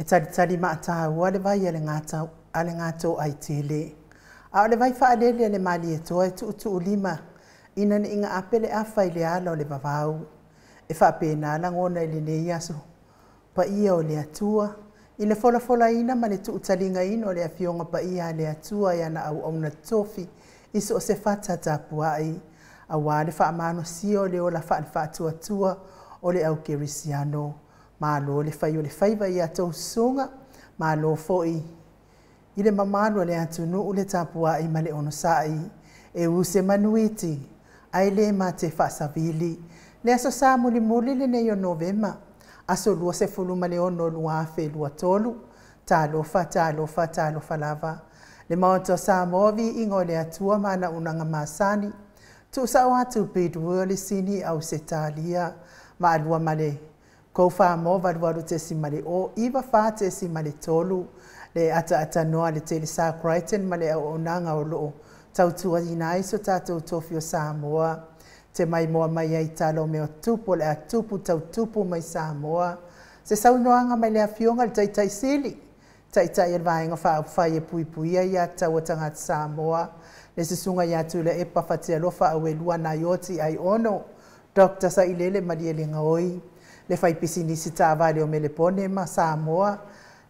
E talitali maataua le vai a le gata a le Gatoaitele. A o le vai faalele a le Malietoa e tuutuulima ina ne i gaape le afa i le ala o le vavau. E faapena lagona i lenei aso paia o le Atua i le folafolaina ma le tuutaligaina o le Afioga Paia a le Atua e ana auauna totofi i so o se fata tapuai, aua le faamalosia o le ola faale-faatuatua o le au kerisiano. Malo le fai o le faiva i a outou susuga, malo foi i le mamalu o le atunuu le tapuai ma le onosai. E u se manuiti, ae le mate faasavili. Le aso Sa mulimuli lenei o Novema, aso 26 2023, talofa, talofa, talofa lava. Le Maota o Samoa, viiga o le Atua ma ana auaunaga masani. Tuusao atu Bidwell i Sini Ausetalia, maalua ma le Koufamoa 88.0 94.3 le ataatanoa le Telesa Crichton ma le auaunaga o loo tautuaina ai so tatou tofi o Samoa. Te maimoa mai ai tala o mea tupu o le a tupu tautupu mai Samoa. Se saunoaga mai le Afioga i le Taitai Sili, Taitai o le Vaega Faaupufai e Puipuia Aia Tatau a Tagata Samoa, le Susuga ia Tuilaepa Fatialofa Auelua Naioti Aiono, Dr. Sailele Malielegaoi, le faipisinisi taavale o Melepone ma Samoa,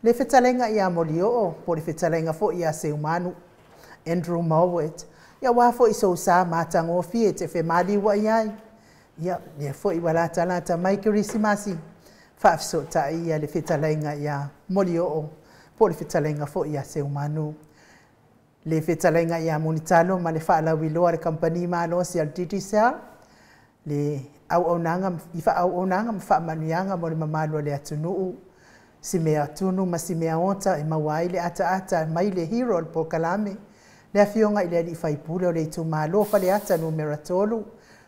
le fetalaiga ia Molioo, po o le fetalaiga foi ia Seumanu, Andrew Mowat, ia aua foi sou sa matagofie e te femaliuai ai. Ia, lea foi ua latalata mai Kerisimasi, faafesootai ia le fetalaiga ia Molioo, po o le fetalaiga foi ia Seumanu. Le fetalaiga ia Mulitalo ma le faalauiloa a le Kamupani Malosi a le Digicel, le auaunaga i faaauaunaga ma faamanuiaga mo le mamalu o le atunuu, si mea tunu ma si mea ota e maua ai le ataata mai le hero o le polokalame, le Afioga i le Alii Faipule o le itumalo Faleata Nu.3,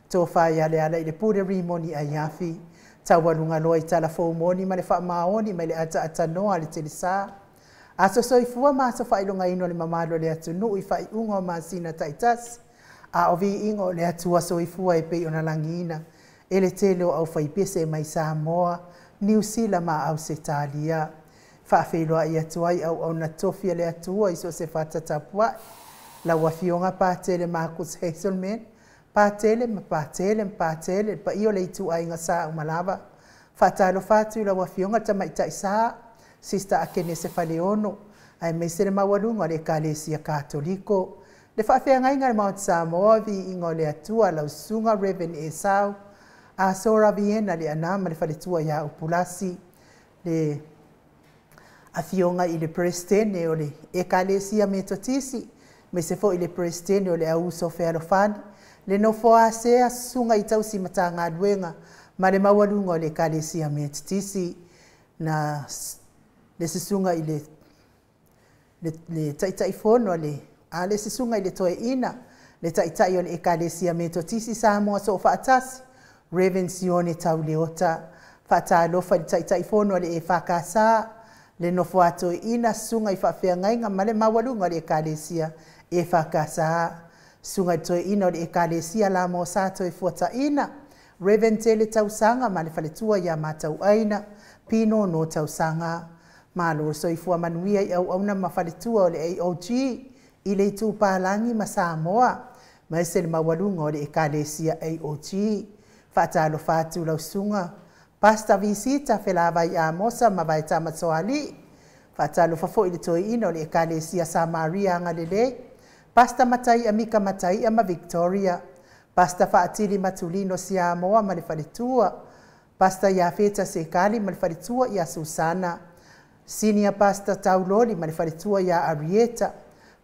Tofa ia Lealailepule Rimoni Aiafi, taualuga loa i tala fou moni ma le faamaoni mai le ataatatanoa a le Telesa. Aso soifua ma aso faailogaina o le mamalu o le atunuu i faaiuga o masina taitasi, a o viiga o le Atua soifua e pei ona lagiina e le tele o aufaipese mai Samoa, Niu Sila ma Ausetalia. Faafeiloai atu ai auauna tofi a le Atua i so o se fata tapuai. Lau Afioga Patele Marcus Hazelman, Patele ma Patele ma Patele, le paia o le ituaiga sa uma lava. Faatalofa atu i lau Afioga le Tamaitai Sa, Sister Akenese Faleono, aemaise le maualuga o le Ekalesia Katoliko. Le faafeagaiga i le Maota Samoa, viiga o le Atua, lau Susuga Reverend Esau, Asora Viena le ana ma le faletua ia Upulasi, le Afioga i le Peresetene o le Ekalesia Metotisi, aemaise foi le Peresetene o le Auuso Fealofani, le nofo a sea susuga i tausi Matagaluega ma le maualuga o le Ekalesia Metotisi, na le susuga i le Taitaifono a le susuga i le Toeaina, le Taitai o le Ekalesia Metotisi Samoa Soofaatasi, Reverend Sione Tauleota. Faatalofa i le Taitaifono a le EFKS, le nofo a toeaina, susuga i faafeagaiga ma le maualuga o le Ekalesia EFKS, susuga i le toeaina o le Ekalesia Lamosa Toefuataina, Reverend Tele Tausaga ma le faletua ia Matauaina, Pino no Tausaga. Malo le soifua manuia i auauna ma faletua o le AOG i le Itupalagi ma Samoa, aemaise le maualuga o le Ekalesia AOG. Faatalofa atu lau susuga Pastor Visita Felavai Amosa ma Vaetama Toali. Faatalofa foi i le toeaina o le Ekalesia Samaria Agalelei, Pastor Matai Amika Mataia ma Victoria, Pastor Faatili Matulino Siamoa ma le faletua, Pastor Iafeta Sekali ma le faletua ia Susana, Senior Pastor Tauloli ma le faletua ia Arieta,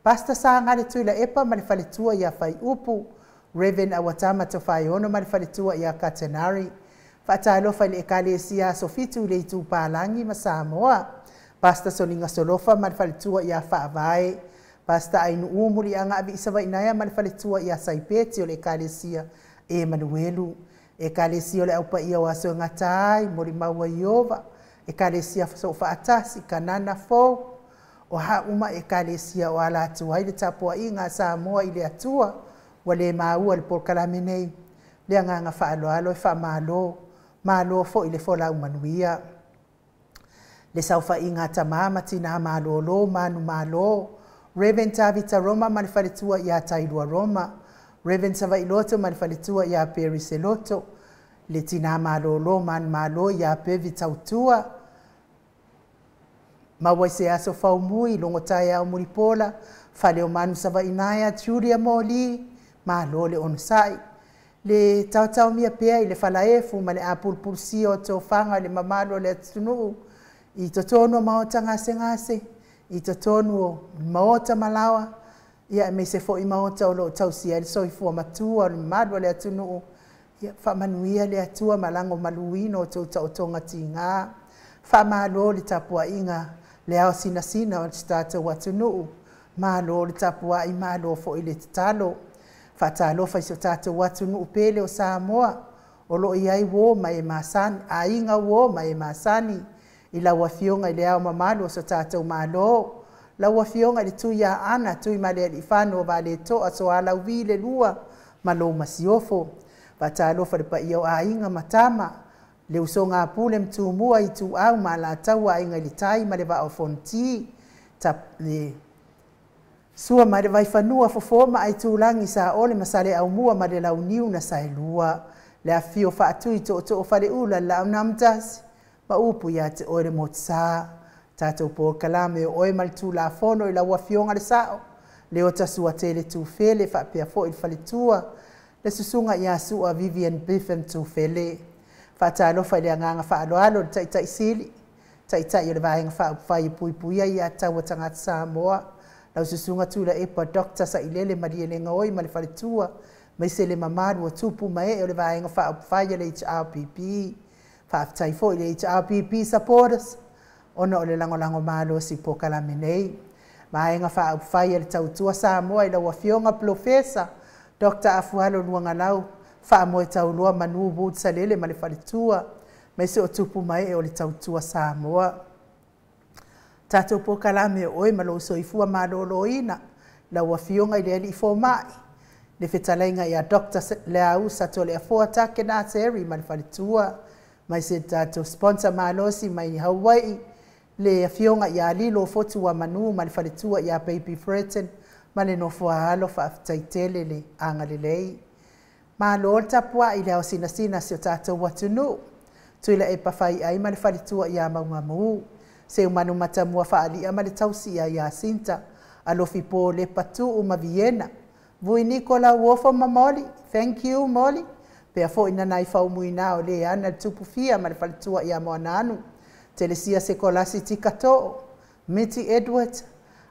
Pastor Sangale Tuilaepa ma le faletua ia Faiupu, Reverend Awatama Tofaeono ma le faletua ia Katenari. Faatalofa i le Ekalesia Aso Fitu i le Itupalagi ma Samoa, Pastor Soliga Solofa ma le faletua ia Faavae, Pastor Ainuu Muliaga Aviisavainaea ma le faletua ia Saipeti o le Ekalesia Emanuelu, Ekalesia o le Aupaia o Aso e Gata ai, Molimau a Ieova, Ekalesia Soofaatasi, Kanana Fou, o a uma Ekalesia o ala atu ai le tapuaiga a Samoa i le Atua ua le maua le polokalame nei. Le agaga faaaloalo e faamalo, malo foi le folau manuia. Le saofaiga a tamā ma tinā malōlō manumalo, Reverend Tavita Roma ma le faletua ia Tailua Roma, Reverend Savailoto ma le faletua ia Perry Seloto, le tinā malōlō manumalo ia Pevi Tautua, maua i se aso faumui, logo taeao mulipola, Faleomanu Savainaea, Julia Moli, malo le onosai. Le taotaomia pea i le falaefu ma le apulupulusia o tofaga i le mamalu o le atunuu, i totonu o maota gasegase, i totonu o maota malaoa, ia aemaise foi maota o loo tausia ai le soifua matua o le mamalu o le atunuu. Ia faamanuia le Atua ma lagomaluina o outou taotoga tiga. Faamalo le tapuaiga le ao sinasina o si tatou atunuu. Malo le tapuai, malo foi le tatalo. Faatalofa i si o tatou atunuu pele o Samoa, o loo i ai uō ma e masani, aiga uō ma e masani, i lau Afioga i le Ao Mamalu o so tatou Malo, lau Afioga i le Tuiaana Tuimalealiifano Vaaletoa Sualauvi le Lua ma lou Masiofo. Faatalofa i le paia o Aiga ma Tama, le usoga a Pule ma Tumua, Ituau ma Alataua, Aiga i le Tai ma le Vaa o Fonoti, le Sua ma le Vaifanua, Fofo ma Aitulagi, Saole ma Saleaaumua ma le Launiu na Saelua, le afifio Faatui Tootoo o Faleula, le Laau na Amotasi ma upu ia te oe le Motusa. Tatou polokalame o oe ma le Tulafono i lau Afioga le Sao, Leota Suatele Tufele, faapea foi le faletua, le susuga ia Sua Vivian Biffin Tufele. Faatalofa i le agaga faaaloalo le Taitai Sili, Taitai o le Vaega Faaupufai e Puipuia Ia Taua Tagata Samoa, lau susuga Tuilaepa Dr. Sailele Malielegaoi ma le faletua, aemaise le mamalu o tupu ma ee o le Vaega Faaupufai a le HRPP. Faafetai foi i le HRPP supporters ona o le lagolago malosi i polokalame nei. Vaega Faaupufai a le Tautua Samoa i lau Afioga Polofesa Dr. Afualo Luagalau Faamoe Tauloa Manu Wood Salele ma le faletua, aemaise o tupu ma ee o le Tautua Samoa. Tatou polokalame o oe ma lou soifua malōlōina, lau Afioga i le Alii Fomai, le fetalaiga ia Dr. Leausa Toleafoa Take Naseri ma le faletua, aemaise tatou sponsor malosi mai Hawaii, le Afioga ia Lilo Fotuamanu ma le faletua ia Baby Freton ma le nofo a alo. Faafetai tele le agalelei. Malo le tapuai i le ao sinasina si o tatou atunuu. Tuilaepa Faiai ma le faletua ia Maugamu, Seumanu Matamua Faalia ma le tausia ia Sinta, Alofi Po Lepa Tuu ma Viena, Vui Niko Lauofo ma Moli, thank you Moli, pea foi na nai faumuina o le ana le Tupufia ma le faletua ia Moananu, Telesia Sekolasi Tikatoo, Miti Edward,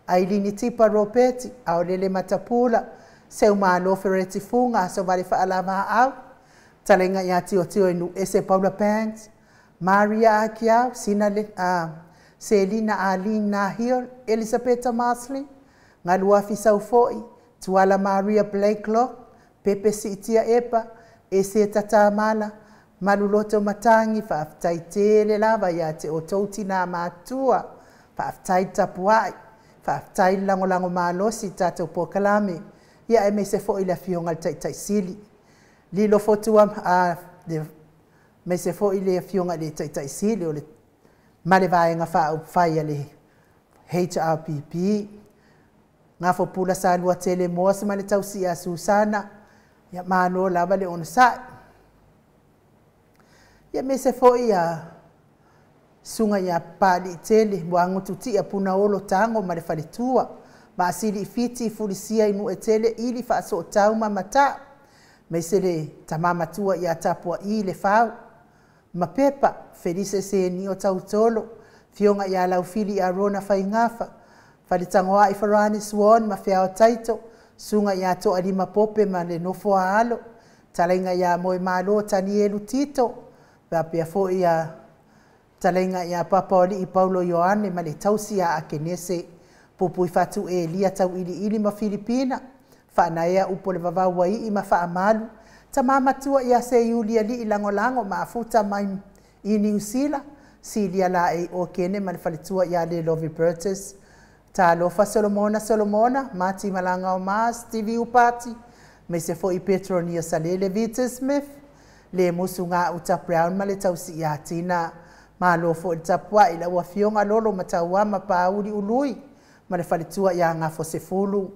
Ailini Tipa Robeti, Aolele Matapula, Seumalo Fereti Fuga, Asovale Faalavaau, Talenga ia Tiotio i Nuese Paula Banks, Maria Akiau, Sina Selina Aline Nahil, Elisabetta Marsley, Galuafi Saufoi, Tuala Maria Blakelock, Pepe Siitia Epa, Ese Tatamala, Maluloto Matangi. Faafetai tele lava ia te outou tinā matua. Faafetai tapuai, faafetai le lagolago malosi i tatou polokalame, ia aemaise foi le Afioga i le Taitai Sili Lilo Fotua, aemaise foi le Afioga i le Taitai Sili o le ma le Vaega Faaupufai a le HRPP. Gafopula Salua Tele Moas ma le tausia Susana, ia malo lava le onosai. Ia aemaise foi ia susuga ia Papaliitele Muagututia Punaolo Tago ma le faletua, Maasili Fiti Fulisia i Nuetele ili Faasootau ma Mata'u, aemaise le tama matua ia Tapua'i le Fau ma Pepa Felise Senio Tautolo, Afioga ia Laufili Arona Faigafa, Faletagoai Farani Swan ma Feao Taito, susuga ia Toalima Pope ma le nofo a alo, talaiga ia Moemalo Tanielu Tito, faapea foi ia talaiga ia Papaoli'i Paulo Ioane ma le tausi ia Akenese, Pupui Fatu Elia Tauiliili ma Filipina, Faanaea upu o le Vavau Ai'i ma Faamalu, tama matua ia Seiulialii Lagolago ma afuta mai i Niu Sila, Silia Laei Okene ma le faletua ia Lelovi Bertus, Talofa Solomona Solomona, Mati Malagaoma, Stevie Upati, aemaise foi Petronia Salele Vita Smith, le Musu Gauta Brown ma le tausi ia Tina. Malo fo'i le tapua'i lau afioga Lolo Matauama Pauli Ului ma le faletua iā Gafosefulu.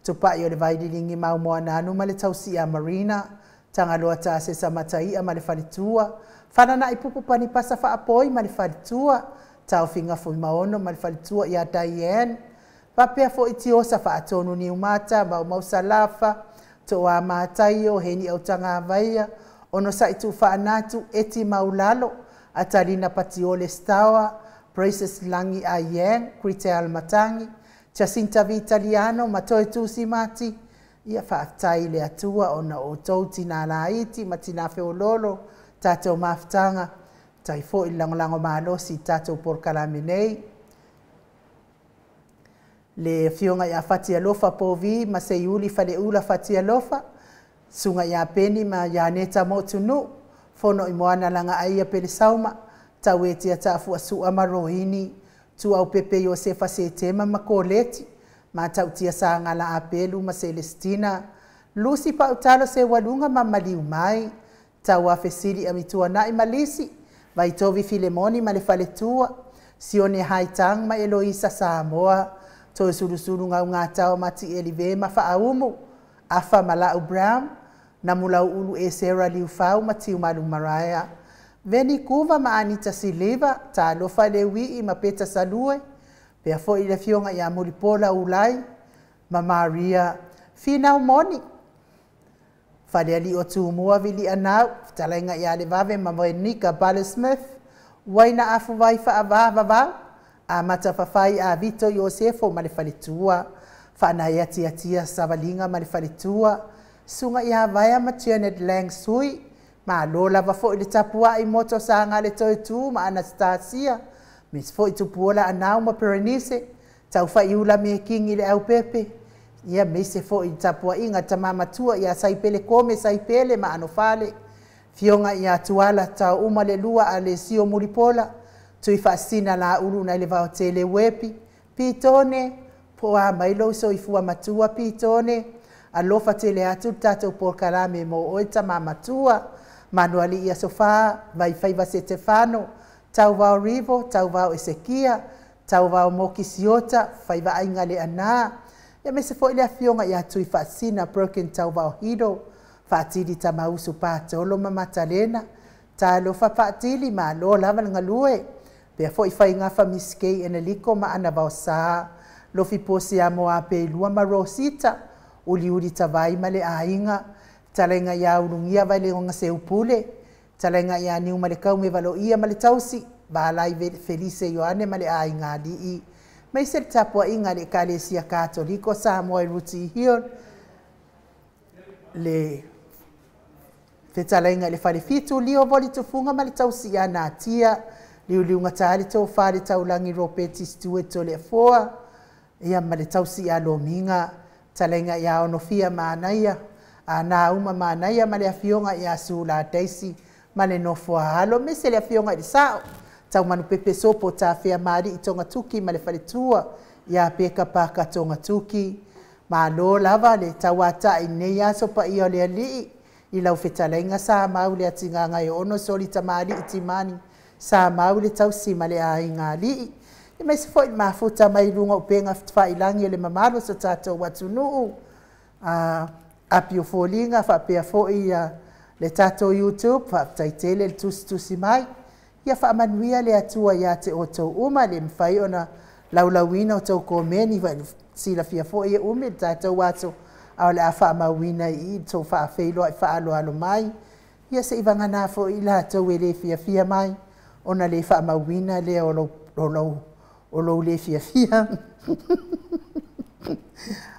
Tupa'i o le Vaililigi Maumoananu ma le tausi'a Marina, Tagaloa Tasesa Matai'a ma le faletua, Falana'i Pupu Panipasa Faapoi ma le faletua, Taofiga Fuimaono ma le faletua iā Diane, faapea fo'i Tiosa Faatonu Niumata, Maumau Salafa, To'a Mataio, Heni Autagavaia, Onosa'i Tuufaanatu, Eti Maulalo, Atalina Patiole Stawa, Praises Lagi Aiang, Kritel Matagi, Jacinta Vitaliano ma Toe Tusi Mati. Ia faafetai i le Atua ona o outou tinā laiti ma tinā feololo tatou mafutaga. Faafetai foi i le lagolago malosi i tatou polokalame nei. Le afioga ia Fatialofa Povi ma Seiuli Faleula Fatialofa, susuga ia Peni ma Ianeta Motunuu, Fono i Moana Lagaaia Pelesauma, Tauetia Taafuasua ma Roini, Tuaupepe Iosefa Setema ma Koleti, Matautia Sagala Apelu ma Selestina, Lusi Pautalo Seualuga ma Maliu Mai, Tauafesili Amituana'i ma Lisi, Vaitovi Filemoni ma le faletua, Sione Haitang ma Eloisa Samoa, Toesulusulu Gaugatao ma Tielive ma Faaumu, Afa Malau Brown, Namulauulu Esera Liufau ma Tiumalu Maraea, Veni Kuva ma Anita Siliva, Talofa Leui'i ma Peta Salue, pea fo'i le afioga ia Mulipola Ulai ma Maria Finau Moni, Falealii o Tumua Vilianau, fetalaiga ia Levave ma Moenika Bale Smith, Uaina Afuvai Faavavavau, Amata Fafai a Vito Iosefo ma le faletua, Faanaiatiatia Savaliga ma le faletua, susuga ia Vaea ma Janet Lang Sui. Malo lava fo'i le tapua'i Moto Saga le Toetū ma Anastasia, aemaise fo'i Tupuola Anau ma Perenise, Taufaiula Mekingi le Aupepe, ia aemaise fo'i le tapua'iga tamā matua ia Saipele Kome Saipele ma Anofale, Fioga ia Tuala Tauuma le Lua Alesio Mulipola, Tui Faasina Laulu nai le Vaotele Uepi, Pitone, po o a mai lou soifua matua Pitone, alofa tele atu le tatou polokalame mo oe tamā matua, Manuali'i Aso Fa, Vaifaiva Setefano, Tauvao Rivo, Tauvao Esekia, Tauvao Moki Siota, Faivaaiga Leanā, aemaise foi le afioga ia Tui Faasina Broken Tauvao Hiro, Faatili Tamausu Patolo ma Matalena, Talofa Faatili, malo lava le galue, pea foi Faigafa Miskei Eneliko ma Ana Vaosā, Lofi Posi Amo Apeilua ma Rosita, Uliuli Tavai ma le aiga, fetalaiga ia Ulugia Vaileoga Seupule, fetalaiga ia Niumalekau me Valoia ma le tausi, Valai Felise Ioane ma le aiga alii, aemaise le tapua'iga a le Ekalesia Katoliko Samoa i Ruti Hill, le fetalaiga i le Falefitu Lio Volitufuga ma le tausi ia Natia, Liuliugatā le Tofā le Taulagi Ropeti Stewart Toleafoa, ia ma le tausi ia Lomiga, fetalaiga ia Onofia Manaia, a Nauma Manaia ma le afioga ia Sula Daisy ma le nofo a alo, aemaise le afioga i le Sa'o Taumanupepe Sopo Tafea Maali'i Togatuki ma le faletua ia Peka Paka Togatuki. Malo lava le tauata'i i lenei aso paia o le Alii i lau fetalaiga Samau le Atigaga e ono soli Tamali'i Timani Samau le tausi ma le aiga alii, aemaise foi le mafuta mai i luga o upega fa'ilagi o le mamalu o so tatou atunuu, a Api o Foliga faapea foi le tatou YouTube. Faafetai tele le tusitusi mai. Ia faamanuia le Atua iā te outou uma. Le mafai ona laulauina o tou komeni, silafia foi e umi le tatou aso, a o le a faamauina i i le tou faafeiloai faaaloalo mai. Ia se i vagana foi i latou e le fiafia mai ona le faamauina lea o lou le fiafia.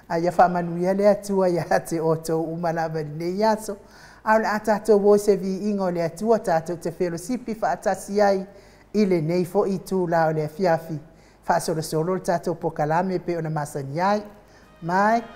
A ia faamanuia le Atua iā te outou uma lava i lenei aso. A o le a tatou o i se viiga o le Atua tatou te felosipi faatasi ai i lenei foi itulā o le afiafi. Faasolosolo le tatou pokalame e pei ona masani ai. Mike.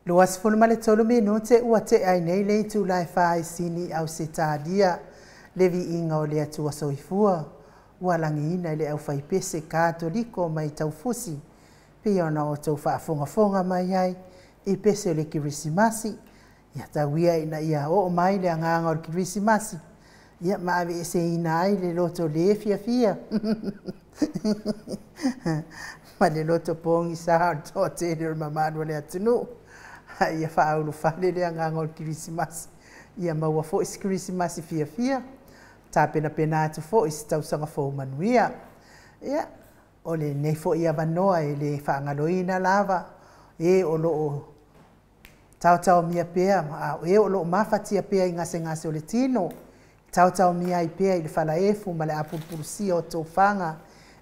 23 minute ua tea ai nei le itula e 4 i Sini, Ausetalia. Le viiga o le Atua soifua ua lagiina i le aufaipese Katoliko mai Taufusi, pei ona outou faafogafoga mai ai i pese o le Kerisimasi. Ia tauia ina ia oo mai le agaga o le Kerisimasi, ia ma aveeseina ai le loto lē fiafia ma le loto pogisa o le toatele o le mamalu o le atunuu, a ia faaulufale le agaga o le Kerisimasi, ia maua foi se Kerisimasi fiafia, tapenapena atu foi se tausaga fou manuia. Ia o lenei foi avanoa e lē faagaloina lava e o loo taotaomia pea a o e o loo mafatia pea i gasegase o le tino, taotaomia ai pea i le falaefu ma le apulupulusia o tofaga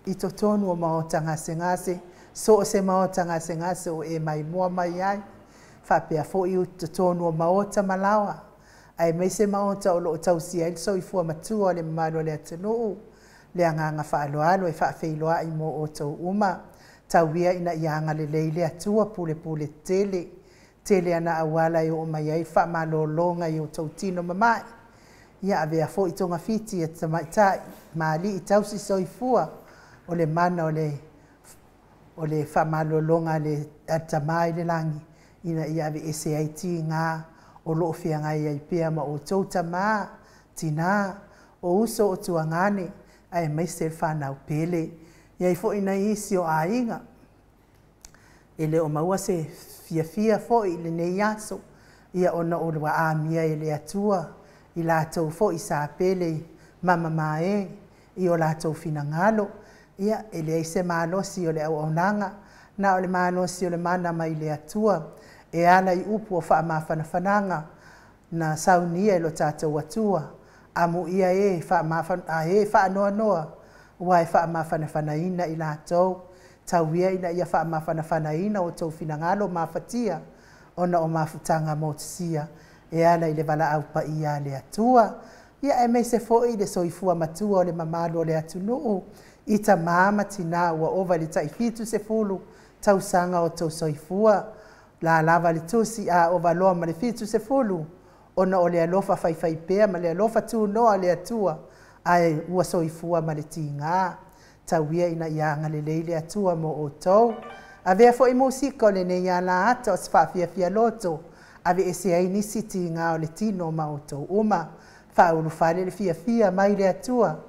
i totonu o maota gasegase, so o se maota gasegase o e maimoa mai ai, faapea foi totonu o maota ma laoa, aemaise maota o loo tausia ai le soifua matua o le mamalu o le atunuu. Le agaga faaaloalo e faafeiloai mo outou uma, tauia ina ia agalelei le Atua pulepule tele tele ana auala e oo mai ai faamalologa i outou tino mamae. Ia avea foi togafiti a tamaitai ma alii tausi soifua o le mana o le faamalologa a le Tamā i le lagi, ina ia aveese ai tiga o loo feagai ai pea ma outou tamā, tinā, o uso o tuagane, aemaise le fanau pele. Iai foi nai isi o aiga e le o maua se fiafia foi i lenei aso, ia ona ua amia e le Atua i latou foi sa pele mamamae i o latou finagalo. Ia e leai se malosi o le auaunaga, na o le malosi o le mana mai le Atua e ala i upu o faamafanafanaga na saunia e lo tatou Atua. Amuia e e faanoanoa, ua e faamafanafanaina i latou. Tauia ina ia faamafanafanaina outou finagalo mafatia ona o mafutaga motusia e ala i le valaau paia a le Atua. Ia aemaise foi le soifua matua o le mamalu o le atunuu i tamā ma tinā ua ova i le tai 70 tausaga o outou soifua. La lava le tusi a ova loa ma le 70, ona o le alofa faifaipea ma le alofa tunoa o le Atua, ae ua soifua ma le tiga. Tauia ina ia agalelei le Atua mo outou. Avea foi musika o lenei ala ata o se faafiafia loto, aveese ai nisi tiga o le tino ma outou uma. Faaulufale le fiafia mai le Atua,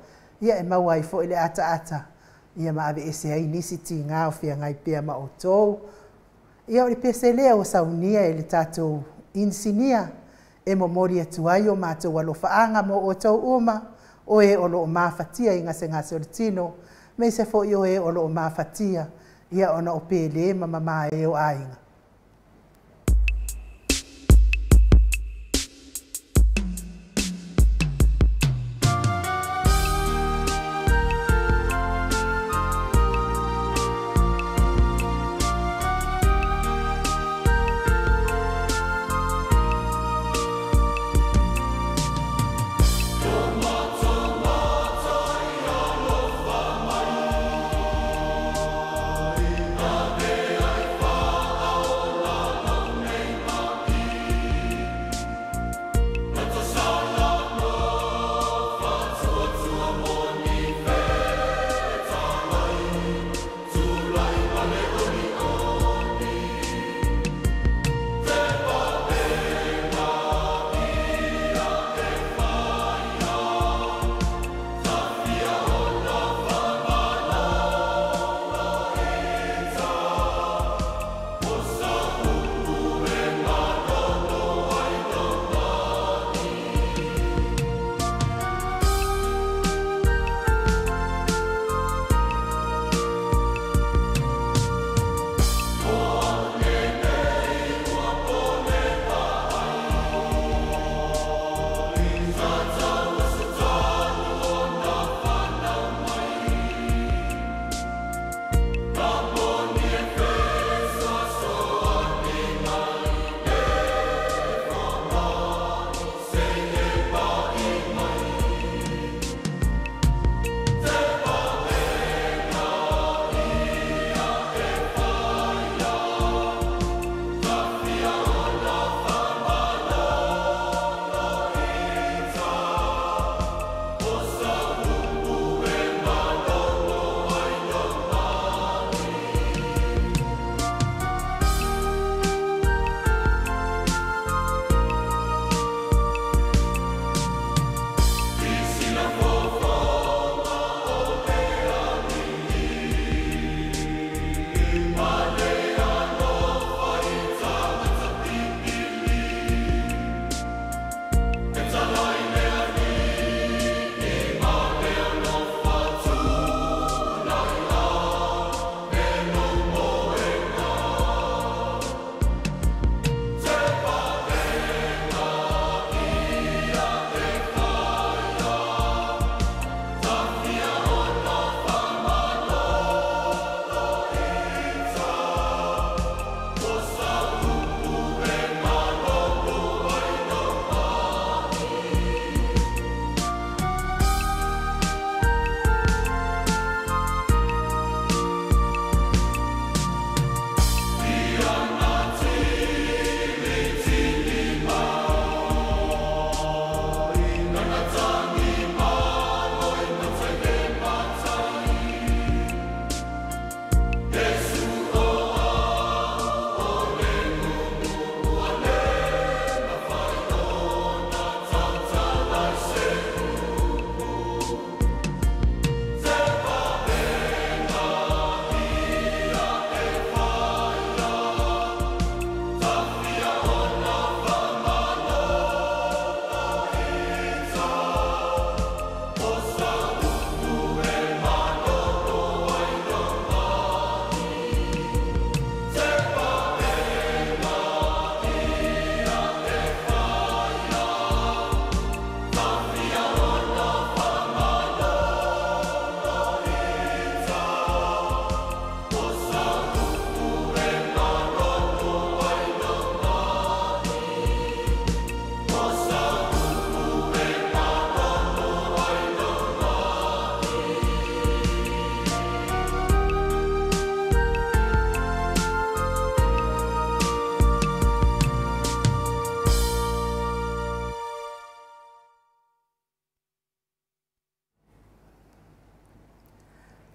ia e maua ai foi le ataata, ia ma aveese ai nisi tiga o feagai pea ma outou. Ia o le pese lea ua saunia e le tatou inisinia e momoli atu ai o matou alofaaga mo outou uma, o e o loo mafatia i gasegase o le tino, aemaise foi o e o loo mafatia ia ona o pele ma mamae o aiga.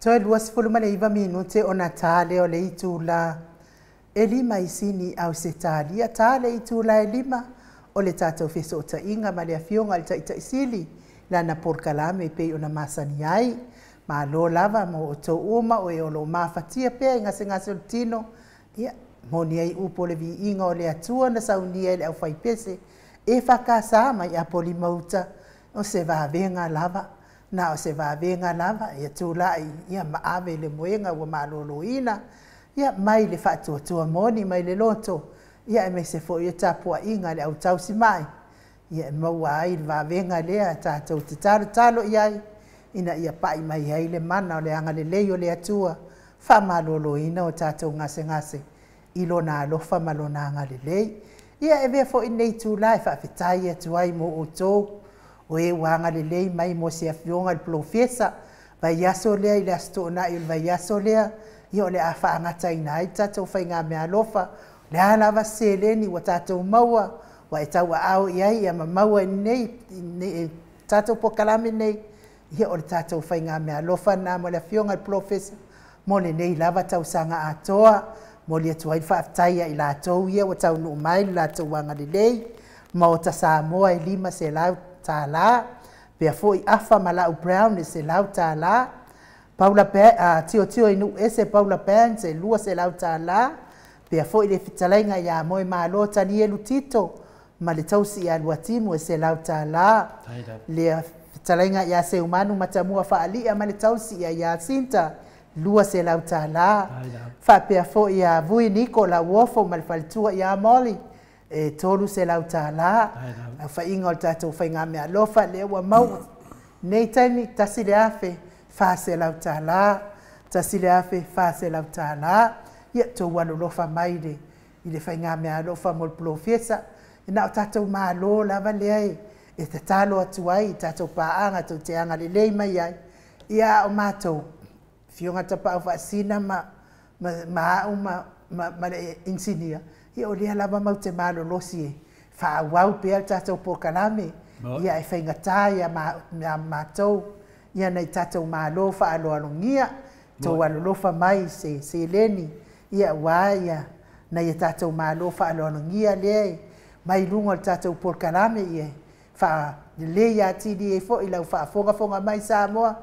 Toe 29 minute ona tā lea o le itulā e 5 i Sini Ausetalia. Tā le itulā e 5 o le tatou fesootaiga ma le afioga i le Taitaisili lana polokalame pei ona masani ai. Malo lava mo outou uma o e o lo o mafatia pea i gasegase o le tino. Ia, moni ai upu o le viiga o le Atua na saunia e le aufaipese e FKS mai Apolima-uta, o se vavega lava, na o se vavega lava, ia tulai ia ma ave le moega ua maloloina, ia mai le faatuatua moni mai le loto, ia aemaise foi o tapuaiga a le au tausimai, ia e maua ai le vavega lea tatou te talotalo i ai, ina ia pai mai ai le mana o le agalelei o le Atua, faamaloloina o tatou gasegase i lona alofa ma lona agalelei. Ia e avea foi lenei itulā e faafetai atu ai mo outou o e ua agalelei mai mo se afioga i le polofesa vaiaso lea i le Aso Toonai o le vaiaso lea, ia o le a faagataina ai le tatou faigameaalofa. O le a lava se seleni ua tatou maua ua e tauaao i ai ia ma maua i lenei tatou polokalame nei, ia o le tatou faigameaalofa lena mo le afioga i le polofesa mo lenei lava tausaga atoa. Momoli atu ai le faafetai ia i latou ia ua taunuu mai le latou agalelei. Maota Samoa e $500, pea foi Afa ma Lau Brown e $100, Paula Tiotio i Nuuese Paula Burns e $200, pea foi le fetalaiga ia Moemalo Tanielu Tito ma le tausi ia Luatimu e $100, le fetalaiga ia Seumanu Matamua Faalia ma le tausi ia Iasinta $200, faapea foi ia Vui Niko Lauofo ma le faletua ia Molly e $300. Aufaiga o le tatou faigameaalofa lea ua maua nei taimi $1,400, $1,400. Ia outou alolofa mai i le faigameaalofa mo le polofesa. E na o tatou malo lava lea e tatalo atu ai i tatou paaga tou te agalelei mai ai. Ia a o matou, afioga Tapaau Faasisina ma au ma le inisinia, ia o lea lava matou te malolosi e faaauau pea le tatou polokalame. Ia e faigata ia matou, ia nai tatou malo faaaloalogia, tou alolofa mai se seleni, ia ua ia nai a tatou malo faaaloalogia lea mai luga o le tatou polokalame, ia faalelei atili ai foi lau faafogafoga mai Samoa.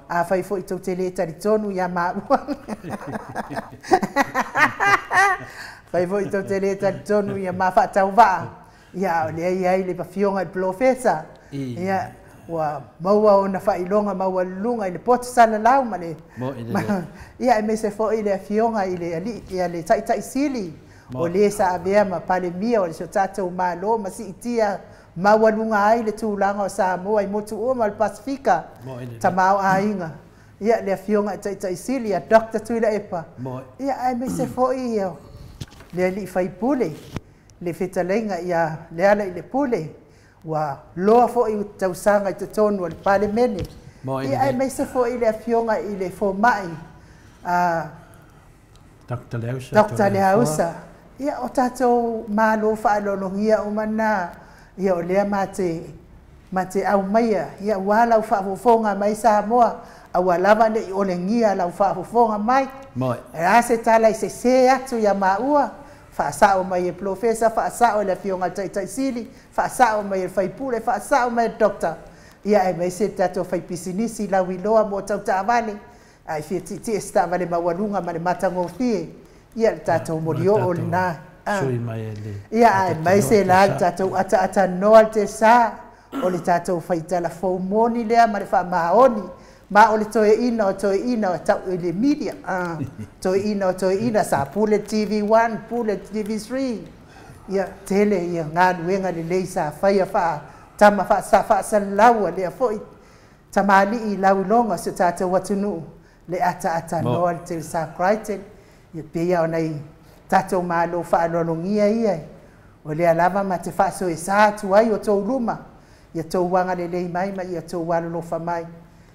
Afai foi tou te le talitonu ia maua, fai foi tou te le talitonu ia ma faatauvaa, ia o lea i ai le afioga i le polofesa, ia ua maua ona faailoga maualuluga i le poto salalau ma le ia aemaise foi le afioga i le alii, ia le Taitaisili o le sa avea ma Palemia o le so tatou malo ma siitia maualuga ai le tulaga o Samoa i motu uma o le Pasifika, tamaoaiga, ia le afioga i Taitaisili ia Dr. Tuilaepa, ia aemaise foi ia le alii faipule le fetalaiga ia Lealailepule ua loa foi tausaga i totonu o le Palemene, ia aemaise foi le afioga i le fomai Dr. Leausa. Dr. Leausa. Ia o tatou malo faaaloalogia uma na, ia o lea mate aumaia, ia ua lau faafofoga mai Samoa, aua lava nei olegia lau faafofoga mai. E a se tala i sese atu ia maua, faasao mai e polofesa, faasao e le afioga i le Taitaisili, faasao mai e le faipule, faasao mai e le doctor, ia aemaise le tatou faipisinisi lauiloa mo tautaavale, ae fia tietie se taavale maualuga ma le matagofie, ia le tatou molioo lena. Ia aemaise la le tatou ataatānoa le Telesa, o le tatou faitala foumoni lea ma le faamaoni, ma o le toeaina o toeaina o tau i le media, toeaina o toeaina, sa pule TV1, pule TV3, ia tele ia galuega lelei sa faia faatama faasalalau lea foi tamalii lauiloga o si o tatou atunuu, le ataatānoa le Telesa Crichton, ia pei ona i tatou malo faaaloalogia ia, o lea lava ma te faasoesa atu ai o tou luma, ia tou agalelei mai ma ia tou alolofa mai,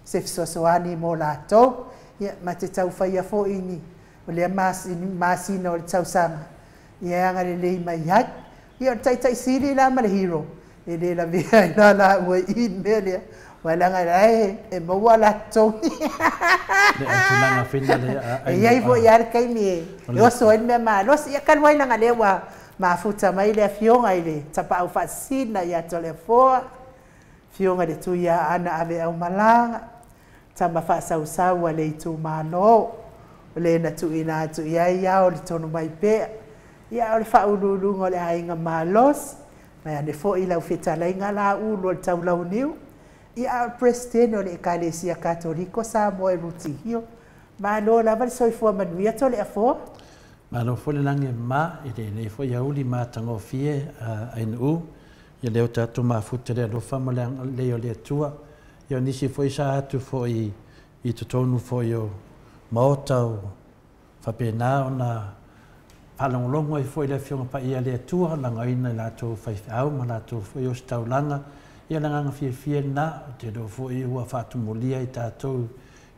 se fesoasoani mo latou, ia ma te taufaia foi ni o lea masina o le tausaga, ia agalelei mai ai. Ia o le Taitaisili la ma le hero, e le lavea ai la la ua i mea lea, Walaga e e maua la totogi. Le tulaga finale. E iai foi lava le taimi e oso ai le mea malosi. Ia talu ai leaga lea ua mafuta mai le afioga i le Tapaau Faasisina ia Toleafoa, afioga i le Tuiaana Aveaumalaga, tama faasausau a le itumalo, o le na tuuina atu i ai ao le tonu mai pea. Ia o le faauluuluga o le aiga malosi, mai ane foi lau fetalaiga Laulu o le Taulauniu, ia a o le Peresetene o le Ekalesia Katoliko Samoa i Rutihio. Malo lava le soifua manuia Toleafoa. Malo foi le lagi e mama i lenei foi auli matagofie ainuu. Ia lea ua tatou mafuta i le alofa ma le agalelei o le Atua. Ia o nisi foi sa atu foi i totonu foi o maota o faapena ona faalogologo ai foi i le Afioga Paia a le Atua, lagoina i latou faifeau ma latou foi ositaulaga. Ia le agaga fiafia lena, ou te iloa foi ua faatumulia i tatou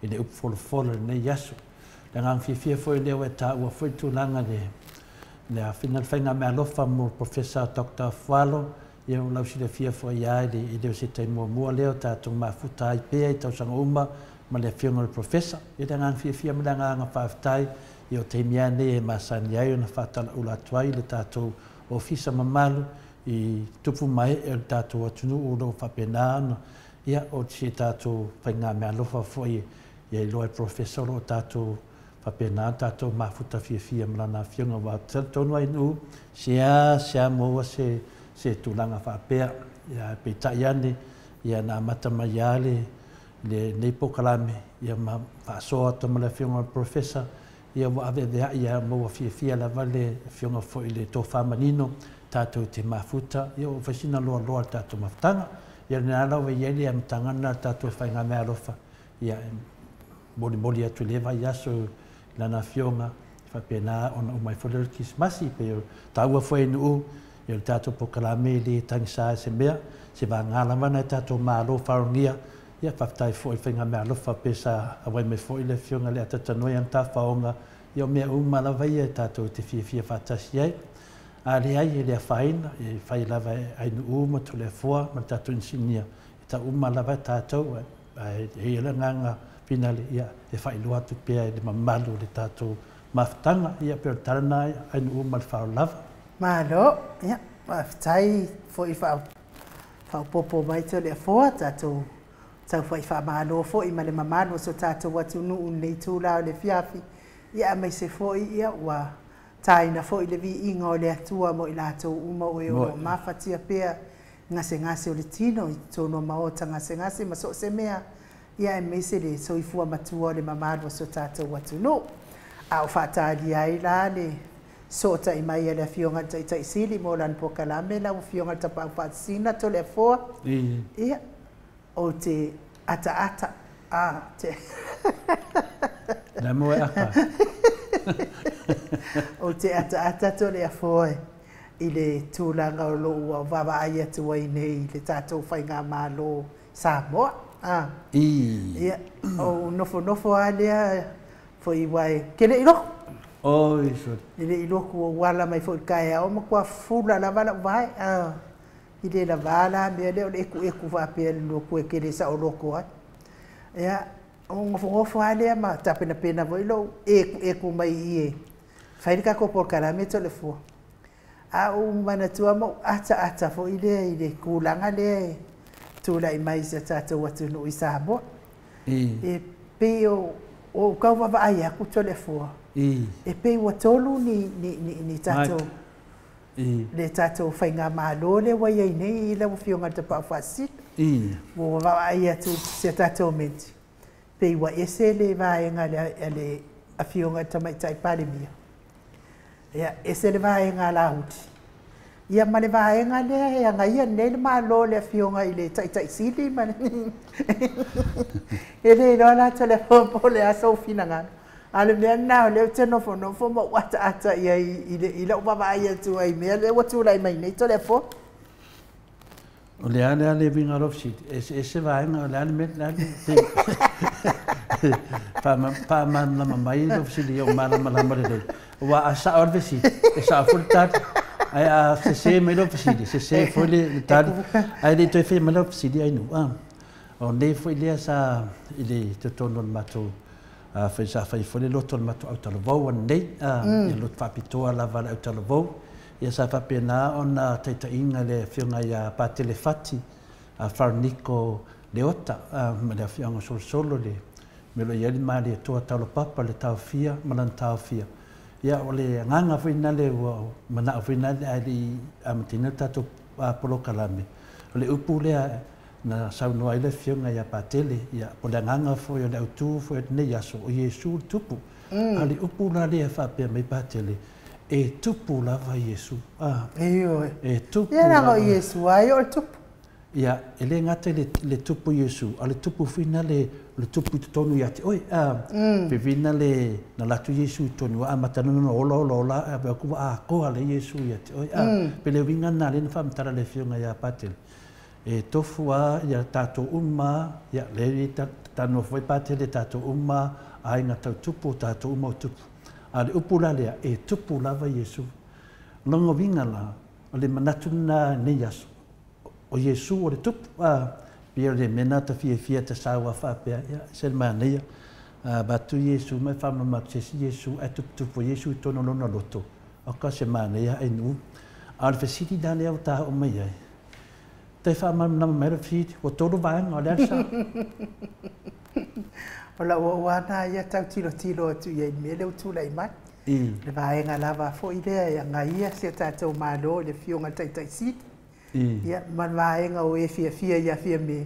i le upu folafola i lenei aso. Le agaga fiafia foi lea ua e taua foi le tulaga i le afina le faigameaalofa mo Professor Dr. Fualo. Ia ua lausilafia foi lava e le o se taimi muamua lea o tatou mafuta ai pea i tausaga uma ma le afioga i le Professor. Ia le agaga fiafia ma le agaga faafetai, ia o taimi lava nei e masani ai ona faatalaula atu ai le tatou ofisa mamalu i tupu ma ee o le tatou atunuu o lo o faapena ona, ia, o si tatou faigameaalofa foi ia iloa e Professor o lo o tatou faapena ona tatou mafuta fiafia ma lana afioga. Aua ou te talitonu ai nuu, sea maua se tulaga faapea. Ia, peitai ane, ia na amata mai lava lenei polokalame, ia ma faasoa atu ma le afioga i le Professor, ia ua aveaveai lava ma ua fiafia lava le afioga foi i le tofa manino tatou te mafuta, ia ua fai sina loaloa i le tatou mafutaga. Ia lena lava i ai le amataga lena o le tatou faigameaalofa, ia e molimoli atu i lea vaiaso i lana afioga, faapena ona uma ai foi lea o le Kerisimasi. Pei o taua foi e nuu, ia o le tatou polokalame e le tagisa i se mea, se vaga lava nai tatou malo faalogia. Ia faafetai foi i le faigameaalofa pe sa auai mai foi le afioga i le Atatanoa i ana tafaoga. Ia o mea uma lava ia e tatou te fiafia faatasi ai. A leai e le afaina, e fai lava e Ainuu ma Toleafoa ma le tatou inisinia, e tau uma lava e tatou, ae e i ai le agaga finale, ia, e faailoa atu pea i le mamalu o le tatou mafutaga. Ia pei o le tala lena Ainuu ma le faaaloalo lava. Malo, ia, faafetai foi faaopoopo mai Toleafoa, tatou taufai faamalo foi ma le mamalu o so tatou atunuu i lenei itula o le afiafi, ia aemaise foi ia ua taina foi le viiga o le Atua mo i latou uma o e o lo o mafatia pea gasegase o le tino i totonu o maota gasegase ma so o se mea, ia aemaise le soifua matua o le mamalu o so tatou atunuu. A o faatalia ai la le sootai mai a le afioga i le Taitai Sili mo lana polokalame, lau afioga i le Tapaau Faasisina Toleafoa, ia, ou te ataata a te Le mo e aka. Ou te ataata Toleafoa i le tulaga o lo o ua vaavaai atu ai nei i le tatou faigamalo Samoa. Ia, ou nofonofo lava lea foi aua e te le i lotu. Oi, sorry. E le i lotu, ua ala mai foi i le taeao, matua fula lava lau vae. I le lava la mea lea o le ekueku faapea i le lotu e te le saoloto ai. Ia, ou nofonofo lava lea ma tapenapena foi lou ekueku mai i i e fai le tatou polokalame Toleafoa. A ou manatua ma ou ataata foi lea i le tulaga lea e tulai mai i si o tatou atunuu i Samoa. E pei o ou tau vaavaai atu Toleafoa, e pei ua tolu ni tatou le tatou faigamalo lea ua i ai nei lau afioga i le Tapaau Faasisina. Ua vaavaai atu i si a tatou menti, pei ua ese le vaega a le afioga i le Tamaitai Palemia, ia, ese le vaega a Laauli, ia ma le vaega lea e agaia nei le Malo, le afioga i le Taitai Sili ma le E le iloa la Toleafoa po o le a sou finagalo. A o le mea lena o lea ou te nofonofo ma ou ataata i ai i lau vaavaai atu ai i mea lea ua tulai mai nei Toleafoa. O le a le uiga o lau fesili? E eseese vaega, o le a le mea, le a le faamalamalama mai lau fesili ia ou malamalama lelei. Aua a sao le fesili, e sao foi le tali. Ae a sese mai lau fesili, sese foi le tali. Ae le i toe faia mai lau fesili Ainuu. O nei foi lea sa i le totonu o le matou fai sa fai foi le loto o le matou autalavou ananei, ia loto faapitoa lava le autalavou. Ia sa faapena ona taitaiga le afioga ia Patele Fati, Faraniko Leota, ma le afioga Solosolo le mea o i ai le Malietoa Taulapapa le taofia ma lana taofia. Ia o le agaga foi lena ua manao foi lena ae le i amataina le tatou polokalame. O le upu lea na saunoa ai le afioga ia Patele, ia po o le agaga foi o le autu foi o lenei aso, o Iesu le tupu. A o le upu la lea faapea mai Patele, e tupu lava Iesu. Ioe. E tupu Ia lava. Ia Iesu ai o le tupu. Ia, e le gata i le tupu Iesu, a le tupu foi le le tupu i totonu ia te oe. Fevina le na latu Iesu i tonu a mata no ola ola ola a pe ku a koa le Iesu ia te oe. Pe le winga na le na whamtara le fionga ia Patele. E tofu a ia tātou uma, ia le tano foi Patele tātou uma, ai ngā tau tupu, tātou uma o tupu. A le upu la lea, e tupu lava Iesu. Longo winga la, o le manatu na nei aso. O Iesu o le tupu, pia le mena ta fia fia ta saua whapea, ia, se manaia, batu Iesu mai whamama se si Iesu, e tupu tupu Iesu i tono lona loto. O ka se manaia e nu. A le fesili la lea o tā o mai ai. Te whamama mai le fesili, o tolu vaenga o le alisa. O la ua ua ia tau tilo tilo atu ia i mele o tūlai mai. Le vaenga lava foi lea ia ngai ia se tātou malo le fionga taitai siti. Ia, ma le vaega o e fiafia ia fia me.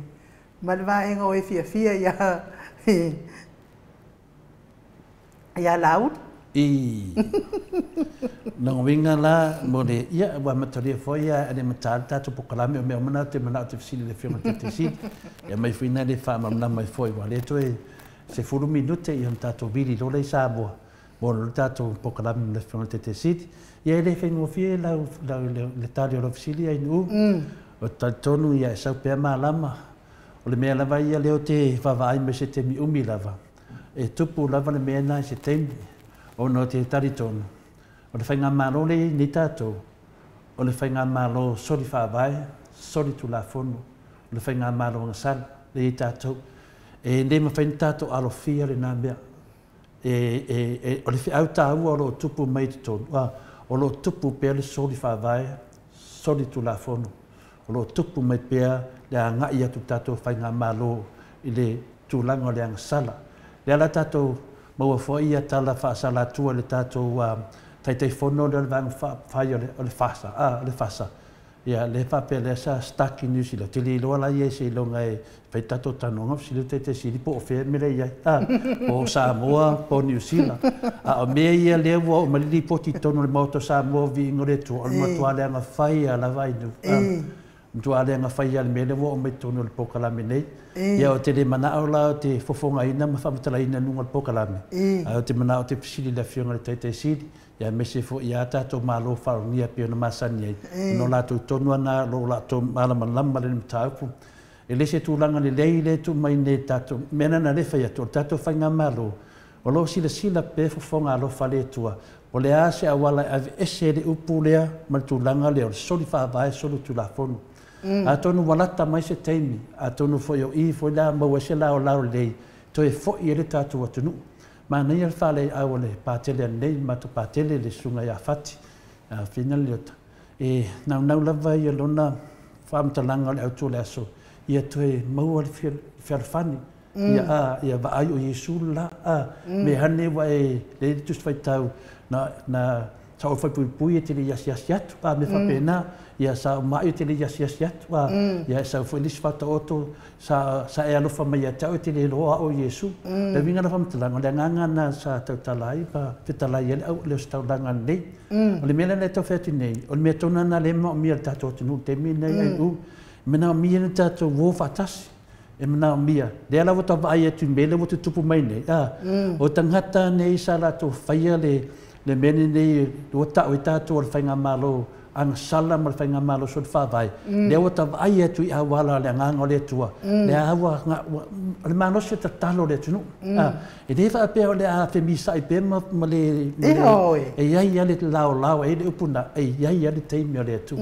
Ma le vaega o e fiafia ia ia laut. Longa winga la mo le ia ua matalia foi ia le matala tātou pokalame o mea mana te mana o te fesili le fionga te sili. Ia mai foi na le whaamamna mai foi wa le toe se fulu minute ia tātou vili lola i Samoa. Mo le tātou pokalame le fionga te sili. Ia le whaingofie lau le tali o lo fesili ai nu. O talitonu ia e sau pea malama. O le mea lava ia leo te whavaai me se te mi umi lava. E tupu lava le mea nai se taimi. O no te talitonu. O le whainga malo le ni tātou. O le whainga malo soli whaavae, soli tulafono. O le whainga malo ngasala le i tātou. E ne ma whainga tātou alofia le nā mea. O le whiau tāua o lo tupu mai te tonu. O lo tupu pea le soli whaavae, soli tulafono. O lo tupu mai pea le a ngai atu tātou whainga malo i le tūlanga o le angasala. Le ala tātou maua foi ia tala whaasala tua le tātou taitai fono le vang whai o le whasa. Le whasa. Ia, le whapea le sa stuck in New Zealand. Te le iloa la ia se ilonga e whai tātou tanonga, sili te te sili po o whea mele ia. Po Samoa, po New Zealand. O mea ia lea ua o malili poti tonu le maoto Samoa vi ingore tua, o le matua le anga whai a lava inu. Matua le anga whai a le mea lea ua o mai tonu le pokalame nei. Ia o te le manao la o te fofonga ina ma whamatala ina nunga le pokalame. O te manao te pisili le fionga le taitai sili. Ia mese fo ia tātou malo wharongia pe ona masani ai. No lātou tonu ana, lo lātou malama lama le mataupu. E lese tūlanga le lei le tu mai nei tātou. Mena na le whai atu, o tātou whainga malo. O lo sila sila pe fofonga alofa le tua. O le a se awala ave ese le upu lea ma le tūlanga lea o le soli whaavae, soli tulafono. A tonu walata mai se taimi, a tonu foi o i foi la maua se lao lao lei, toe foi e le tātou atunu. Ma nei al whale au le pātele anei, mato pātele le sunga ia whati, a whina le ota. E nau nau lava ia lona whaamatalanga le autu le aso, ia toe maua le whialwhani, ia ia vaai o Iesu la, me hane wa e le tusi whaitau, na sa o whaipui e te le iasi iasi atu, me whapena, ia sa o mai te le iasi iasi atu, ia sa o whailisi whata oto, sa e alofa mai a tau e te le loa o Iesu. Le winga na whamatalanga, le nganga na sa tautalai, pa fetalai ele au le o taulanga nei. O le mea le tau wheatu nei, o le mea tōna na le ma o mia le tātou atunu, te mea nei ai u, mena o mia na tātou wō whatasi. E mana o mia, le ala wata vai atu me le wata tupu mai nei. O tangata nei sa lātou whaia le mene nei, o tau e tātou o le whainga malo, anga sala ma le whainga malo so le whawai. Le wata vai atu i awala le anganga o le atua. Le awa, le malosi o tatalo le atunu. E le whaapea o le a whemisa i pe ma le... E iai ia le lao lao, e le upuna, e iai ia le teimi o le atu.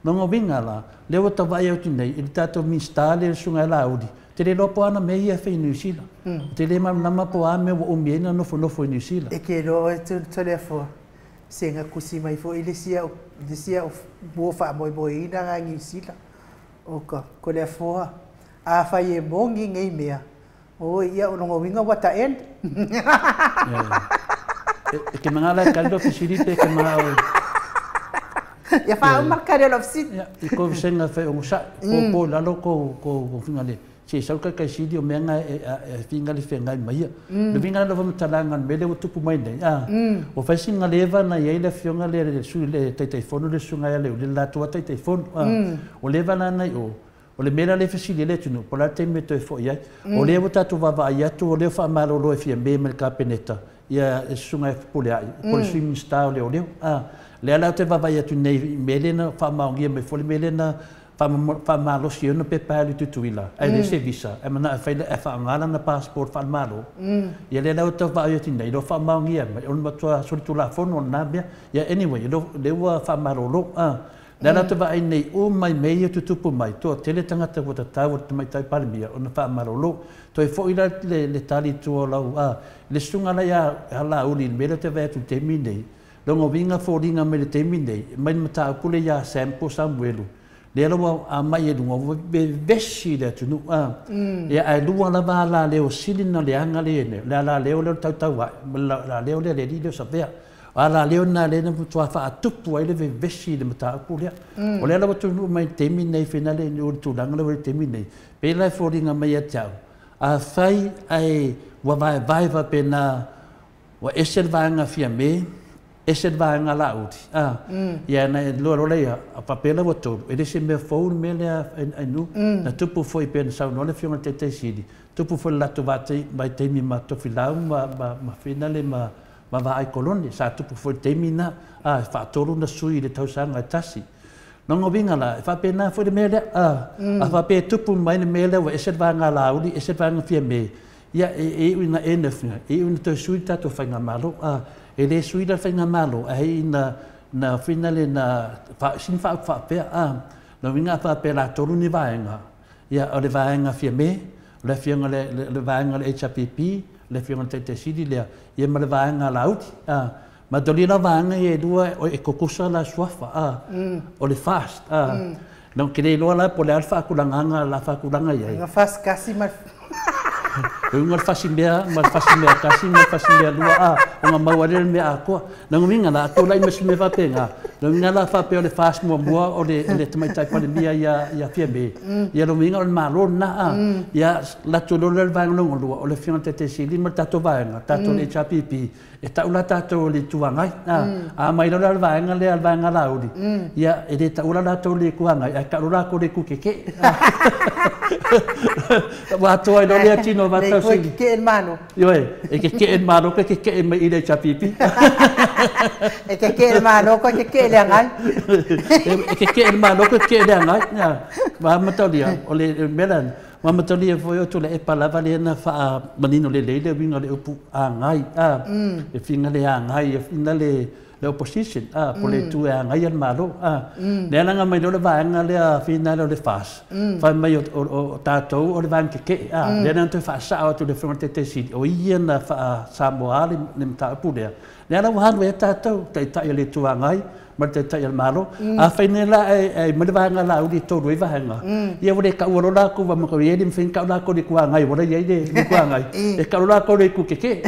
Nonga winga la, le wata vai atu nei, i le tātou minsta le sunga e lauli, Te le loa po ana me ia fei New Zealand. Te le malamalama po o a mea ua umi ai na nofonofo i Niu Sila. E ke iloa oe Toleafoa, sega kusi mai foi le isi au, le isi au mua faamoemoeina ga Niu Sila. O ka Toleafoa, afai e moni nei mea, oi ia o lona uiga ua ta end. E ke manao la e tali lou fesili pe ke manao e. Ia faauma le tali o lau fesili. Ia, i kou vasega fai ogosaʻi, popo i lalo kou kou finagale, se i sau le taitaisili o mea na e finagale feagai ma ia. Le uiga la o lau faamatalaga i le mea lea ua tupu mai nei, a, ua fai sina leva na i ai le afioga lea le sui le Taitaifono le susuga ia Leulia le latou lava Taitaifono, a, ua leva la na i o, o le mea la lea e fesili ai le atunuu, po o le a le taimi e toe foi ai. O lea ua tatou vaavaai atu, o lea ua faamalolo e Fiame mai le Kapeneta, ia le susuga ia Fepuleai, po o le Sui Minisita o Leoleo. A, lea la ou te vaavaai atu nei i mea lea na faamaonia mai foi le mea lea na faamalosi ai ona pepa e alu i Tutuila, ae leai se visa, ae manao e fai e faaaoga lana passport faale-Malo. Ia lea la ou te vaai atu nei, o lo o faamaonia mai, o le matua solitulafono lena mea. Ia anyway, o lea ua faamalolo. A, lea la ou te vaai nei uma i mea ia tutupu mai, toatele tagata ua tatau e le Tamaitai Palemia ona faamalolo. Toe foi la le tali i tua o lau, a, le susuga la ia Laauli i le mea lea ou te vaai atu i le taimi lenei, lona uiga foliga mai le taimi lenei, mai le mataupu lea ia Sam po o Samuelu, lea la ua aumai e luga, ua vevesi le atunuu, a. Ia ae lua lava alaleo sili na leaga lea e nei, o le alaleo lea o le tautaua'i ma le alaleo lea a le alii lea o Savea. O alaleo na lea na matua faatupu ai le vevesi i le mataupu lea. O lea la ua taunuu mai i le taimi lenei, finale i le tulaga lea ua i le taimi lenei, pei la e foliga mai ia te au, afai ae ua vaevae faapena, ua ese le vaega Fiame, ese le vaega Laauli, a, ia na lua loa lea, faapea la ua tolu, e le se mea fou le mea lea Ainuu, na tupu foi pei ona saunoa le Afioga i le Taitaisili, tupu foi i le latou vaitaimi ma Tofilau ma Finale ma Vaai Kolone, sa tupu foi i le taimi lena, a, e faatolu na sui i le tausaga e tasi. Lona uiga la, e faapena foi le mea lea, a, a faapea e tupu mai le mea lea ua ese le vaega Laauli, ese le vaega Fiame, ia, e iu ina e e iu ina toe sui le tatou faigamalo. A, e le sui la le faigamalo, ae ina na finale na sini faaupu faapea, a, lona uiga a faapea la tolu ni vaega, ia, o le vaega Fiame, o le afioga le vaega o le HRPP, le afioga i le Taitaisili lea, ia ma le vaega Laauli, a, ma talia la vaega ia e lua e tutusa la suafa, a, o le FAST, a, donc ke le iloa la po o le a le faatulagaga la faatulaga i ai. Ga FAST kasi ma le uiga o le fasi mea ma le fasi mea tasi ma le fasi mea lua, a, ona maua ai lea le mea atoa. Lona uiga la, a tulai mai se mea faapena, lona uiga la faapea o le FAST muamua o le Tamaitai Palemia ia Fiame, ia lona uiga o le Malo lena, a, ia latou loa lea le vaega lona lua, o le afioga i le Taitaisili ma le tatou vaega, tatou le HRPP, e tau la tatou o le Itu Agai. A mai loa la le vaega lea, le vaega Laauli, ia e le taua la latou le Itu Agai, ae tau loa latou le Itu Tetee. Ua atoa ai loa lea tino o Le itu e tetee le Malo. Ioe, e tetee le Malo pe tetee mai i le HRPP. E tetee le Malo koe tetee le Agai. E tetee le Malo koe tetee le Agai. Ma mataulia, o le mea la, ma mataulia foi o Tuilaepa lava lea na faamanino lelei le uiga o le upu agai, a, e fina le agai, e fina le opposition, a, po le itu e agaia le Malo, a. Lea la na aumai loa le vaega lea fina lea o le FAST, fai mai o tatou o le vaega tetee, a, lea na toe faasao atu i le Afioga i le Taitaisili, o ia na faa-Samoa le mataupu lea. Lea la ua alu ai tatou, Taitai o le Itu Agai ma le Taitai o le Malo. Afai nei la e mai le vaega Laauli e tolu ai vaega, ia ua le taua loa latou, ua matua i ai le mafai ona tau latou le Itu Agai ua la i ai le Itu Agai, e tau loa latou le Itu Tetee.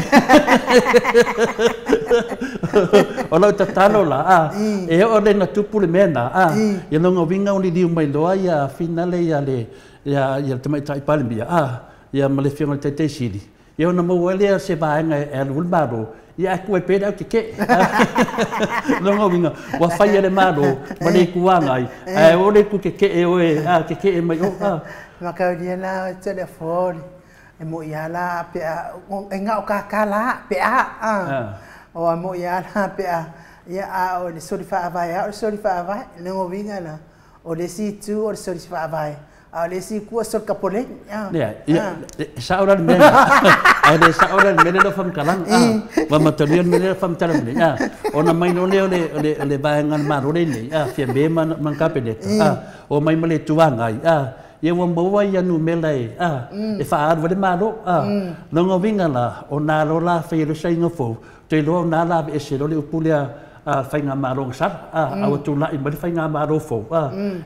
O lau tatalo la, a, e oo lea ina tupu le mea lena, a, ia lona uiga ua liliu mai loa ia finale ia le ia le Tamaitai Palemia, a, ia ma le Afioga i le Taitaisili, ia ona maua ai lea o se vaega e alu ai le Malo, ia ae tuu ai pea le au tetee. Lona uiga, ua fai e le Malo ma le Itu Agai, ae o le itu tetee oe, a, tetee mai o, a. Makaulia la o telefoni. E moi lava la pe a e gao kākā la pe a a o a moi lava la pe a ia a o le soli faavae lava o le soli faavae lona uiga la o le isi itu o le soli faavae a o le isi itu o le soli kapolei a. Leai, ia, e sao la le mea lena, ae le sao la le mea lea lau faamatalaga, a, ua matalia le mea lea lau faamatalaga nei, a, ona mai loa lea o le vaega a le Malo lenei, a, Fiame ma le Kapeneta, a, omai ma le Itu Agai, a, Ia ua maua ia numera e e faaalu ai le Malo. Lona uiga la, o nā loa la faia le saina fou, te iloa o nā la aveese loa le upu lea faigamalo gasala, a ua tula'i mai le faigamalo fou,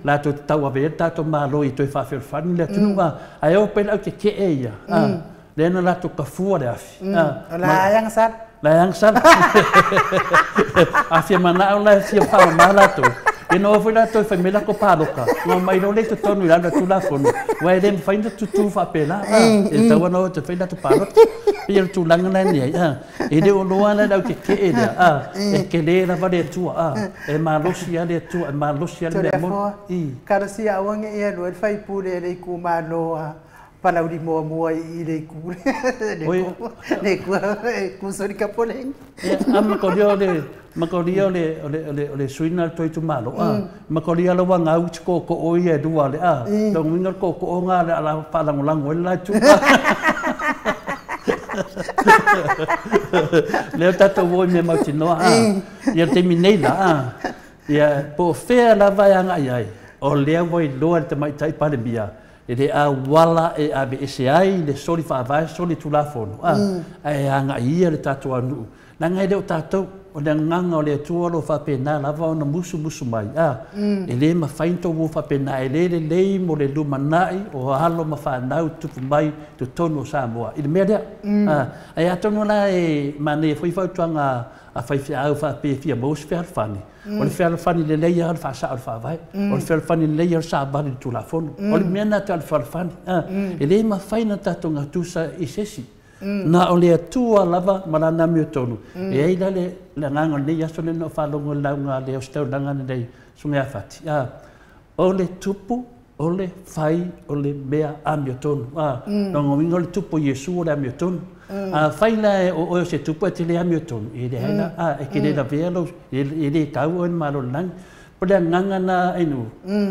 latou te tauave ai le tatou Malo i toe faafealofani le atunuu, ae o pei le aukeke'e ia, lea na latou kafua le afi. O la ai agasala. La e agasala. A fia mana'o la e fia faamamā latou, ia na o foi latou e fai mai latou paloka, na omai loa lea i totonu i lalo o le Tulafono, aua e le mafai ona tutū faapelā, e tatau ona o e toe fai latou palota. Pei o le tulaga la e i ai, e le o iloa la le aukeke'e lea, e telē lava le Atua, e malosi lava le Atua, e malosi lava le mea moni. Talosia aua ne i alu ai le faipule a le itumalo a Palauli muamua i le itu le itu soli kapoleni. Ia, a makolia o le makolia o le o le o le o le suina le toi itumalo, makolia la ua gau ti tootoo ia e lua le lona uiga o le tootoo lena o le a faalagolago ai le la itu. Lea o tatou o i mea mautinoa, ia le taimi nei la, ia po o fea lava e agai ai, o lea ua iloa e le Tamaitai Palemia e le auala e aveese ai le soli faavae, soli Tulafono, ae agai ia le tatou aganuu, leaga e le o tatou, o le agaga o le Atua o lo o faapena lava ona musumusu mai, e lē mafai ona tou o faapena, e lē lelei mo le lumanai o alo ma fanau tupu mai totonu o Samoa i le mea lea. Ae atonu la e manaia foi fautuaga a faifeau faapea e fia maua se fealofani, o le fealofani lelei lava o le faasao o le faavae, o le fealofani lelei lava o le savali i le Tulafono, o le mea lena tau o le fealofani. E lē mafai ona tatou gatusa i se isi, na o le Atua lava ma lana amiotonu. E ai la le agaga o lenei aso lea na ou faalogo i le lauga a le ositaulaga lenei Susuga ia Fati, o le tupu o le fai o le mea amiotonu. Lona uiga o le tupu o Iesu o le amiotonu. Afai la e o oe o se tupu ae te le amiotonu, e leai la, e te le lavea lou, e le tau oe i le Malo o le lagi. Po o le agaga lena ainu,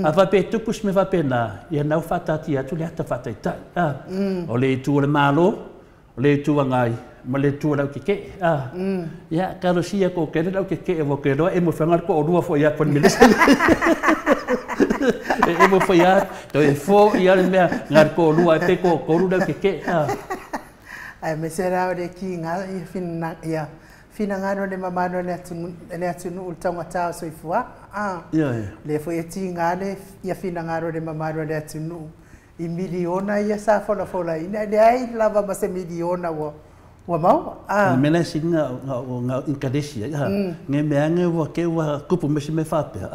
a faapea e tupu se mea faapena, ia lena ua faataatia atu le ata faataitai. O le itu o le Malo, o le Itu Agai, ma le itu o le aukeke'e. Ia, talosia toatele le aukeke'e ua te iloa e emo foi le toalua foi ia Polemelesa. E emo foi lava, toe fo'i lava le mea na le toalua ai pe toatolu le aukeke'e. Aemaise la o le kiga ia ia finagalo le mamalu o le atunuu i le taugata o soifuaga. Lea foi e tiga le ia finagalo le mamalu o le atunuu i miliona ia sa folafolaina, e leai lava ma se miliona ua maua. O le mea la e sili ona inkalesi ai, ne mea ane ua te ua tupu mai se mea faapea,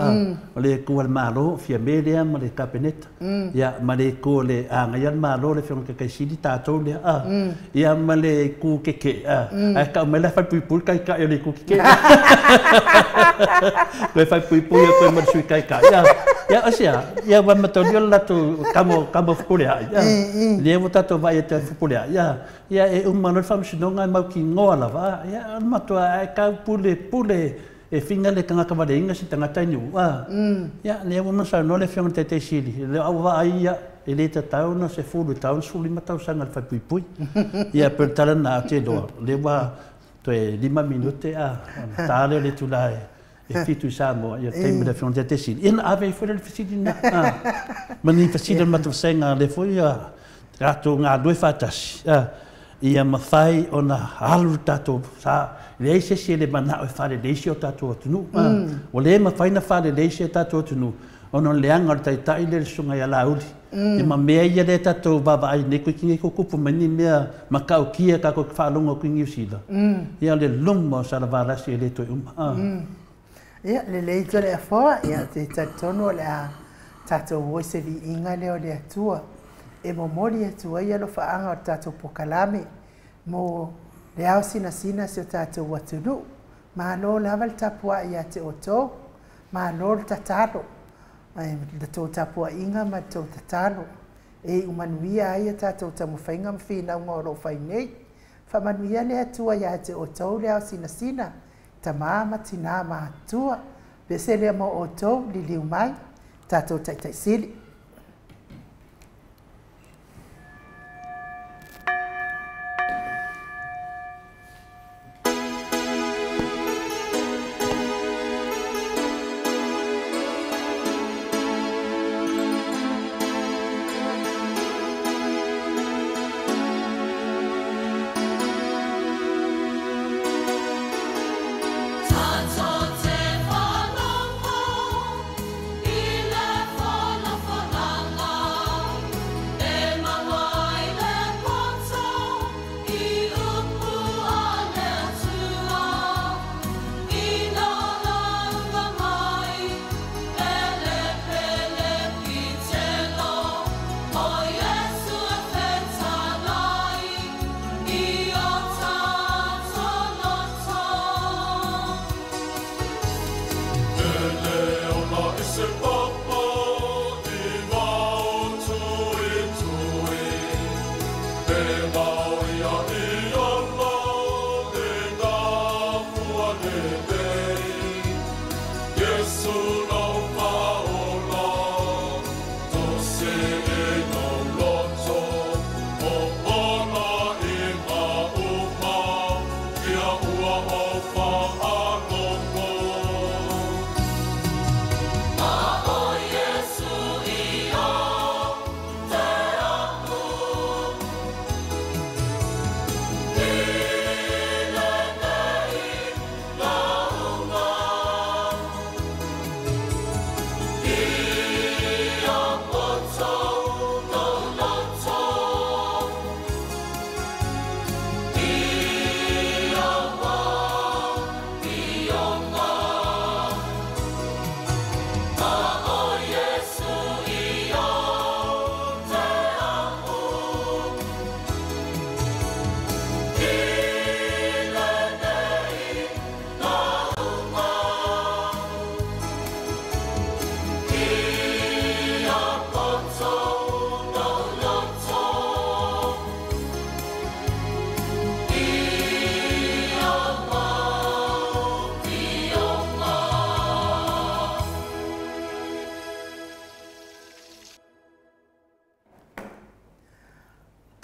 o le itu a le Malo, Fiame lea ma le Kapeneta, ia ma le itu o le agaia le Malo, le Afioga i le Taitai Sili, tatou lea, ia ma le itu keke'e, ae tau mai la e falepuipui le taitai o le itu keke'e. Toe falepuipui atu ai ma le Sui Taitai. Ia, o se a? Ia ua matalia le latou kamo kamo fepulea'i, lea ua tatou vaai atu ai fepulea'i, ia e uma loa le faamasinoga e mautinoa lava, ia o le matua ae tau pule pule e figa le tagata valeina se tagata i nuu. Ia lea ua uma saunoa le Afioga i le Taitai Sili, le au vaai ia e le tatau ona 10 e tau ona 15 tausaga le falepuipui. Ia pei o le tala lena, ou te iloa lea ua toe 5 minute ona ta lea o le itula e 7 i Samoa, ia le taimi o le Afioga i le Taitai Sili, ia ona ave ai foi lea o le fesili lena. Ma ni fesili o le matou vasega lea foi tatou galulue faatasi, ia mafai ona alu le tatou sa. E leai se isi e le mana'o e faalelei si o tatou atunuu. Ua le mafai ona faalelei si o tatou atunuu ona o le leaga o le taitai lea le Susuga ia Laauli. Ia ma mea ia lea tatou vaavaai nei toeitiiti nei tutupu mai ni mea matautia tatou te faalogo atu i Niu Sila. Ia o le luma o Salavalasi e le toe uma. Ia, lelei Toleafoa, ia, te talitonu o le a tatou o i se viiga lea o le Atua e momoli atu ai alofaaga o le tatou polokalame mo le ao sinasina si o tatou atunuu. Malo lava le tapuai ia te outou, malo le tatalo, le tou tapuaiga ma le tou tatalo e iu manuia ai a tatou taumafaiga ma finauga o lo o fai nei. Faamanuia le Atua ia te outou le ao sinasina, tamā ma tinā ma atua. Pese lea mo outou, liliu mai, tatou Taitaisili.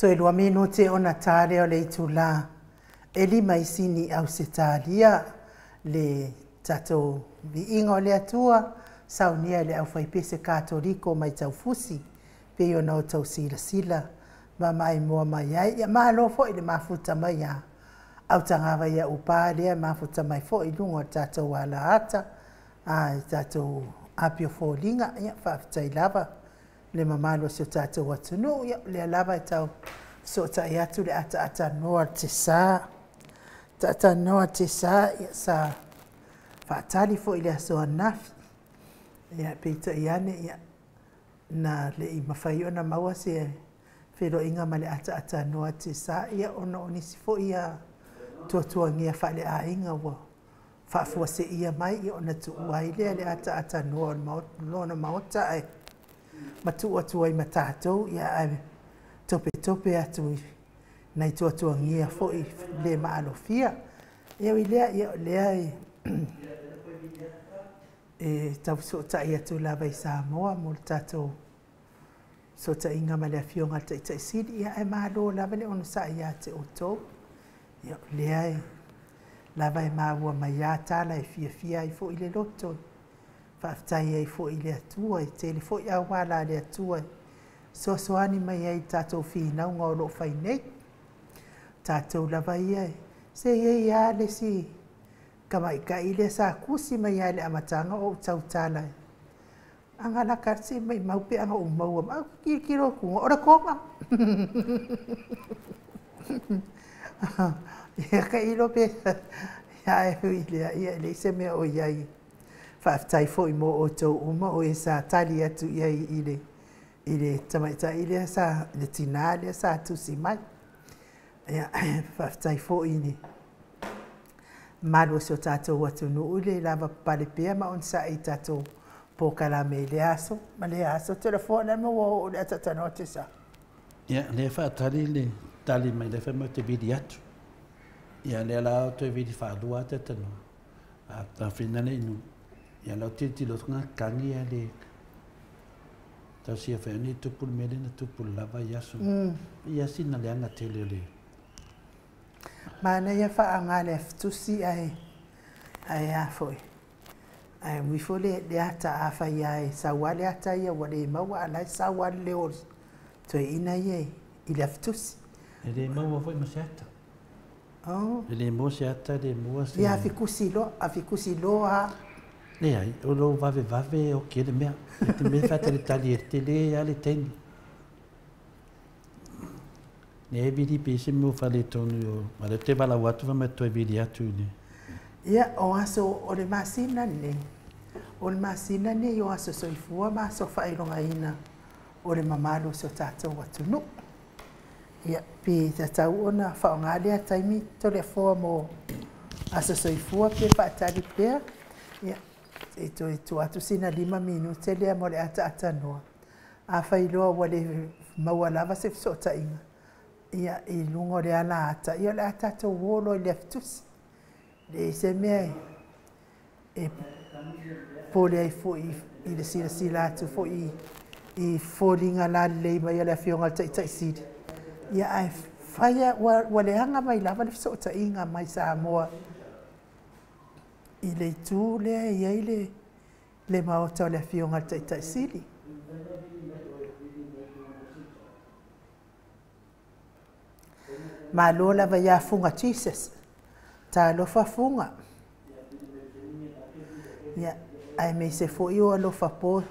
Toe 2 minute ona tā lea o le itulā e 5 isini Ausetalia le tatou viiga o le Atua saunia e le aufaipese Katoliko mai Taufusi pei ona o tausilasila ma maimoa mai ai. Ia malo foi le mafuta mai a autagava ia upā lea mafuta mai foi i luga o tatou alaata a i tatou apia foliga. Ia faafetai lava le mamalu o si o tatou atunuu. Ia lea lava e tau sootai atu le ataatanoa te sā. Taatanoa te sā, ia sa faatali foi le aso ananafi. Ia peitai ane, ia na le i mafai ona maua se feloiga ma le ataatanoa te sā, ia ona o nisi foi ia tuatuagia faaleaiga ua faafuaseia mai, ia ona tuua ai lea le ataatanoa o lona maota ae matuu atu ai ma tatou, ia ae topetope atu i nai tuatuagia foi le maalofia. Ia ui lea, ia o lea e tausootai atu lava i Samoa mo le tatou sootaiga ma le afioga i le Taitaisili, ia ae malo lava le onosai ia te outou. Ia o lea e lava e maua mai a tala e fiafia ai foi le loto, faafetai ai foi i le Atua, e tele foi auala a le Atua e soasoani mai ai i tatou finauga o loo fai nei. Tatou lava ia, se i ai lava le isi tamaitai lea sa tusi mai lava i le amataga o ou tautala. Aga laka se mai mau pe aga ou maua ma au kilokilo atu o le toga. Ia ka ilo pe ia e hui lea ia le se mea o iai. Faafetai foi mo outou uma o e sa tali atu iai i le tamaitai lea sa le tinā lea sa tusi mai. Ia faafetai foi i le mamalu o si o tatou atunuu le lava papale pea ma onosai i tatou polokalame i lea aso ma lea aso. Telefona le maua o le atatanoa te sa. Ia, lea faatali le tali mai le fai mai te vili atu. Ia, lea la o te vili whaalua te tanoa. A ta whina le inu. Ia, lau tili tilo ngā kangi a le tau sia whai ni tupu le mele na tupu le lava i aso. Ia sina le anga tele le. Mana ia whaanga le aftusi ai ai a foi. Ai wifo le le ata a whai ai sawa le ata ia wa le maua alai sawa le o toe ina ia i le aftusi. E le maua foi ma se ata. Oh. E le mua se ata, le mua se... Ia afikusi loa. Le ai, o lo vave vave o ke le mea. E te mea whata le tali e te le a le teini. Ne e vili pe se mua whale tonu o... Ma le te wala watu wa me toe vili atu ne. Ia, o aso o le masina nei. O le masina nei o aso soifua ma aso whailonga ina o le mamalu o se o tātou atunuu. Ia, pe tatau ona whaonga lea taimi tole foa mo aso soifua pe whaatali pea. Ia, e toe tu atu sina 5 minute lea mo le ataatanoa. A whailoa ua le maua lava se fesootaiga. Ia, i luga o le ala ata, ia o le a tatou olo i le afitusi. Le se mea e pole ai foi i le silasila atu foi i foliga lalelei mai o le afioga i le Taitaisili. Ia ae faia ua leaga mai lava le fesootaiga mai Samoa I le itu lea e i ai le le maota o le afioga i le Taitaisili. Malo lava ia Fuga Jesus. Talofa Fuga. Ia, aemaise foi o alofa po,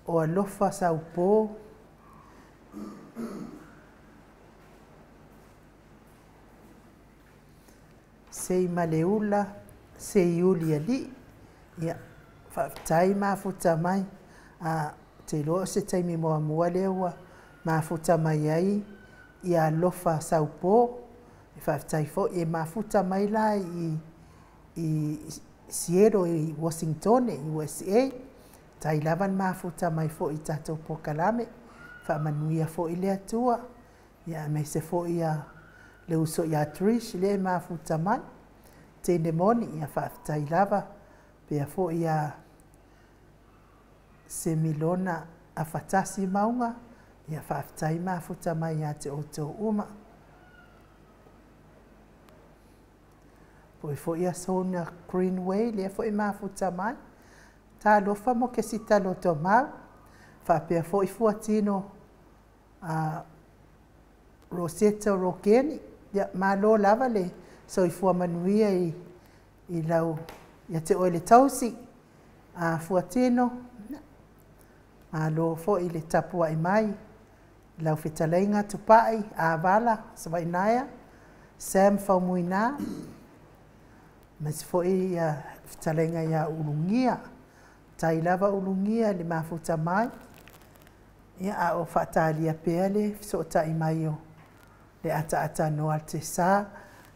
o alofa saupo. Sei ma le ula, sei uli alii. Ia, faafetai mafuta mai. A, te iloa o se taimi muamua lea ua mafuta mai ai ia alofa saupo. E faafetai foi e mafuta mai la i Seattle i Washingtone, USA. Tai lava le mafuta mai foi i tatou polokalame. Faamanuia foi le Atua. Ia, aemaise foi ia le uso ia Trish lea e mafuta mai. Teine moni, ia faafetai lava. Pea foi ia Semilona Afatasi Mauga, ia faafetai mafuta mai ia te outou uma. Poi foi ia Sona Greenway, lea foi mafuta mai. Talofa mo ke sita loto mau. Faapea foi fuatino Rosetta Rokeni. Ia, malo lava le soifua manuia i lau, ia te oe le tausi. Fuatino, malo foi le tapuai mai. Lau fetalaiga Tupai, Avala, Savainaea, Sam Faumuina. Aemaise foi ia fetalaiga ia Ulugia. Tai lava Ulugia le mafuta mai. Ia, a o faatalia pea le fesootai mai o le ataata noa le te sa.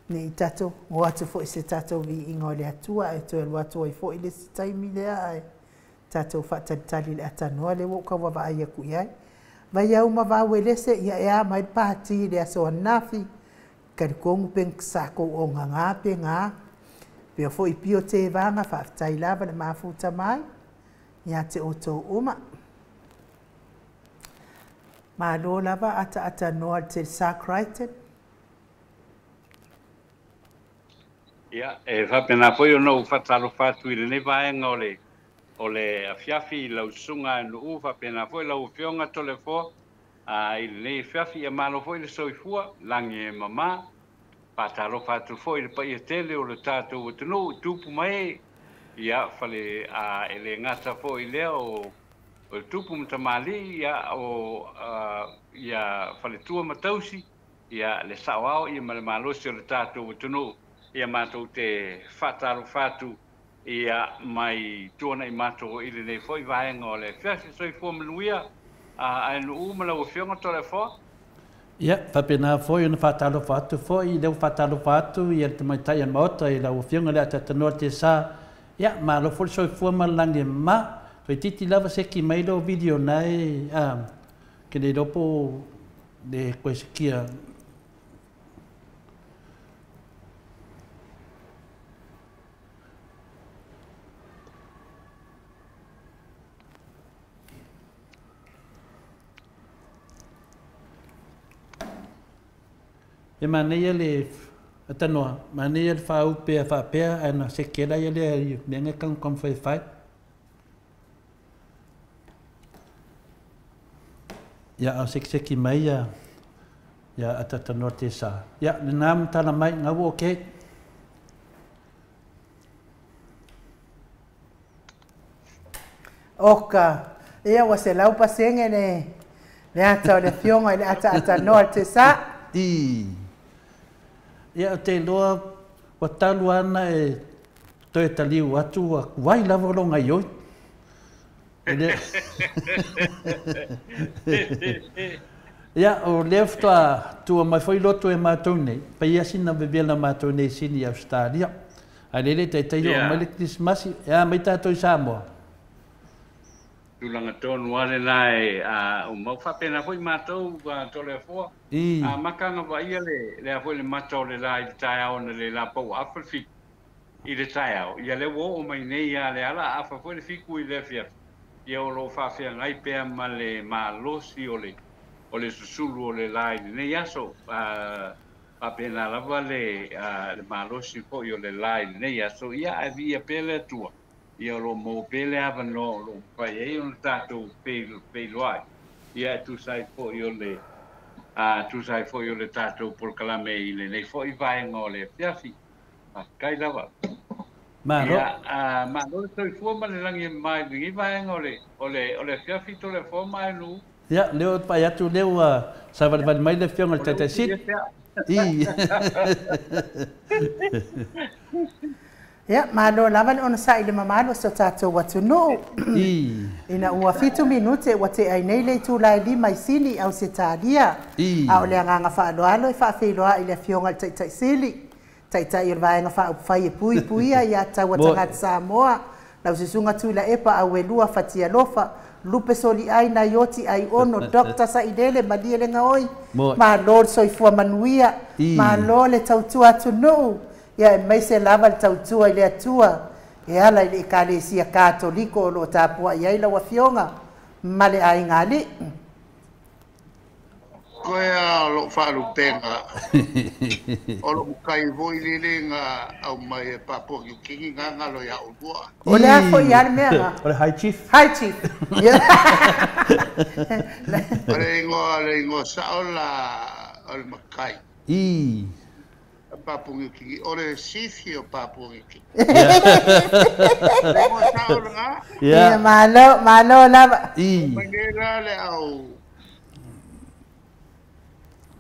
Ne i tatou o atu foi se tatou viiga o le Atua ae toe alu atu ai foi le isi taimi lea ae tatou faatalitali le atanoa lea ua ou tau vaavaai atu i ai. Vai au ma vau e lese ia e a mai le pati i le aso ananafi. Talitonu pe sa tou ogaga pe gā. Pea foi pio te vaga faafetai lava le mafuta mai. Ia te outou uma. Malo lava ataatanoa le Telesa Crichton. Ia, e faapena foi ona ou faatalofa atu i lenei vaega o le afiafi i lau susuga Nuu, faapena foi lau afioga Toleafoa i lenei afiafi. Ia malo foi le soifua, lagi e mamā. Faatalofa atu foi i le paia tele o le tatou atunuu i tupu ma e, ia fale a e le gata foi lea o le tupu ma tamalii, ia o ia faletua ma tausi, ia le saoao ia ma le malosi o le tatou atunuu. Ia matou te faatalofa atu ia mai tuanai matou i lenei foi vaega o le afiafi. Soifua manuia ae Nuu ma lau afioga Toleafoa. Ia, faapena foi ona faatalofa atu foi, lea ua faatalofa atu ia le tamaitai a le Maota i lau afioga le Atatanoa te sa. Ia, malo foi le soifua ma le lagi e mama. Toeitiiti lava seki mai lou video na e ke le iloa po o le koe sikia. E manaia le atanoa, manaia le faaupe a faapea ae na seki ai la lea i mea e taumafai e fai. Ia, a o sekiseki mai ia ia atatanoa te sa. Ia, lena matala mai, ngā ua okay. Oka, ia ua 100% le ata o le afioga i le ataatanoa le te sa. I. Ia, o te iloa, ua talu ana e toe taliu atu ua kuai lava o lo ngai oi. E Ia, o lea faatoa tua mai foi loto e matou nei, paia sina vevela matou nei sini i Australia. Ae le le taitai o mai le Krisimasi, e a mai tatou i Samoa. Tulaga tonu lava lena e a o mau faapena foi matou Toleafoa. A makaga vaaia le lea foi le mata o le lā i le taeao na le lapau afa le 7 i le taeao. Ia lea ua oo mai nei a le ala afa foi le 7 i le afiafi. Ia o loo faafeagai pea ma le malosi o le susulu o le lā i lenei aso. Faapena lava le le malosi fo'i o le lā i lenei aso. Ia ae viia pea le Atua, ia o loo maua pea le avanoa o loo mafai ai ona tatou feiloai, ia e tusa ai fo'i o le tusa ai fo'i o le tatou polokalame i lenei fo'i vaega o le afiafi. Faafetai lava. Malo. Ia, malo le soifua ma le lagi e mama i lenei vaega o le o le o le afiafi Toleafoa ma Aenu'u. Ia, lea ua pai atu lea ua savalivali mai le Afioga i le O le Taitai upu ia Sili. pea. I. Ia, malo lava le onosa'i i le mamalu o si o tatou atunuu. I. Ina ua 7 minute ua te'a ai nei le itula e 5 i Sini, Ausetalia. I. A o le agaga fa'aaloalo e fa'afeiloa'i i le Afioga i le Taitai Sili, Taitai o le Vaega Faaupufai e Puipuia ia Taua Mo. Tagata Samoa, lau Susuga Tuilaepa Auelua Fatialofa, Lupe Soli'ai nai Oti Aiono, Dr. Sa'ilele Malie le Gaoi, Mo. malo le soifua manuia, I. malo le tautua atunuu, ia e maise lava le tautua i le Atua, e ala i le Ekalesia Katoliko o loo tapua'i ai lau Afioga ma le aiga alii. Koe a o lou faalupega o lou matai foi lele na aumai e Papua Niu Kini na galo iā oulua. O le a I. fo'i a le mea ga? O le High Chief. Hi Chief. O le igoa le igoa sa'o la o le matai I. Papua Niu Kini o le sifi o Papua Niu Kini. Ia. O le igoa sa'o lagā. Ia Ia. malo, malo lava. I. Mai nei la le au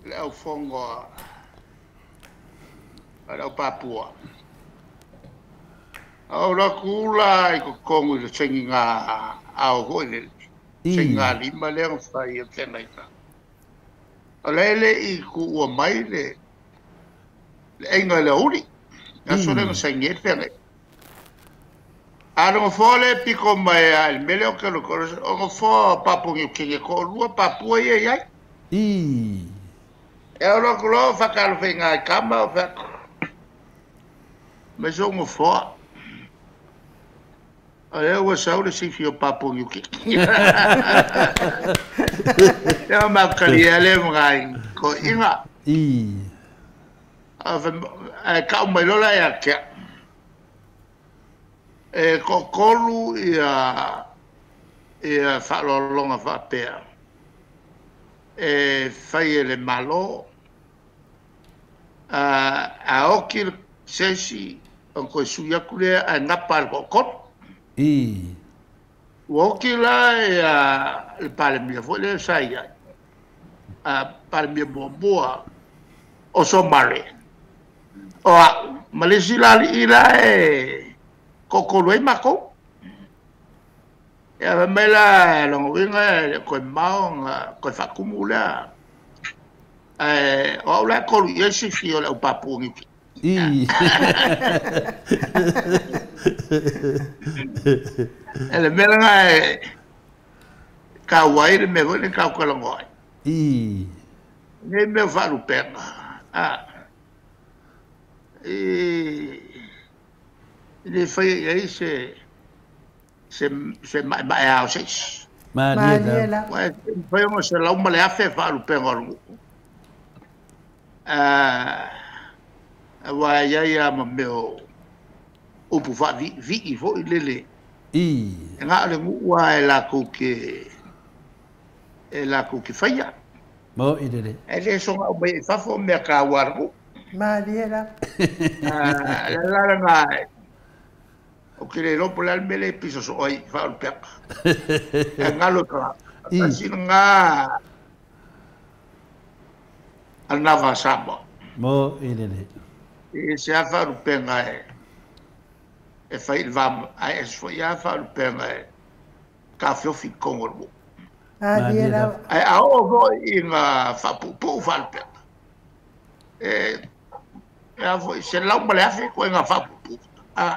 le au fogo a le au Papua. A o la kula i totonu i le sainiga ao foi lele, sainiga I. lima lea na fai e feagaiga. O le e le'i tu'ua mai le le aiga i le aoauli, le aso lea na I. saini ai le feagaiga. A le gofoa le piko mai a i le mea lea o ke o gofoa o Papua Niu Kini e to'alua Papua ia i ai. I. E olo atu loa faatalofa i kama o feako mai sou gofoa. O lea ua sau le sifi o Papua Niu Kini. Lea mautalia le magai toe'iga. I. Ae ka'u mai lola ia te a'u. E to'atolu ia ia fa'aloaloga fa'apea e fai e le Mālō a oti le sesi ona toe sui atu lea ae napa le to'atolu. I. Ua oti la ia le Palemia foi lea sa i ai a Palemia muamua o Somare o a'u ma le isi la ali'i la e to'atolu ai makou. Ia fai mai la lona uiga e le o toe mamao ona toe fa'atumu lea ae o a'u la e tolu i ai sifi o le au Papua Niu Kini. I. E le mea lagā e taua ai le mea foi le tatou talanoa ai. I. Nei mea o faalupega a i le faia i ai se se se ma'ema'e o se isi. Malie Malie lava. lava. Ua e mafai ona selau ma le afe faalupega o le nu'u. Auā e iai a ma mea o upu fa'avi'ivi'i fo'i lele. I. E ga'o le nu'u a e lakou ke e lakou ke faia. Mo i lele. Ae lē soga aumai ai fafo mea kāua a le nu'u. Malie lava. Le ala lagā ou te le iloa po o le a le mea lea e pisa so'o ai faaulupega. Ae galo i tagata. I. Tasi lagā anava a Samoa. Mo i lele. E se a faalupega e e fai i le va ae ese fo'i a faalupega e tafeofi i totonu o le nu'u. Malie Malie lava. lava. Ae a oo fo'i ina faapu'upu'u faalupega. E e a fo'i selau ma le afe ko'ega faapu'upu'u. I.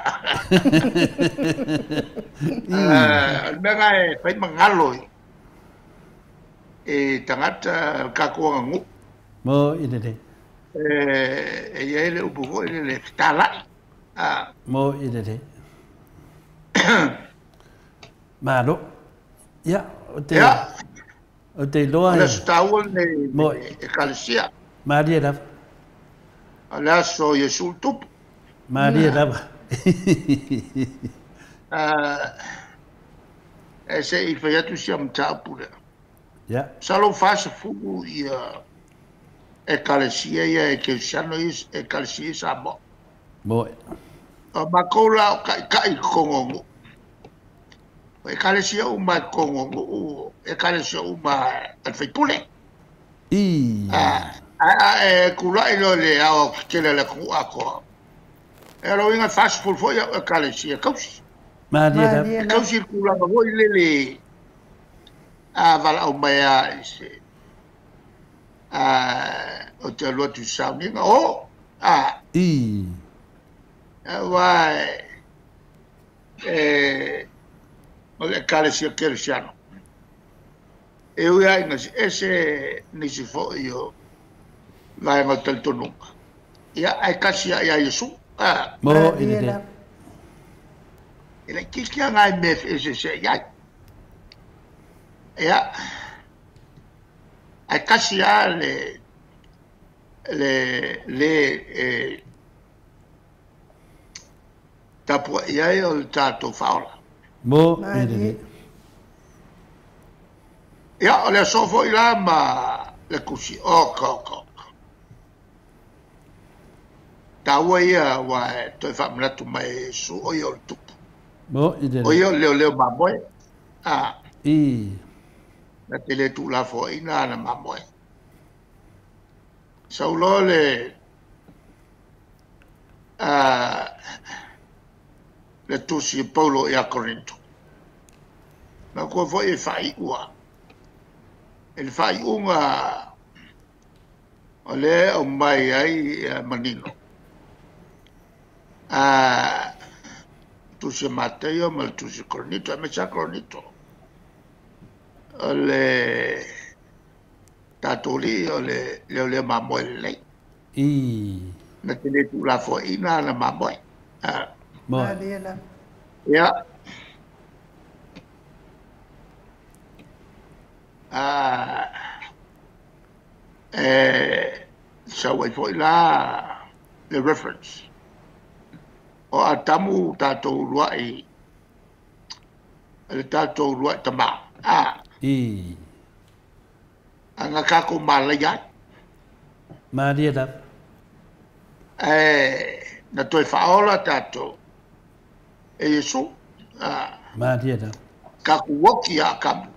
O le mea lagā e fai magalo i e tagata le tatou aganu'u. Mo i lele. E i ai le upu fo'i lele fetala'i a. Mo i lele. Malo. Ia, o te Ia o te o iloa le e aso taua lenei mo le Ekalesia. malie lava. O le aso Iesu le tupu. Malie lava. E se i fai atu sia mataupu lea. Ia. Masalo 40 ia ekalesia ia e kerisiano ia ekalesia i Samoa. Moe. O makou la o kaikai i totonu o nuu. O ekalesia uma i totonu o nuu, ekalesia uma a le faipule. I. A e tulai loa i le ao tetele a le atunuu atoa, e lona uiga e 40 foi au ekalesia e tausi. Malie lava. E tausi i le tulaga foi lele a valaau mai lava i se ou te alu atu i sauniga, o a. I. Aua e o le ekalesia kerisiano. E ui lava ina ese nisi foi o vaega o le talitonuga, ia, ae tasi lava ia Iesu. A. Mo i le. E laitiiti lava nai mea e feeseeseai ai. Ia, ae tasi lava le, le, le e tapuai ai o le tatou faaola. Mo i le. Ia, o le aso foi la ma le tusi, oka, oka, oka. Taua ia aua e toe faamanatu mai e Iesu, o ia o le tupu. Mo i le. O ia o le leoleo mamoe. A. I. Na te le tuulafoaiina ana mamoe. Sau loa le, a, le tusi a Paulo ia Korinto. Manatua foi e faaiua. I le faaiuga o lea e aumai ai manino, a tusi a Mataio ma le tusi a Korinito, aemaise lava Korinito, o le tatou alii o le leoleo mamoe lelei. I. Na te le tuulafoaiina ana mamoe. Moe. Ia. E sau ai foi la le reference o Atamu tatou uluai le tatou uluai tama a I. Ana tatou malaia ai. Malie lava. Ae na toe faaola tatou e Iesu. Malie lava. Tatou oki ia Atamu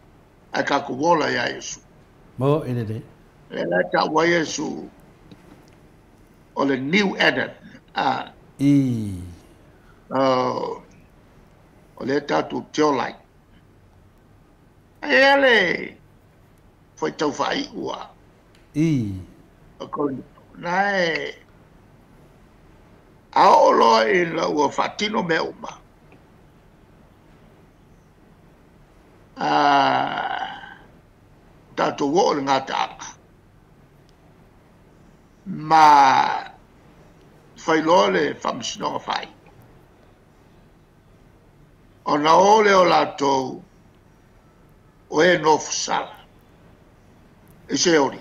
ae tatou ola ia Iesu. Mo i lelei. Lea la e taua ai Iesu o le new Adam. I. O lea tatou te ola ai. E a le faitau faaiu a. I. O Korinito. Na e a oo loa ina ua faatino mea uma, a tatou oo i le gataaga ma fai loa le faamasinoga faaiu, ona o lea o latou o e nofosala i Seoli,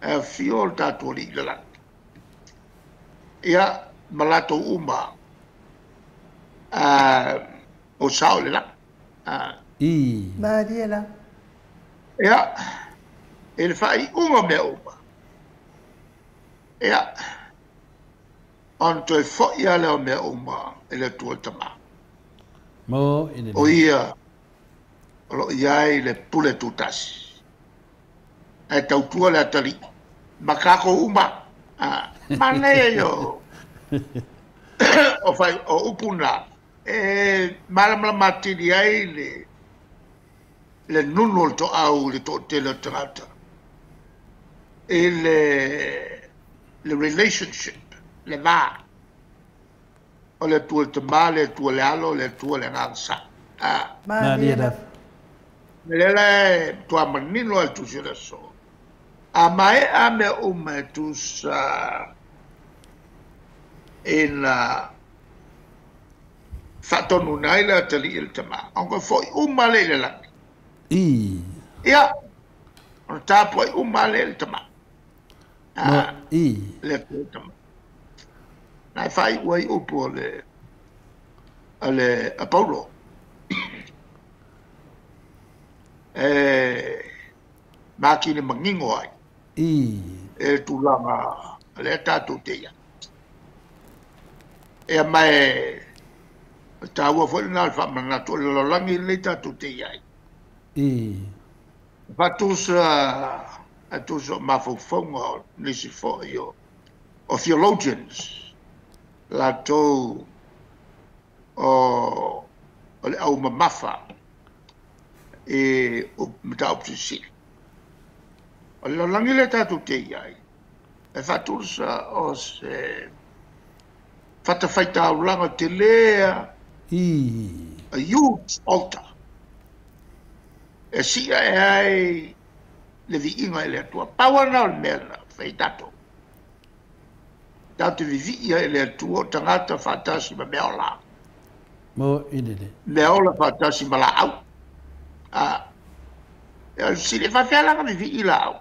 e afio le tatou Alii i le lagi, ia ma latou uma o sao i le lagi. I. Malie la. Ia, i le faaiuga o mea uma, ia, ona toe foi lava lea o mea uma i le Atua Tama. Mo i le. O ia o lo o i ai le pule tutasi, ae tautua le atalii ma tatou uma. Manaia ia o, o, o upu na e malamalama atili ai le le nunu o le toau i le toatele o tagata i le le relationship, le va o le Atua le Tama, le Atua le Alo, le Atua le Agaga Sa. Malie lava. Lea la e matua manino lava le tusi o le aso. A maea mea uma e tusa ina faatonuina ai le atalii e le tama, ona foi uma lea i le lagi. I. Ia, ona tapuai uma lea i le tama. Mo i. Le Atua tama. Na e whai ua i upu o le a le a Paulo. E makini mangingo ai. E tulaga le tātou te ia. E mai tāua foi na le whaamanatu o le lalolagi le tātou te ia ai. Fatusa a tusa o mafaufauga o nisi foi o theologians latou o le au mamafa e o mataupu silisili. O le lalolagi le tatou te i ai, e faatusa o se fatafaitaulaga telea, a huge altar e sia e ai le viiga i le Atua. Pau ana o le mea na fai tatou. Tatou te vivii ai i le Atua o tagata faatasi ma mea ola. Mo i lele. Mea ola faatasi ma laau. A, e o le fesili, e faafefea la ona vivii laau?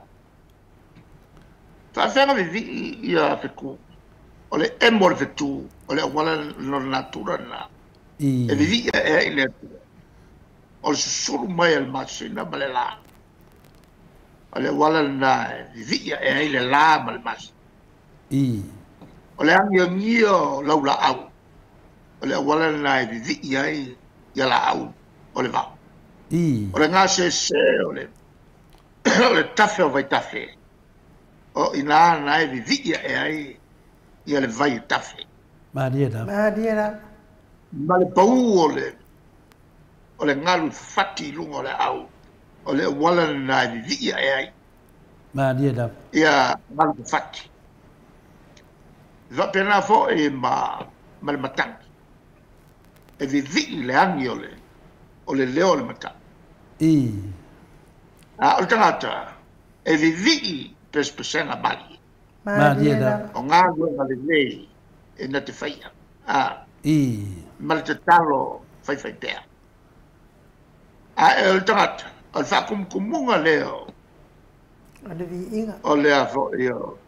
Faafefea ona vivii ia fetu? O le emo o le fetu, o le auala no le natura na. E vivii e ai i le Atua. O le susulu mai a le masina ma le la. O le auala lena e vivii e ai le la ma le masina. O le agiagia o laulaau. O le auala lena e vivii ai ia laau o le vao. O le gasese o le tafe o vaitafe. O ina na e vivii e ai ia le vai e tafe. Malie la. Malie la. Ma le pau o le galu fati i luga o le au. O le auala lena e vivii e ai. Malie la. Ia galu fati. Faapena foi ma le matagi. E vivii le agi o le leo o le matagi. A o le tagata e vivii pesepesega malie. Malie la. O galuega lelei e na te faia. A ma le tatalo faifai pea. A e o le tagata, o le faakumukumuga lea O le viiga. o lea foi o,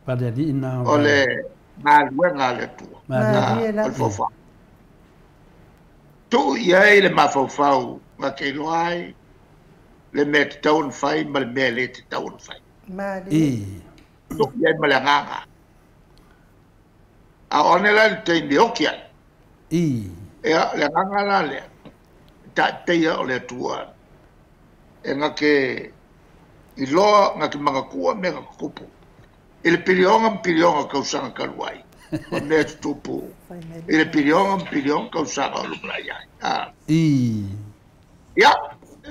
Pale ali ina. o le galuega a le Atua. Malie. Malie la. O le faufau. Tuu i ai le mafaufau ga ke iloa ai le mea tatau ona fai ma le mea le tatau ona fai. Malie. Tuu i ai ma le agaga. A o ane la le taimi oki ai. Ia, le agaga la lea, taiteia o le Atua. E ngake iloa ngake magakua mea ga kupu. I le pilioga ma pilioga kausaga talu ai. O mea tutupu. Fai mai. I le pilioga ma pilioga kausaga o lumanai ai. Ah. Ia,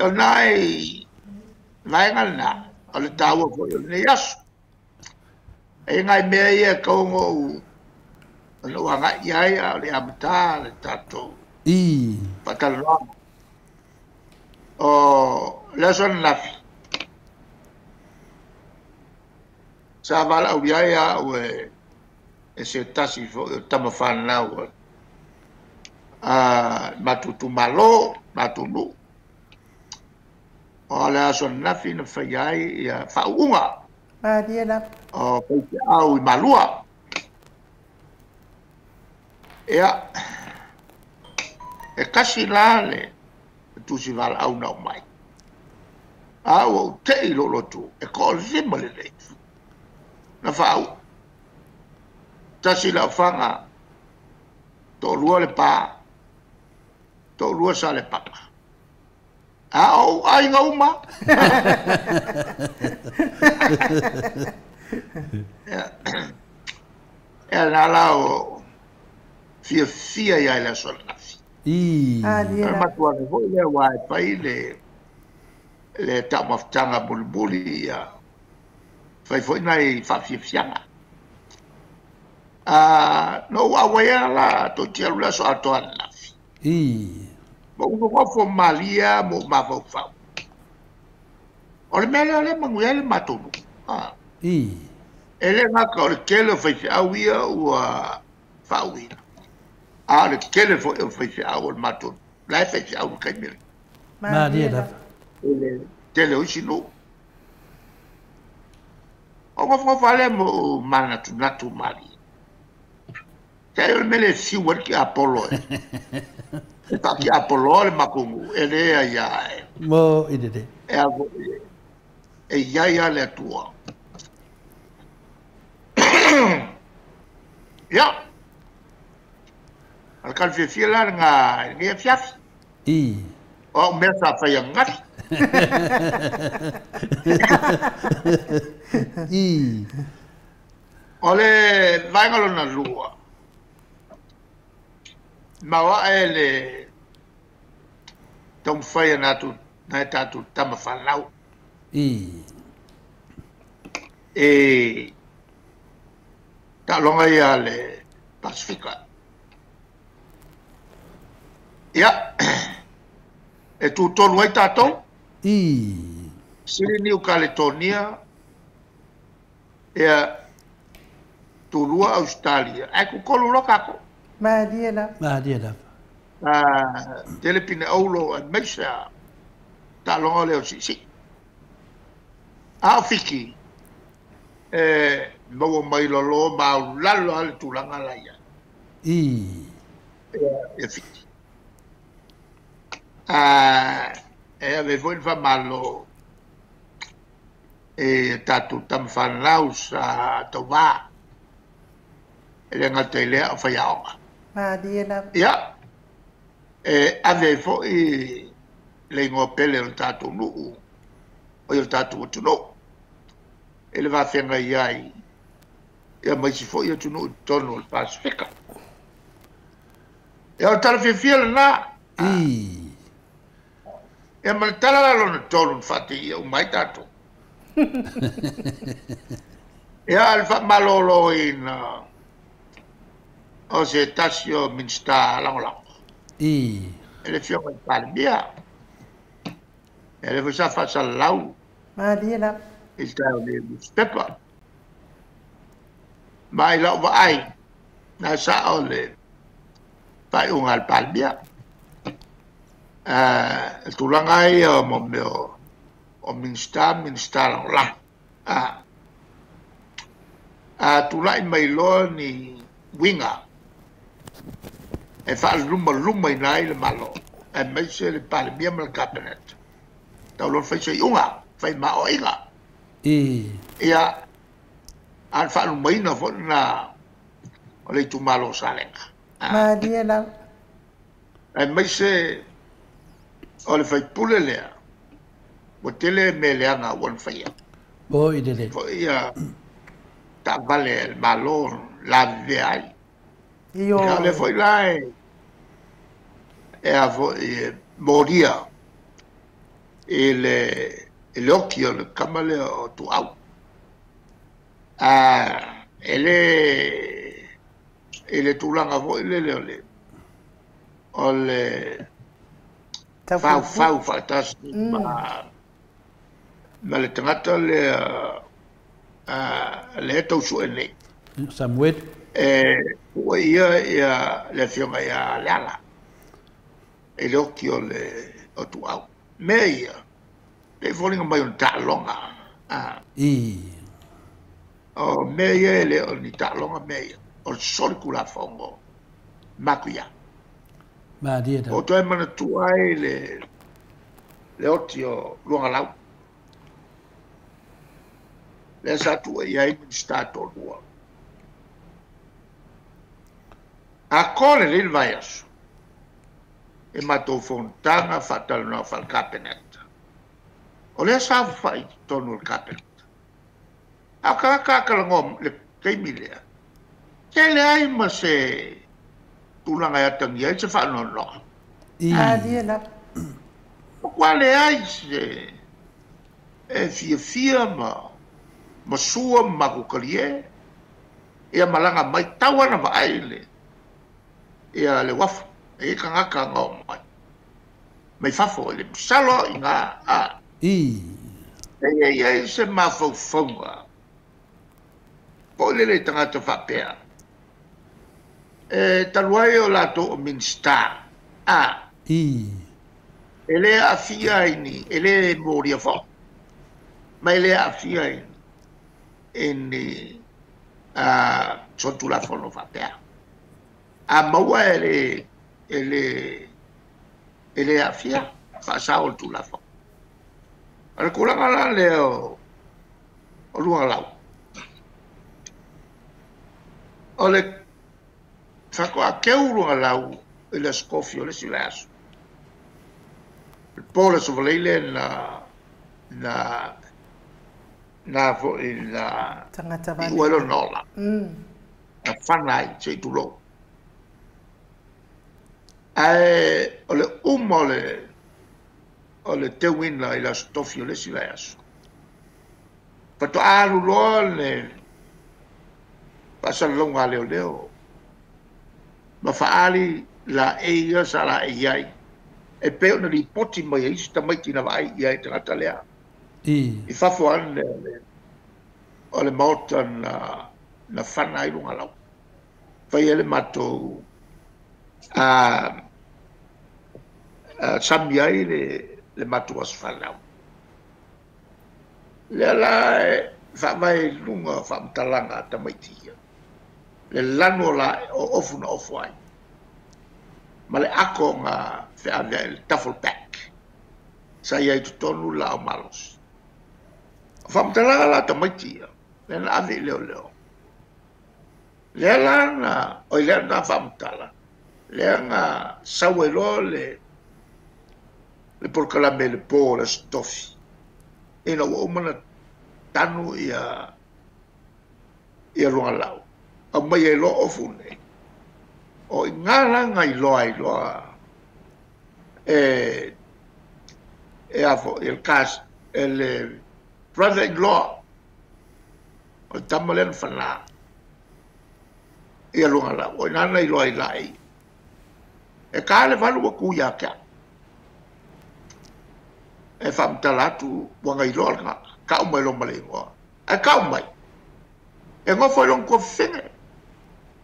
o nai vaega lena, o le taua foi o lenei aso. E ngai mea ia e kauga ou ona ou agai ai a o le amata le tatou faatalanoaga. O le aso ananafi, sa valaau ai au e se tasi foi o tama fanau a matou itumalo, matou nuu. O le aso ananafi na fai ai ia faauuga Malie la. o faifeau i Malua. Ia, e kasi la le tusi valaau na aumai. A ua ou tei lou lotu, e 5 lelei. Na faau. Tasi le aofaga, 2 Lepa, 2 Salepapa. A o ou aiga uma. Ia, ia na la o fiafia ia i le aso ananafi. Malie O le la. matuaga foi lea ua e fai le taumafataga mulimuli ia fai foi nai faafiafiaga. A na ou auaia la toeitiiti alu le aso atoa ananafi. Ma ou nonofo malie ma ou mafaufau. O le mea lea o lea e manuia ai le matou nuu. Ah. E le gata o le tele o faifeau ia ua faauuina. A o le tele foi o faifeau o le matou nuu. La e faifeau le taimi lenei. Malie la. I le tele o isi nuu. O ngofogofa lea mo ou manatunatu malie. Te o le mele fiu ai ki Apollo e. E pa ki Apollo le makungu e le ia e. Mo i le. E a e ia ia le atua. Ia. Al kal fia la nga ngia fiafi. I. O mea sa whai ngari. I. O le vaenga lona lua. Maua e le taumafai a nai tatou tama fanau. I. E taaloga ia le Pasifika. Ia, e tutolu ai tatou. I. Sili Niu Kaletonia, ia tulua Australia. Ai kukolu lo kako. Malie la. Malie la. Tele pine aulo e meisa taaloga leo sisi. A o fiki e maua mai lalo ma lalo ale tulaga la ia. I. Ia fiki. E ave foi le faamalo e tatou tamafanau sa tauvā e le gata i lea o faiaoga. Malie la. Ia, e ave foi le igoa pele o le tatou nuu o ia le tatou atunuu e le vafeagai ai ia maisi foi atunuu i totonu o le Pasifika. Ia o le tala fiafia lenā. I. Ia ma le tala la lona tolu na faateia uma ai tatou. Ia le faamalōlōina o se tasi o Minista lagolago. I. E le afioga i le Palemia. E le foi sa faasalalau. Malie la. I le taeao nei newspaper. Ma i lau vaai, na sa o le faaiuga a le Palemia. Tulaga ai o mo mea o Minista, Minista lagolago. A tulai mai loa ni uiga e faalumaluma ina ai le Malo, e maise le Palemia ma le Cabinet. Tau loa fai seiuga, fai maoaiga. I. Ia, a le faalumaina foi lena o le itumalo o Salega. Malie la. E maise o le faipule lea, ua tele mea leaga ua na faia. O i lele. Foi ia taavale le Malo lavevea ai. Io. Ia le foi la e a foi e molia i le oki o le kama lea o Tuau. E le i le tulaga foi lele o le faufau faatasi ma le tagata lea le tausue nei. Samuel. E ua ia ia le afioga ia Leala e le oki o le o Tuau. Mea ia, pe foliga mai o ni taaloga. I. O mea ia e le o ni taaloga mea ia. O le solikulafono makuia. Malie la. O toe manatua ai le oti o Luagalau. Le sa tua i ai Minista tolua. A kole le vaiaso. E matou fonotaga faatalanoa faale-Kapeneta. O lea sa fai i totonu o le Kapeneta. A o tagata akalagoa le taimi lea, tele ai ma se tulaga e atagia ai se faanoanoa. I. Malie la. O kua leai se e fiafia ma sua ma makukalie ia malaga mai tau ana vaai le ia le uafu e i tagata gao mai mai fafo i le masalo i ngā a. I. E i ai se mafaufauga po o le le tagata faapea. E talu ai o latou o Minista. A. I. E le aafia ai ni, e le molia foi. Ma e le aafia ai i ni solitulafono faapea. A maua e le e le e le aafia faasao o le Tulafono. O le tulaga la lea o Luagalau, o le faatoa teu Luagalau i le Aso Tofi o le isi vaiaso. Le po o le Aso Faraile na na na foi na tagata iu ai lona ola. Na fana ai se i tulou. Ae o le uma o le teuina i le Aso Tofi o le isi vaiaso, faatoa alu loa le faasalalauga a leoleo ma faaali laei ia sa laei ai e pei ona lipoti mai e isi tamaiti na vaai i ai tagata lea i fafo ane o le maota na fana ai Lugalau. Fai ai le matou sami ai le matou aso fanau. Lea la e faavae i luga o faamatalaga a tamaiti ia, le lanu o la o ofu na ofu ai, ma le ako na feaveai le duffel bag, sa i ai totonu le laau malosi. O faamatalaga la a tamaiti ia, lea na ave i leoleo. Lea la na, oi lea na faamatala, lea na sau ai loa le polokalame i le po o le Aso Tofi, ina ua uma ona tanu ia Luagalau, aumai ai loa ofu nei. O i ngā la na iloa ai loa e a foi, e le e le brother-in-law o le tama lea na fana ia Luagalau, o ina na iloa ai laei. E ka le valu ua ku ia te au. E faamatala atu ua ngailoa lena, kau mai loa ma le igoa. Ae kau mai, e gofo i lona tuafafine.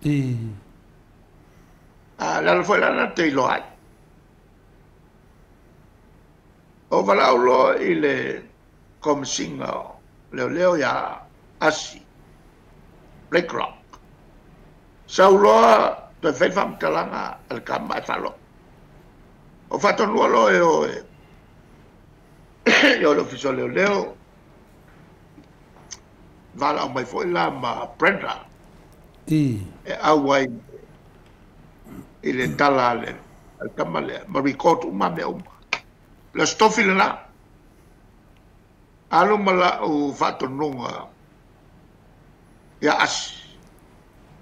Le ala foi la na te iloa ai. O valaau loa i le Komisiga o Leoleo ia Asi Blackrock. Sau loa toe fai faamatalaga a le tama e faalogo. O faatonua loa e o e o le Ofisa o Leoleo, valaau mai foi la ma Brenda e au ai i le tala a le tama lea, ma record uma mea uma. Le Aso Tofi lena, alu ma lau faatonuga ia Asi,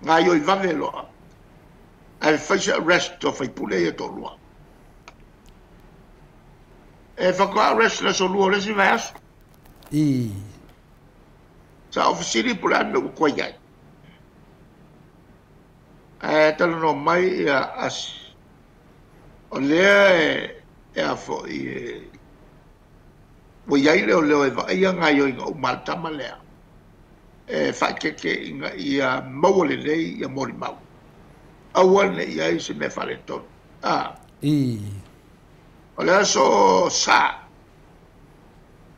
ngaioi vave loa, ae fai se arrest o faipule ia toalua. E faatoa arrest le aso lua o le isi vaiaso. Sa ofisili po o le a le mea ua tuai ai. Ae talanoa mai ia Asi, o lea e a foi e ua i ai leoleo e vaaia gaioiga uma a le tama lea e faaeteete ina ia maua lelei ia molimau. Aua ne i ai se mea faaletonu. O le aso sa,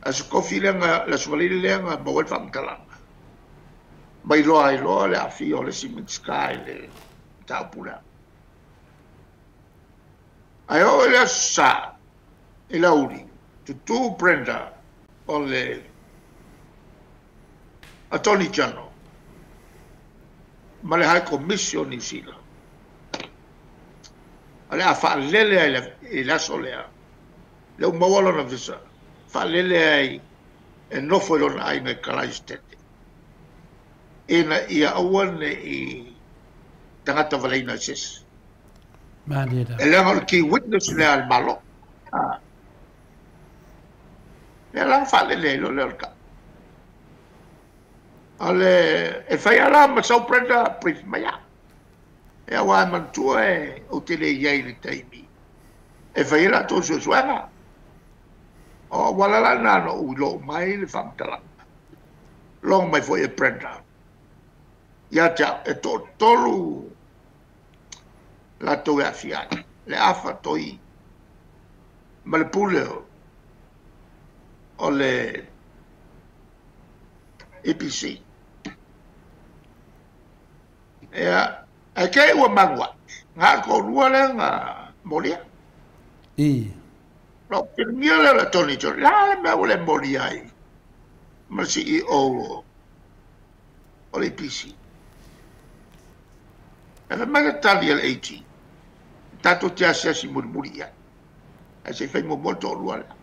Aso Tofi lea na, le Aso Faraile lea na maua ai le faamatalaga. Mai loa ai loa le aafia o le isi Minisita i le mataupu lea. Ae oo i le aso sa, i le aoauli, tutū Brenda o le Attorney General ma le High Commission o Niu Sila. O le a faalele ai i le aso lea, lea ua maua lona visa, faalele ai e nofo i lona aiga i Kalaisitete, ina ia aua ne i tagata valeina i se isi. E leaga o le key witness lea a le Malo. Lea la na faalele ai loa lea o le tau. O le, e fai lava la ma sau Brenda brief mai au. E aua e manatua e ou te le i ai i le taimi e fai ai latou suesuega. O auala la na na ou iloa uma ai le faamatalaga. Logo mai foi e Brenda ia te au, e toatolu latou e aafia ai, le afa toi ma le pule o le EPC. Ia, ae ke ua magua, ngā ko rua le ngā molia. I. No, piringia le la Tony John, la le mea ua le molia ai. Ma le CEO o le APC. E fa mai le tali a le AG. Tatou te asiasi mulimuli i ai. Ae se i fai muamua le toalua lea.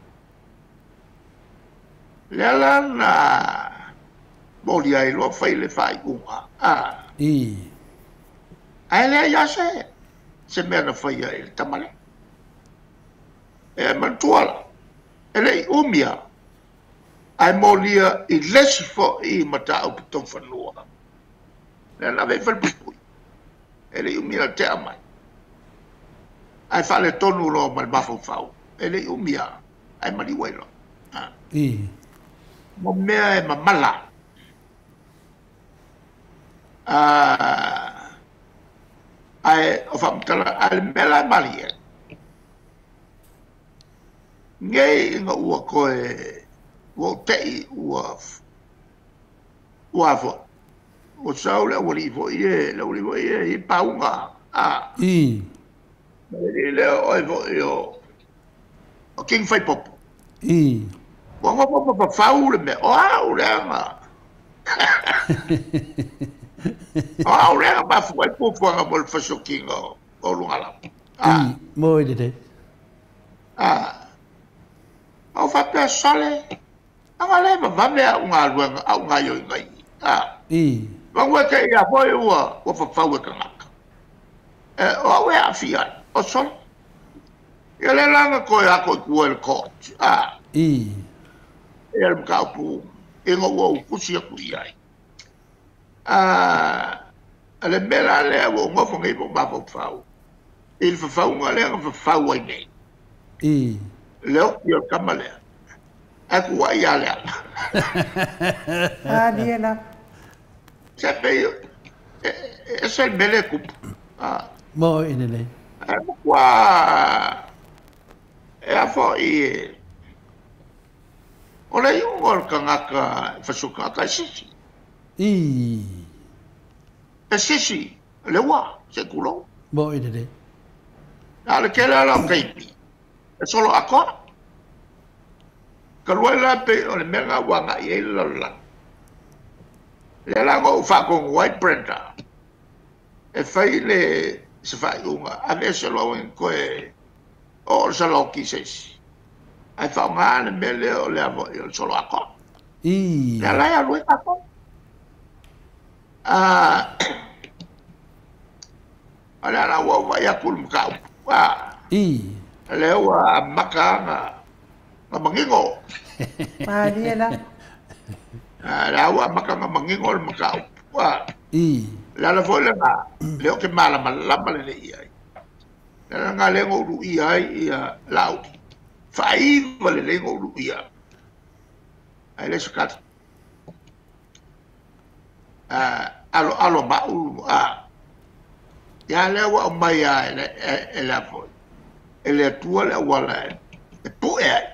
Lea la na molia ai loa fai le faaiuga. I. Ae leai lava se mea na faia i le tama lea. E manatua la, e le i umi lava, ae molia i le isi foi mataupu tau fanua. Lea na ave ai falepuipui. E le i umi na tea mai. Ae faaletonu loa ma le mafaufau. E le i umi lava, ae maliu ai loa. I. Mo mea e mamala. Ae o faamatala, ae le mea la e malie. Nei ina ua toe, ua ou tei ua, ua foi. Ua sau le aualii foi e, le aualii foi e i pauga. I. Le lea oe foi o King Faipopo. I. Ua ngofo fafau le mea. O au lea nga. O au lea nga mafua ai puapuaga mo le fasokiga o luga lava. I. Mo i le. O faapea sole. Anga le vavave au galuega, au gaioiga i. I. Vagua te ia foi ua fafau e tagata. O au e aafia ai, o sole. Ia le langa koe ako i kua i le court. I. Ia le mataupu, ina ua ukusi aku i ai. Le mea la lea ua ou nofo nei ma ou mafaufau, i le fafauga lea na fafau ai nei. I. Le oki o le tama lea. Ae kuai ia Leala. Malie lava. Se pei, e se le mea le tupu. Mo i lelei. Ae matua, e a foi e, o le iuga o le tagata e fasokagata e sisi. I. E sisi, le ua, se tulou. Mo i lelei. A le tele ala o taimi, e solo atoa. Ka lua la pe o le mea na ua agai ai le lalolagi. Lea la na ou faatonu ai Brenda, e fai le se faaiuga, aveese loa ua toe o le saloki se isi. Ae faaaoga le mea lea o le avoai o le solo atoa. I. Lea la e alu ai tatou. O lea la ua ou vaai atu i le mataupu. I. Lea ua amata na manino. Malie la. Lea ua amata na manino le mataupu. I. Le ala foi lena, lea o ke malamalama lelei ai. Le ala lena lea na ou luia ai ia Laauli. Faaiva lelei na ou luia. Ai le se kata. Alo alo maulu. Ia lea ua aumai a e le foi. E le atua le auala e pue ai.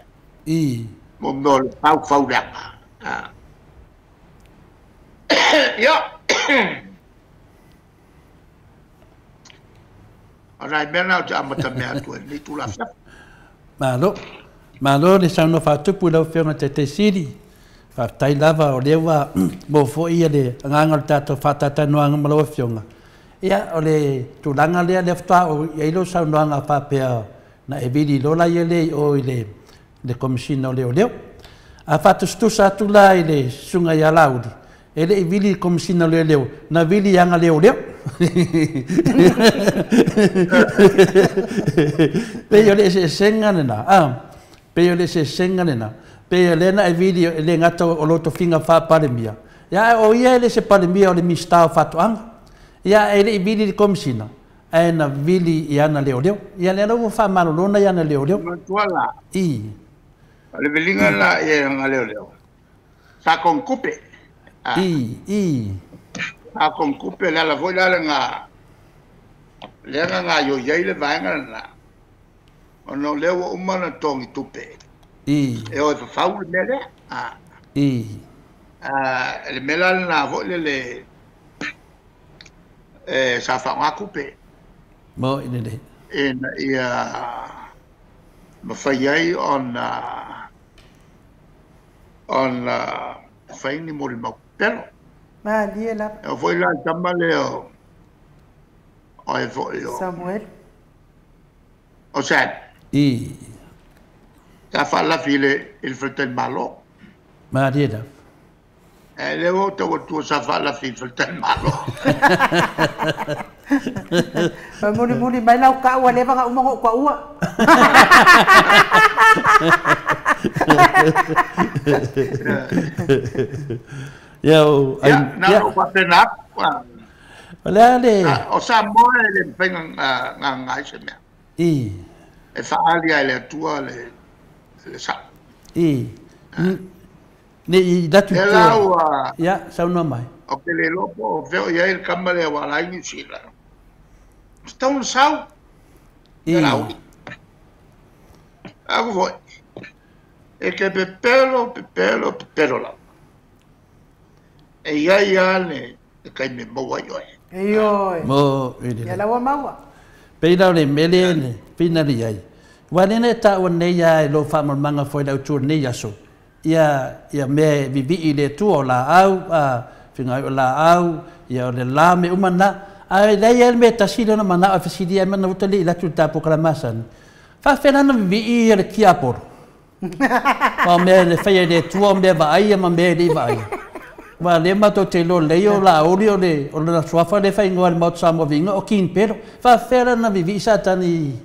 I. Mo mea o le pau fau leaga. Ia. O nai mea na o te amata mea atu e lenei tula afiafi. Malo. Malo le saunoa faatupu i lau Afioga Taitaisili. Faafetai lava o lea ua maua foi ia le agaga o le tatou faatatainoaga ma lau Afioga. Ia, o le tulaga lea, lea faatoa oo i ai lau saunoaga faapea na e vili loa la ia lea i o i le Komesina o Leoleo. A faatusatusa atu la i le susuga ia Laauli, e le i vili i le Komesina o Leoleo, na vili i aga leoleo. Pei o le eseesega lena, pei o le eseesega lena. Pei o lea na e vili e le gata o lou tofiga faa-Palemia, ia ae o ia e le se Palemia o le Minisita o Faatoaga. Ia e le i vili i le Komesina, ae na vili i ana leoleo. Ia lea la ua faamalolo nai ana leoleo. Manatua la. I. O le viliga la i ana leoleo. Sa konkupe. I, i. Sa konkupe le ala foi la le nga lea na gaoioi ai le vaega lena. Ona o lea ua uma ona togi tupe. I. E o e fafau le mea lea. I. Le mea la lena foi le le E sa whaonga kupe. Mo i le. E na ia mawhai ai ona whaini mori mau pelo. Ma lie la. E o foi la tama leo o e foi o Samuel. O Sam. I. Sa whaalafi le il whaltai malo. Ma lie la. E le o tau atua sa whaalafi il whaltai malo. Pa muli muli mai lau ka ua leva nga umongo kwa ua. Ia o ai na o pa pena. Wala le. O sa moe le penga nga ngai se mea. I. E whaali ai le atua le sa. I. Ne i datu te. E lau a. Ia, saunua mai. O ke le lopo o veo ia il kama le wala i New Zealand. Stone sau. I. Aku foi. E ke pepelo, pepelo, pepelo la. E ia ia le e kai me maua i oe. E oi. Mo, i le. Ia laua maua. Peina o le mele le, pina li ai. Wa nene ta o nei ia e lo whaamamanga foi lau tua nei aso. Ia, ia me vivi i le tua o la au, a whingai o la au, ia o le la me umana. A lei e me tasile ona mana o whasiri ai mana utali i latu tāpo kalamasan. Whawhenana vivi i le kiaporo. Ma mea le whaia le tua o mea vaaia ma mea le vaaia. Wa le mato te lo lei o la ori o le o la suafa le whaingoa le maut Samoa vinga o kin pero. Whawhenana vivi i satani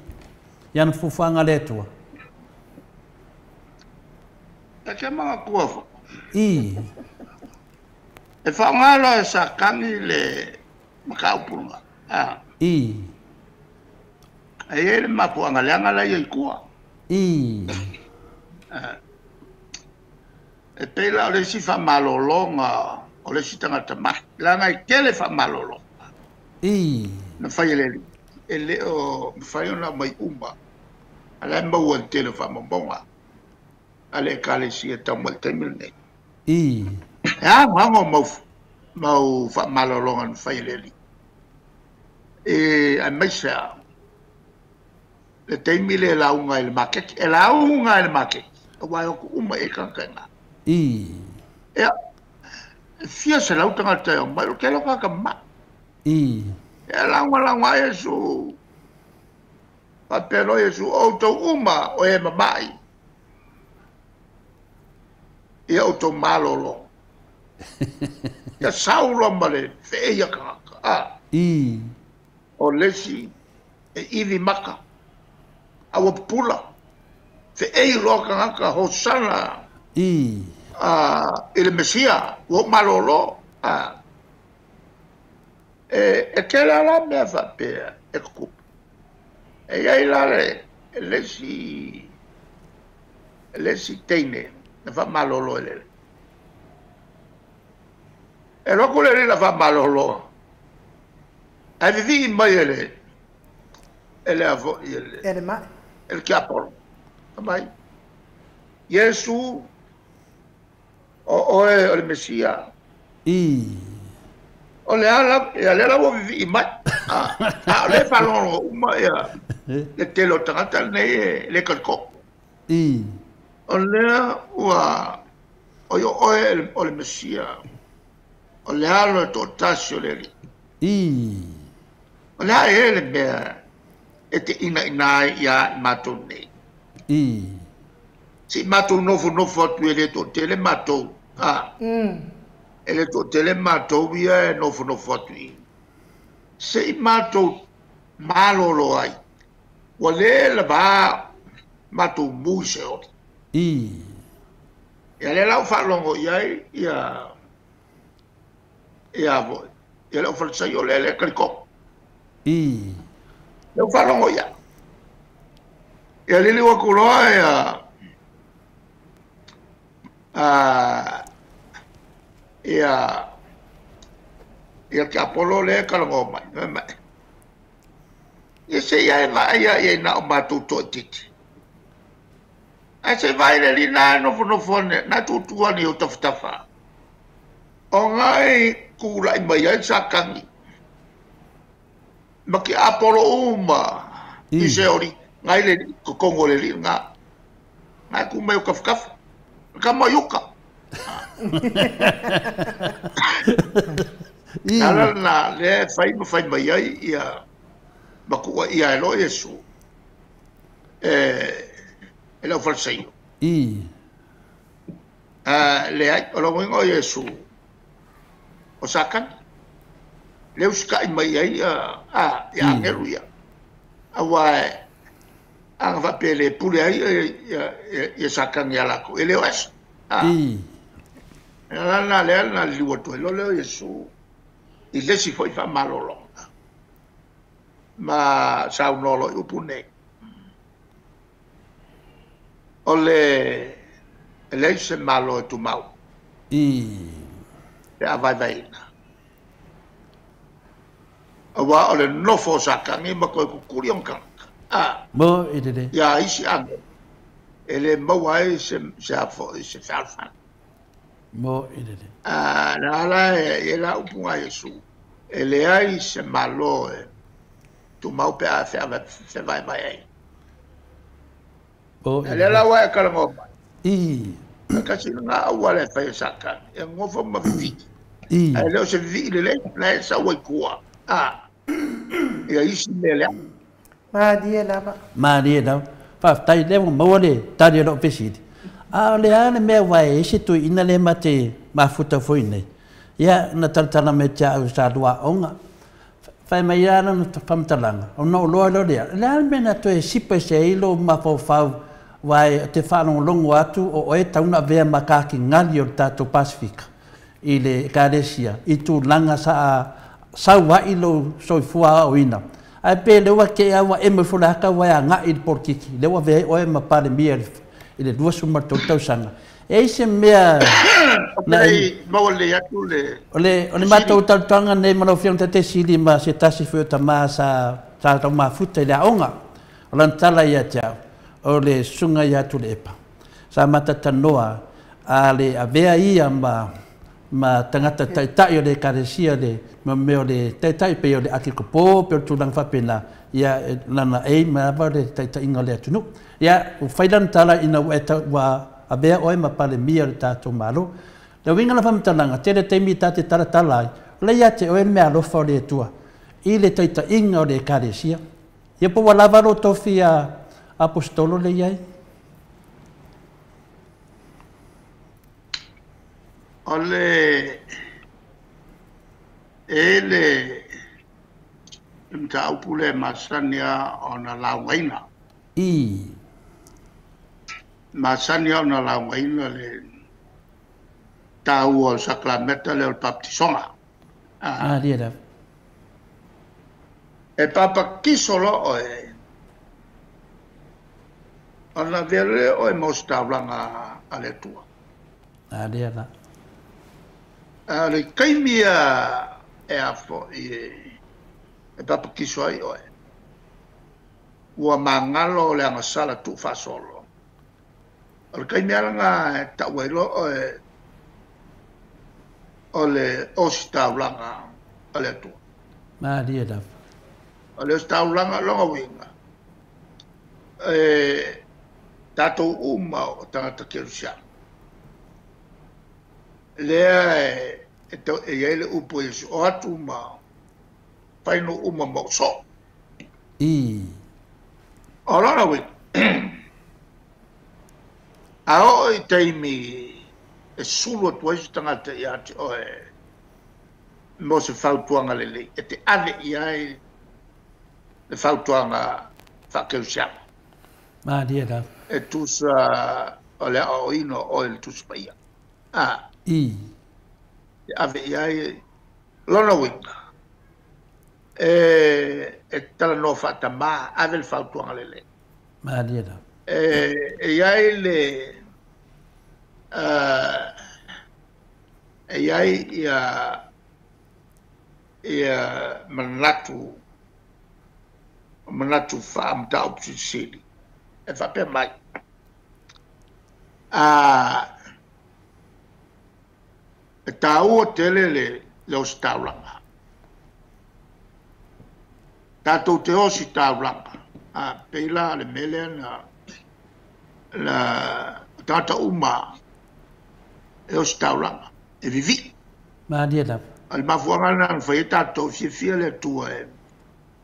ian fufuanga le tua. E ke mga kua fo. I. E whaongalo e sa kangi le makaupulunga. I. E e le mapuanga leanga la i kua. I. E pēla o le si whamalolonga o le si tangata mahi. Langa i kele whamalolonga. I. Na whai le e le o mwhai ona mai uma. Ala e maua le tele whamabonga. Ale e kale si e tau mai taimil nei. I. E a ngango mau whamalolonga na whai le. E a maisa le taimi le launga i le maketi. E launga i le maketi. Wai o ku uma e kankainga. I. Ea, fia se lau tangata e o mai, o ke loka ka ma. I. E launga launga Yesu. Papelo Yesu, o tau uma o e mamai. Ia o tau malolo. Ia saulo ma le wheia kaka. I. O lesi e iwi maka. Awa pula. Wheei loa kangaka hosana. I. I le Mesia, o malolo. E ke la la mea whapea e kukupu. E iai la le lesi teine na wha malolo e lele. E loko le la wha malolo. Ai vivi mai e le e le avo i le. E le mai. E le kiapolo. Mai. Yesu o oe o le Mesia. I. O le ala ia le la vivi mai. A le palolo uma ia le telo tangata nei le kalko. I. O le ua o yo oe o le Mesia. O le alo to tasio le. I. O le a le mea e te ina ina ia matou nei. I. Si matou nofo nofo atu e le to tele matou. E le to tele matou ia e nofo nofo atu i. Se i matou malolo ai. Ua le lava matou mui se ori. I. Ia le lau whaalongo ia ia ia voi. Ia leo whalsai o le le kaliko. I. Leo whaalongo ia. Ia lili wakuloa ia ia ia ke Apollo le kalango mai mai. Ia se ia e vai ia ia na o mātou toatiti. Ai se vai le li nā nofo nofo ne, nā tūtua ni o tawhatafa. O ngai kūlai mai ai sa kangi. Ma ki apolo uma i se ori ngai le kokongo le li nga ngai ku mai o kafkafa ka mai uka. Ala na le fai ma fai mai ai ia makua ia e lo Iesu e lau falseio. Le ai o lo wingo Iesu o sakani le uskai mai ai a ia angelu ia awa anga va pele pule ai ia sakani ala ko ele o es la na le na liwa to lo le Iesu i le si foi fa malolo ma sa no lo upune o le le se malo tu mau e avai vai awa o le nofo sakangi ma koe kukuri on kanaka. Mo i le. Ia isi ane. E le maua ai se afo i se fealfana. Mo i le. Na ala e la upunga Iesu. E le ai se malo e tumau pe a fe vai vai ai. Mo i le. Le la wa e kalango mai. I. Kasi nga awa le whai sakangi. E ngofo ma viviki. E leo se viviki le le. Na e sa wai kua. Ia isi mea lea. Malie lava. Malie lava. Faafetai lea ua maua le tali o lou fesili. A o le a le mea ua e ese tuiina le ma te mafuta foi nei. Ia na talatala mai te au sa lua aoga. Fai mai ia lana faamatalaga, ona ou loa lea o lea, le a le mea na toe sipa i se ai lou mafaufau uae o te faalogologo atu o oe tau na avea ma kakigali o le tatou Pasifika i le Ekalesia i tulaga sa sau ai lou soifua aoaoina. Ae pe lea ua tea ua emo ifo le ata ua e agai i le polokiki, lea ua avea ai oe ma Palemia i le 23 tausaga. E ai se mea na e maua lelei atu le O le o le matou talitoaga nei ma lau Afioga Taitaisili ma se tasi foi o tama sa sa tau mafuta i le aoga. O lana tala ia te au, o le susuga ia Tuilaepa. Sa matatanoa a le avea ia ma ma tagata taitai o le Ekalesia le ma mea o le taitai pei o le Akikopo pei o le tulaga faapena ia lana aim lava o le taitaiga o le atunuu. Ia ua fai lana tala ina ua e tau ua avea oe ma Palemia o le tatou Malo. Le uiga o le faamatalaga, tele taimi ta te talatala ai, o la ia te oe le meaalofa o le Atua i le taitaiga o le Ekalesia. Ia po ua lava lou tofi a Aposetolo lea i ai? O le e le mataupu lea e masani lava ona laugaina. Masani lava ona laugaina le taua o le sakalameta lea o le baptisoga. Malie lava. E papakiso loa oe ona avea lea oe ma ositaulaga a le Atua. Malie la. A o le taimi ia e afo'i e papakiso ai oe, ua magalo le agasala tuufaasolo. O le taimi lava lena e tau ai loa oe o le ositaulaga a le Atua. Malie lava. O le ositaulaga lona uiga, e tatou uma o tagata kerisiano. Lea e e i ai le upu e o atu ma fainu uma ma o soo. O lona uiga, a oo i taimi e sulu atu ai se tagata ia te oe mo se fautuaga lelei, e te ave i ai le fautuaga faakerisiano. Malie lava. E tusa o le aoaoina o oe i le Tusi Paia. E ave i ai lona uiga, e talanoa faatamā, ave le fautuaga lelei. Malie lava. E i ai le e i ai ia ia manatu manatu faamataupu silisili e faapea mai. E taua tele le ositaulaga. Tatou te ositaulaga, a pei la le mea lea na na tagata uma e ositaulaga, e vivii. Malie lava. O le mafuaaga lena na fai ai tatou, e fiafia le Atua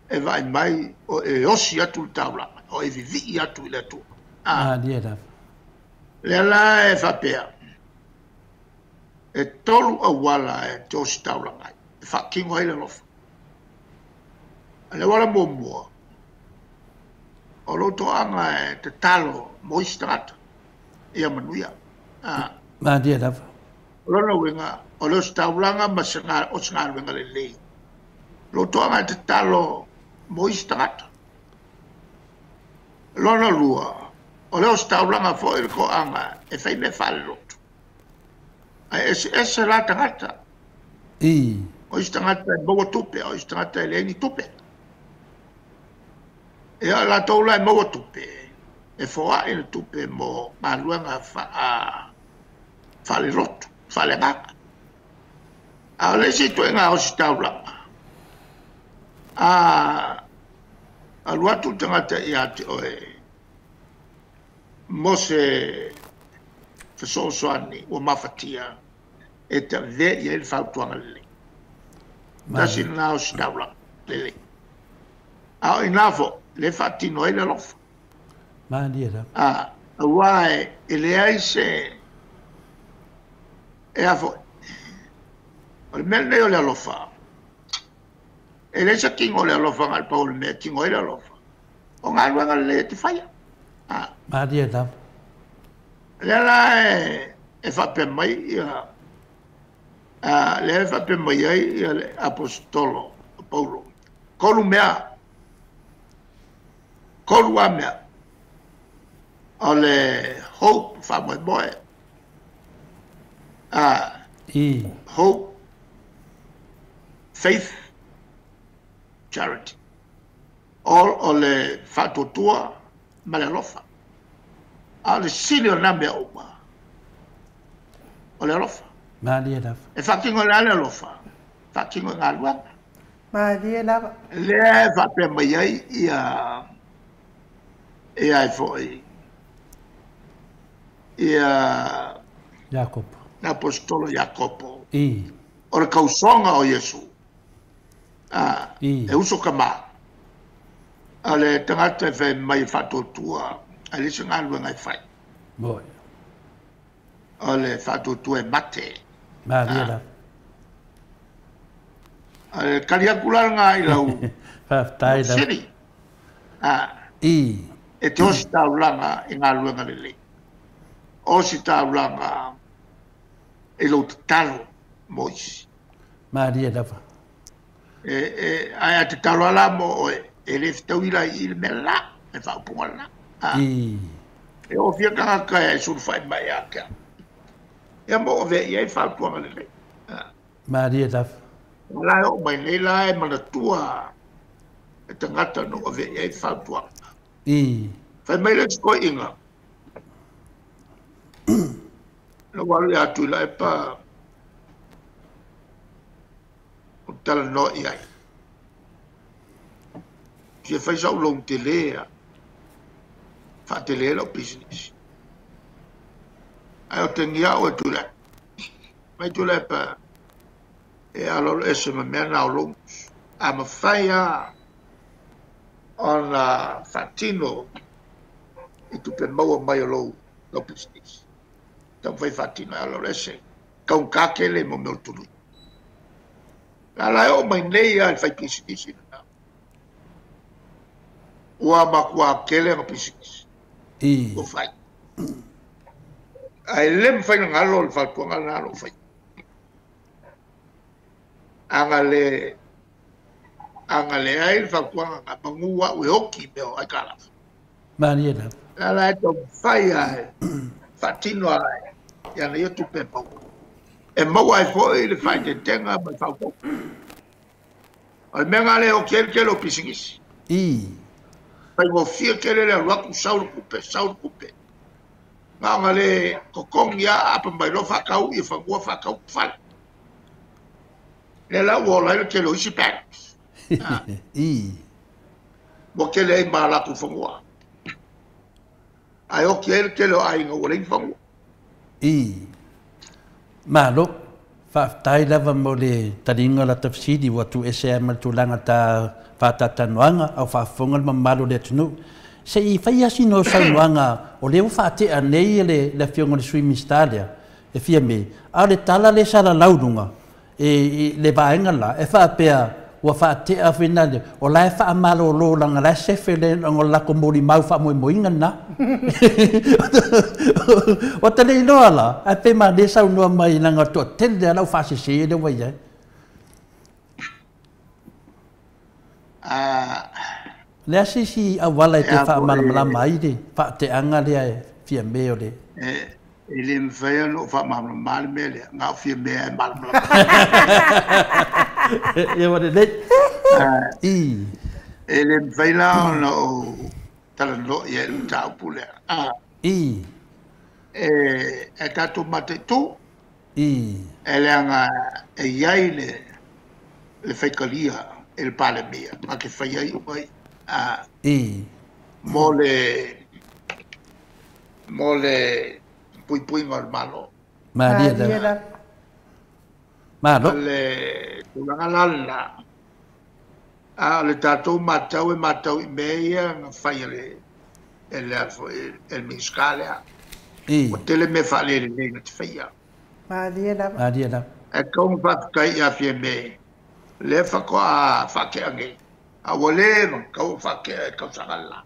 e vaai mai o e osi atu le taulaga, o e vivii atu i le Atua. Malie lava. Lea la e faapea, e tolu auala e te ositaulaga ai, e faatino ai le alofa. O le auala muamua, o lou toaga e tatalo mo isi tagata ia manuia. Malie lava. O lona uiga, o le ositaulaga ma se o se galuega lelei. Lou toaga e tatalo mo isi tagata. Lona lua, o le ositaulaga foi le toaga e fai mea faalelotu. Ae eseese la tagata. O isi tagata e maua tupe, o isi tagata e leai ni tupe. Ia latou la e maua tupe, e foai le tupe mo galuega faalelotu, faaleagaga. A o le isi ituaiga ositaulaga, a alu atu le tagata ia te oe mo se fesoasoani ua mafatia, e tavea i ai le fautuaga lelei. Tasi lena ositaulaga lelei. A o ina foi, le faatino ai le alofa. Malie lava. Aua e leai se e a foi. O le mea lenei o le alofa, e leai se tino o le alofa na o le pau o le mea e tino ai le alofa. O galuega lelei e te faia. Malie lava. Lea la e faapea mai ia, lea e faapea mai ai ia le aposetolo o Paulo. Tolu mea. Tolu a mea. O le hope, faamoemoe. Hope, faith, charity. All o le faatuatua ma le alofa. A o le sili o nā mea uma, o le alofa. Malie lava. E faatino i le a le alofa? Faatino i galuega. Malie lava. Lea e faapea mai ai ia ai foi ia Iakopo. Apostolo Iakopo. O le kausoga o Iesu. E uso ka ma. A le tagata e fai mai e faatuatua, a le se galuega e fai. Moi. O le faatuatua e mate. Malie lava. A le kali aku la ngā i lau. Faafetai lava. Siri. E te ositaulaga i galuega lelei. Ositaulaga i lou tatalo mo isi. Malie lava. Ae a tatalo ala mo oe, e le fetaui la i le mea la, e faaupuga la. E ofia tagata e sulufai mai ia te au. Ia mo avea i ai fautuaga lelei. Malie lava. La e oo mai nei la e manatua e tagata no avea i ai fautuaga. Fai mai le isi koi'iga. Na ua alu ia Tuilaepa o talanoa i ai. Fia fai sa'u loan tele a faatele ai la'u pisinisi. Ae o tegia a'u e Tuilaepa. Mai Tuilaepa e aloalo ese ma mea na o loans. A mafai lava ona faatino i tupe maua mai o lou pisinisi. Taumafai faatino e aloalo ese. Taugata tele mo mea o le tului. La la e oo mai nei lava i le fai pisinisi lena. Ua matua tele ana pisinisi. Ua fai. Ae le mafai ona galo le fautuaga lena na ou faia. Aga leai le fautuaga na manu a'u e oti i mea o aitalafu. Malie lava. La la e taumafai lava e faatino lava i ana ia tupe e maua. E maua ai foi le faaeteetega ma le faaopoopo. O le mea lena lea e oti ai le tele o pisinisi. Faigofie tele le alu atu sau le tupe, sau le tupe. Na ona le totogi lava apa mai loa faatau ia fanua faatau fale. Lea la ua ola ai le tele o isi banks. Ua tele ai ma latou fanua. Ae oti ai le tele o aiga ua leai ni fanua. I. Malo, faafetai lava mo le taliga o lata fesili ua tuuese ai ma le tulaga ta faatalatalanoaga a o faafofoga le mamalu o le atunuu. Se i fai lava sina o saunoaga o lea ua faatea nei le Afioga i le Sui Minisita lea e Fiame, a o le tala lea sa lalau i luga i le vaega la, e faapea ua faatea foi na le, o la e faamalolo leaga la e sefe le ona o le latou molimau faamoemoeina lena. Ua ta le iloa la, ae pe malie saunoa mai leaga o le toatele lava lau faasese lea ua i ai. O le a se isi auala e toe faamalamalama ai le faateaga lea e Fiame o le... E le mafai ona ou faamalamalama le mea lea, na o Fiame e malamalama. Ia ua lelei. E le mafai la ona ou talanoa i ai i le mataupu lea. E tatou mataitu. E leaga e i ai le faitalia e le Palemia na te fai ai uma mo le puipuiga o le Malo. Malie lava. Malo. O le tulaga la lena, a o le tatou matau e matau i mea ia na fai e le Minisita lea. Ua tele mea faalelelei na te faia. Malie lava. Malie lava. E tau na faafetai ia Fiame, lea faatoa faatea nei. A ua leva tau faatea e tausaga la.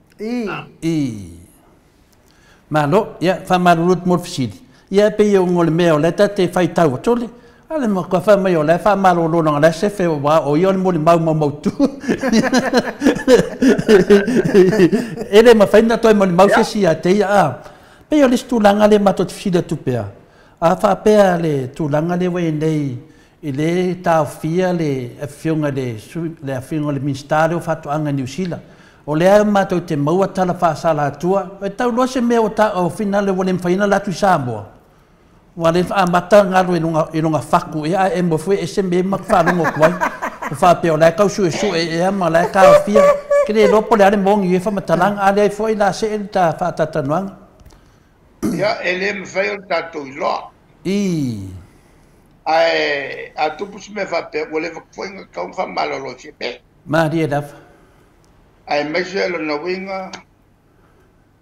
Malo, ia, faamalulu atu mo le fesili. Ia e pei o le mea o lea tate faitau atu le. A le matua fai mai o lea faamalolo leaga la sefe wa o ia o le molimau maumautu. E le mafai ona toe molimau se isi ia te ia. Pei o le isi tulaga lea matou te fesili atu pea. A faapea le tulaga lea ua i ai nei i le taofia le afioga le afioga i le Minisita lea o Faatoaga i Niu Sila. O lea matou te maua tala faasala atua, e tau loa se mea o ta o finale ua le mafai ona alu atu i Samoa. Ua le amata galu i luga faku ea ae emo foi ese mea ma faalogo atu ai. O faapea o la e tau suesue ea ma la e taofia. Ke le iloa po o le a le moni e faamatalaga, a leai foi la see le ta faatalatalanoaga. Ia, e le mafai ona tatou iloa. Ae a tupu se mea faapea, ua leva foi ona tatau ona faamalolo e Fiame. Malie lava. Ae maise lona uiga,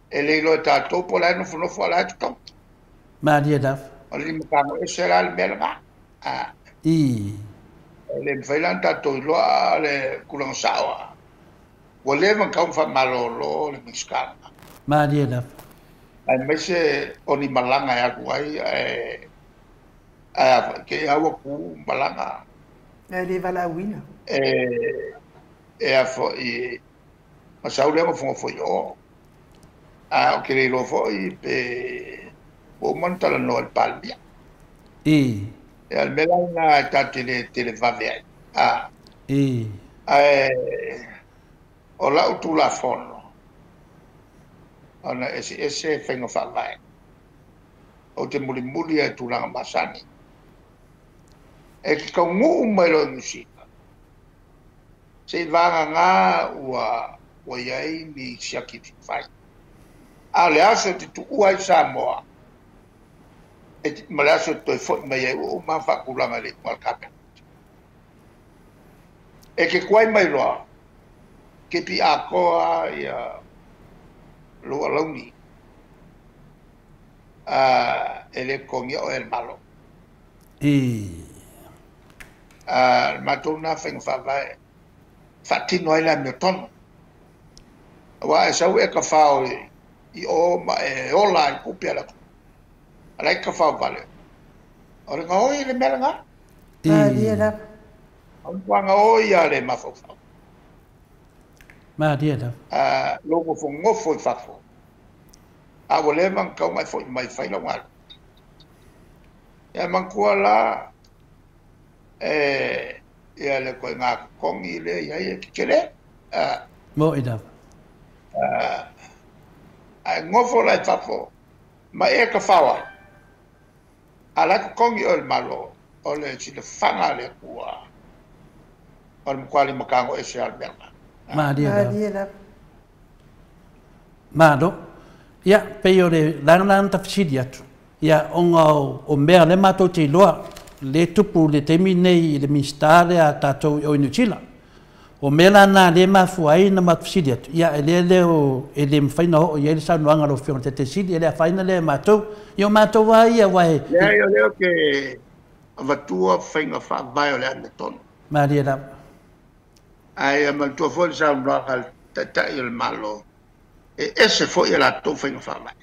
e le iloa e tatou po o la e nofonofo a o la e tatau. Malie lava. O le limatago ese la le mea lena. E le mafai la ona tatou iloa le tulaga sao. Ua leva ona tatau ona faamalolo le Minisita. Malie lava. Ae maise o ni malaga e alu ai, ae ke i aua ku malaga. E le valaauina. E a foi, ma sau lea nofonofo i o. A o ke le iloa foi pe ua uma ona talanoa i le Palemia. Ia, le mea la lena e ta te le televave ai. Ae o lau Tulafono, ona eseese faiga faavae. Ou te mulimuli ai tulaga masani. E te taunuu mai loa i Niu Sila, se i vagaga ua i ai ni siaki fai. A o le aso e te tuua ai Samoa, ma le aso e toe foi mai ai ua uma faatulaga i le iuga o le Kapeneta. E te tuai mai loa, kepi atoa ia lou alauni, e le totogia oe e le Malo. Le matou lena faiga faavae faatino ai le amiotonu. Aua e sau e tafao i o ma e ola ai tupe a le atunuu. A la e tafao vale. O le gaoi le mea lena. Malie lava. O le gaoi a le mafaufau. Malie lava. Lou nofonofo i fafo. A ua leva ona tatau ona e foi mai fai lau galuega. Ia manatua la, ia le koiga totogi lea i ai e tetele. Moi lava. Ae nofo la i fafo, ma e tafao ai. A la totogi oe le Malo, o le silafaga a le Atua, o le matua limatago ese a le mea lena. Malie lava. Malo. Ia, pei o le lagalaga tafesili atu, ia ona o mea le matou te iloa, le tupu le taimi nei i le Minisita lea a tatou i Niu Sila. O mea la na le mafua ai na matou fesili atu, ia e le leo e le mafai ona oo i ai le saunoaga a lau Afioga i le Taitaifono, e le afaina lea e matou. Ia o matou lava ia aua e... Leai, o lea ou te avatua faiga faavae o le amiotonu. Malie lava. Ae manatua foi le saunoaga a le Taitai o le Malo, e ese foi a latou faiga faavae.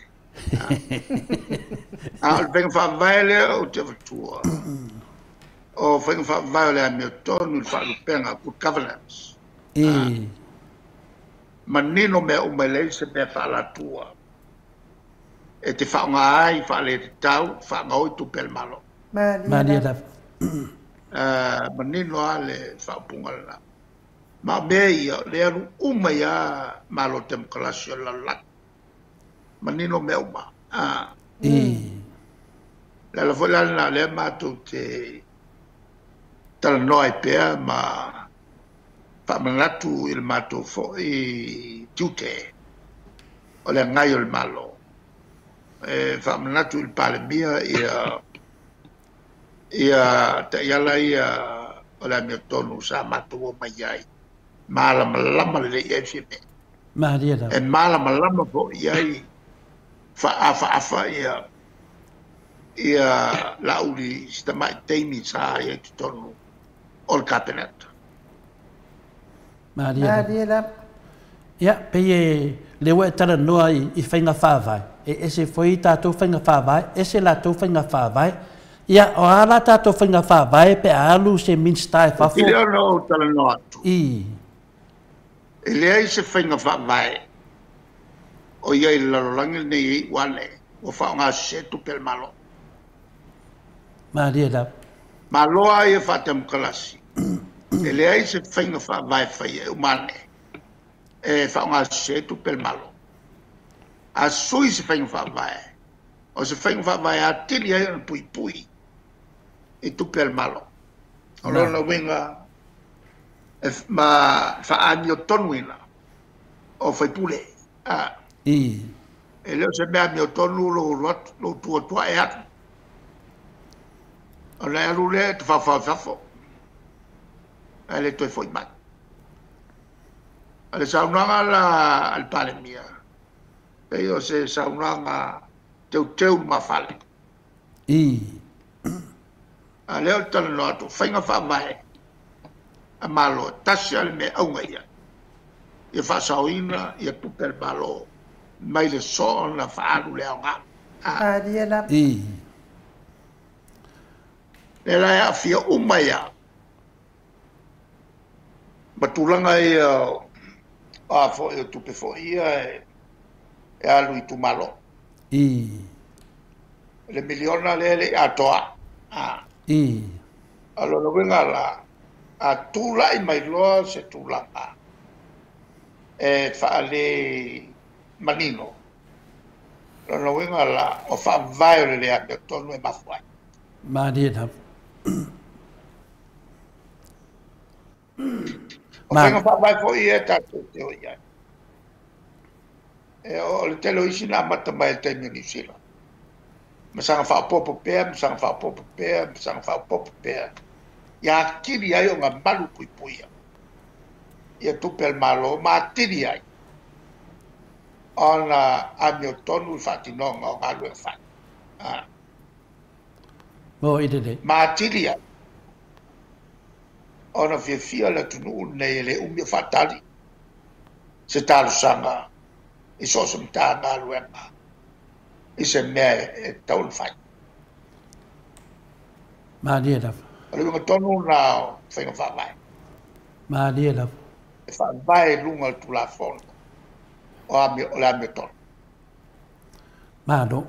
A o le faiga faavae lea ou te avatua, o faiga faavae o le amiotonu i le faalupega, good governance. Manino mea uma e leai se mea faalatua e te faaaoga ai faaletatau, faagaoi tupe a le Malo. Malie lava. Manino lava le faaupuga lena. Ma o mea ia, o lea alu uma ia Malo Temokarasi o le lalolagi. Manino mea uma. Le ala foi la lena o lea matou te talanoa ai pea ma faamanatu i le matou foi tiute o le agai o le Malo. E faamanatu i le Palemia ia taiala ia o le amiotonu sa matou omai ai. Malamalama lelei ai le fiamea. Malie lava. E malamalama foi ai faafaafa ia Laauli si tamai taimi sa ia i totonu o le Kapeneta. Malie lava. Malie lava. Ia, pei e le ua e talanoa i faiga faavae, e ese foi tatou faiga faavae, ese latou faiga faavae. Ia, o a la tatou faiga faavae pe a alu se Minisita e fafo? I le ona ou talanoa atu. I. E leai se faiga faavae o ia i le lalolagi lenei e iu ane ua faaaoga sese tupe a le Malo. Malie lava. Malo lava ia faatemokarasi. E leai se faiga faavae faia e uma ane e faaaoga sese tupe a le Malo. A sui se faiga faavae, o se faiga faavae atili ai ona puipui i tupe a le Malo. O lona uiga e ma faaamiotonuina o faipule. E le o se mea amiotonu lou atu, lou tu atu e alu. Ona e alu lea e te faofao i fafo. Ae le toe foi mai. O le saunoaga la a le Palemia, pei o se saunoaga teuteu mafale. A lea o le talanoa atu, faiga faavae a Malo, tasi a le mea auga ia. Ia faasaoina ia tupe a le Malo mai le soona faaalu le aoga. Malie lava. Le la e aafia uma ia. Ma tulaga ia a foi o tupe foi ia e alu i itumalo. Le miliona lea le i atoa. A lona uiga la, a tulai mai loa se tulaga e faale manino. Lona uiga la, o faavae o le le amiotonu e mafua ai. Malie lava. O faiga faavae foi ia e tatou te o i ai. E o le tele o isi na amata mai i le taimi o Niu Sila. Ma saga faaopoopo pea, ma saga faaopoopo pea, ma saga faaopoopo pea. Ia atili ai ona malu puipuia ia tupe a le Malo ma atili ai ona amiotonu i faatinoga o galuega fai. Mo i lelei. Ma atili ai ona fiafia le atunuu lenei e le umi o faatali se talosaga i so o se Matagaluega i se mea e tatau ona fai. Malie lava. O le uiga tonu lena o faiga faavae. Malie lava. E faavae i luga o le Tulafono o le amiotonu. Malo.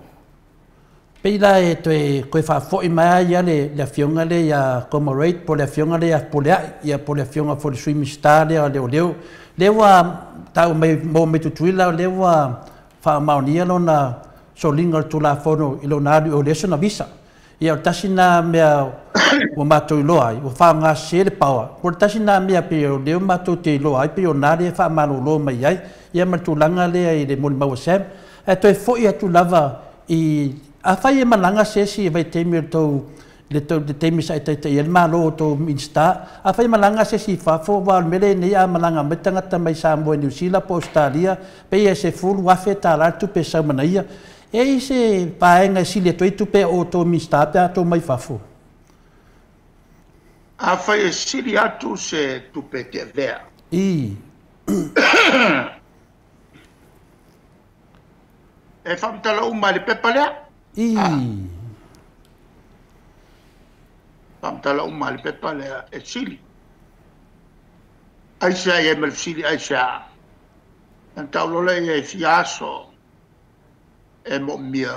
Pei la e toe faafoi mai ai ia le afioga lea ia Comrade po le afioga lea ia Puleai, ia po le afioga foi le Sui Minisita lea o Leoleo. Lea ua tau mai mo mai Tutuila, lea ua faamaonia lona soliga o le Tulafono i lona alu o le sona visa. Ia o tasi na mea ua matou iloa ai, ua faaaogasese le power. Po o le tasi na mea pei o lea ua matou te iloa ai, pei o na lea e faamalolo mai ai, ia ma le tulaga lea i le molimau a Sam. Ae toe foi atu lava i, afai e malaga se isi i vaitaimi o le tou le tou le taimi sa e taitaia ai le Malo o tou Minisita, afai e malaga se isi i fafo, aua o le mea lea nei a malaga mai tagata mai Samoa i Niu Sila po o Ausetalia, pei e $10,000 le tupe e sau ma ia. E i ai se vaega e sili atu ai tupe a outou Minisita pe a outou mai fafo? Afai e sili atu se tupe e te avea. I. E faamatala uma i le pepa lea. I. Faamatala uma i le pepa lea e sili. Aisea i ai ma le fesili aisea. Na tau lola ia e fia aso e moomia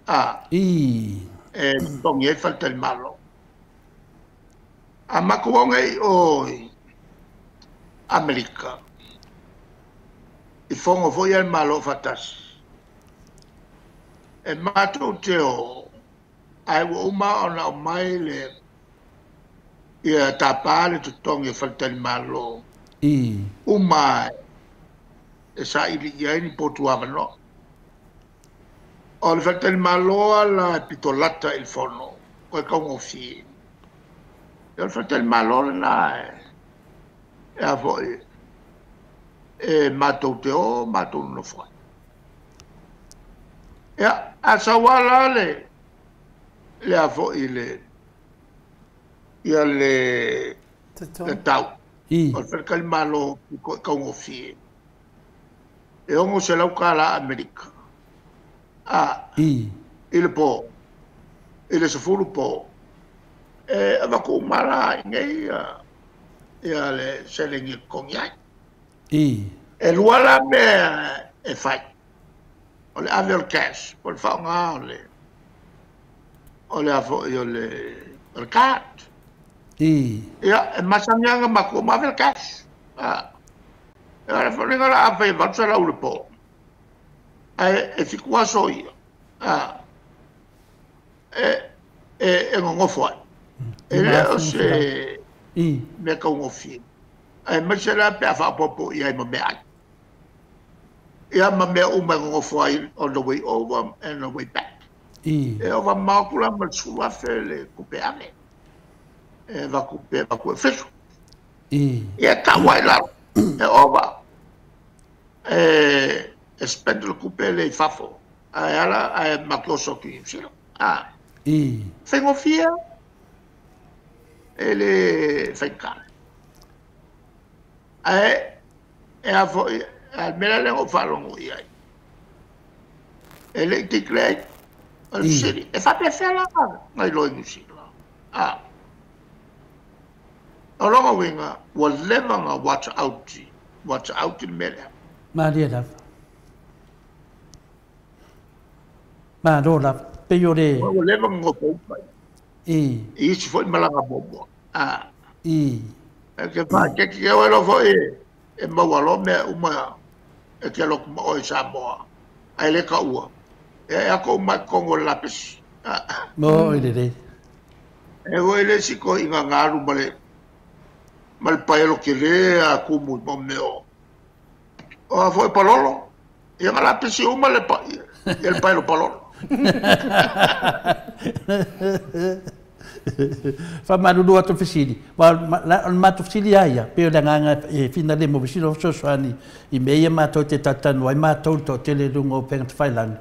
a I. e totogi ai faletalimalo. A matou o nei o i Amerika, i fono foi a le Malo faatasi, e matou te o, ae ua uma ona aumai le ia tapa le totogi o faletalimalo I. uma e saili i ai ni potu avanoa. O le faletalimalo ala e pitolata i le fono, o e kaugofie. E o le faletalimalo lena e a foi e matou te o matou nonofo ai. Ia, a sau ala le a foi le ia le le tau. I. O le faletalimalo i kaugofie. E $600 Amerika. A. I. I le po. I le 10 po. E avatu uma la i nei ia le seleni e totogi ai. I. E lua la mea e fai. O le ave o le cash, po o le faaaoga o le o le a foi o le card. I. Ia, e masani lava ona matou ma ave le cash. A. E o le foliga la a fai e 800 le po. Ae e 7 aso ia. A. E nonofo ai. E le o se I. mea kaugofie. Ae maise la pe a faaopoopo i ai ma mea ai. Ia ma mea uma e nonofo ai on the way over and the way back. I. E ova mamao atu la ma le 10,000 le tupe ave. E avatu pe avatu e fisu. I. Ia tau ai lalo. E ova. E spend le tupe le i fafo. Ae ala ae matou oso atu i Niu Sila. A. I. Faigofie e le faigata. Ae e a foi a le mea lea na ou faalogo i ai. E le i declare o le fesili. E faapefea la na iloa i Niu Sila. A. O lona uiga ua leva ona watch out le mea lea. Malie lava. Malo lava. Pei o le Ua leva ona nofo uma I. i isi foi malaga muamua. A. I. E ke whaakeke ke oe loa foi e maua loa mea uma e te alofa ma oe i Samoa. Ai le ka ua. E ako uma i totonu o le lapisi. Mo i lelei. E ua i le isi koe i ngā ngaru ma le paelo ke le a kumu i mo mea o. O a foi palolo. Ia ngā lapisi uma le pa, ia le paelo palolo. Faamalulu atu fesili. Wa o le matou fesili lava ia, pei o le agaga e fina le mo fesili o fesoasoani i mea ia matou te talatalanoa ai matou le toatele i luga o upega tafailagi.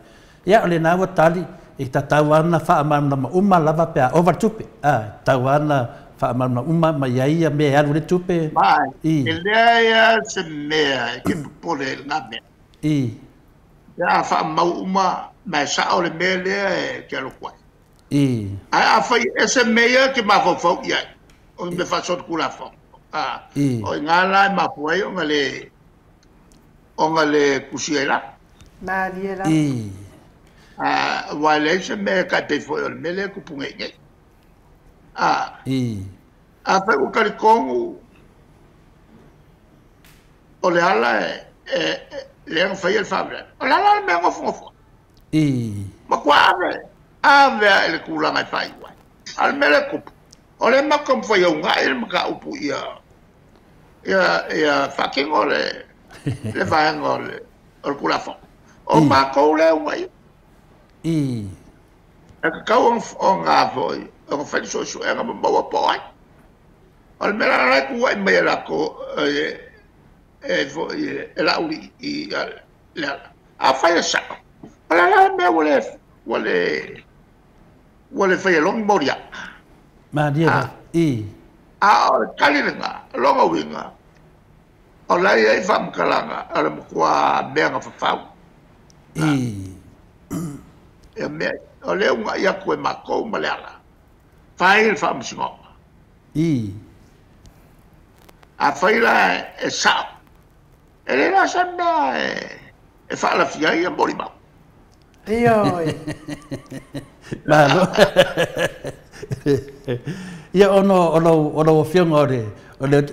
Ia o lena ua tali, e tatau lava ona faamalamalama uma lava pe a ova le tupe. A, e tatau lava ona faamalamalama uma mai ai ia mea e alu ai le tupe. Ma, I. e leai lava se mea e te popole ai i lena mea. I. Pe a faamau uma, ma e sao le mea lea e te alo atu ai. I. Ae afai e ese mea ia e te mafaufau i ai, o ni mea faasolitulafono. A, I. o i ngā la e mafua ai ona le ona le tusi ai lalo. Malie lava. I. A, aua e leai se mea e taipei foi o le mea lea e tupu nei nei. A, I. afai ua talitonu o le ala e lea na faia le faalavelave, o le ala le mea nofonofo. I. Matua ave. Ave e le tulaga e faaiu ai. A o le mea lea e tupu, o lea matou taumafai e uunai le mataupu ia faatino le vaega o le Tulafono. O matou lea e uunaia. E tatau ona foi ona fai le suesuega ma maua po o ai. O le mea la la e tuuai mai e latou e foi e Laauli i le ala. Afai e sao, o le a le mea ua le fai e logi molia. Malia i. A o le tali lena, lona uiga, o la e i ai faamatalaga o le matua mea na fafau. E mea, o lea uunai atu e matou ma le ala, fai le faamasinoga. Afai la e sao, e le la se mea e faalafia ai molimau. Ioe. Malo. Ia ono o lou afioga o le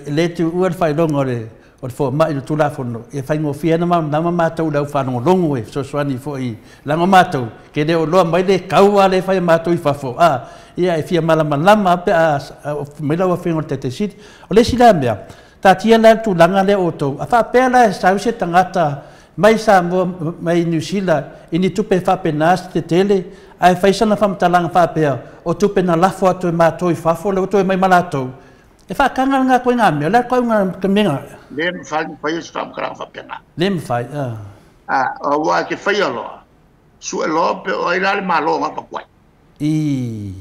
le tuua le faailoga o le fomai i le Tulafono, e faigofie na ma matou le au faalogologo e fesoasoani foi lago matou, ke le o loa mai le kaua le fai matou i fafo. Ia e fia malamalama pe a mai lau afioga o le Taitaisili. O le isi la mea, tatia la le tulaga lea o outou, a faapea la e sau se tagata mai Samoa, mai Niu Sila, i ni tupe faapena se tetele, ae fai sana faamatalaga faapea, o tupe na lafo atu e matou i fafo, le ua toe mai ma latou. E faakaga lena koe ngā mea, le koe ngā kamenga. Le mawhai ni whai e se whaamkaranga whaapena. Le mawhai, O ua ke whai aloa, sue loa pe o ai la le malo ngā pakuai. I,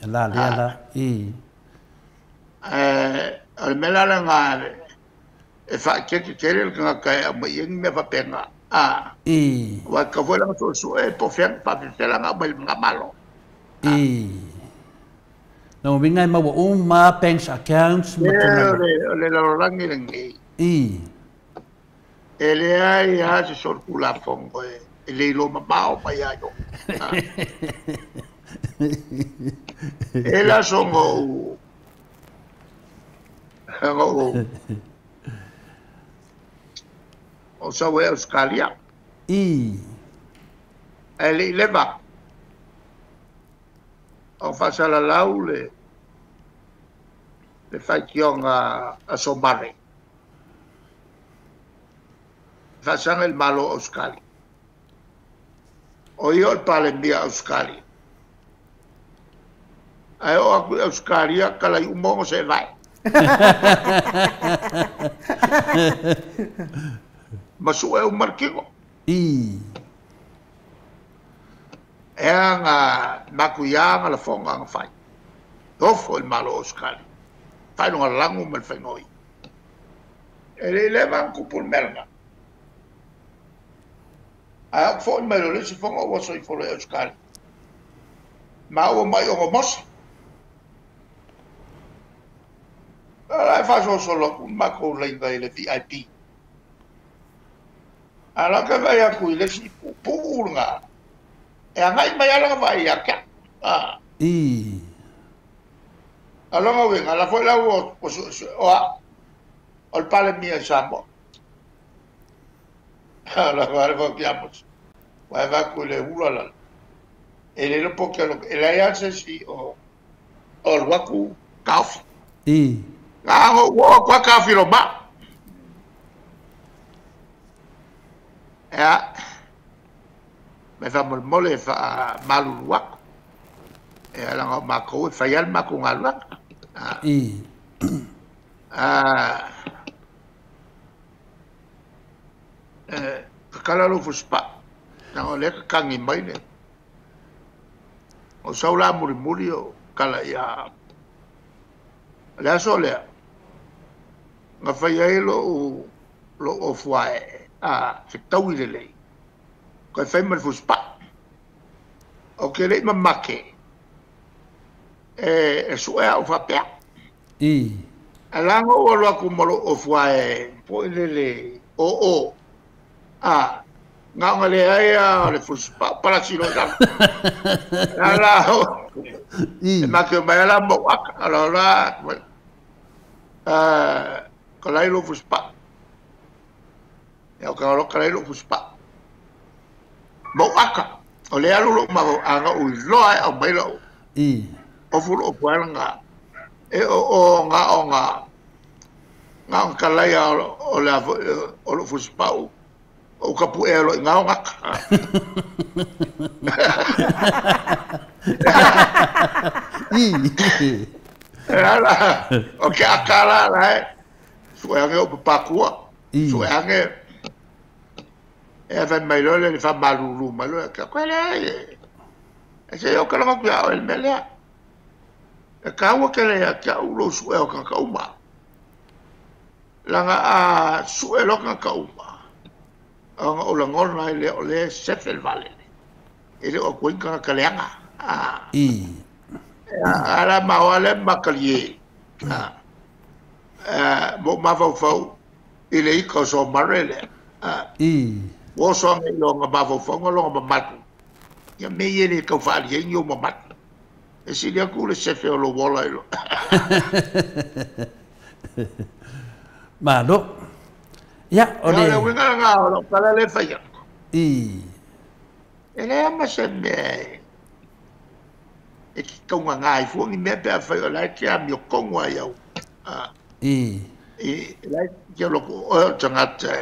la le la, i. O le mea la ngā e whaakeke kere le kanga kai au mai ingi mea whaapena. I. Ua ka fue langa sue po whiang whaapewhela ngā mai ngā malo. I. No winga e maua uma banks accounts. O le lalolagi lenei. I. E leai a se solotulafono e le iloa mamao mai ai o. E la aso gou o sau e Australia. I. Ae le'i leva. O faasalalau le faitioga a Somare. Faasaga i le Malo o Australia. O ia o le Palemia Australia. Ae oo atu i Australia kalai uma ona se vae. Ma sue uma le tino. I. E aga makuia aga lafoga aga fai. Ofo i le Malo o Australia. Faailoga lago ma le faigoi. E le leva ana tupu le mea lena. Ae au fo'i mai lo le isi foga ua soifolo i Australia. Ma ua mai o mosa. Ala e faasolosolo atu matou laina i le VIP. Ala ke vai atu i le isi puupuu lena. E agai mai ala vaai ia te au. I. Aloga uiga, la foi lau o o le Palemia i Samoa. La whare whau ki amos. Wai vaku le hula la. E le lopo ke alo, e lai ase si o luaku kaofi. I. Ngā ngo ua kwa kaofi lo ma. Ea, me whamolmole e wha malulu aku. E ala ngā mākou e whai al mākou ngā luaka. I. Kakala lo fuspa. Nanga o lea kakangi mai le. O sau la muri muri o kala ia. Le aso lea. Nga whai ai lo o fuae. Fetaui le lei. Koe whai ma le fuspa. O ke lei mamake. E sue au whapea. I. Alanga o alo aku malo o fuae. Po i lele o o. Ngā ngā le aia o le fuspa palasilo i ala o. E make mai ala mau aka. Ala la. Ka lai lo fuspa. Ia o ka alo ka lai lo fuspa. Mau aka. O le alu lo'u mafaufau aga ui loa e aumai la'u ofu lo'u fuaelaga e o o ga o ga ga o kalaia o le afo o lo'u fusipa'u o kapu'ea lo'i gao gaka. E ala o ke akala la e su'e age o papakua su'e age e fai mai loa le faamalulu mai loa ke koe lea e se o kalaga ku ia o le mea lea e kāua ke le ia te au lou su'e o tagata uma laga a su'e loa tagata uma ona o lagona ai lea o lea sefe le vaalele e le o atu ai ni tagata leaga ala maoa lea makalie mo mafaufau i le ika o Somare lea ua oso age i loga mafaufauga loga mamalu ia me ia le tau faaalia ai ni ou mamalu e sili atu le sefe o lou ola i lo. Malo. Ia, o le le uiga lena o la'u tala lea fai atu e leai ma se mea e te taugagā ai fua ni mea pe afai o la e te amiotonu ai au i la e te alu atu oe o le tagata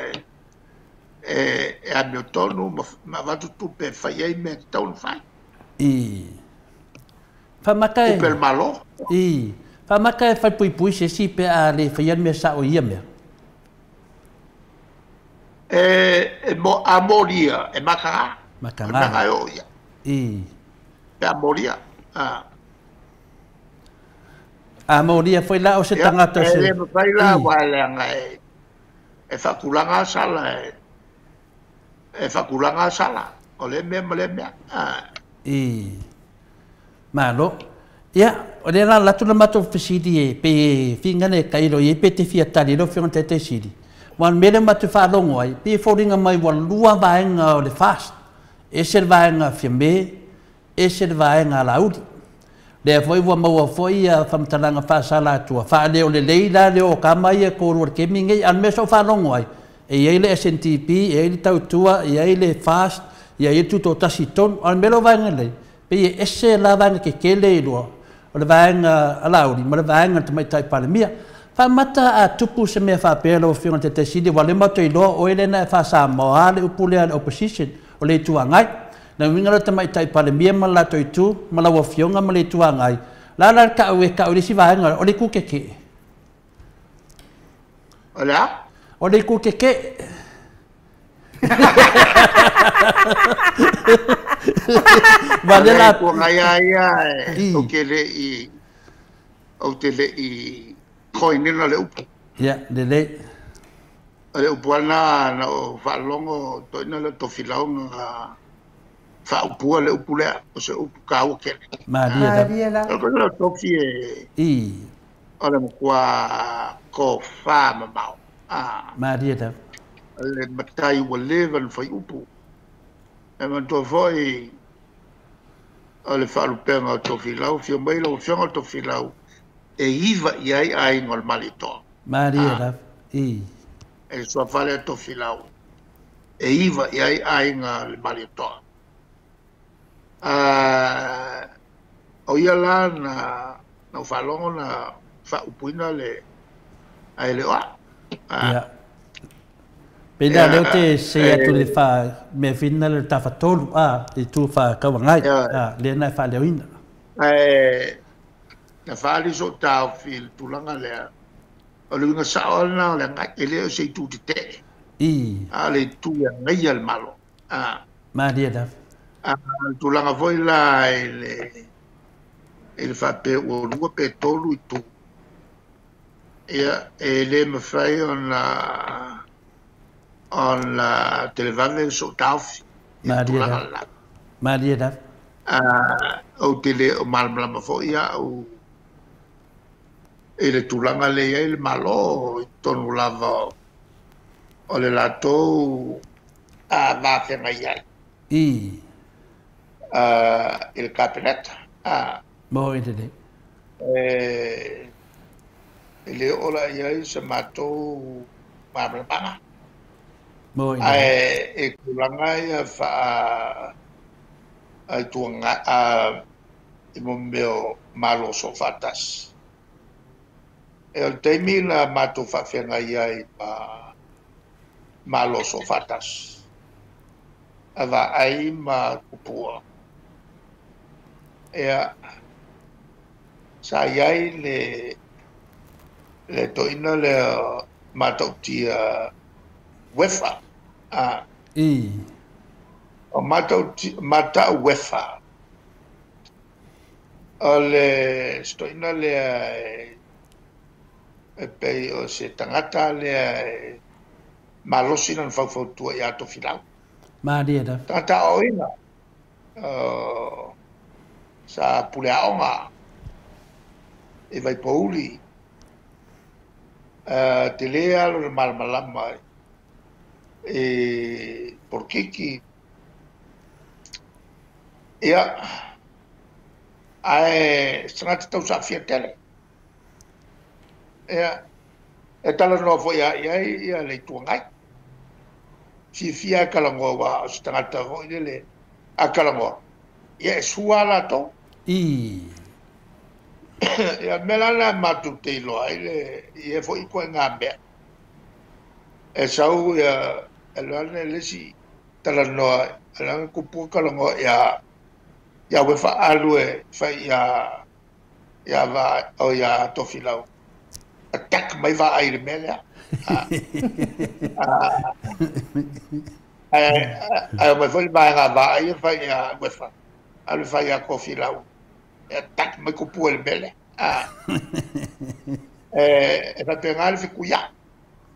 e amiotonu ma avatu tupe e fai ai mea e tatau ona fai. Faamata e tupe a le Malo. Faamata e falepuipui se isi pe a le faia le mea sa'o i ia mea. E mo a molia e makaga. O le mea Makaga. na e oo i ai. Pe a molia. A molia foi la o se Ia, tagata e se le mafai la aua e leaga e faatulaga sala e faatulaga sala o lea mea ma lea mea. Malo. Ia, o lea la alu atu le matou fesili e pei e figana e tailo i ai pe te fia tali ai lau Afioga i le Taitaisili. Aua o le mea lea matou te faalogo ai, pei e foliga mai ua lua vaega o le FAST. Ese le vaega a Fiame, ese le vaega a Laauli. Lea foi ua maua foi ia faamatalaga faasala atua, faaleolelei la le o tama ia e toalua i le taimi lenei. A o le mea sa ou faalogo ai, e i ai le SNDP, e i ai le Tautua, e i ai le FAST, e i ai le Tutoatasi i totonu. A o le mea lea o vaega nei, pei e ese la vaega tetele i lua, o le vaega a Laauli ma le vaega a le Tamaitai Palemia. Faamata a tupu se mea faapea lau Afioga i le Taitaisili, aua o lea matou te iloa o oe lea na e faa-Samoa le upu lea a le opposition, o le Itu Agai. Le uiga lea o le Tamaitai Palemia ma le latou itu, ma lau Afioga ma le Itu Agai, la la le ta'u e ta'u i le isi vaega, o le itu keke'e. O le a? O le itu keke'e. O Aua lea le la Itu Agai lava ia ou te le i ou te le i coin ina le upu. Ia, lelei. O le upu lava lena na ou faalogo toeaina lea o Tofilau na faaupua le upu lea, o se upu taua tele. Malie lava. Malie lava. O le tofi e o le matua tofa mamao. Malie lava. O le matai ua leva ona fai upu. E manatua foi o le faalupega o Tofilau, afio mai lau Afioga o Tofilau e iva i ai aiga o le Malietoa. Malie lava. E le suafa lea Tofilau e iva i ai aiga o le Malietoa. O ia la na na ou faalogo na faaupuina le ae le o au. Ia. Pei la lea ou te sei atu i le fa mea fina lea o le tafatolu a, le itu faatauagai a, lea na e faaleoina. Ae na faaali sou taofi i le tulaga lea, o le uiga sao lava lena o le agai, e le o se itu tetee, a o le itu e agaia le Malo. Malie lava. A o le tulaga foi la i le faapea ua lua pe tolu itu, ia e le mafai ona televave sou taofi i le Malie tulaga lava. lena. Malie lava. Ou te le o malamalama foi au i le tulaga lea e i ai le Malo i totonu lava o le latou vafeagai ai i le Kapeneta. Mo i lelei. E le oo la i ai se matou malamalamaga. Mo i lelei. Ae e tulaga ia faa Ai tua a i mo mea malo so faatasi. E o le taimi na matou faafeagai ai ma malo so faatasi. A vaai ma kupua. Ia, sa i ai le toina le matautia wefa. I. O matau wefa. O le stoina lea e pei o se tagata lea e malosi na faufautua ia Tofilau. Malie la. Tagata oina. Sa pule aoga e Vaipouli. Te lea alo le malamalama e polokiki. Ia, ae se tagata tausaafia tele. Ia, e talanoa foi a i ai ia le Itu Agai. Fiafia e kalagoa ua o se tagata foi lele a kalagoa. Ia e sua latou. I. Ia mea la lea matou te iloa ai le ia foi koe ngā mea. E sau ia e loa le isi talanoa, e loa kupua kalagoa ia ia wefa alu e fai ia ia va o ia Tofilau. Attack mai va ai le mea lea. Ai mai foi vaega va ai fai ia wefa. Alu fai ia Tofilau. E attack mai kupua le mea lea. E faapena le fikuia.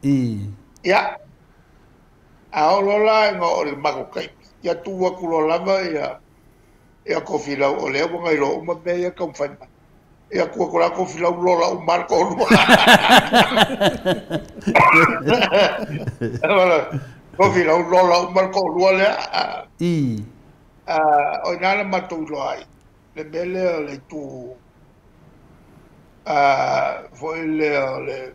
I. Ia. A o lola nga o le mako kai. Ia tu atu lo lava ia ia Tofilau o lea ua ngai lo uma mea ia taumafai mai. Ia tua ko la Tofilau lola uma le toalua. Tofilau lola uma le toalua lea. I. O ina na matou iloa ai. Le mea lea o le itu foi lea o le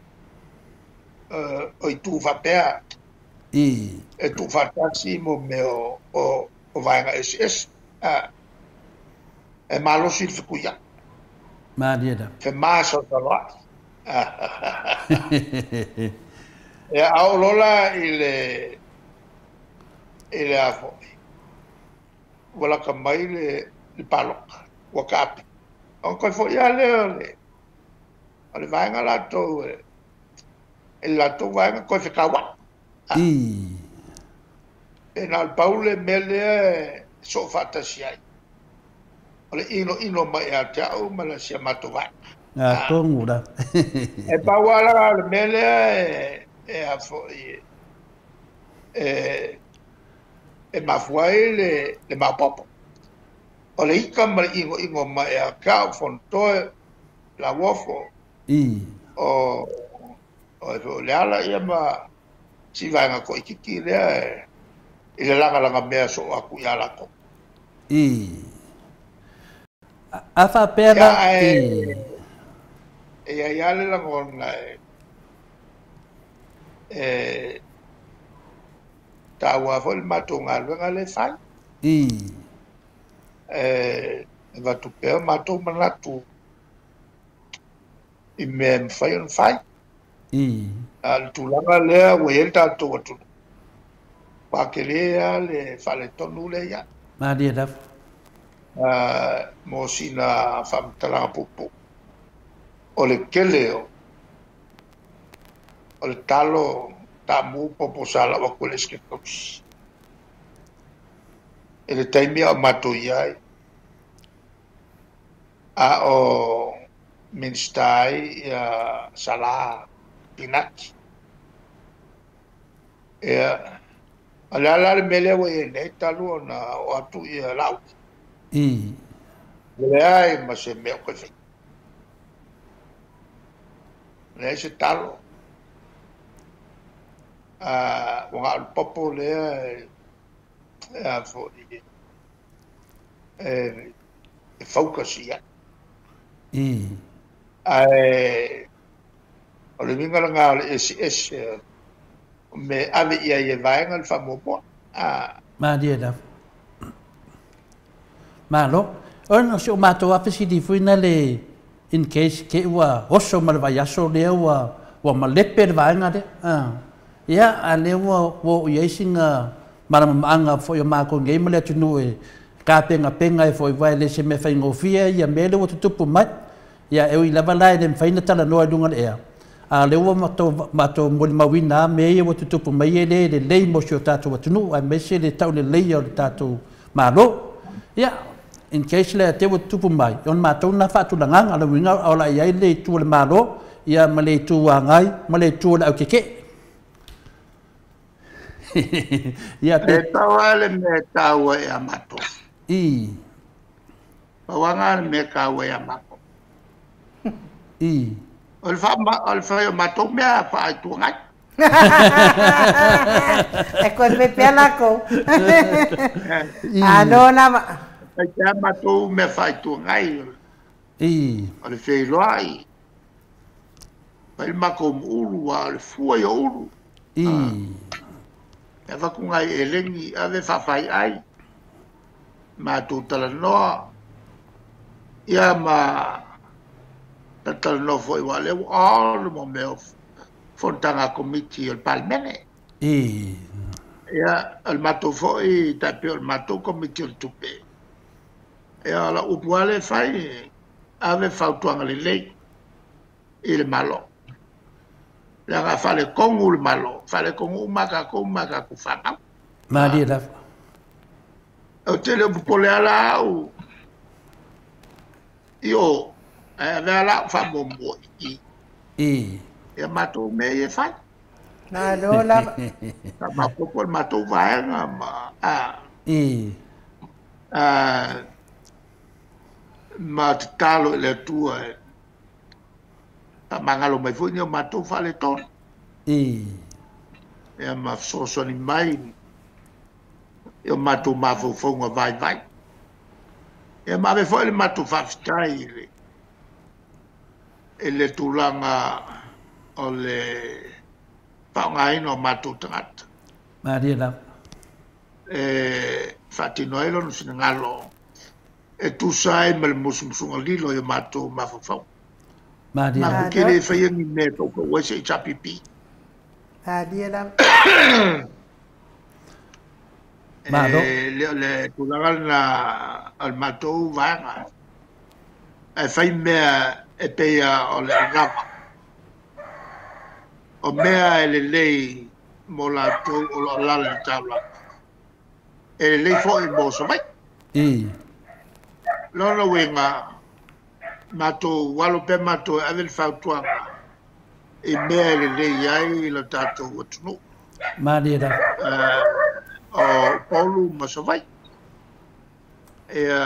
o itu faapea. I. E tuufaatasi mo mea o vaega eseese. E malosi le fikuia. Malie la. Fe masaosaloai. Ia a oo lola i le a foi. Ua laka mai le paloka. Ua kaape. O koe foi a lea o le vaega latou e latou vaega koe fekauai. I. E na o le pau le mea lea e soo faatasi ai. O le ino mai ia te au ma le sia matou vaega. A tongu la. E pau ala le mea lea e a foi e mafua ai le maopoopo. O le ika ma le inoino mai ia te au Fonotoe Lauofo. I. O le ala ia ma si vaega koʻikiki lea i le lagalaga mea soo atu ia latou. I. A faapea la. I. E ia ia le lagona e taua foi le matou galuega le fai. I. E avatu pea matou manatu i mea e mafai ona fai. I. A le tulaga lea ua i ai le tatou atunuu. Pakele a le faaletonu lea ia. Malie lava. Mo sina faamatalaga puupuu. O le tele o le talo taamu popo sa lau atu e le eseketausi. E le taimi a o matou i ai. A o Minista ai ia Sala Pinati. Ia, o le ala le mea lea ua i ai nei talu ona o atu ia lau. I. Leai ma se mea o koe fai. Leai se talo. Ua gao le popo lea e a foi e focus ia. I. Ae o le uiga lena o le eseese me ave ia i e vaega le faamuamua. Malie lava. Malo. Ona si o mātou afesili fuina le in case ke ua oso ma le vaiaso lea ua malepe le vaega lea. Ia, a lea ua i ai sina malamamaga foi o mākou nei ma le atunuu e tapegapega e foi vai le se mea faigofie ia mea lea ua tutupu mai. Ia, e ui lava la e le mafai ona talanoa i luga o le ea. A lea ua matou molimauina mea ia ua tutupu mai e le lelei mo si o tatou atunuu aemaise le tauleleia o le tatou Malo. Ia, in case le te ua tutupu mai, ona matou na faatulagaga le uiga o la i ai le itu o le Malo, ia ma le itu agai, ma le itu o le aukeke. Ia pe... E tau a le mea taua ia matou. I. Pauanga le mea taua ia matou. I. O le whai o matou mea whaaitua ngai. E koe pepea lako. Alo lava. Whai pea matou mea whaaitua ngai. I. O le wheiloa i. Whai makou muulu wa o le fua i o ulu. I. E waku ngai e lengi ave whawhai ai. Mātou talanoa. Ia ma talanoa foi wa leo o le mo mea fonotaga komiti o le Palemene. I. Ia, o le matou foi, tai pei o le matou komiti o le tupe. Ia, o la upu ale fai, ave fautuaga lelei i le Malo. Leaga faaletonu le Malo, faaletonu uma tatou ma tatou fanau. Malie lava. O tele o popole ala au i o, ae avea la au faamuamua i. I. Ia matou mea ia e fai. Malo lava. Faamaopoopo le matou vaega ma I. Ma tatalo i le Atua e faamagalo mai foi ni o matou faaletonu. I. Ia ma fesoasoani mai i o matou mafaufauga vaivai. Ia ma ave foi le matou faafetai i le tulaga o le faaaogaina o matou tagata. Malie lava. E faatino ai lona finagalo e tusa ai ma le musumusuga lilo i o matou mafaufauga. Malie lava. Matou te le faia ni mea e tautau ai se HRPP. Malie lava. Malo. E le tulaga lena o le matou vaega. Ae fai mea e pei o le augava. O mea e lelei mo latou o lo o alaala i le taulaga. E lelei foi mo Savaii. I. Lona uiga, matou alo pea matou e ave le fautuaga i mea e lelei ai le tatou atunuu. Malie lava. O Upolu ma Savaii. Ia,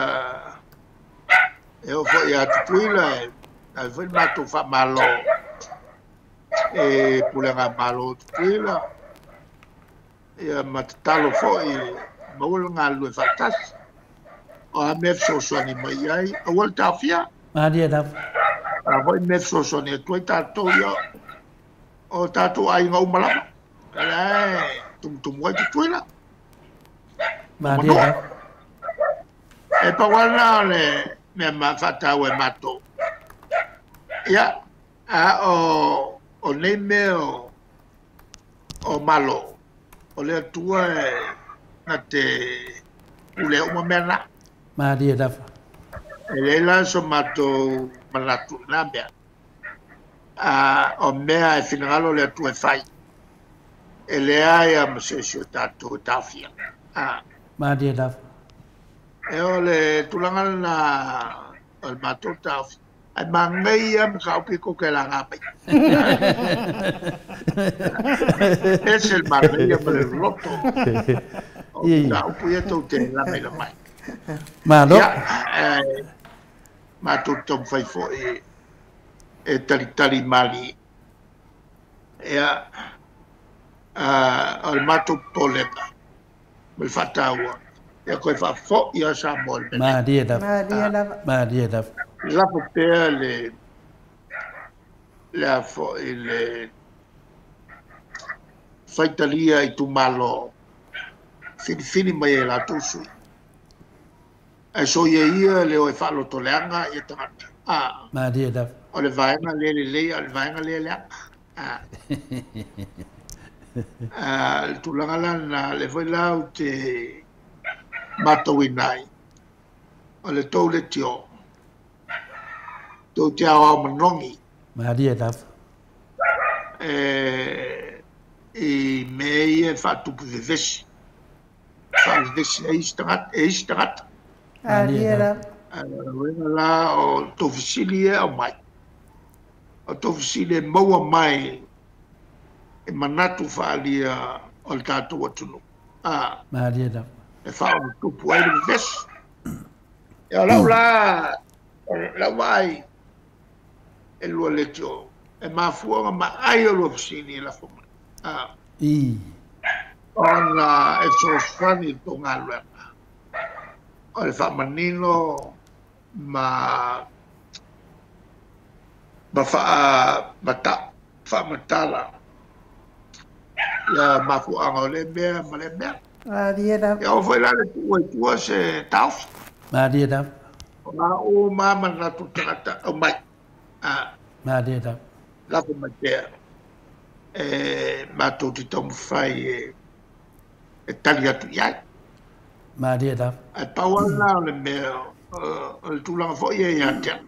e oo foi ia Tutuila e ave foi le matou faamalo e pulega malo o Tutuila. Ia ma tatalo foi maua le galulue faatasi. O a mea fesoasoani mai ai, aua le taofia. Malie lava. A foi mea fesoasoani atu ai tatou ia o tatou aiga uma lava. Ala e tumutumu ai Tutuila. Malie lava. E pau lava o le mea faataua e matou. Ia, a o nei mea o Malo, o le Atua e na te pule uma mea na. Malie lava. E leai la so matou manatu i na mea. O mea e finagalo le Atua e fai. E leai a ma se isi o tatou e taofia. Malie lava. E o le tulaga lena o le matou taofi. Ai mangai ia ma ka upi ko ke la mai. Ese le mangai ia ma le loto. O ka upu ia tau te la mai la mai. Malo. Ia, matou taumafai foi e talitali mali. Ia, o le matou popolega ma le faataua. Ia koe faafoi ia Samoa le mea. Malie lava. Malie lava. Malie lava. Lafo pea le a foi le faitalia i tumalo filifili mai e latou sui. Ae soia ia le o e faalotoleaga ia tagata. Malie lava. O le vaega lea lelei a o le vaega lea leaga. Le tulaga la lena, lea foi la ou te matauina ai, o le tou leitio, tou te aoao manogi. Malie lava. I mea ia e faatupu vevesi. Faavevesi ai isi tagata, e isi tagata. Malie lava. Uiga la o tou fesili ia e aumai, o tou fesili e maua mai e manatu faaalia o le tatou atunuu. Malie lava. E faaolotupu ai le vevesi. Ia o lau la, lau vaai e lua leitio, e mafua ona maai o lua fesili e lafo mai. Ona e fesoasoani i le tou galuega. O le faamanino ma faamatala ia mafuaaga o lea mea ma lea mea. Malie lava. Ia o foi la le tuu ai tua se taofi. Malie lava. O la o ma manatu tagata au mai. Malie lava. Lafo mai pea. E matou te taumafai e tali atu i ai. Malie lava. Ae pau lava lena o le mea o le tulaga foi ia ia te au.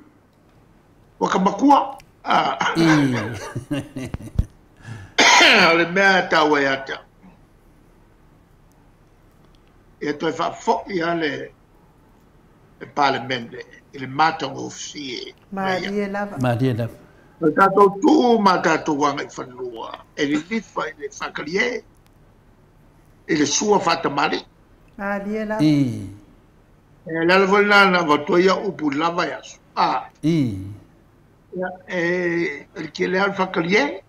Ua ka makua. O le mea e taua ia te au. Ia toe faafoi lava le Palemene i le matagofie. Malie lava. Malie lava. O le tatou tuu ma tatou agaifanua e lilifa i le faakalie, i le sua faatamali. Malie lava. E le ala foi lena na avatua ia upu i le la vaiaso. E le tele lava le faakalie.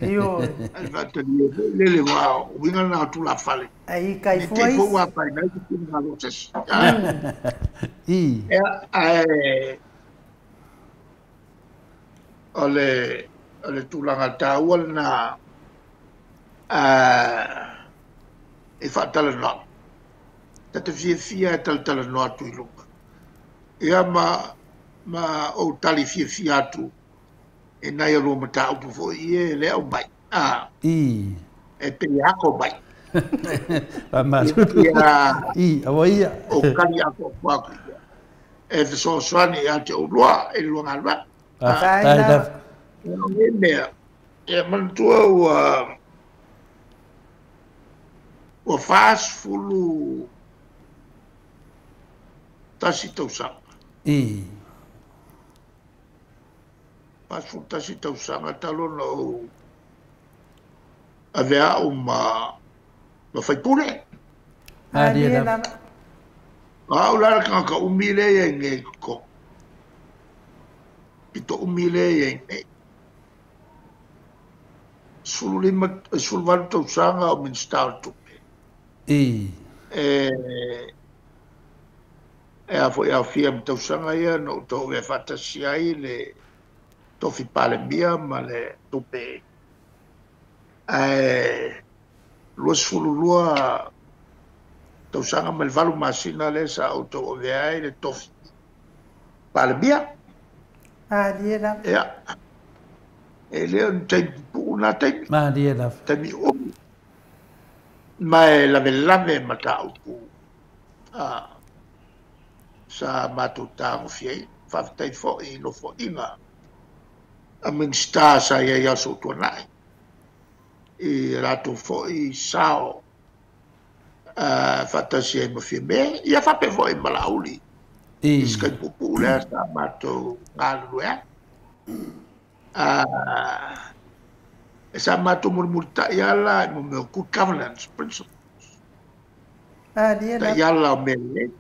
Io. Le faakalie foi lele ua uiga lena o tulafale. Ai kai Ne fua te i isi. foi ua apaina ai se finagalo o se isi. Ae o le tulaga taua lena e faatalanoa. Ta te fiafia e talatalanoa atu i luga. Ia ma ou tali fiafia atu e nai o lua mataupu foi ia e le au mai. E pei ako mai. Ia Aua ia. O kali ako ako aku ia. E fesoasoani ia te oulua e lua galuega. Faafetai lava. Ia o le mea, ia manatua ua 41 tausaga. 41 tausaga talu ona ou avea au ma faipule. Malie lava. Au la le tagata umi lea i ai nei i totonu. Pito umi lea i ai nei. 18 tausaga o Minista o le Tupe. E a foi aofia ma tausaga ia na ou tau avea faatasi ai le tofi Palemia ma le tupe. Ae 22 tausaga ma le 8 masina lea sa ou tau avea ai le tofi Palemia. Malie lava. Ia. E le o ni taimi pupuu na taimi. Malie lava. Taimi umi. Ma e lavelave mataupu sa matou tagofia ai. Faafetai foi i nofoaiga a Minista sa i ai aso o tuanai. I latou foi sao faatasi ai ma Fiame. Ia faapea foi ma Laauli. I se taimi puupuu lea sa matou galulue ai. E sa matou mulimulitai ala i mo mea o good governance principles. Malie lava. Tai ala o mea lelei.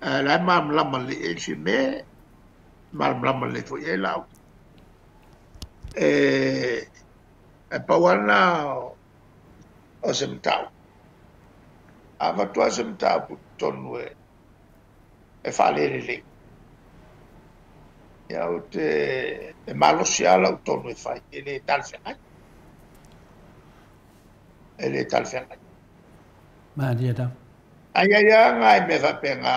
La e malamalama lelei ai le Fiame, malamalama lelei foi ai Laauli. E pau lava lena o se mataupu. A avatu lava se mataupu i totonu e faalelelei. Ia ou te e malosi lava lau tonu e fai, e le talafeagai. E le talafeagai. Malie lava. Ai ai lava nai mea faapena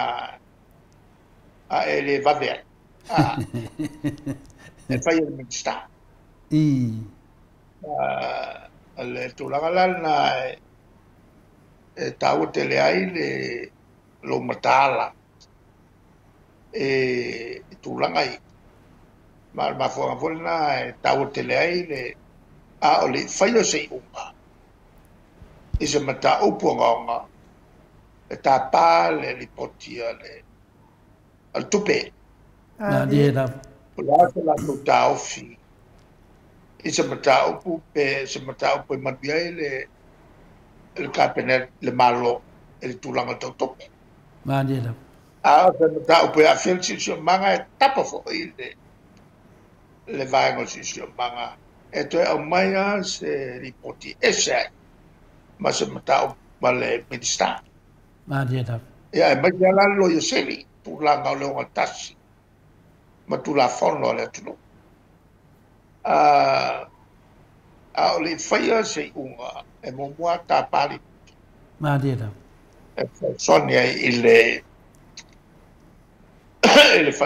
a e le vave ai. A, e fai e le Minisita. O le tulaga la lena e taua tele ai le lou mataala e tulaga ia. Ma o le mafuaaga foi lena e taua tele ai le a o le i faia se iuga i se mataupu ogaoga e tapā le lipoti a le tupe. Malie lava. O le a se latou taofi i se mataupu pe se mataupu e manuia ai le Kapeneta, le Malo i le tulaga tau tupe. Malie lava. A o se mataupu e aafia le siosiomaga e tapa foi le vaega o le siosiomaga e toe aumai lava se lipoti ese ai ma se mataupu ma le Minisita. Malie lava. Ia, aemaise lava la le Loia Sili, tulaga o le ogatasi ma Tulafono a le atunuu. A o le i faia se iuga e muamua tapa lipoti. Malie lava. E fesoasoani ai i le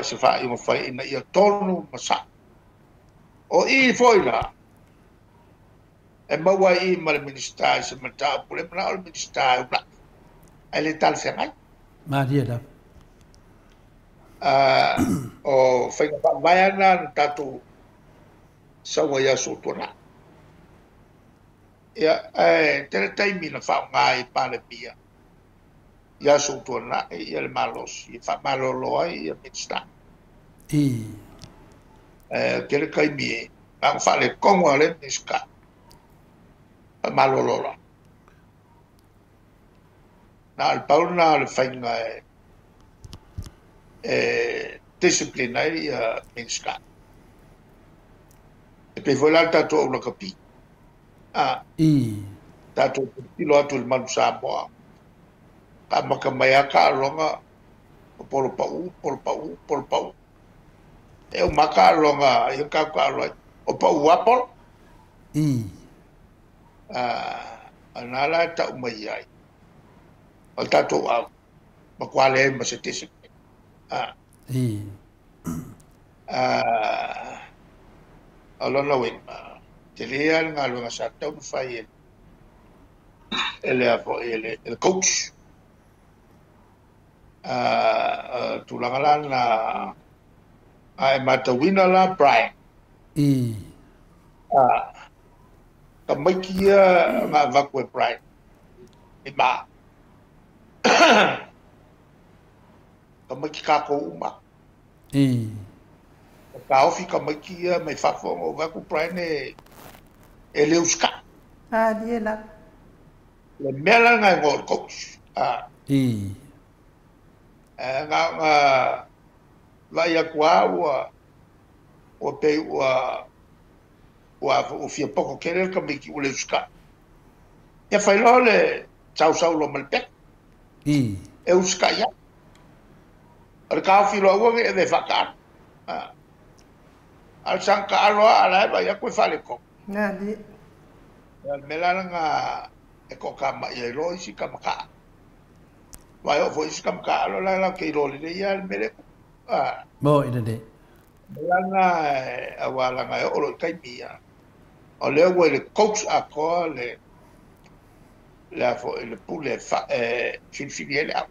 se faaiuga fai ina ia tonu ma sa'o. O i foi la, e maua ai i ma le Minisita i se mataupu le manao o le Minisita e ula'i, ae le talafeagai. Malie lava. O faiga faavae ana na tatou sau ai aso o tuanai. Ia, ae tele taimi na faaaoga ai e Palemia i aso o tuanai ia le malosi e faamalolo ai ia Minisita. Tele taimi e na faaletonu a le Minisita faamalolo la. Na o le pau lena o le faiga e discipline ai ia Minisita. E pei foi la le tatou aulakapi. Tatou tilotilo atu i le manu Samoa. Ka amata mai lava taaloga o polo pau, polo pau, polo pau. E uma taaloga, ia tatou taaloga ai, o pau lava polo. Na la e tau mai ai. O le tatou au, matua leai ma se discipline. O lona uiga, tele lava le galuega sa tatau ona fai e le foi e le coach. Tulaga la na a e matauina la Brian. Tamaiti ia na avatu e Brian. I ma. Tamaiti kākou uma. Taofi tamaiti ia mai fafo o avatu Brian e le usikai. Malie lava. Le mea la lena e igoa o le coach. Na ona vaai atu lava ua pei ua fia poto tele le tamaiti ua le usikai. Ia fai loa le sausau loa ma le peke. E usikai ai. O le taofi loa aua ne i avea e faataalo. A o le saga taalo lava a la e vaai atu e faaletonu. Malie. O le mea la lena e toatamai ai loa isi tama taalo. Vai oo foi isi tama taalo la latou te iloa lelei lava le mea lea e tupu. Mo i lelei. O le mea la lena aua leaga e oo loa i taimi ia. O lea ua i le coach atoa le foi le pule e filifili ai le au.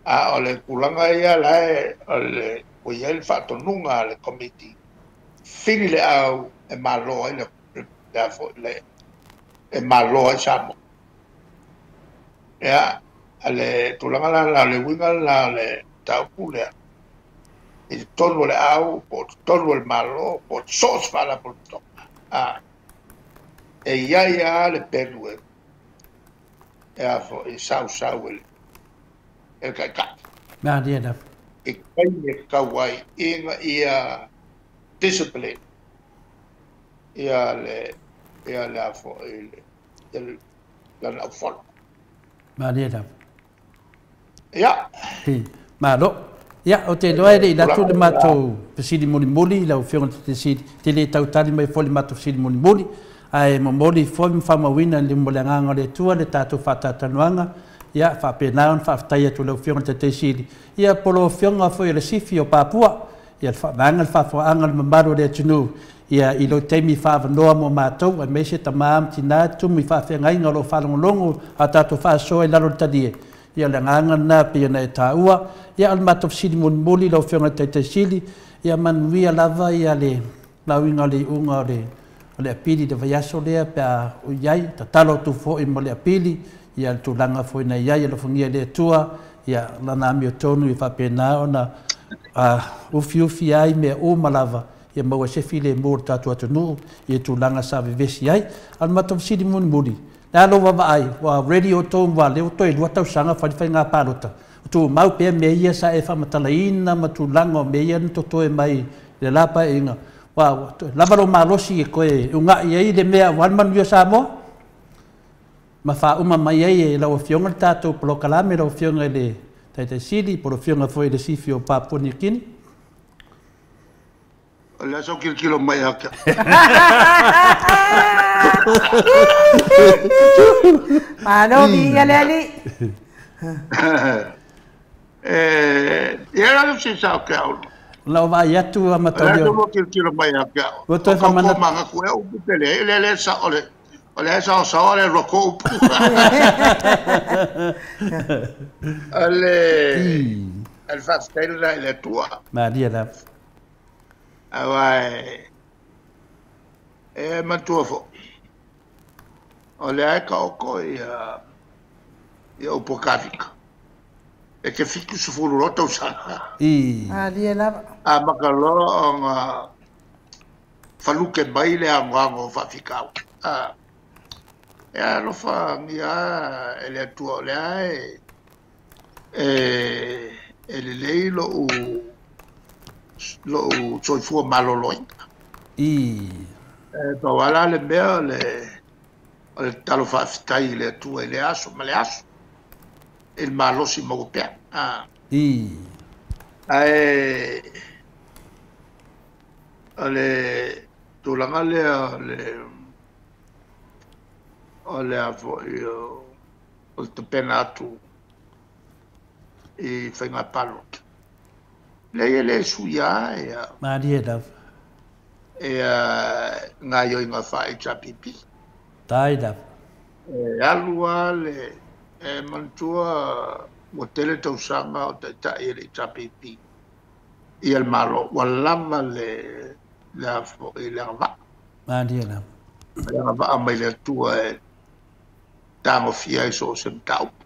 A o le tulaga ia la e o le ua i ai le faatonuga a le komiti fili le au e malo ai le foi le e malo ai Samoa. Ia, le tulaga la la le uiga la le mataupu lea i totonu o le au po o totonu o le Malo po o so o se faalapotopotoga. E i ai lava le pelu e a foi sausau e le taitai. Malie lava. I taimi e tatau ai ina ia discipline ia le a foi le lana aufono. Malie lava. Ia. Malo. Ia, o te iloa e le i latu le matou fesili mulimuli, lau Afioga i le Sili, te le tautali mai foi le matou fesili mulimuli, ae momoli foi ma faamauina le mo le agaga o le Atua le tatou faatatanuaga, Ia, faapena ona faafetai atu i lau Afioga i le Taitaisili, ia po o lau Afioga foi o le Sifi o Papua, ia le vaega le faafofogaaga a le mamalu o le atunuu, ia i lou taimi faaavanoa mo matou, aemaise tama ma tina, tumu i faafeagaiga o lo o faalogologo a tatou faasoa i lalo o le talie. Ia o le agaga lena e pei ona e taua. Ia o le matou fesili mulimuli lau Afioga i le Taitaisili, ia manuia lava ia le lauina o le iuga o le apili i le vaiaso lea pe a o i ai. Tatalo atu foi mo le apili, ia le tulaga foi na i ai, alofagia e le Atua, ia lana amiotonu ia faapena ona ufiufi ai mea uma lava, ia maua se filemu o le tatou atunuu i tulaga sa vevesi ai. A o le matou fesili mulimuli, le a lou vaavaai, ua ready outou ua lea ua toe 2 tausaga fai le faiga palota, o tumau pea mea ia sa e faamatalaina ma tulaga o mea ia na totoe mai le la paeaiga, ua lava lou malosi e toe ugai ai le mea aua le manuia o Samoa? Ma faauma mai ai e lau Afioga le tatou polokalame, lau Afioga i le Taitaisili, po o lau Afioga foi i le Sifi o Papua Niu Kini. O le aso kilokilo mai ake. Malo viia le Alii. Ia la se sa o ke au. Lau vaai atu a O le mataulia. aso kilokilo mai ake au. Ua toe O kau faamanatu. ko manga ku e upu pele, le le sa o le o le sa o sa o le roko upu. Ale al faafetai lena i le Atua. Malia lava. Aua e matua foi. O le ae ka oko ia ia upu kavika. E te 70 loa tausaga. Malia lava. A makaloa ona faluke mai le agoago o faafikau. E alofa ngia e le Atua o le ae e lelei lou soifua maloloina. E pau lava la le mea o le tatalo faafetai i le Atua i le aso ma le aso. I le malosi maua pea. Ae o le tulaga lea o le a foi o le tapena atu i faiga palota. Lea e le suia ia. Malie lava. Ia ngā ioinga wha HRPP. Tai lava. E alu le e manatua ua tele tausaga o taitai e le HRPP. Ia le malo, ua lava le le agavaa. Malie lava. Le agavaa mai le Atua e tagofia ai so o se mataupu.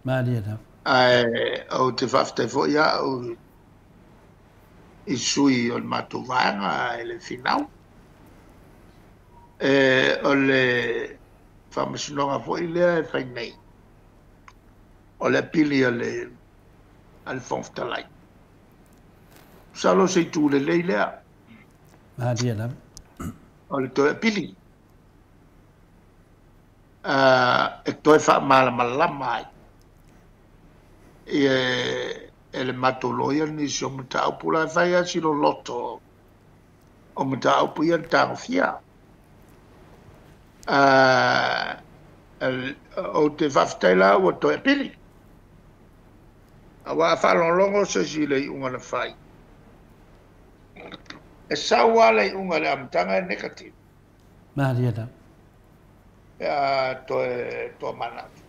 Malie lava. Ae o te faafetai foi au i sui o le matou vaega e le finau. E o le faamasinoga foi lea e fai nei. O le apili a le Fofoga Fetalai. Masalo se itu lelei lea. Malie lava. O le toe apili. E toe faamalamalama ai. E le matou loia nisi o mataupu la e fai a si loloto o mataupu ia na tagofia. O te faafetai la ua toe apili. Aua a faalogologo se isi i le iuga na fai. E sau lava le iuga i le amataga e negative. Malie lava. Pe a toe toamanatu.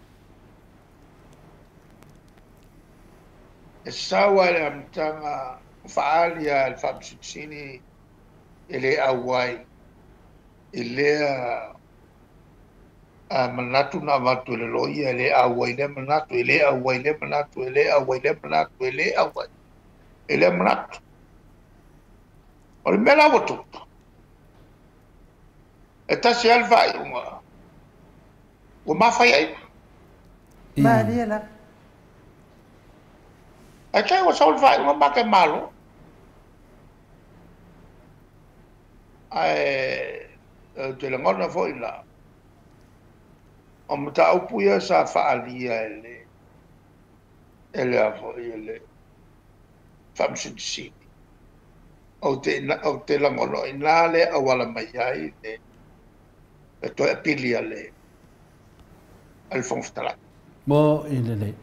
E sau lava i le amataga faali lava i le faamasimasini e le auai i lea manatu na avatu e le loia, e le auai lea manatu, e le auai lea manatu, e le auai lea manatu, e le auai e lea manatu. O le mea la ua tupu, e tasi lava le faaiuga, ua mafai ai. Malie lava. Ae tai ua sau le faaiuga ma ke malo. Ae te lagona foi la, o mataupu ia sa faalia e le a foi e le faamasimasini. O te lagona i nā le auala mai ai le toe apili a le Fofoga Fetalai. Mo i lelei.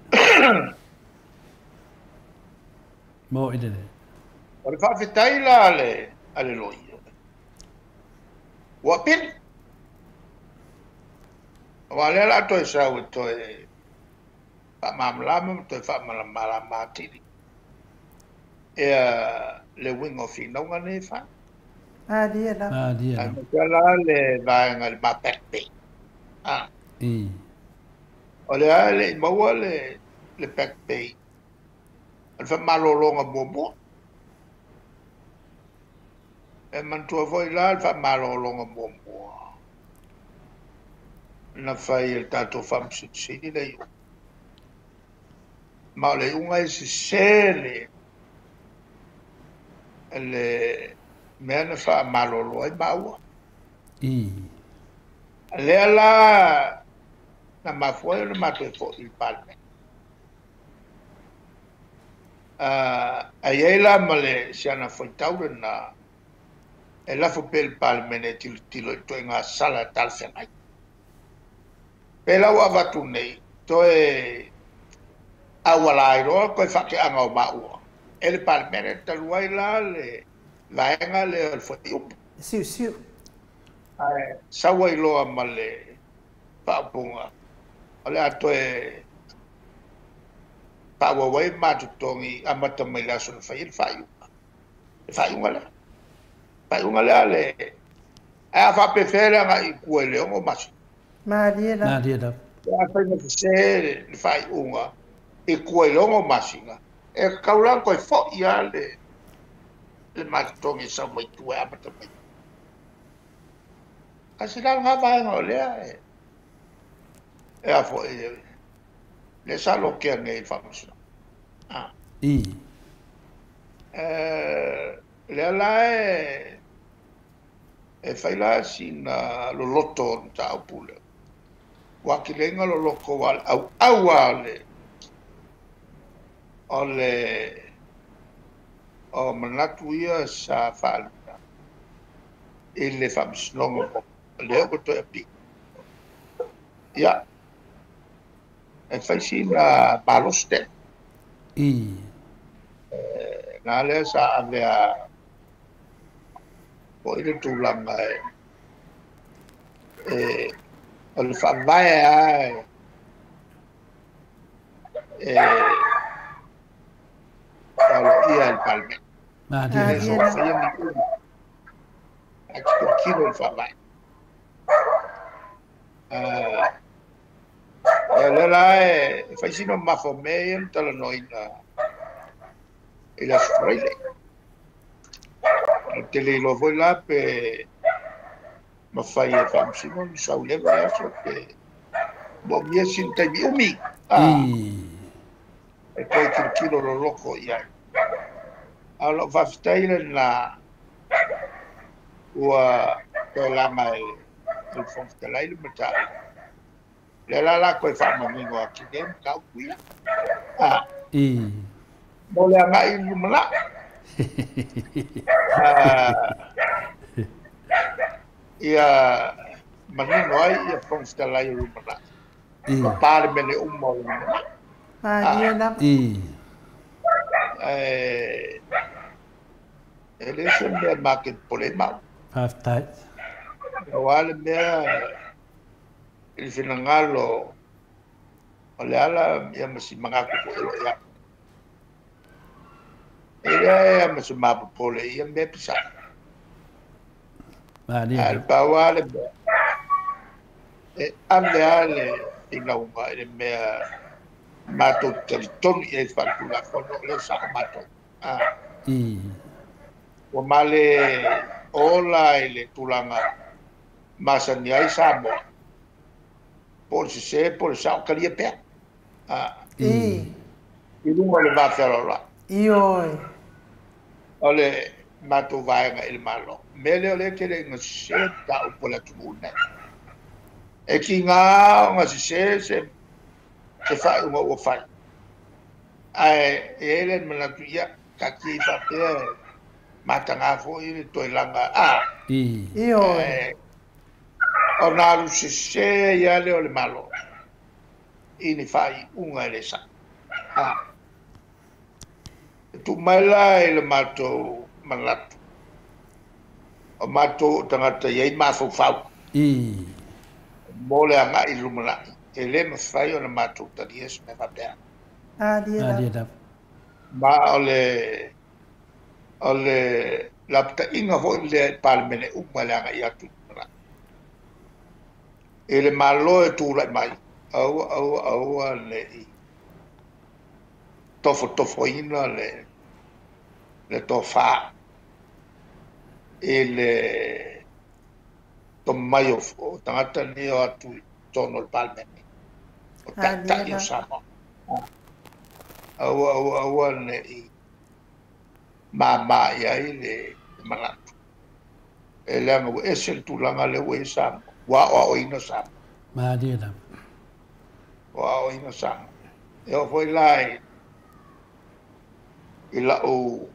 Mo i lelei. O le faafetai la a le loia. Ua pili. Aua lea o le a toe sau e toe faamalamalama ma toe faamalamalama atili ia le uiga o finauga nei e fai. Malie lava. Malie lava. Aemaise la le vaega i le ma back pay. O lea e le i maua le back pay o le faamalologa muamua. E manatua foi la le faamalologa muamua na fai e le tatou Faamasino le iuga. Ma o le iuga e sese le mea na faamalolo ai maua. Lea la na mafua ai ona matou foi i le Palemene. Ae i ai la ma le siana faitau lena e lafo pea i le Palemene e tilotilo i ituaiga sala e talafeagai. Pe la ua avatu nei, toe auala ai loa toe faateaga o maua e le Palemene talu ai la le vaega lea o le fuaiupu. Siusiu. Ae sau ai loa ma le faaupuga o le a toe faaauau ai ma totogi amata mai le aso na fai ai le faaiuga. Le faaiuga lea. Faaiuga lea le ae a faapefea le agai i tua i le 6 masina. Malie lava. Malie lava. A fai na sese le faaiuga i tua i le 6 masina, e tatau la ona toe foi lava le matotogi e sau mai tua e amata mai. Tasi la lena vaega o lea e a foi lea sa lotea nei i le Faamasinoga. Lea la e fai la sina loloto o le mataupu lea. Ua atili ai loloto aua o le auau lava o le o manatu ia sa faaalia i le Faamasinoga lea ua toe apii. Ia, e fai sina malosi tele. Na lea sa avea foi le tulaga e o le faavae lava e aloaia e le Palemene. Malie. E le soafaia ni umi. Ae tilotilo i le faavae. Ia lea la e fai sina mamafa o mea ia na talanoaina i le Aso Faraile. Ou te le iloa foi la pe mafai e Faamasino ona sau i lea vaiaso pe moomia sina taimi umi. E toe tilotilo loloto i ai. A o lau faafetai lena ua toe laga e le Fofoga Fetalai le mataupu. Lea la la toe faamanino atu nei mataupu ia. Mo le agai i le lumanai. Ia manino ai ia Fofoga Fetalai o lumanai. Ma Palemene uma o lumanai. Malie lava. E le se mea matou te popole ai maua. Faafetai. Aua le mea i le finagalo o le ala ia ma si manatu foi o lo o ia. E leai lava ma se mapopole i ia mea pisai. Malie. Ae le pau lava le mea, e ave lava le finauga i le mea matou te talitonu i ai i le faaletulafono o lea e sao matou. Ua male ola i le tulaga masani ai Samoa. Po o le sese, po o le sao, talia pea. I luga o le vafealoaloai. Ioe. O le matou vaega i le Malo. Mea lea o lea e tele ina sese mataupu a le atunuu lenei. E tiga ona sese se faaiuga ua fai. Ae e i ai le manatu, ia, taatia i faapea e mataga foi le toe laga. Ioe. Ona alu sese ai lava lea o le Malo. I ni faaiuga e lē saʻi a e tuu mai la i le matou manatu o matou o tagata i ai mafaufau mo le agaʻi i lumanaʻi e lē mafai ona matou talia se mea faapea. Alia lava. Ma o le lapataʻiga foʻi lea i Palemene uma le agaʻi atu i lumanaʻi i le Malo e tulaʻi mai, aua, aua, aua neʻi tofotofoina le tofā i le tomai o tagata nei o atu i totonu o le Palemene o taʻitaʻi o Samoa. Aua, aua, aua neʻi māmā i ai le manatu e leaga ua ese le tulaga lea ua i Samoa ua aʻoaʻoina Samoa. Malie lava. Ua aʻoaʻoina Samoa e oo foi la i la'u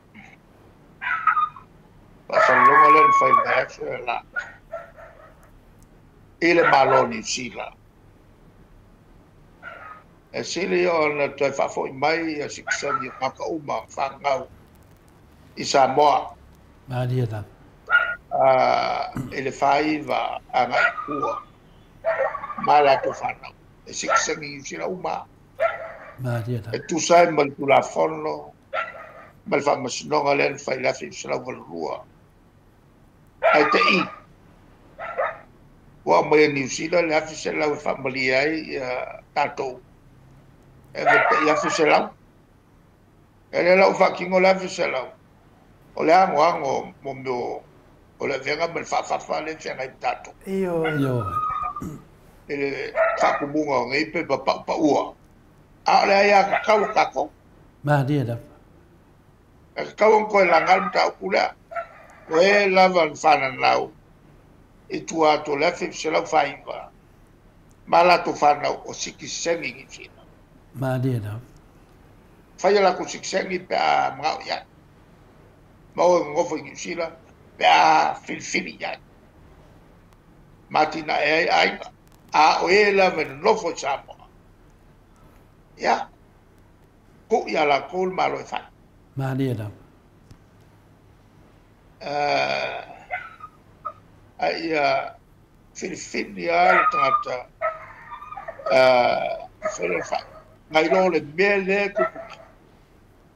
faasalaloga lea na fai mai aso e la i le Malo Niu Sila e sili ona toe faafoʻi mai ia sikiseni o kaka uma fagau i Samoa. Malie lava. I le 49 agaʻi tua ma latou fanau e sikiseni Niu Sila uma. Malie lava. E tusa ai ma le Tulafono ma le Faamasinoga lea na fai le 1982 ae teʻi ua aumai e Niu Sila le 1,100 e faamalie ai ia tatou e teʻi 1,100 e lea la ua faatino le 1,100 o le agoago mo mea o le avega ma le faafafa le feagai ma tatou. Ioe. Ioe. I le faatumuga o nei pepa paʻupaʻua a o le ai a kakau o tatou. Malie lava. E kakau ona toe laga le mataupu lea o e lava na fananau i tua atu o le 1949 ma latou fanau o sikiseni Niu Sila. Malie lava. Faia latou sikiseni pe a magao i ai ma o e nonofo i Niu Sila pe a filifili i ai ma atinae ai aiga a o e lava e nonofo i Samoa ia kuʻu iā lakou le Malo e fai. Malie lava. A ia filifili a le tagata fai le fai nai lo le mea lea e tupu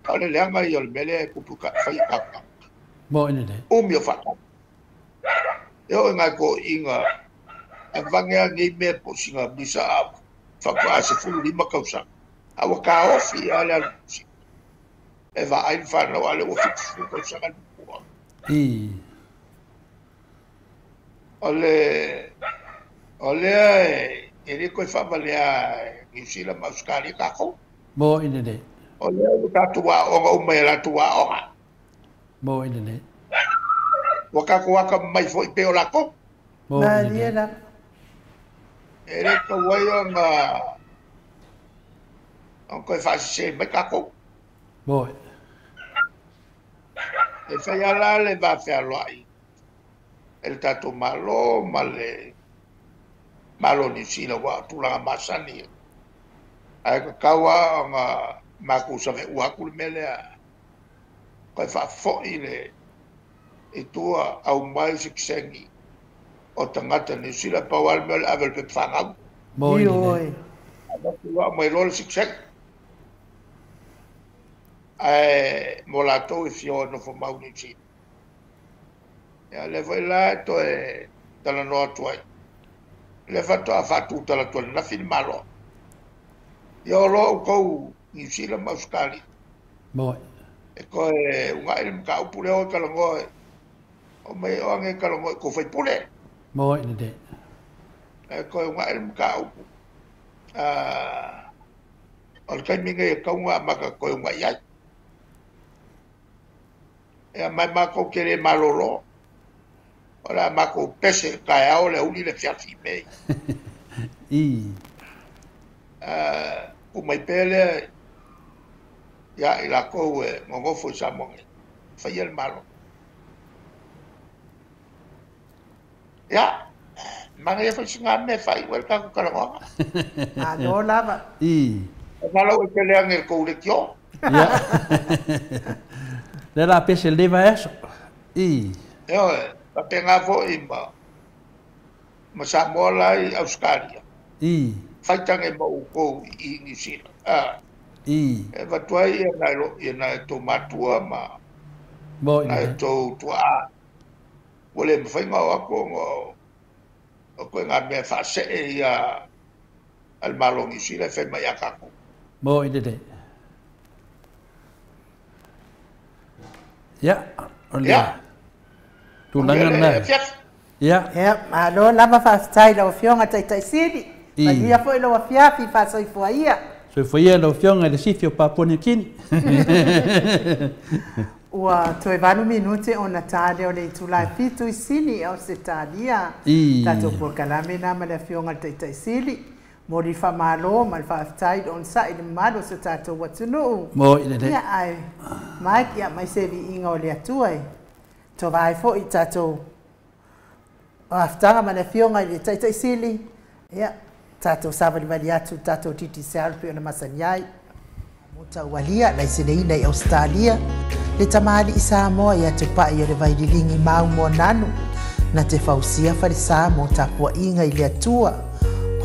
o le leaga ia o le mea lea e tupu fai i tata. Mo ine le. Umi o faatau e oo i nai toʻiga avage a nei mea po o sina misa a faatoa 15 tausaga a ua taofi a le alu e vaai le fanau a le ua 70 tausaga le matua. O lea e lē toe faavalea Niu Sila ma Ausetalia tatou. Mo ine le. O lea ua tatou aoga uma i latou aoga. Mo ine le. Ua tatou aka mai foi pe o lakou. Mo ine Malie le. Lava. E lē tau ai ona toe faasesē mai tatou. Mo. E fai ala le vafealoaʻi e le tatou Malo ma le Malo Niu Sila ua tulaga masani ae tatau a ona matou saveʻua atu le mea lea toe faafoʻi le i tua aumai sikiseni o tagata Niu Sila pau a le mea o le ave o le pepa fanau. Mo ine le. Ioe. Avatu aumai loa le sikiseni ae mo latou e fia o e nofo mau Niu Sila ia lea foi la e toe talanoa atu ai le faatoa faatutala atu ananafi le Malo ia o loa outou Niu Sila ma Ausetalia. Mo. E toe ugaʻi le mataupu lea o e talanoa o mai o age talanoa i kou faipule. Mo ine le. E toe ugaʻi le mataupu o le taimi nei e tauga amata toe ugaʻi ai ia mai matou te lē malōlō o le a matou pese taeao le auli le fiafi mei. Pu mai pea lea ia i lakou e gogofo i Samoa nei faia le Malo ia. Mana ia whaisinga me whai ua le kāku kalagoaga. Alo lava. I. Malo e te leange le kou le kio. Ia. Le la pese leva aso. I. Eo e, papenga fo'i ma Samoa la i Australia. I. Whaitange ma ukou i New Zealand. I. E vatuai ia nai lo, ia nai tō matua ma Mo nai tō tua. Ua le mawhainga o ako o koe ngā mea whaasee ia al malo New Zealand whai mai a kākou. Mo i le. Ia, o le. Ia. Tulaga na. Ia. Ia, malo lava faafetai lau Afioga Taitaisili. Manuia foi lau afiafi faasoifua ia. Soifua ia lau Afioga i le sifi o Papua Niu Kini. Ua toe 8 minute ona tā lea o le itula e 7 i Sini Ausetalia. Tatou polokalame na ma le Afioga i le Taitaisili. Mo le faamalo ma le faafetai le onosai le mamalu o se tatou atunuu. Mo i le. Ia ai Mike ia mai se viiga o le Atua e tova ai foi tatou afutaga ma le Afioga i le Taitaisili. Ia tatou savalivali atu tatou Digicel pe ona masani ai. Mo taualia laiseneina i Australia le tamali i Samoa ia te pai o le vaililingi mau mo nanu na te fausia falesa mo tapuaiga i le Atua.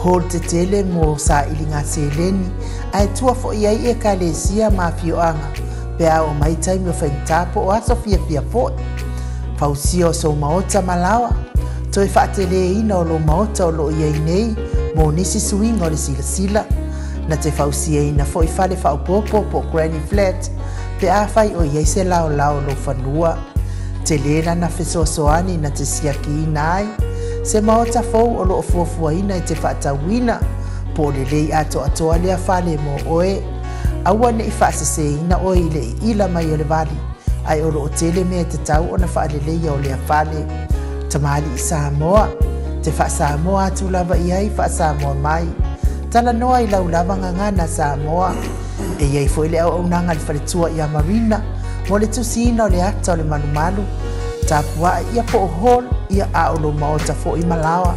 Hol te tele mo sa ilinga seleni ae tua fo'i ai e kalesia ma afioaga pe a o mai taimi o faigata po o aso fiafia fo'i. Fausia o sou maota malaoa toe faateleina o lou maota o loo iai nei mo nisi suiga o le silasila. Na te fausiaina fo'i fale faaopoopo po granny flat pe afai o iai se laolao o lou fanua. Tele lana fesoasoani na te siakiina ai se maota fou o loo fuafuaina e te faatauina po o lelei atoatoa lea fale mo oe. Aua nei faaseseina oe i le iila mai o le vali ai o loo tele mea te tau ona faaleleia o lea fale. Tamali i Samoa te faasamoa atu lava i ai faasamoa mai. Talanoa i lau lava gagana Samoa. E iai foi le auaunaga le faletua ia Marina mo le tusiina o le ata o le malumalu. Tapua'i ia po o hall ia a o lou maota fo'i malaoa.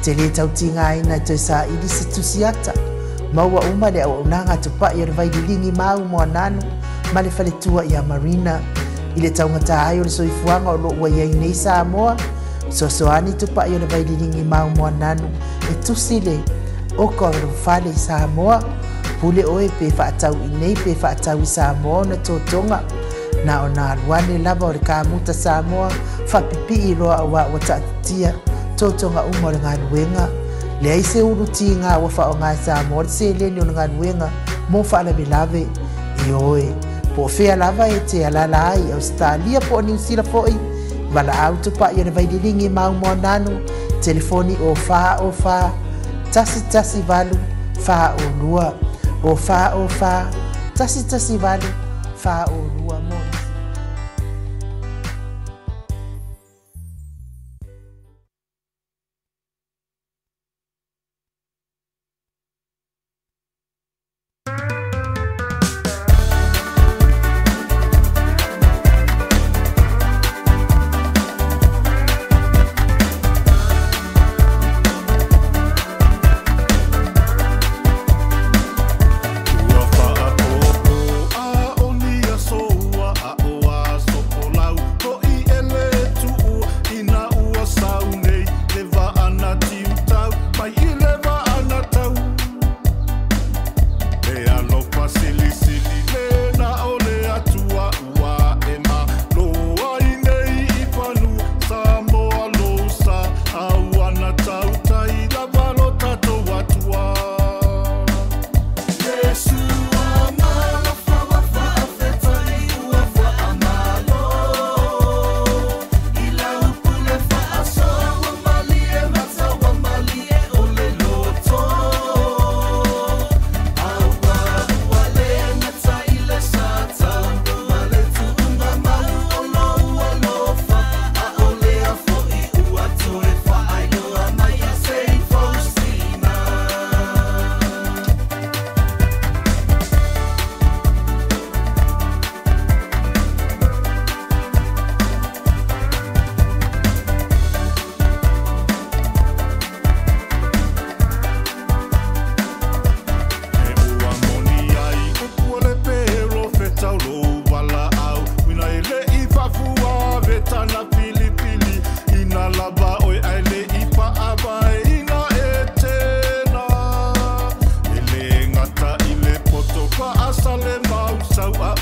Te lē tautigaina e toe saili se tusiata. Maua uma le auaunaga tupa'i o le vaililigi mau mo ananu ma le faletua ia Marina. I le taugata ai o le soifuaga o loo ua iai nei Samoa, soasoani tupa'i o le vaililigi mau mo ananu e tusi le oka o le fale i Samoa. Pule oe pe faatau i nei pe faatau i Samoa ona totoga. Na ona aluane lava o le kamuta Samoa faapipii loa auā ua taatitia totoga uma o le galuega. Leai se ulu tiga ua faaaoga e Samoa le seleni o le galuega mo faalavelave. E oe po o fea lava e te alala ai Australia po o Niu Sila fo'i. Valaau tupa'i o le vaililigi mau mo ananu. Telefoni o 4 o 4 1 1 8 4 o 2 o 4 o 4 1 1 8 4 o 2 mo. Ua faaopo a o ni aso ua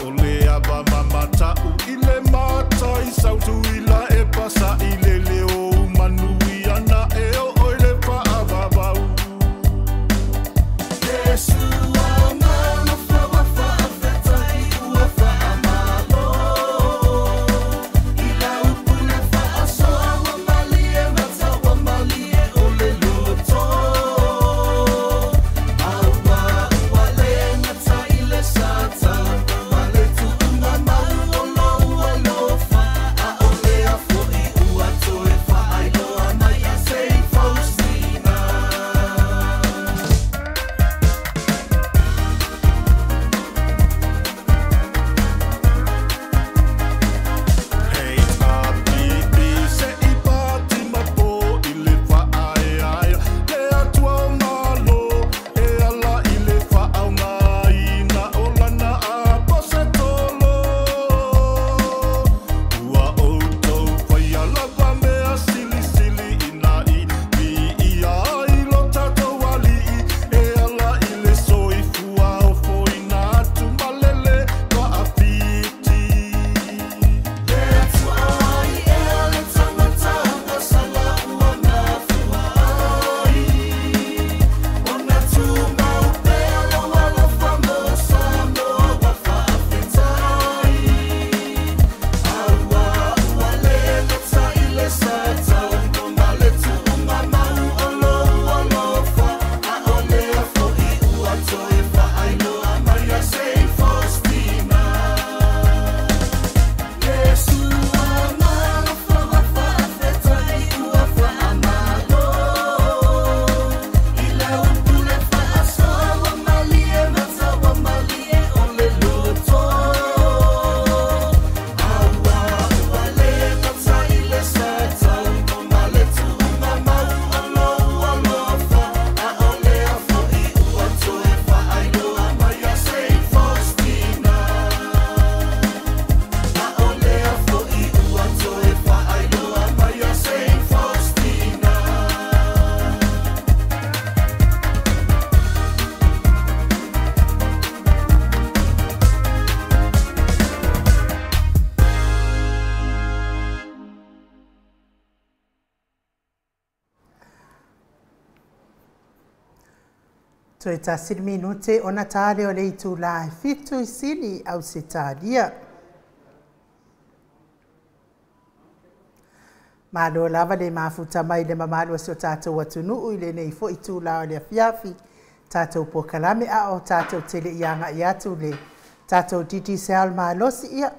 o le ava mamata'u i le matai sautuila e pasa'i le leo manuia na e o'o i le fa'avavau. Toe tasi le minute ona tale o le itulā e 7 i Sini, Ausetalia. Malo lava le mafuta mai le mamalu o si o tatou atunuu i lenei fo'i itulā o le afiafi. Tatou polokalame a o tatou tele i atu le tatou Digicel malosi ia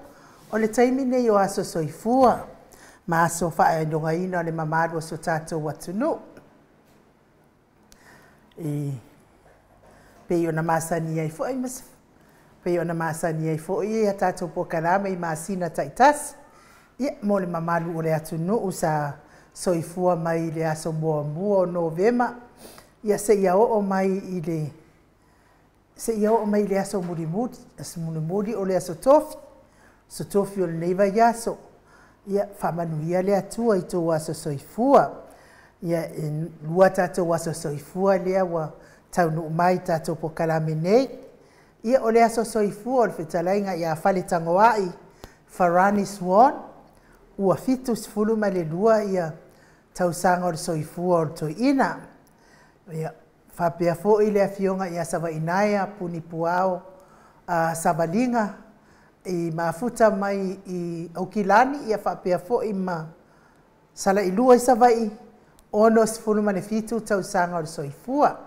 o le taimi nei o aso soifua ma aso fa'ailogaina o le mamalu o si o tatou atunuu. E pei ona masani ai fo'i ma pei ona masani ai fo'i ia tatou polokalame i masina ta'itasi ia mo le mamalu o le atunuu sa soifua mai i le aso 1 o Novema ia seia o'o mai i le aso mulimuli, aso mulimuli o le aso tofi o lenei vaiaso. Ia faamanuia le Atua i tou aso soifua. Ia e lua tatou aso soifua lea ua taunuu mai tatou polokalame nei. Ia o le aso soifua o le fetalaiga ia Faletagoai Farani Swan ua 72 ia tausaga o le soifua o le toeaina. Ia faapea fo'i le afioga ia Sava'inaea Punipuao Savaliga i mafuta mai i Aukilani, ia faapea fo'i ma Sala'ilua i Sava'i 67 tausaga o le soifua.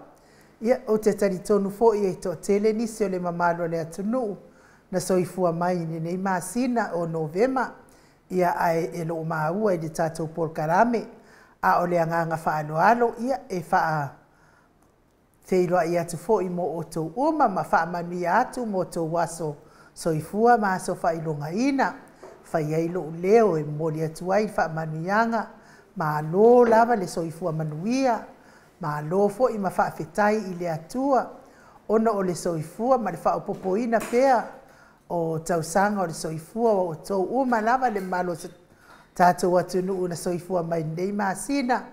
Ia ou te talitonu fo'i e to'atele nisi o le mamalu o le atunuu na soifua mai i lenei masina o Novema, ia ae e lo'o maua i le tatou polokalame a o le agaga fa'aloalo ia e feiloai atu fo'i mo outou uma ma faamanuia atu mo tou aso soifua ma aso fa'ailogaina. Fai ai lo'u leo e momoli atu ai fa'amanuiaga, malo lava le soifua manuia, malo fo'i ma fa'afetai i le Atua ona o le soifua ma le fa'aopopoina pea o tausaga o le soifua o outou uma lava le mamalu o tatou atunuu na soifua mai lenei masina.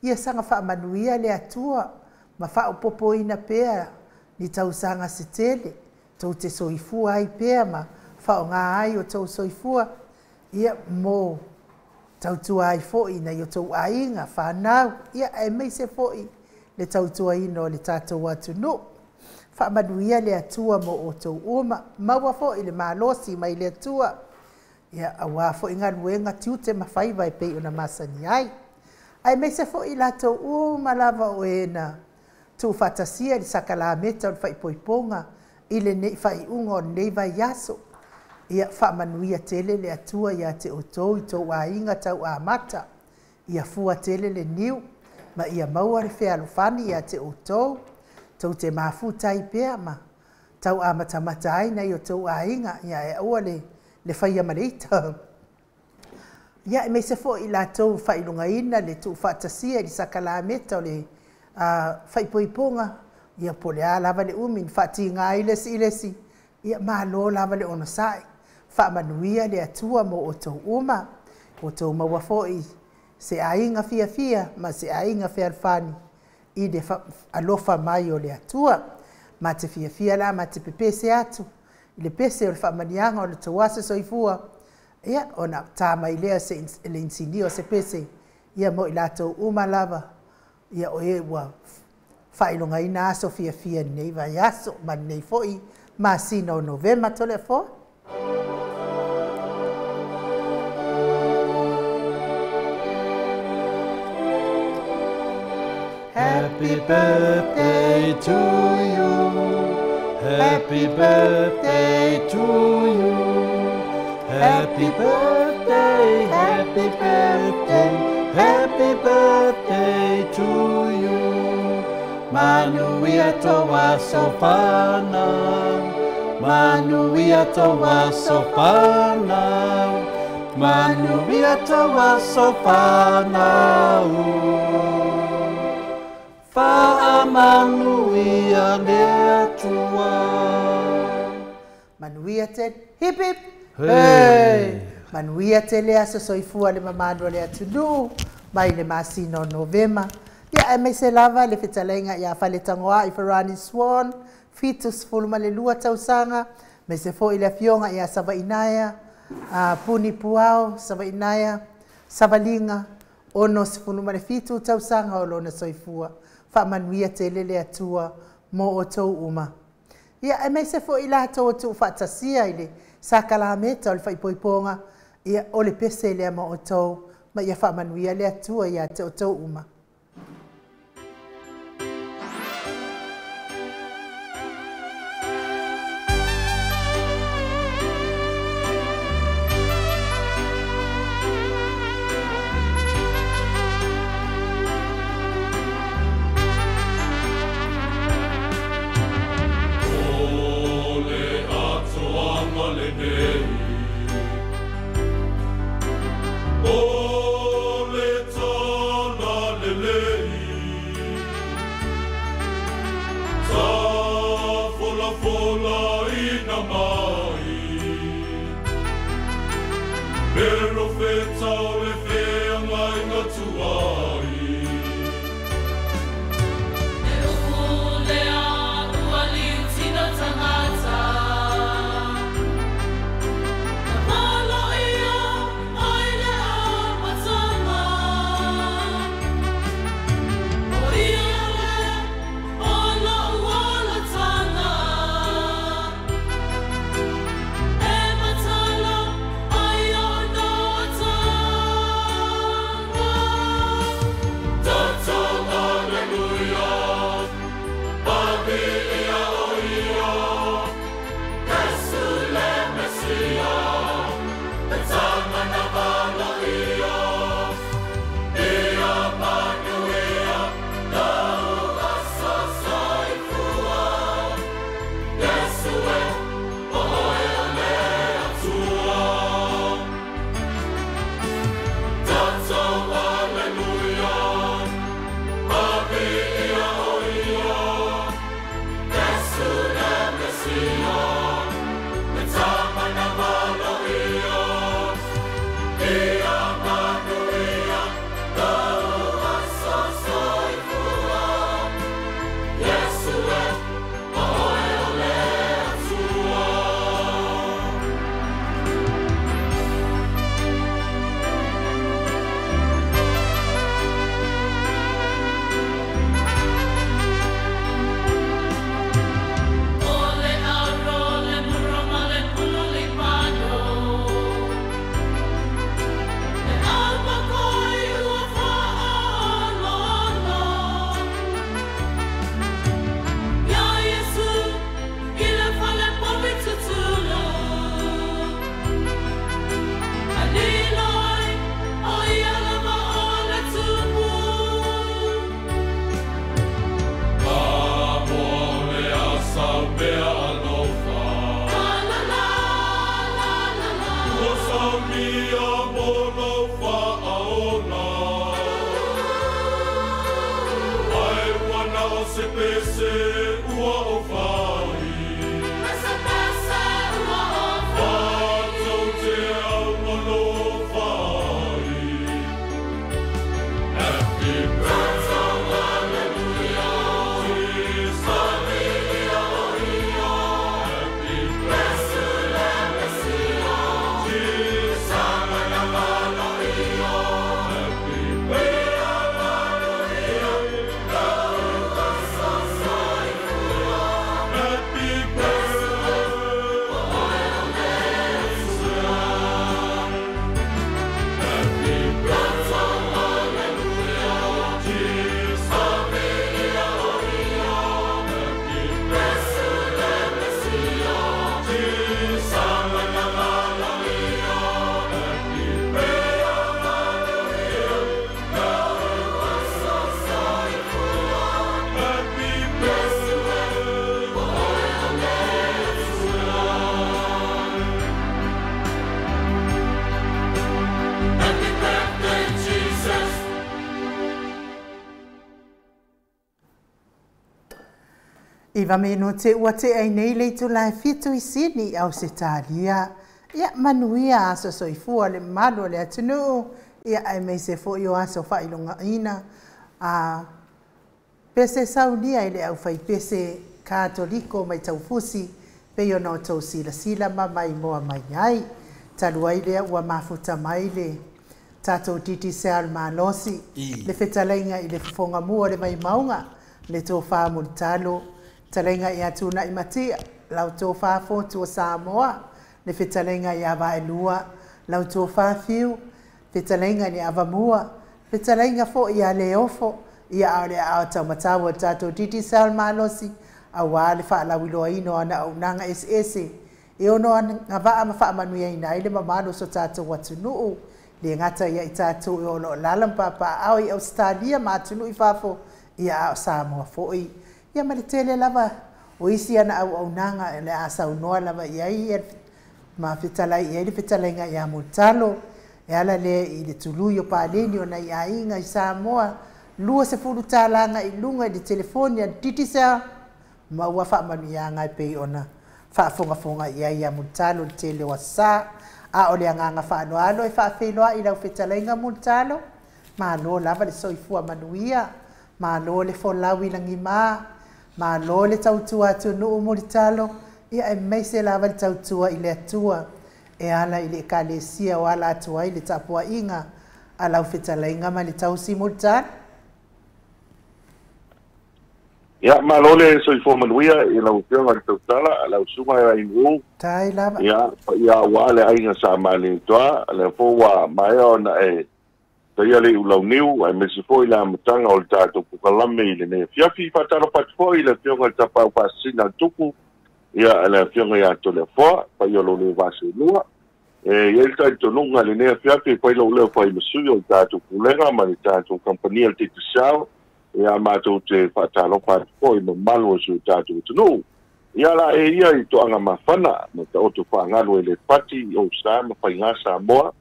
Ia saga fa'amanuia le Atua ma fa'aopopoina pea ni tausaga se tele tou te soifua ai pea ma Faaaoga ai outou soifua ia mo tautua ai foʻi nai o tou aiga fanau ia aemaise foʻi le tautuaina o le tatou atunuu. Faamanuia le Atua mo outou uma, maua foʻi le malosi mai le Atua ia auā foʻi galuega tiute ma faiva e pei ona masani ai. Aemaise foʻi latou uma lava o e na tuufaatasia i le sakalameta o le faaipoipoga i lenei faaiuga o lenei vaiaso. Ia faamanuia tele le Atua iā te outou i tou aiga tauamata, ia fua tele le niu ma ia maua le fealofani iā te outou, tou te mafuta ai pea ma tauamatamata ai nai o tou aiga, ia ae aua le faia ma le ita. Ia aemaise foʻi i latou faailogaina le tuufaatasia i le sakalameta o le faaipoipoga, ia po o le a lava le umi na faatigā ai le isi i le isi, ia malo lava le onosai. Faamanuia le Atua mo outou uma, outou maua foʻi se aiga fiafia ma se aiga fealofani i le alofa mai o le Atua. Ma te fiafia la ma te pepese atu i le pese o le faamanuiaga o le tou aso soifua, ia ona ta mai lea se le inisinia o se pese ia mo i latou uma lava ia o e ua faailogaina aso fiafia i lenei vaiaso ma lenei foʻi masina o Novema. Toleafoa. Happy birthday to you. Happy birthday to you. Happy birthday, happy birthday, happy birthday to you. Manuia toa sofanau, manuia toa sofanau, manuia toa sofanau. Faamanuia le Atua. Manuia tele, hip hip, hey! Manuia tele aso soifua le mamalu o le atunuu mai le masina o Novema. Ia aemaise lava le fetalaiga ia Faletagoai Farani Swan, 72 tausaga, aemaise foʻi le afioga ia Savainaea, Puni Puao, Savainaea, Savaliga, 67 tausaga o lona soifua. Faamanuia tele le Atua mo outou uma. Ia aemaise foʻi latou o tuufaatasia i le sakalameta o le faaipoipoga, ia o le pese lea ma outou, ma ia faamanuia le Atua iā te outou uma. O le atoaga lenei, o le tala lenei. Iva minute ua te ai nei le itula e 7 i Sydney, Ausetalia. Ia manuia aso soifua le mamalu o le atunuu, ia aemaise foi o aso faailogaina. A pese saunia i le aufaipese Katoliko mai taufusi, pei ona outou silasila ma maimoa mai ai. Talu ai lea ua mafuta mai le tatou Digicel malosi, le fetalaiga i le fofoga mua o le Vaimauga, le tofa Mulitalo, fetalaiga ia Tuna'i Matia, lau tofa Fotu o Samoa, le fetalaiga ia Vaelua, lau tofa Fiu, fetalaiga i le Avamua, fetalaiga foi ia Leofo, ia a o le aao taumatau o le tatou Digicel malosi, auā le faalauiloaina o ana auaunaga eseese e ono agavaa ma faamanuiaina ai le mamalu o so tatou atunuu, le gata ia i tatou e o loo lala ma papaaao i Ausetalia ma atunuu i fafo, ia a o Samoa foi. Ia ma le tele lava o isi ana auaunaga le a saunoa lava i ai ma fetalai i ai le fetalaiga ia Mulitalo e ala lea i le tului o paleni o nai aiga i Samoa, $20 agai i luga i le telefoni a le Digicel ma ua faamanuiaga e pei ona faafogafoga i ai ia Mulitalo le tele o aso. A o le agaga faaaloalo e faafeiloai i lau fetalaiga Mulitalo, malo lava le soifua manuia, malo le folau i lagima, malo le tautua atunuu Mulitalo, ia aemaise lava le tautua i le Atua e ala i le ekalesia o ala atu ai le tapuaiga a lau fetalaiga ma le tausi Mulitalo. Ia, malo le soifua manuia i lau Afioga i le Tautala, lau susuga i Ainu'u. Tai lava. Ia, paia aua le aiga sa Malietoa, lea foi ua maea ona e taia le iulauniu, aemaise foi le amataga o le tatou pukalame i lenei afiafi. Faatalofa atu foi i le Afioga i le Tapaau Faasisina a le Tupu, ia le Afioga ia Toleafoa, paia o lo le vaaselua. E i ai le talitonuga i lenei afiafi e fai lou leo fai ma sui o le tatou pulega ma le tatou kamupani a le Digicel, ia matou te faatalofa atu foi i mamalu o si o tatou atunuu. Ia la e ia i toaga mafana ma taoto faagalu e le fati i ou sa ma faigā Samoa.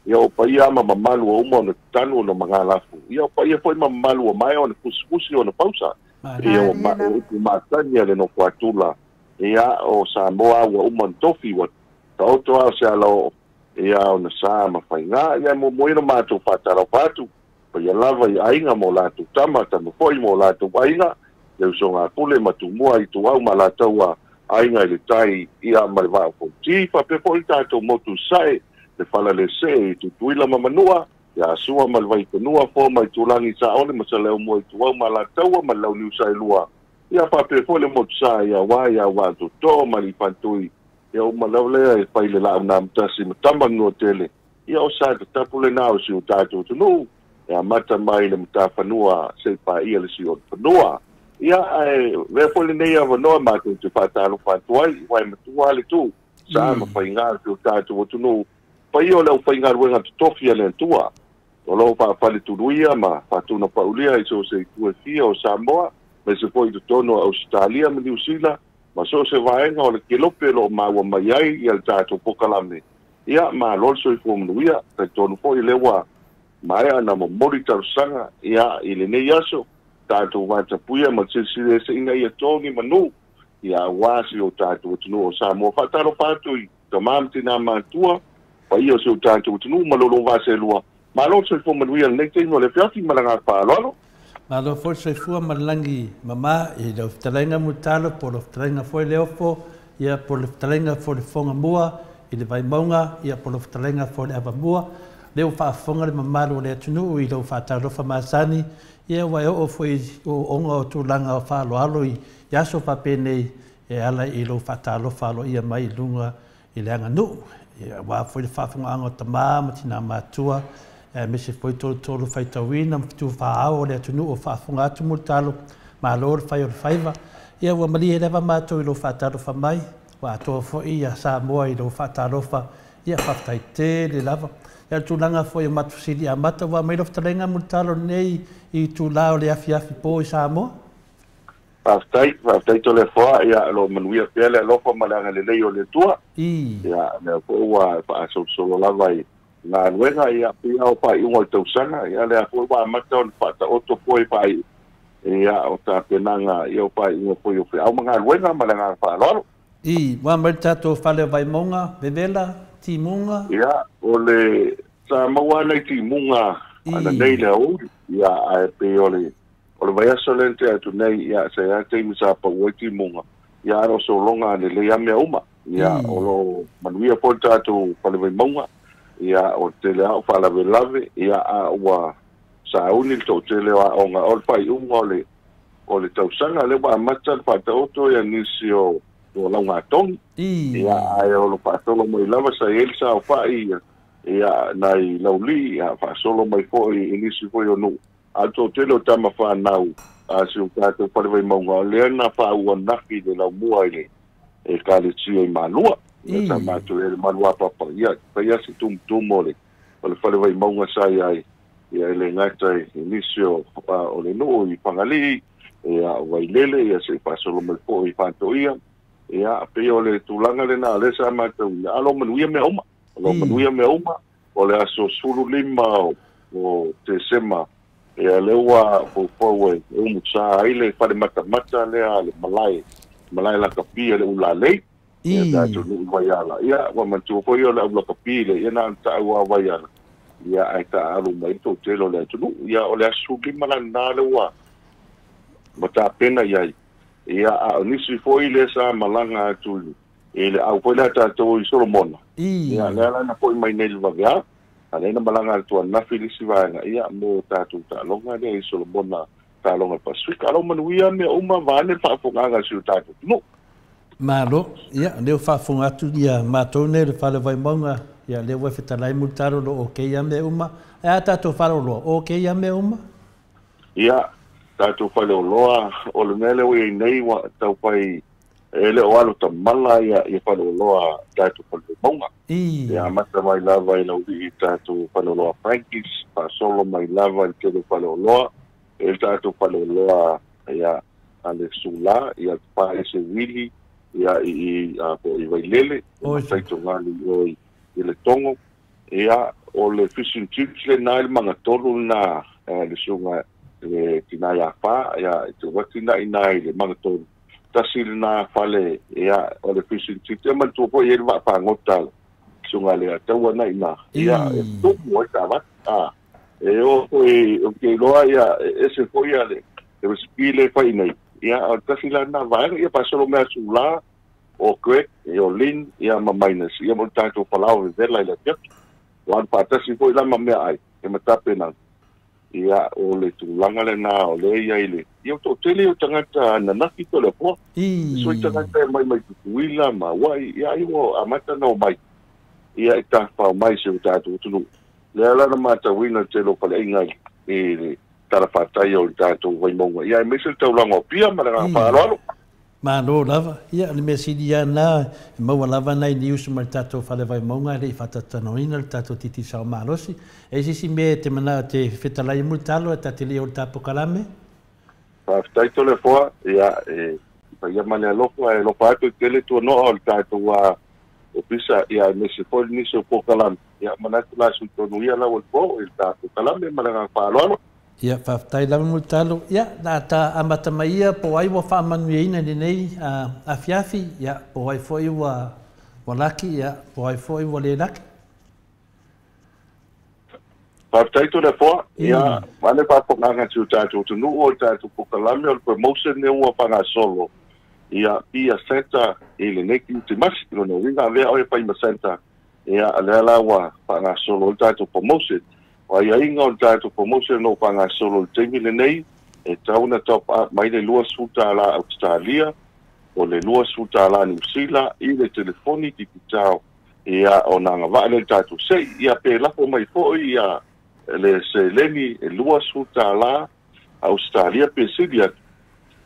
Ia o paia ma mamalu o uma ona tatanu ona magalafu. Ia o paia foi ma mamalu o maea ona fusifusi ona pausa. Ia o upu matagi a le nofo atula. Ia o Samoa ua uma ona tofi ua taoto a o se ala o ia ona sa ma faigā. Ia mo ina matou faatalofa atu. Paia lava i aiga mo latou tama, tama foi mo latou aiga, le usoga a Pule ma Tumua i Ituau ma latou aiga i le tai ia ma le Vaa o Fonoti, faapea foi le tatou motu sae, le fala le see i Tutuila ma Manua, ia Sua ma le Vaifanua, Foa ma Itulagi, Saole ma Saleaaumua i Ituau ma Alataua ma le Launiu Saelua, ia faapea foi le motu sa ia Uā ia Uā Toto ma le Ifantui, ia uma lava lea e fai le laau namatasi ma tama Nuatele, ia o sa tatapu lena o si o tatou atunuu, e amata mai le matafanua se paia le si o le fanua. Ia, ae avea foi lenei avanoa matou te faatalofa atu ai, uae matua le tu, sa ma faigā si o tatou atunuu, paia o le aufaigaluega totofi a le Atua, o loo faafaletuluia ma faatunapaulia i so o se itu e fia o Samoa, aemaise foi i totonu o Ausetalia ma Niu Sila, ma so o se vaega o le kelope o loo maua mai ai ia le tatou pokalame. Ia, malo le soifua manuia, talitonu foi lea ua maea na momoli talosaga ia i lenei aso, tatou vatapuia ma silasila ese ina ia togi manu, ia aua si o tatou atunuu o Samoa. Faatalofa atu i tamā ma tinā matutua, paia o si o tatou atunuu ma lo vaselua. Malo le soifua manuia lenei taimi o le afiafi ma le agaga faaaloalo. Malo foi le soifua ma le lagi mama i lau fetalaiga Mulitalo, po o lau fetalaiga foi Leofo, ia po o le fetalaiga foi le Fofogamua i le Vaimauga, ia po o lau fetalaiga foi le Avamua. Lea ua faafofoga le mamalu o le atunuu i lau faatalofa masani, ia ua e oo foi i ooooga o tulaga o faaaloalo i aso faapenei e ala i lou faatalofa aloaia mai i luga i le aganuu. Ia aua foi le faafofogaaga o tamā ma tinā matua, aemaise foi tolotolo faitauina ma fetufaao o le atunuu o faafofoga atu Mulitalo, malo le fai o le faiva. Ia ua malie lava matou i lou faatalofa mai, ua atoa foi ia Samoa i lou faatalofa, ia faafetai tele lava. Ia le tulaga foi o matou fesili amata ua aumai lau fetalaiga Mulitalo lenei i itulā o le afiafi po i Samoa. Faafetai, faafetai Toleafoa, ia o lo o manuia pea le alofa ma le agalelei o le Atua. Ia lea foi ua faasolosolo lava i galuega, ia pei lava o faaiuga o le tausaga, ia lea foi ua amata ona faataoto foe faaiu Ia o tapenaga ia o faaiuga foi o feau ma galuega ma le agaga faaaloalo. I, ua mai le tatou fale o Vaimauga, vevela, timuga. Ia, o le sa maua ana i timuga ananei le aoauli, ia ae pei o le o le vaiaso lea na tea atu nei, ia sa i ai le taimi sa pau ai timuga, ia ae o lo o sologa lelei lava mea uma. Ia o lo o manuia foi le tatou fale Vaimauga, ia o le tele lava o faalavelave, ia a ua sauni le toatele o aoga o le faaiuga o le o le tausaga lea ua amata le faataoto ia nisi o o laugatogi ia ae o lo faasolo mai lava sa i ai le saofai ia ia nai laulii ia faasolo mai foi i nisi foi o nuu a o le toatele o tama fanau a si o tatou fale Vaimauga o lea na faaua nafi le laumua i le Ekalesia i Malua ia sa matou i ai le Maluapapa ia fai lava si tumutumu o le o le fale Vaimauga sa i ai ia e le gata i nisi o o le nuu i Fagalii ia o Vailele ia se i faasolo mai foi i Faatoia ia pei o le tulaga lena o lea sa matauina a o lo o manuia mea uma o lo o manuia mea uma o le aso 15 o Tesema ia lea ua foufou e umusa ai le fale matamata lea a le malae malae lakapi a le Ulalei ia tatou nuu i Vaiala. Ia, ua manatua foi o le au lakapi lea, ia na ona taau lava o Vaiala, ia ae taaalo mai ai le toatele o le atunuu. Ia, o le aso 15 la lena lea ua ua tapena i ai. Ia, a o nisi foi lea sa malaga atu i le au foi lea a tatou i Solomona, ia, lea la na foi mai nei i le vaveao, a lea na malaga atu ananafi le isi vaega, ia, mo tatou taaloga lea i Solomona, taaloga Pasefika. Alo manuia mea uma vaeane le faafofogaaga a si o tatou atunuu. Malo, ia, lea ua faafofoga atu ia matou nei le Fale Vaimauga, ia lea ua e fetalai Mulitalo o lo o ok a mea uma. Ae a tatou faleoloa, ok a mea uma? Ia, tatou faleoloa, o le mea lea ua i ai nei ua tau fai e le o alu tamala ia ia faleoloa tatou Fale Vaimauga. Ia amata mai lava i Laulii tatou faleoloa Frankie's, faasolo mai lava i le tele o faleoloa, e le tatou faleoloa ia a le Sula, ia pa ese Wili, ia i i a po i Vailele, ma Faitogali i o i le Togo. Ia, o le fish and chips lena i le magatolu lena, le susuga le tina ia Fa, ia, i te uati na ina i le magatolu. Tasi lena fale, ia, o le fish and chips. Ia manatua foi e i ai le vaafagota le susuga le Ataua na ina, ia, e tumu ai taavale. A, e oo foi, ou te iloa, ia, e ese foi ia le recipe lea e fai nei. Ia, o le tasi la lena vaega, ia faasolo mai Sula, o Greg, ia o Lynn, ia ma Minus, ia ma le tatou falao vevela i le afiafi. Ua alu faatasi foi la ma meaai, ia ma tapenaga. Ia, o le tulaga lena o lea e i ai le... Ia, o toatele ia o tagata ananafi Toleafoa. E sui tagata e mai mai Tutuila ma Hawaii, ia ai ua amata ona omai, ia e tafafao mai i si o tatou atunuu. Lea la na matauina le tele o faleaiga i le talafatai o le tatou Vaimauga, ia aemaise le taulaga o Apia ma le agaga faaaloalo. Malo lava. Ia, o le mea sili lava lena, e maua lava nai news mai le tatou Fale Vaimauga e le i faatatalanoaina le tatou titisao malosi. E i ai se isi mea e te manao e te fetalai ai Mulitalo ae ta te le i oo i le ta polokalame? Faafetai Toleafoa, ia e paia ma le alofa e alofa atu i tele tuanoa o le tatou ofisa, ia aemaise foi le nisi o polokalame. Ia manatu la sui tonu ia lau o le po i le ta polokalame ma le agaga faaaloalo. Ia, faafetai lava Mulitalo. Ia, na ta amata mai ia po o ai ua faamanuiaina i lenei afiafi, ia, po o ai foi ua laki, ia, po o ai foi ua le laki. Faafetai Toleafoa. Ia, vaeane faafofogaaga a si o tatou atunuu o le tatou polokalame o le promotion lea ua faagasolo ia be a Santa i lenei Kirisimasi. Lona uiga avea oe e fai ma Santa. Ia, o lea la ua faagasolo ai le tatou promotion. O aiaiga o le tatou promotion o lo o faagasolo i le taimi lenei, e tatau ona top up mai le $20 Ausetalia, o le $20 Niu Sila i le telefoni digitao, ia, ona agavaa lea i le tatou sei. Ia, pe lafo mai foi ia le seleni e $20 Ausetalia pe sili atu,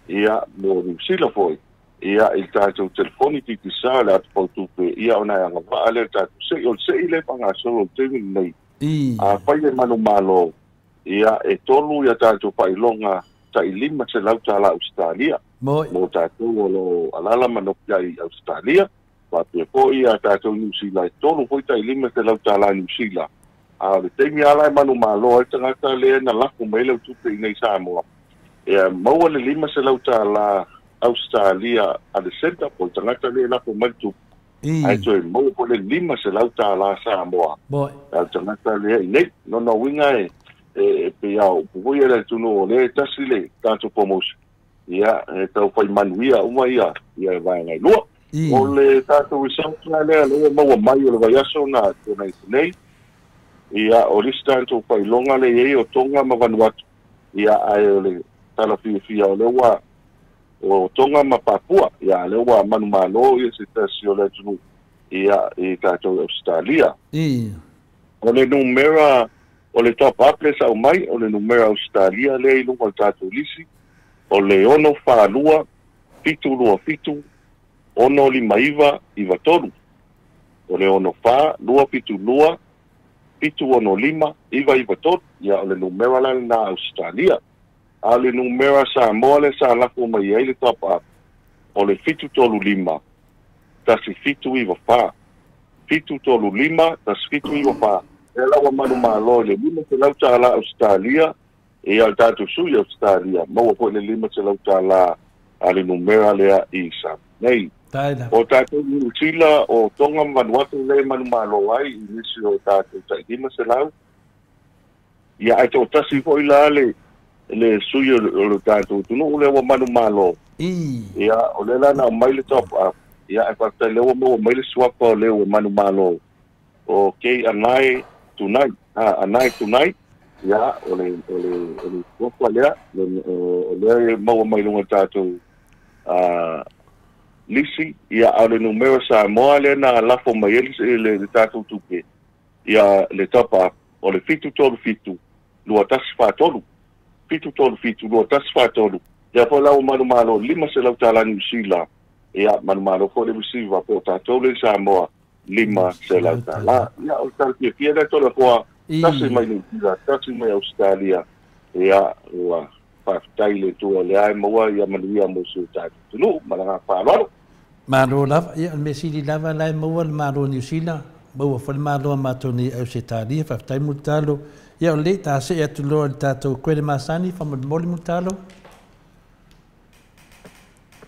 ia, mo Niu Sila foi. Ia, i le tatou telefoni Digicel, le atu fautupe, ia ona e agavaa lea i le tatou sei. O le sei lea e faagasolo i le taimi lenei. Afai e manumalo, ia, e tolu ia tatou faailoga tai $500 Ausetalia mo tatou o lo o alaala ma nopiai i Ausetalia. Faapea foi ia tatou Niu Sila, e tolu foi tai $500 Niu Sila. A o le taimi lava la e manumalo ai le tagata lea na lafo mai ai lau tupe i inei i Samoa, Ia maua le $500 Australia a le senta po o le tagata lea e lafo mai le tupe, ae toe maua foi le $500 Samoa a le tagata lea i inei. Lona uiga e pei lava o upu foi ia a le atunuu o lea e tasi le tatou promotion, ia e tau fai manuia uma ia vaega e lua. O le tatou result la lea lea ua maua mai o le vaiaso na tuanai atu nei, ia o le isi tatou faailoga lea e i ai o Tonga ma Vanuatu, ia ae o le tala fiafia o lea ua o Tonga ma Papua, ia lea ua manumalo ia se tasi o le atunuu ia i tatou i Ausetalia. O le numera o le top up lea sa aumai, o le numera Ausetalia lea i luga o le tatou lisi, o le 642 727 659 93. O le 64 272 765 993. Ia o le numera la lena Ausetalia. A o le numera Samoa lea sa lafo mai ai le top up, o le 735 1794. 735 1794. Lea la ua manumalo i le $500 Ausetalia, ia o le tatou sui Ausetalia, maua foi le $500 a le numera lea i Samoa nei. O tatou Niu Sila, o Tonga ma Vanuatu lea e manumalo ai i nisi o tatou tai 500. Ia ae toatasi foi la le sui o le tatou atunuu lea ua manumalo. Ia o lea la na aumai le top up, ia ae faafetai lea ua maua mai le suafa o lea ua manumalo o Kei Anae Tunai. Anae Tunai, ia o le suafa lea, o lea e maua mai luga o le tatou lisi, ia a o le numera Samoa lea na lafo mai ai le tatou tupe, ia le top up o le 737 2143. 737 2143. Lea foi la ua manumalo $500 Niu Sila, ia manumalo foi le receiver po o tatou lea i Samoa $500. Ia o le tala fiafia lea Toleafoa, tasi mai Niu Sila, tasi mai Ausetalia, ia ua faafetai i le Atua o lea e maua ia manuia mo si o tatou atunuu ma le agaga faaaloalo. Malo lava, ia o le mea sili lava la e maua le Malo o Niu Sila, maua foi le Malo a matou nei Ausetalia, faafetai Mulitalo. Ia o lea ta see atu loa i le tatou kuele masani, faamolemole Mulitalo.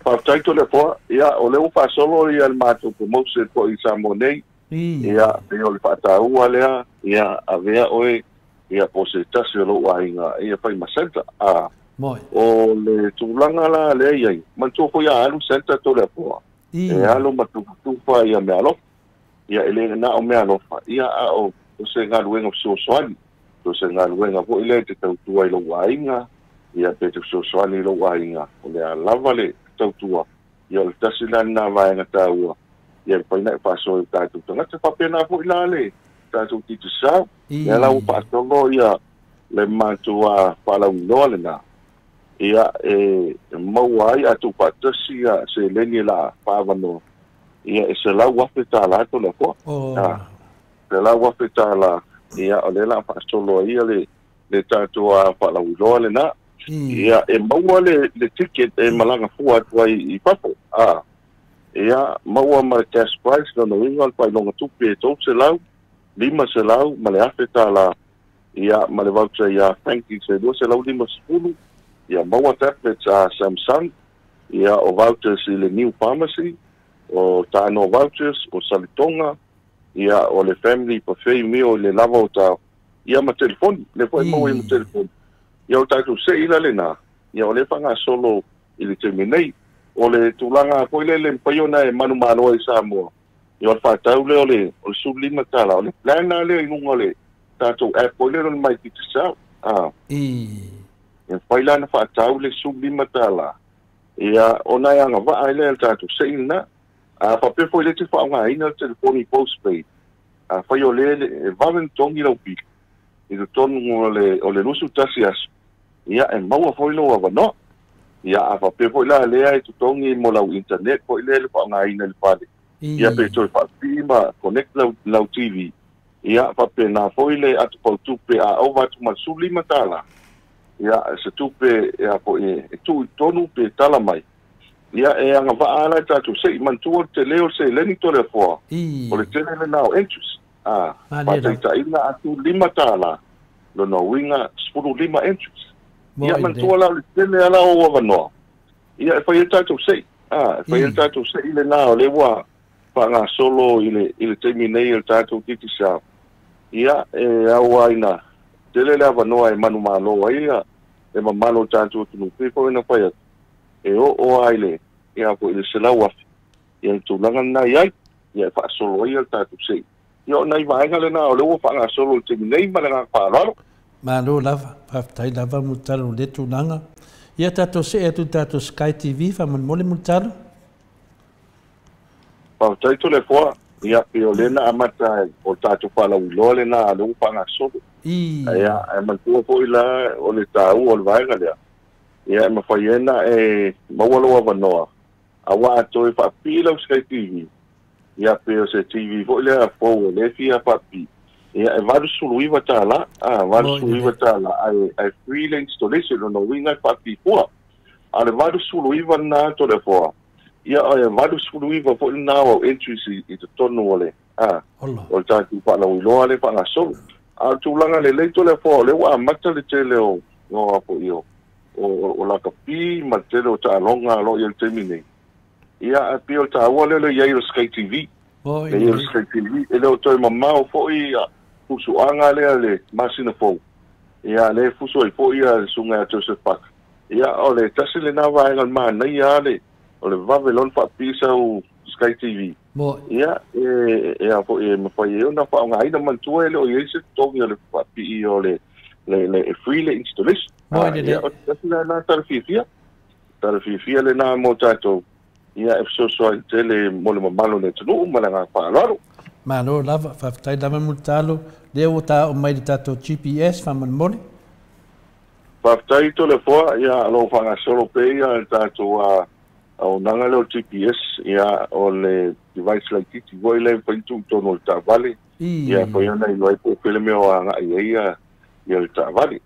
Faafetai Toleafoa, ia o lea ua faasolo ia le matou promotion foi i Samoa nei. Ia pei o le faataua lea, ia avea oe ia po o se tasi o lou aiga ia fai ma centre. O le tulaga la lea i ai, manatua foi a alu centre Toleafoa, e alu ma tufatufa ia meaalofa. Ia e le na o meaalofa, ia a o se galuega fesoasoani, o se galuega foi lea e te tautua i lou aiga, ia pe te fesoasoani i lou aiga, o le a lava le tautua, ia o le tasi la lena vaega taua, ia e mafai ona e faasoa i tatou tagata. Faapena foi la le tatou Digicel, lea la ua faasolo ia le matou faalauiloa lena, ia e maua ai a tuufaatasi ia seleni e la faaavanoa, ia e $100,000 Toleafoa. $100,000, ia o lea la faasolo ai ia le tatou faalauiloa lena. Ia e maua le ticket e malaga fua atu ai i fafo. Ia maua ma le cash price, lona uiga o le faailoga tupe e $300, $500 ma le $1,000, ia ma le voucher ia Frankie se $250, ia maua tablets a Samsung, ia o vouchers i le New Pharmacy, o Tano vouchers, o Salitonga, ia o le family buffet meal i le lava o tao, ia ma telefoni, le foi maua i ma telefoni. Ia o tatou sei la lena, ia o le faagasolo i le taimi nei. O le tulaga foi lele le mafai ona e manumalo ai i Samoa, ia o le faatau lea o le $15, o le plan la lea i luga o le tatou app foi lea o le My Digicel. E mafai la ona faatau le $15, ia ona e agavaa ai lea i le tatou sei lena. A faapea foi lea e te faaaogaina le telefoni postpaid, a fai o lea e vave ona togi lau pili i totonu o le 21 aso, ia e maua foi lou avanoa. Ia a faapea foi la lea e totogi mo lau internet foi lea le faaaogaina i le fale, ia pe toe faapipii ma connect lau TV, ia faapena foi le atupautupe a ova atu ma le $15, ia se tupe e foi e tuu i totonu pe tala mai, ia e agavaa la tatou sei manatua le tele o le seleni Toleafoa, o le tele lena o interest. Faataitaiga atu $5, lona uiga 15 interest. Ia manatua la o le tele lava la o ou avanoa, ia e fai ai le tatou se'i. A, e fai ai le tatou se'i lena o lea ua faagasolo i le i le taimi nei o le tatou Digicel. Ia e ao lava ina tele le avanoa e manumalo ai ia le mamalu o le tatou atunuu, pei foi ona fai atu, e oo lava i le ia foi i le 100,000 ia le tulaga lena e i ai, ia e faasolo ai ia le tatou se'i. Ia o nai vaega lena o lea ua faagasolo i le taimi nei ma le agaga faaaloalo. Malo lava, faafetai lava Mulitalo i lea tulaga. Ia tatou see atu i le tatou Sky TV faamolemole Mulitalo. Faafetai Toleafoa, ia pei o lea na amata o le tatou faalauiloa lena lea ua faagasolo. Ia, ae manatua foi la o le taua o le vaega lea, ia e mafai ai ona e maua lou avanoa Aua a toe faapipii lau Sky TV, ia pe o se TV foi lea fou o lea e fia faapipii, ia e $89, a, $89 ae, ae free le installation, lona uiga e faapipii fua. A o le 89 lena Toleafoa, ia e 89 foi lena o au entries i totonu o le, a, o le tatou faalauiloa lea e faagasolo. A o le tulaga lelei Toleafoa, o lea ua amata le tele o, o a foi o, o lakapi ma le tele o taaloga o lo o i ai i le taimi nei. Ia, ae pei o le taua lea o le i ai o le Sky TV. Le i ai o le Sky TV, e le o toe mamao foi fusuaga lea i le masina fou. Ia, lea e fusu ai foi le susuga ia Joseph Parker. Ia, o le tasi lena vaega o le manaia lava le, o le vave loa ona faapipii sau Sky TV. Ia, e a foi e mafai ai ona faaaogaina. Manatua e le o i ai se totogi o le faapipii o le le free le installation. Ia, o se tasi lena tala fiafia. Tala fiafia lena mo tatou, ia e fesoasoani tele mo le mamalu o le atunuu ma le agaga faaaloalo. Malo lava, faafetai lava Mulitalo, lea ua ta oo mai i le tatou GPS faamolemole. Faafetai Toleafoa, ia o lo o faagasolo pea ia le tatou auaunaga lea o le GPS, ia o le device laitiiti foi lea e mafai ona tuu i totonu o le taavale, ia e mafai ona iloa ai po o fea le mea o agai ai ia le taavale.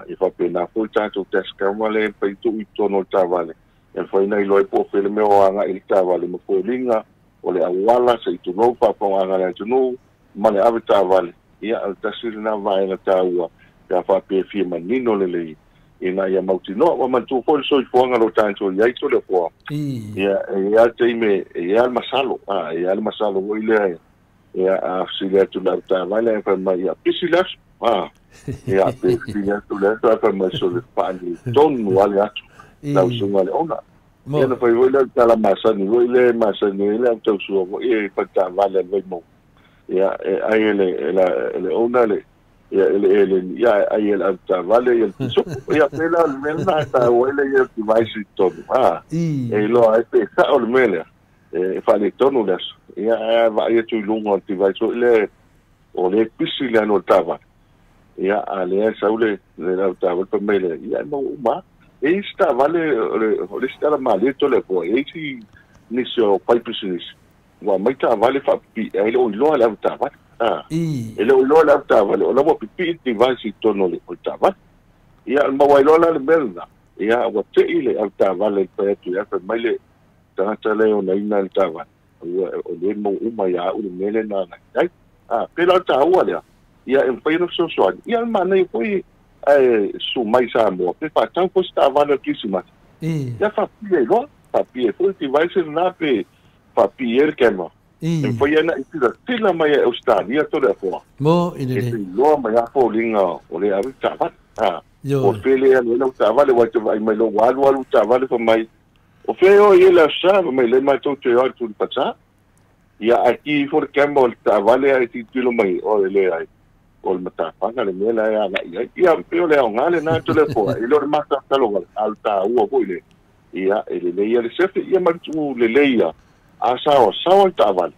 E faapena foi le tatou dash camera lea e mafai ona tuu i totonu o le taavale, e mafai ona iloa ai po o fea le mea o agai le taavale ma foliga o le auala, se i tulou faafofogaaga a le atunuu ma le avetaavale. Ia, o le tasi lena vaega taua pe a faapea e fia manino lelei ina ia mautinoa. Ua manatua foi le soifuaga o lo o tatou i ai, Toleafoa, ia, e i ai lava le taimi e i ai lava le masalo, a, e i ai lava le masalo foi lea Ia, a fesili atu le avetaavale ae fai mai, ia, pisi le aso. A, ia, pe fesili atu le aso ae fai mai, sole faaletonu lava le aso, lau susuga i le owner. Ia, ona fai foi lea o le tala masani foi lea e masani ai le au tausua foi e fai taavale a le Vaimauga. Ia, e ai e le, e le owner le, ia, eleele, ia, ae ai e le avetaavale ia le pisuku. Ia, pei la o le mea lena e taua ai le i ai o le device i totonu, a, e iloa ai pe sao le mea lea. E faaletonu le aso, ia, ae a vaai atu i luga o le device foi lea, o lea e pisi le alu a le taavale, ia, a lea e sau le le avetaavale fai mai lea, ia, e maua uma lava. E i ai isi taavale, o le o le isi tala malie Toleafoa, e i ai isi nisi o faipisinisi ua aumai taavale faapipii ae le o iloa e le avetaavale. A, e le o iloa e le avetaavale o la ua pipii le device i totonu o le o le taavale. Ia, ona maua ai loa la le mea lena, ia, ua tei le avetaavale i le fai atu ia, fai mai le tagata lea e onaina le taavale, ua, o lea e maua uma ia au le mea lea na agai i ai. A, pei la o le taua lea, ia e mafai ona fesoasoani. Ia, o le manaia foi ae susu mai i Samoa, pe faatau foi se taavale o le Kirisimasi. Ia faapipii ai loa, faapipii ai foi le device lena pe faapipii ai le camera. E mafai ai ona e silasila mai e Ausetalia Toleafoa, e te iloa mai lava foliga o lea e ave le taavale. A, po o fea lea e alu ai lau taavale, aua e te vaai mai loa ua alu alu le taavale fai mai, O fea e o i ai le Aso Sa? Fai mai, lea matou te o atu i le pasa. Ia, ae ki ifo le camera o le taavale ae tilotilo mai, oi, leai, o le matafaga le mea la e agai i ai. Ia, pei o le aoga lena Toleafoa, e le o le matatalo wale, a o le taua foi le, ia, e lelei ia le sefe, ia ma le tuu lelei ia, a saoasaoa le taavale,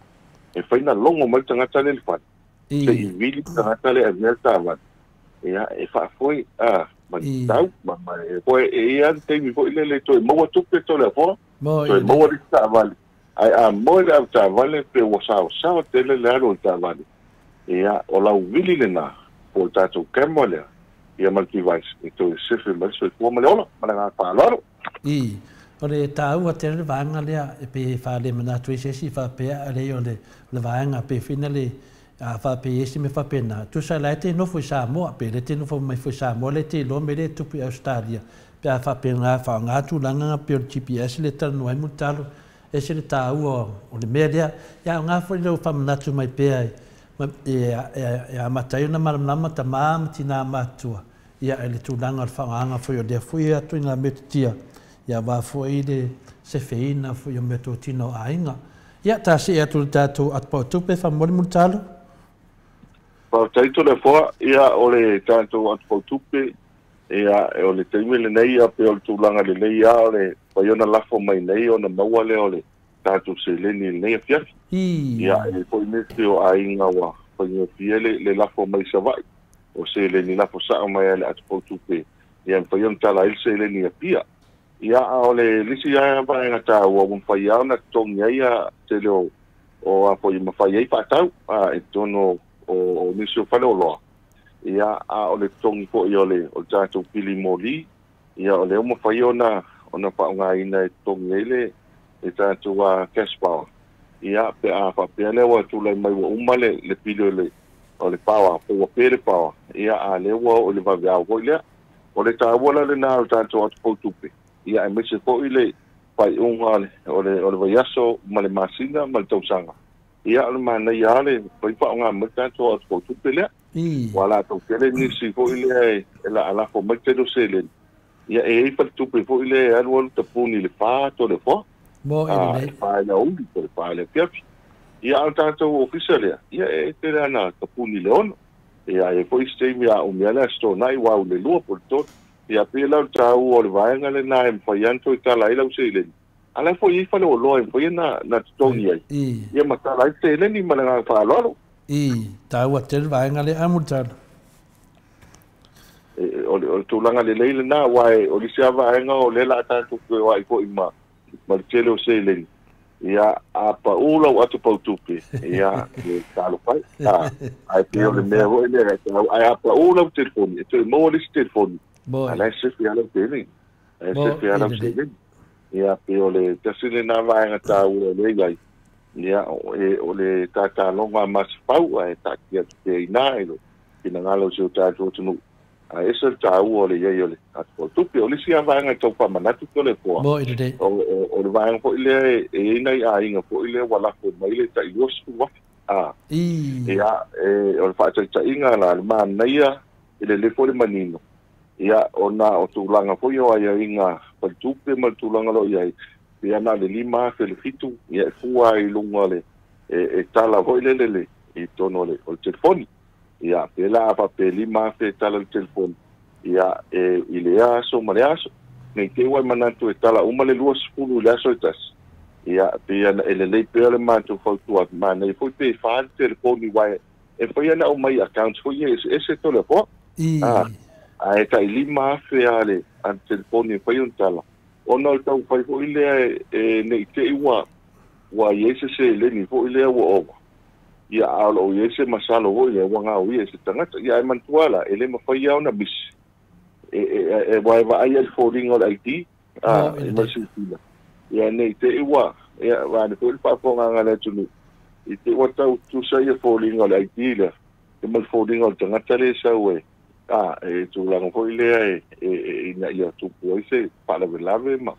e fai na logo mai le tagata lea i le fale, se i vili le tagata lea e avea le taavale, ia, e faafoe, a, ma tau, ma, ma, e, foi, e i ai le taimi foi lele e toe maua tupe Toleafoa, toe maua le isi taavale, ae a moe le avetaavale pe ua saoasaoa tele le alu o le taavale, ia, o lau vili lena, po o le tatou camera lea, ia ma le device, e toe sefe mai le soifua ma le ola, ma le agaga faaaloalo. Ii, O le taua tele le vaega lea e pei e faalemanatu ai se isi faapea a leai o le vaega pe fina le A faapea ese mea faapena, tusa la e te nofo i Samoa, pe le te nofo mai foi Samoa le te iloa mea lea e tupu i Ausetalia, pe a faapena faaaoga tulaga pei o le GPS lea e talanoa ai Mulitalo, ese le taua o le mea lea. Ia aoga foi lou faamanatu mai pea e amata ai ona malamalama tamā ma tinā matutua, ia i le tulaga o le faaaogaina foi o lea foi ituaiga metotia, ia aua foi le sefeina foi o meatotino o aiga. Ia, ta see atu i le tatou atopautupe faamolemole Mulitalo. Faafetai Toleafoa. Ia, o le tatou atopautupe, ia, o le taimi lenei, ia pe o le tulaga lelei lava o le fai ona lafo mai nei ona maua lea o le tatou seleni i lenei afiafi. Ia, e foi nisi o aiga ua faigofie le lafo mai Savaii o seleni lafo sao mai a le atopautupe, ia mafai ona tala ai le seleni Apia. Ia, a o le lisi lava vaega taua ua mafai lava ona totogi ai ia tele o a foi mafai ai faatau i totonu o nisi o faleoloa. Ia, a o le totogi foi o le tatou pili moli, ia o lea ua mafai ona faaaogaina e totogi ai le tatou cash power. Ia, pe a faapea lea ua tulai mai ua uma le pili o le power, po ua pe le power, ia a lea ua oo i le vaveao foi lea. O le taua la lena o le tatou atopautupe, ia aemaise foi le faaiuga o le vaiaso ma le masina ma le tausaga. Ia, o le manaia lava le fai faaaoga mai le tatou atopautupe lea. Ua latou tele nisi foi lea e laalafo mai tele o seleni. Ia, e i ai faletupe foi lea e alu alu tapuni i le 4 Toleafoa. Mo e lelei. 4 i le aoauli po o le 4 i le afiafi. Ia, a o le tatou ofisa lea, ia e tele lava na tapuni i le 6. Ia, e foi se taimi a umi lava le Aso Toonai ua au i le 2 po o le 3. Ia, pei la o le taua o le vaega lena e mafai lava ona toe tala ai lau seleni. A la e foi i ai faleoloa e mafai ona totogi ai. Ia ma tala ai seleni ma le agaga faaaloalo. I, taua tele vaega lea Mulitalo. O le tulaga lelei lena, aua o le isi lava vaega o lea o le a tatou feoai foi ma le tele o seleni. Ia, a pau lau atopautupe, ia, e talofa ai. Ae pei o le mea foi lea, ae a pau lau telefoni, e toe maua le isi telefoni, a la e sefe lava lau seleni. E sefe lava lau seleni. Ia, pei o le tasi lena vaega taua o lea i ai. Ia, o le tataloga a Masefau, ae taatia atu pea i ina i le finagalo o si o tatou atunuu. Ae ese le taua o le i ai o le atopautupe. O le isi lava vaega e tau faamanatu Toleafoa, o le vaega foi lea e i ai nai aiga foi lea ua lafo mai le tai 20,000. Ia, o le faataitaiga la, le manaia i le lelei foi le manino, ia, ona o tulaga foi o aiaiga faletupe ma le tulaga o lo o i ai, ia na o le 5,000 le 7, ia e fua i luga le e tala foi lele i totonu o le telefoni. Ia, pe la a faapea 5,000 e tala le telefoni, ia, e i le aso ma le aso. Nei te i ua e manatu e tala uma le 20 i le aso e tasi. Ia, pe e lelei pea le matou fautua atu, manaia foi pe 4 le telefoni, aua e mafai ona aumai accounts foi ia eseese Toleafoa. Ae tai 5,000 lava le telefoni e mafai ona tala. Ona o le taumafai foi lea e nei te i ua i ai se seleni foi lea ua ova. Ia, a o lo o i ai se masalo foi lea ua gaoia e se tagata. Ia, ae manatua la, e le mafai lava ona misi. E aua e vaai le foliga o le ID, e ma le silasila. Ia, nei te i ua, ia, vaeane foi le faafofogaaga a le atunuu, i te i ua tau tutusa ia foliga o le ID lea, ma le foliga o le tagata lea e sau e, e tulaga foi lea e ina ia tupu ai se faalavelave ma,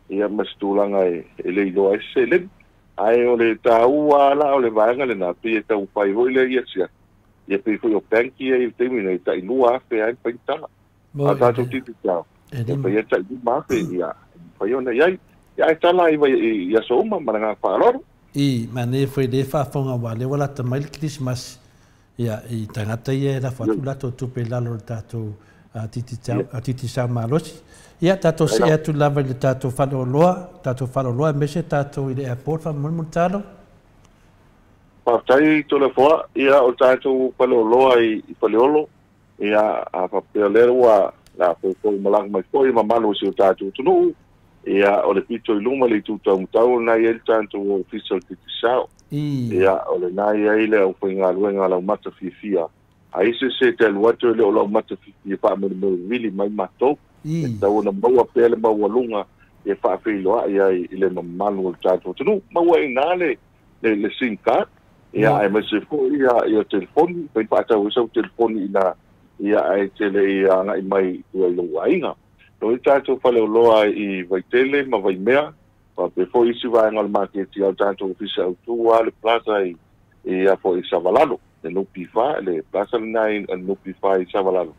ia, ma se tulaga e le iloa ai se seleni. Ae o le taua la o le vaega lena, pei e taumafai foi lea ia siaki. Ia pei foi o bank ia i le taimi nei, tai 2,000 ai mafai ona tala. A tatou Digicel, e fai ai tai 5,000, ia, mafai ona i ai. Ia, ae tala ai i aso uma ma le agaga faaaloalo. I, manaia foi le faafofoga aua o lea ua lata mai le Kerisimasi, ia, i tagata ia e lafo atu latou tupe i lalo o le tatou Digicel malosi. Ia, tatou see atu lava i le tatou faleoloa, aemaise tatou i le airport faamolemole Mulitalo. Faafetai Toleafoa. Ia, o le tatou faleoloa i Faleolo, ia, a faapea lea ua la foufou malaga mai foi mamalu o si o tatou atunuu, ia, o le pito i luma le itu taumatau lena i ai le tatou ofisa o le Digicel. Ia, o lena i ai le aufaigaluega laumata fiafia. A i se te alu atu e le o laumata fiafia faamolemole vili mai matou. E tatau ona maua pea le maualuga e faafeiloai ai i le mamalu o le tatou atunuu. Maua i ina le SIM card. Ia aemaise fo'i ia telefoni fai fa'atau ai sau telefoni ina ia ae tele i aga'i mai i tua i lou aiga. Lo i tatou faleoloa i Vaitele ma Vaimea, faapea foi isi vaega o le maketi a o tatou ofisa autū a le plaza i ia foi Savalalo, le NPF, le plaza lena i le NPF i Savalalo,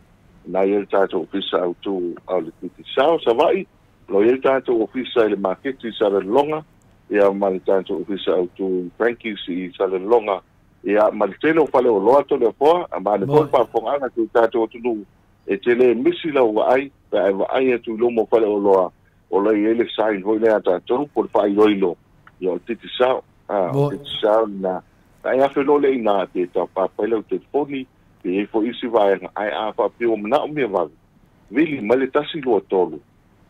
na i ai le tatou ofisa autū a le Digicel. Sava'i, lo i ai le tatou ofisa i le maketi i Salelologa, ia ma le tatou ofisa autū i Frankie's i Salelologa, ia ma le tele o faleoloa Toleafoa, ma le foi faafofogaaga i tatou atunuu e tele misi lau vaai pe a e vaai atu i luma o faleoloa o la i ai le sign foi lea a tatou po o le faailoilo, ia o le Digicel. O le Digicel lena. Ae afe loa lea i ina pe taupapai lau telefoni, pe i ai foi isi vaega, ae a faapea ua manaomia vave, vili mai le 123,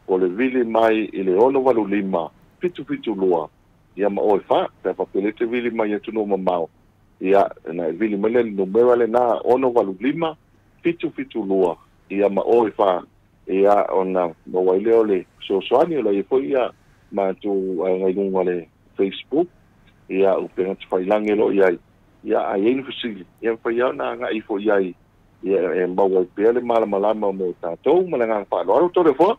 po o le vili mai i le 685 772, ia ma oe fa, pe a faapea lea e te vili mai i atunuu mamao, ia na e vili mai lea i le numera lena 685 772, ia ma oe fa, ia ona maua ai lea o le fesoasoani. O la i ai foi ia matou aiga i luga o le Facebook, ia upega tafailagi o lo o i ai, ia a i ai ni fesili, ia mafai lava ona agai ifo i ai, ia e maua ai pea le malamalama mo tatou ma le agaga faaaloalo. Toleafoa.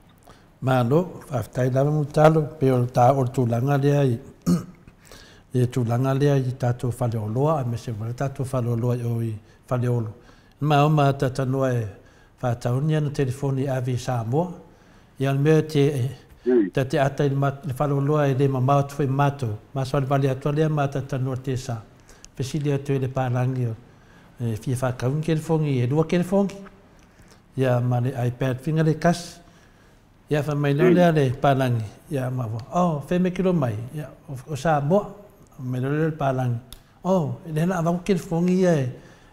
Malo, faafetai lava Mulitalo, pei o le tulaga lea i le tulaga lea i tatou faleoloa aemaise foi le tatou faleoloa i o i Faleolo. Ma o ma talanoa e faatau ni ana telefoni e ave i Samoa. Ia o le mea te ta te ata i le faleoloa e le mamao atu foi ma matou, ma savalivali atu lea ma talatalanoa i le tesa. Fesili atu ai le palagi o e fia faatau ni telefoni, e lua telefoni. Ia ma le iPad finga le tasi. Ia fai mai loa lea le palagi, ia ma ua, oh, fea mea kilo mai, ia, o Samoa. Mai loa lea le palagi, oh, e lea la avatu telefoni ia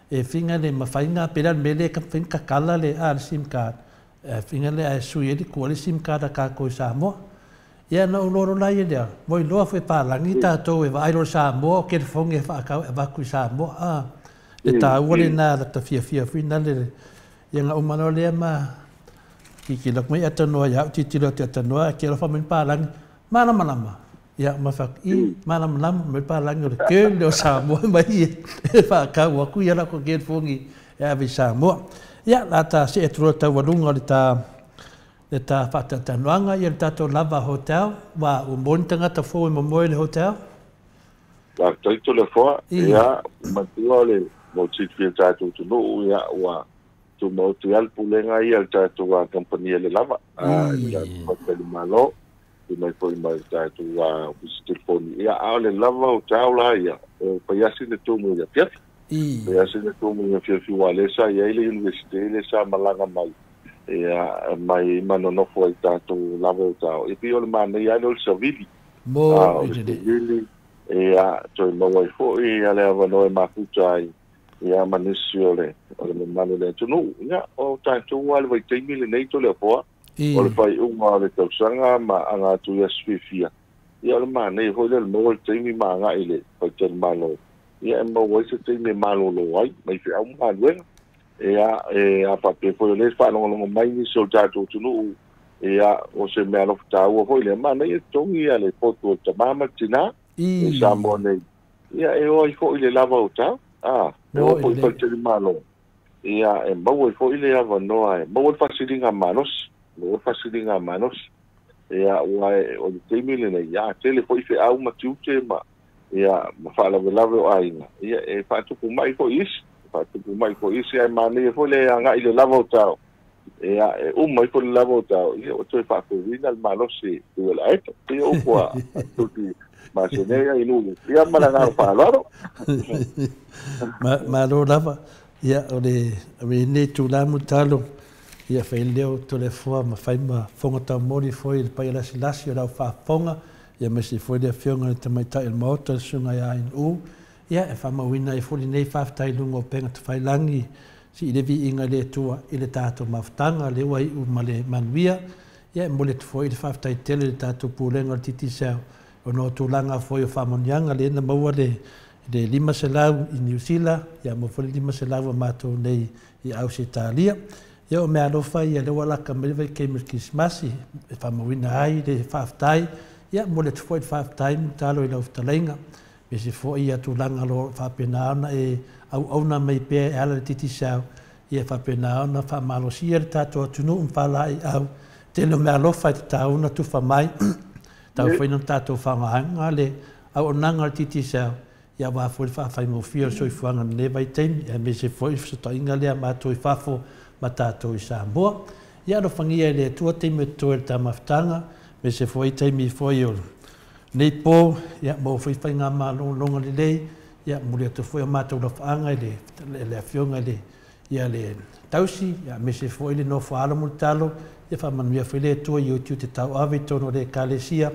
e finga le mafai na pele le mea lea e mafai ona tatala le a le SIM card. E finga le ae sui ai le tua le SIM card a tatou i Samoa. Ia na ou iloa loa la ia lea, ua iloa foi e palagi tatou e vaai loa i Samoa o telefoni e faatau e avatu i Samoa. A, le taua lena lata fiafia foi na le ia na uma loa lea ma tilotilo atu mai atanoa ia au tilotilo atu i atanoa ae te alofa mai le palagi, malamalama. Ia ma fai atu, i, malamalama mai le palagi o le girl lea o Samoa mai e faatau atu ia latou telefoni e ave i Samoa. Ia, la ta see atu loa taualuga o le ta faatalatalanoaga, ia le tatou lava hotel, ua moni tagata fou e momoe i le hotel. Faafetai Toleafoa. Ia, matua o le mo silafia tatou atunuu, ia ua tumaoti lava le pulega ia le tatou kamupani le lava i le faletalimalo mai foi ma le tatou ofisa telefoni. Ia, a o le lava hotel la ia, e faiasi le tumu i le afiafi. Faiasi le tumu i le afiafi ua lea sa i ai le universite lea sa malaga mai ia mai ma nonofo ai tatou lava hotel. E pei o le manaia lea o le savili. Mo O le savili, ia toe maua ai foi ia le avanoa e mafuta ai ia ma nisi o le mamalu o le atunuu. Ia, o tatou lava le vaitaimi lenei Toleafoa, o le faaiuga o le tausaga ma aga atu i aso fiafia. Ia o le manaia foi lea o le maua le taimi ma agai i le faletalimalo, ia e maua ai se taimi e malolo ai mai feau ma galuega. Ia, e a faapea foi o lea e faalogologo mai nisi o le tatou atunuu, ia o se mea alofa taua foi lea, manaia totogi ia le potu o le tama ma le tinā i Samoa nei. Ia e o ai foi i le lava hotel, e o foi i faletalimalo, ia e maua ai foi le avanoa, e maua le faasiliga malosi, maua le faasiliga malosi. Ia, ua o le taimi lenei, ia tele foi feau ma tiute ma ia ma faalavelave o aiga, ia e faatupu mai foi isi, faatupu mai foi isi, ae manaia foi le agai i le lava hotel. Ia, e uma ifo le lava hotel, ia ua toe faafouina le malosi i le aeto. Ia upu a tuti masenea i nuu. Ia ma le agaga faaaloalo. Malo lava. Ia, o le lenei tulaga Mulitalo, ia fai leo Toleafoa ma fai ma fofoga taumoli foi i le paia lasilasi o lau faafofoga, ia aemaise foi le afioga i le tamaitai o le Maota, le susuga ia Inu. Ia, e faamauina ai foi lenei faafetai i luga o upega tafailagi, sii le viiga i le Atua i le tatou mafutaga lea ua iu ma le manuia. Ia, e momoli atu foi le faafetai tele i le tatou Pulega o le Digicel ona o tulaga foi o faamanuiaga lea na maua le 500 i Niu Sila, ia maua foi le 500 a matou nei i Ausetalia. Ia o mea alofa ia lea ua laka mai le vaitaimi o le Kerisimasi e faamauina ai le faafetai. Ia, momoli atu foi le faafetai Mulitalo i lau fetalaiga Me se foi ia tulaga lo faapena ona e auauna mai pea e ala le Digicel, ia faapena ona faamalosia le tatou atunuu ma faalaeiau tele o meaalofa e tatau ona tufa mai taufai ona tatou faaaogaina le auaunaga a le Digicel, ia aua foi le faafaigofie o le soifuaga i lenei vaitaimi, aemaise foi le fesootaiga lea matou i fafo ma tatou i Samoa. Ia alofagia e le Atua taimi o totoe o le taumafataga, aemaise foi taimi foi o lenei po, ia maua foi faigamalologa lelei, ia momoli atu foi a matou lafaaga i le Afioga i le ia le tausi, ia aemaise foi le nofo a alo mulitalo, ia faamanuia foi le Atua i ou tiute tauave i totonu o le Ekalesia,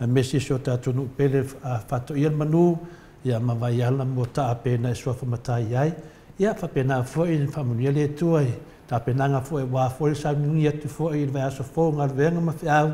aemaise si o tatou nuu pele faatoia le manu, ia ma vaiala mo taapena e suafa matai ai. Ia faapena foi le faamanuia le Atua i tapenaga foi aua foi le sauniuni atu foi i le vaiaso fou galuega ma feau,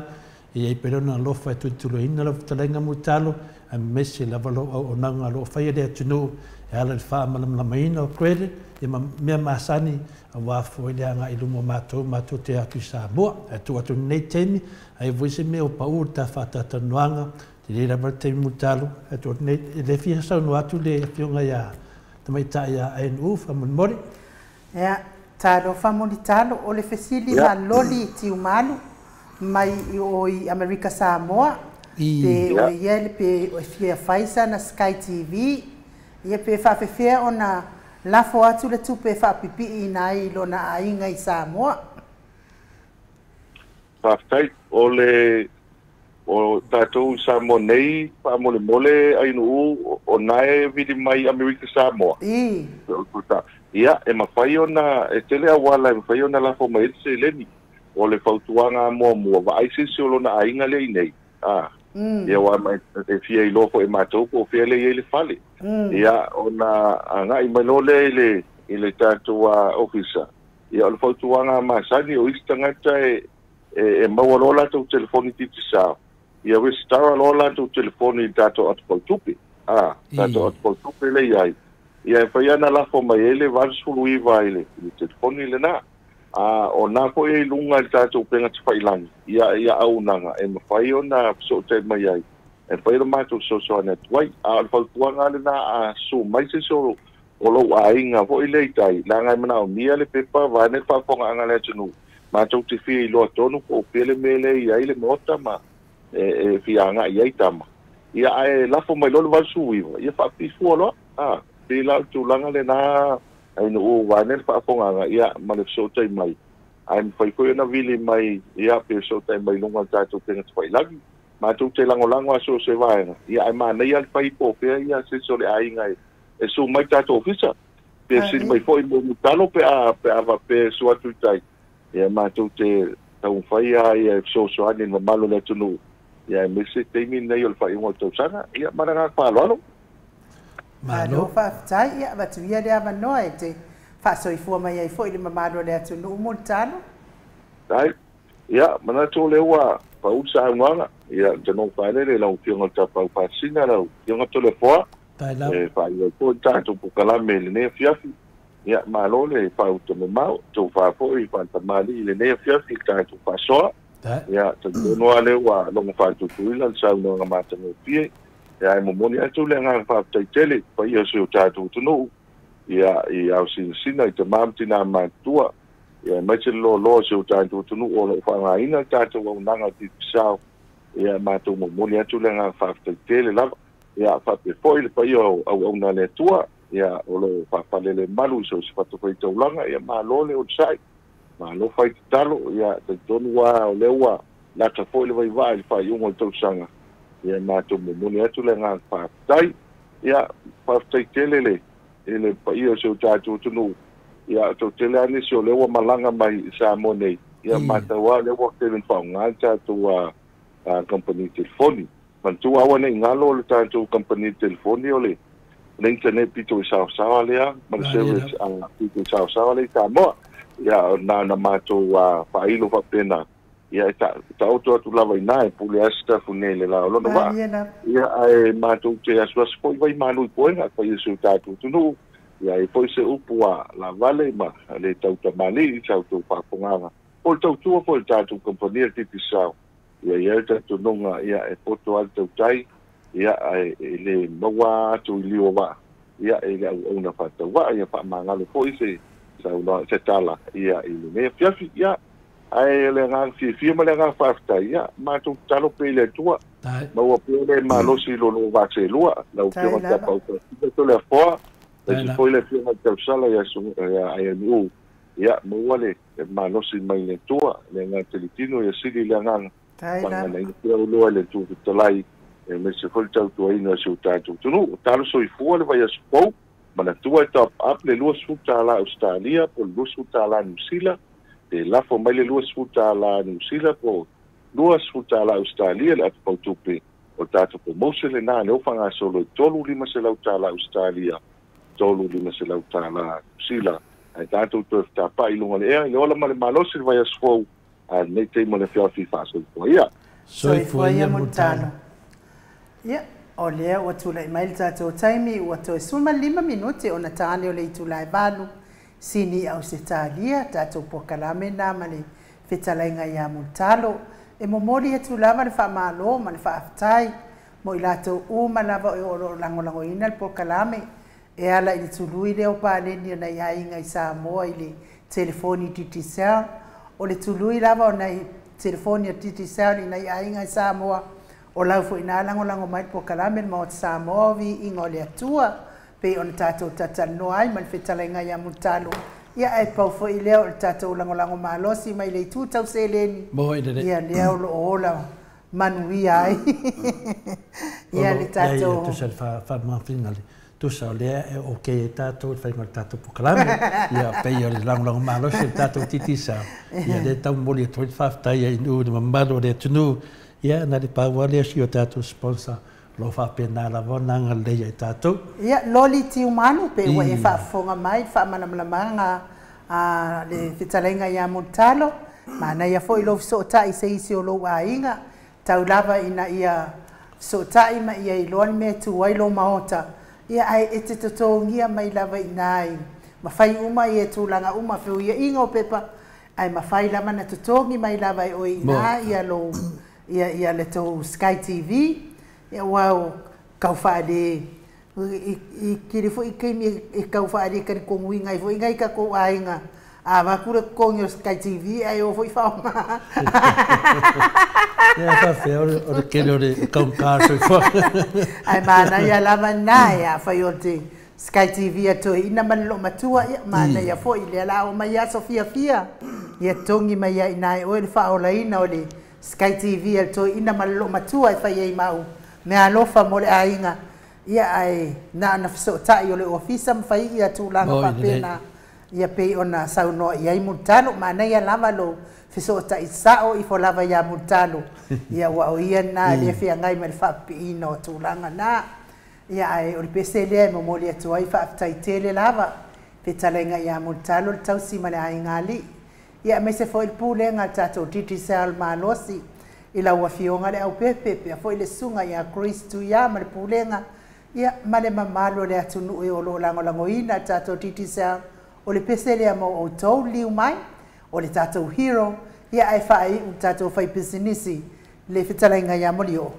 e i ai pea lona alofa e tulituliina lau fetalaiga mulitalo, aemaise lava lou auaunaga o lo o faia le atunuu e ala i le faamalamalamaina o credit, ia ma mea masani aua foi le agai i luma o matou matou te atu i Samoa. Ae tuu atu lenei taimi, ai foi se mea o pau le ta faatatalanoaga, te le lava le taimi mulitalo, ae tuu atu nei, e le fia saunoa atu le Afioga ia Tamaitai ia ANU faamolemole. Ia, talofa mulitalo, o le fesili maloli i Tiumalu mai i o i Amerika Samoa, pe o ia le pe o fia fai sana Sky TV, ia pe faafefea ona lafo atu le tupe e faapipiiina ai i lona aiga i Samoa. Faafetai. O le o tatou i Samoa nei faamolemole ainuu o nae vili mai Amerika Samoa. Ia e mafai ona e tele auala e mafai ona lafo mai ai le seleni. O le fautuaga muamua vaai se isi o lona aiga lea i nei. Ia ua mai e fia iloa foi e matou po o fea lea i ai le fale. Ia ona agai mai loa lea i le tatou ofisa. Ia o le fautuaga masani o isi tagata e maua loa latou telefoni Digicel. Ia resitara loa latou telefoni i tatou atopautupe. Tatou atopautupe lea i ai. Ia e fai ana lafo mai ai le 89 i le telefoni lena. O nā foi e lunga i le tatou upega tafailagi, ia auaunaga e mafai ona fesootai mai ai. E mafai ona matou fesoasoani atu ai. A o le fautuaga lena a susu mai se isi o lou aiga foi lea i tai, leaga e manaomia le pepa vaeane le faafofogaaga a le atunuu. Matou te fia iloa tonu po o fea le mea lea i ai le maota ma e fia agai i ai tama. Ia ae lafo mai loa le 89, ia faapifua loa. Pei la o le tulaga lena ainuu vaeane le faafofogaaga, ia ma le fesootai mai. Ae mafai foi ona vili mai, ia pe fesootai mai luga o le tatou upega tafailagi. Matou te lagolago a so o se vaega, ia ae manaia le fai po o fea ia se isi o le aiga e su mai tatou ofisa. Pe sili mai foi mo mutalo pe a pe su atu i tai. Ia matou te taumafai ia e fesoasoani i le mamalu o le atunuu. Ia aemaise taimi lenei o le faaiuga o le tausaga. Ia ma le agaga faaaloalo. Malo faafetai, ia avatu ia le avanoa e te faasoifua mai ai foi le mamalu o le atunuu mulitalo. Ai, ia manatu o lea ua pau le saunoaga. Ia tanoa faalele lau Afioga i le Tapaau Faasisina, lau Afioga Toleafoa. E faaiu ai foi le tatou polokalame i lenei afiafi. Ia malo le faauta mamao, tofa foi faatamalii i lenei afiafi i le tatou faasoa. Ia talitonu lava lea ua logo faatutuila le saunoaga matagofie. Ia ae momoli atu le agaga faafetai tele i paia o si o tatou atunuu, ia i ao sinasina i tama ma tina matutua, ia aemaise le loaloa o si o tatou atunuu o lo o faaaogaina le tatou auaunaga o Digicel. Ia matou momoli atu le agaga faafetai tele lava. Ia faapea foi le paia o auauna a le Atua, ia o lo o faafalele malu i so o se fatafaitaulaga, ia malo le onosai, malo fai tatalo, ia talitonu lava o lea ua lata foi le vaivaa i le faaiuga o le tausaga, ia matou momoli atu le agaga faafetai. Ia faafetai tele le i le paia o si o tatou atunuu, ia toatele lava nisi o lea ua malaga mai i Samoa nei, ia matau lava lea ua tele ina faaaoga le tatou kamupani telefoni. Manatua aua ne i galo le tatou kamupani telefoni o le internet pito i saosaoa lea ma le service pito i saosaoa lea i Samoa. Ia na ona matou faailo faapena, ia e taoto atu lava i ina e pule lava Sitafu nei i le la o lona vaa. Ia ae matou te asuasu foi vai malu i poega e paia si o tatou atunuu. Ia e foi se upu a lavale ma le tautamalii i sa outou faafofogaaga. Po o le tautua foi i le tatou kamupani a le Digicel. Ia i ai le talitonuga, ia e poto lava le tautai, Ia ai e le maua atu i liua waa ia e le auauna faatauva'a ia faamagalo fo'i se saunoa se tala ia i lenei afiafi ia ae le agaga fiafia ma le agaga faafetai ia matou tatalo pea i le Atua maua pea le malosi i lolo vaselua lau afioga tapausasina Toleafoa aemaise foi le afioga i le tausala ia Aianu'u ia maua le malosi mai le Atua le agaga telitino ia sili le agaga faaganaina pea uloa i le Atua fetalai aemaise foi le tautuaina o si o tatou atunuu. Talo soifua le vaiaso fou manatua e top up le $20 Australia po o le $20 Niu Sila pe lafo mai le $20 Niu Sila po o $20 Australia le atopautupe o tatou promotion lenā lea ua faagasolo i $3,500 Australia $3,500 Niu Sila ae tatou toe fetapa'i i luga o le ea i le ola ma le malosi le vaiaso fou a lenei taimi o le afiafi faasoifua ia. Soifua ia Mulitalo. Ia, o lea ua tulai mai le tatou taimi ua toe 15 minute ona tane o le itula e 8 sini Ausetalia tatou polokalame na ma le fetalaiga ia Mulitalo. E momoli atu lava le faamalo ma le faafetai mo i latou uma lava o lo o lagolagoina le polokalame e ala i le tului lea o paleni o nai aiga i Samoa i le telefoni Digicel. O le tului lava o nai telefoni o Digicel i nai aiga i Samoa o lau foi nā lagolago mai le polokalame le Maota Samoa o viiga o le Atua pei ona tatou talatalanoa ai ma le fetalaiga ia Mulitalo. Ia ae pau foi lea o le tatou lagolago malosi mai le itu tau seleni ia lea o lo o ola manuia ai ia le tatou tusa le faamamafiga le tusa o lea e okay e tatou le faiga o le tatou polokalame ia pei o le lagolago malosi o le tatou Digicel ia lea tau momoli atu ai le faafetai ai i nuu le mamalu o le atunuu ia na le pau lava lea o si o tatou sponsor lo faapena lava ona agalelei ai tatou. Ia loli Tiumanu pe ua e faafofoga mai le faamalamalamaga a le fetalaiga ia Mulitalo manaia foi lou fesootai i se isi o lou aiga tau lava ina ia fesootai ma ia iloa le mea e tu ai lou maota ia ae e te totogia mai lava i ina i mafai uma ia tulaga uma feuiaiga o pepa ae mafai lava na totogi mai lava e oe i ina ia lou ia le tou Sky TV ia ua o kau faale i kili foi taimi e kau faale talitonuina ai foi nai tatou aiga a avatu le totogi o Sky TV ae o foi faaaoga. Ia faafetai o le tele o le kaugata soifua. Ae manaia lava lena e afai o te Sky TV a toeaina ma le loomatua ia manaia foi lea la oo mai aso fiafia ia totogi mai ai i ina e oe le faaolaina o le Sky TV a le toeaina ma le loomatua e fai ai mau meaalofa mo le aiga ia ae na ona fesootai o le ofisa ma fai ia tulaga faapena ia pei ona saunoa i ai Mulitalo. Manaia lava lo fesootai sao ifo lava ia Mulitalo ia ua o ia lena e le feagai ma le faapipiina o tulaga na ia ae o le pese lea e momoli atu ai faafetai tele lava fetalaiga ia Mulitalo le tausi ma le aiga alii ia aemaise foi le pulega a le tatou Digicel malosi i lau afioga le aupepe pea foi le susuga ia Grace Tuia ma le pulega ia ma le mamalu o le atunuu e o lo o lagolagoina le tatou Digicel. O le pese lea mo outou liu mai o le tatou hero ia ae faaiu le tatou fai pisinisi le fetalaiga ia Molioo.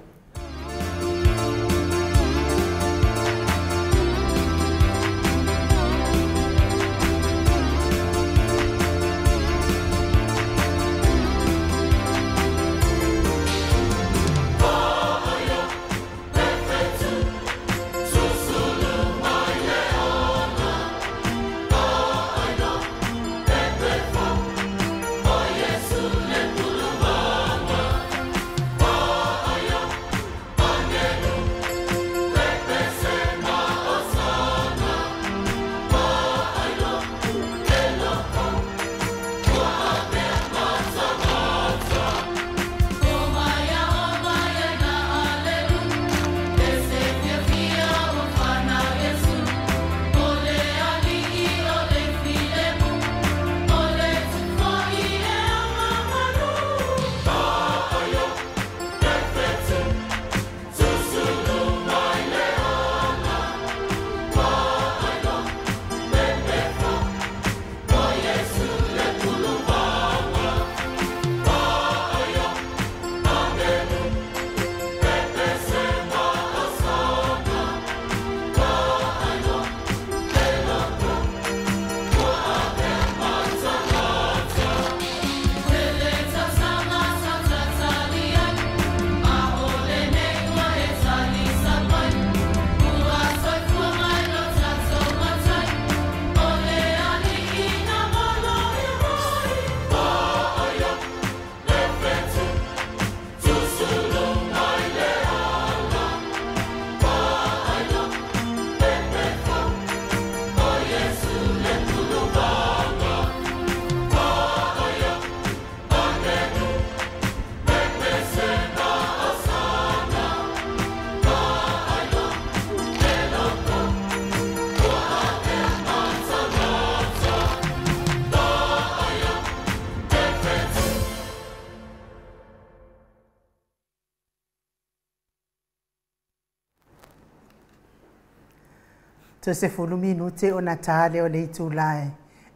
To se fulu minute o na tāle o le itula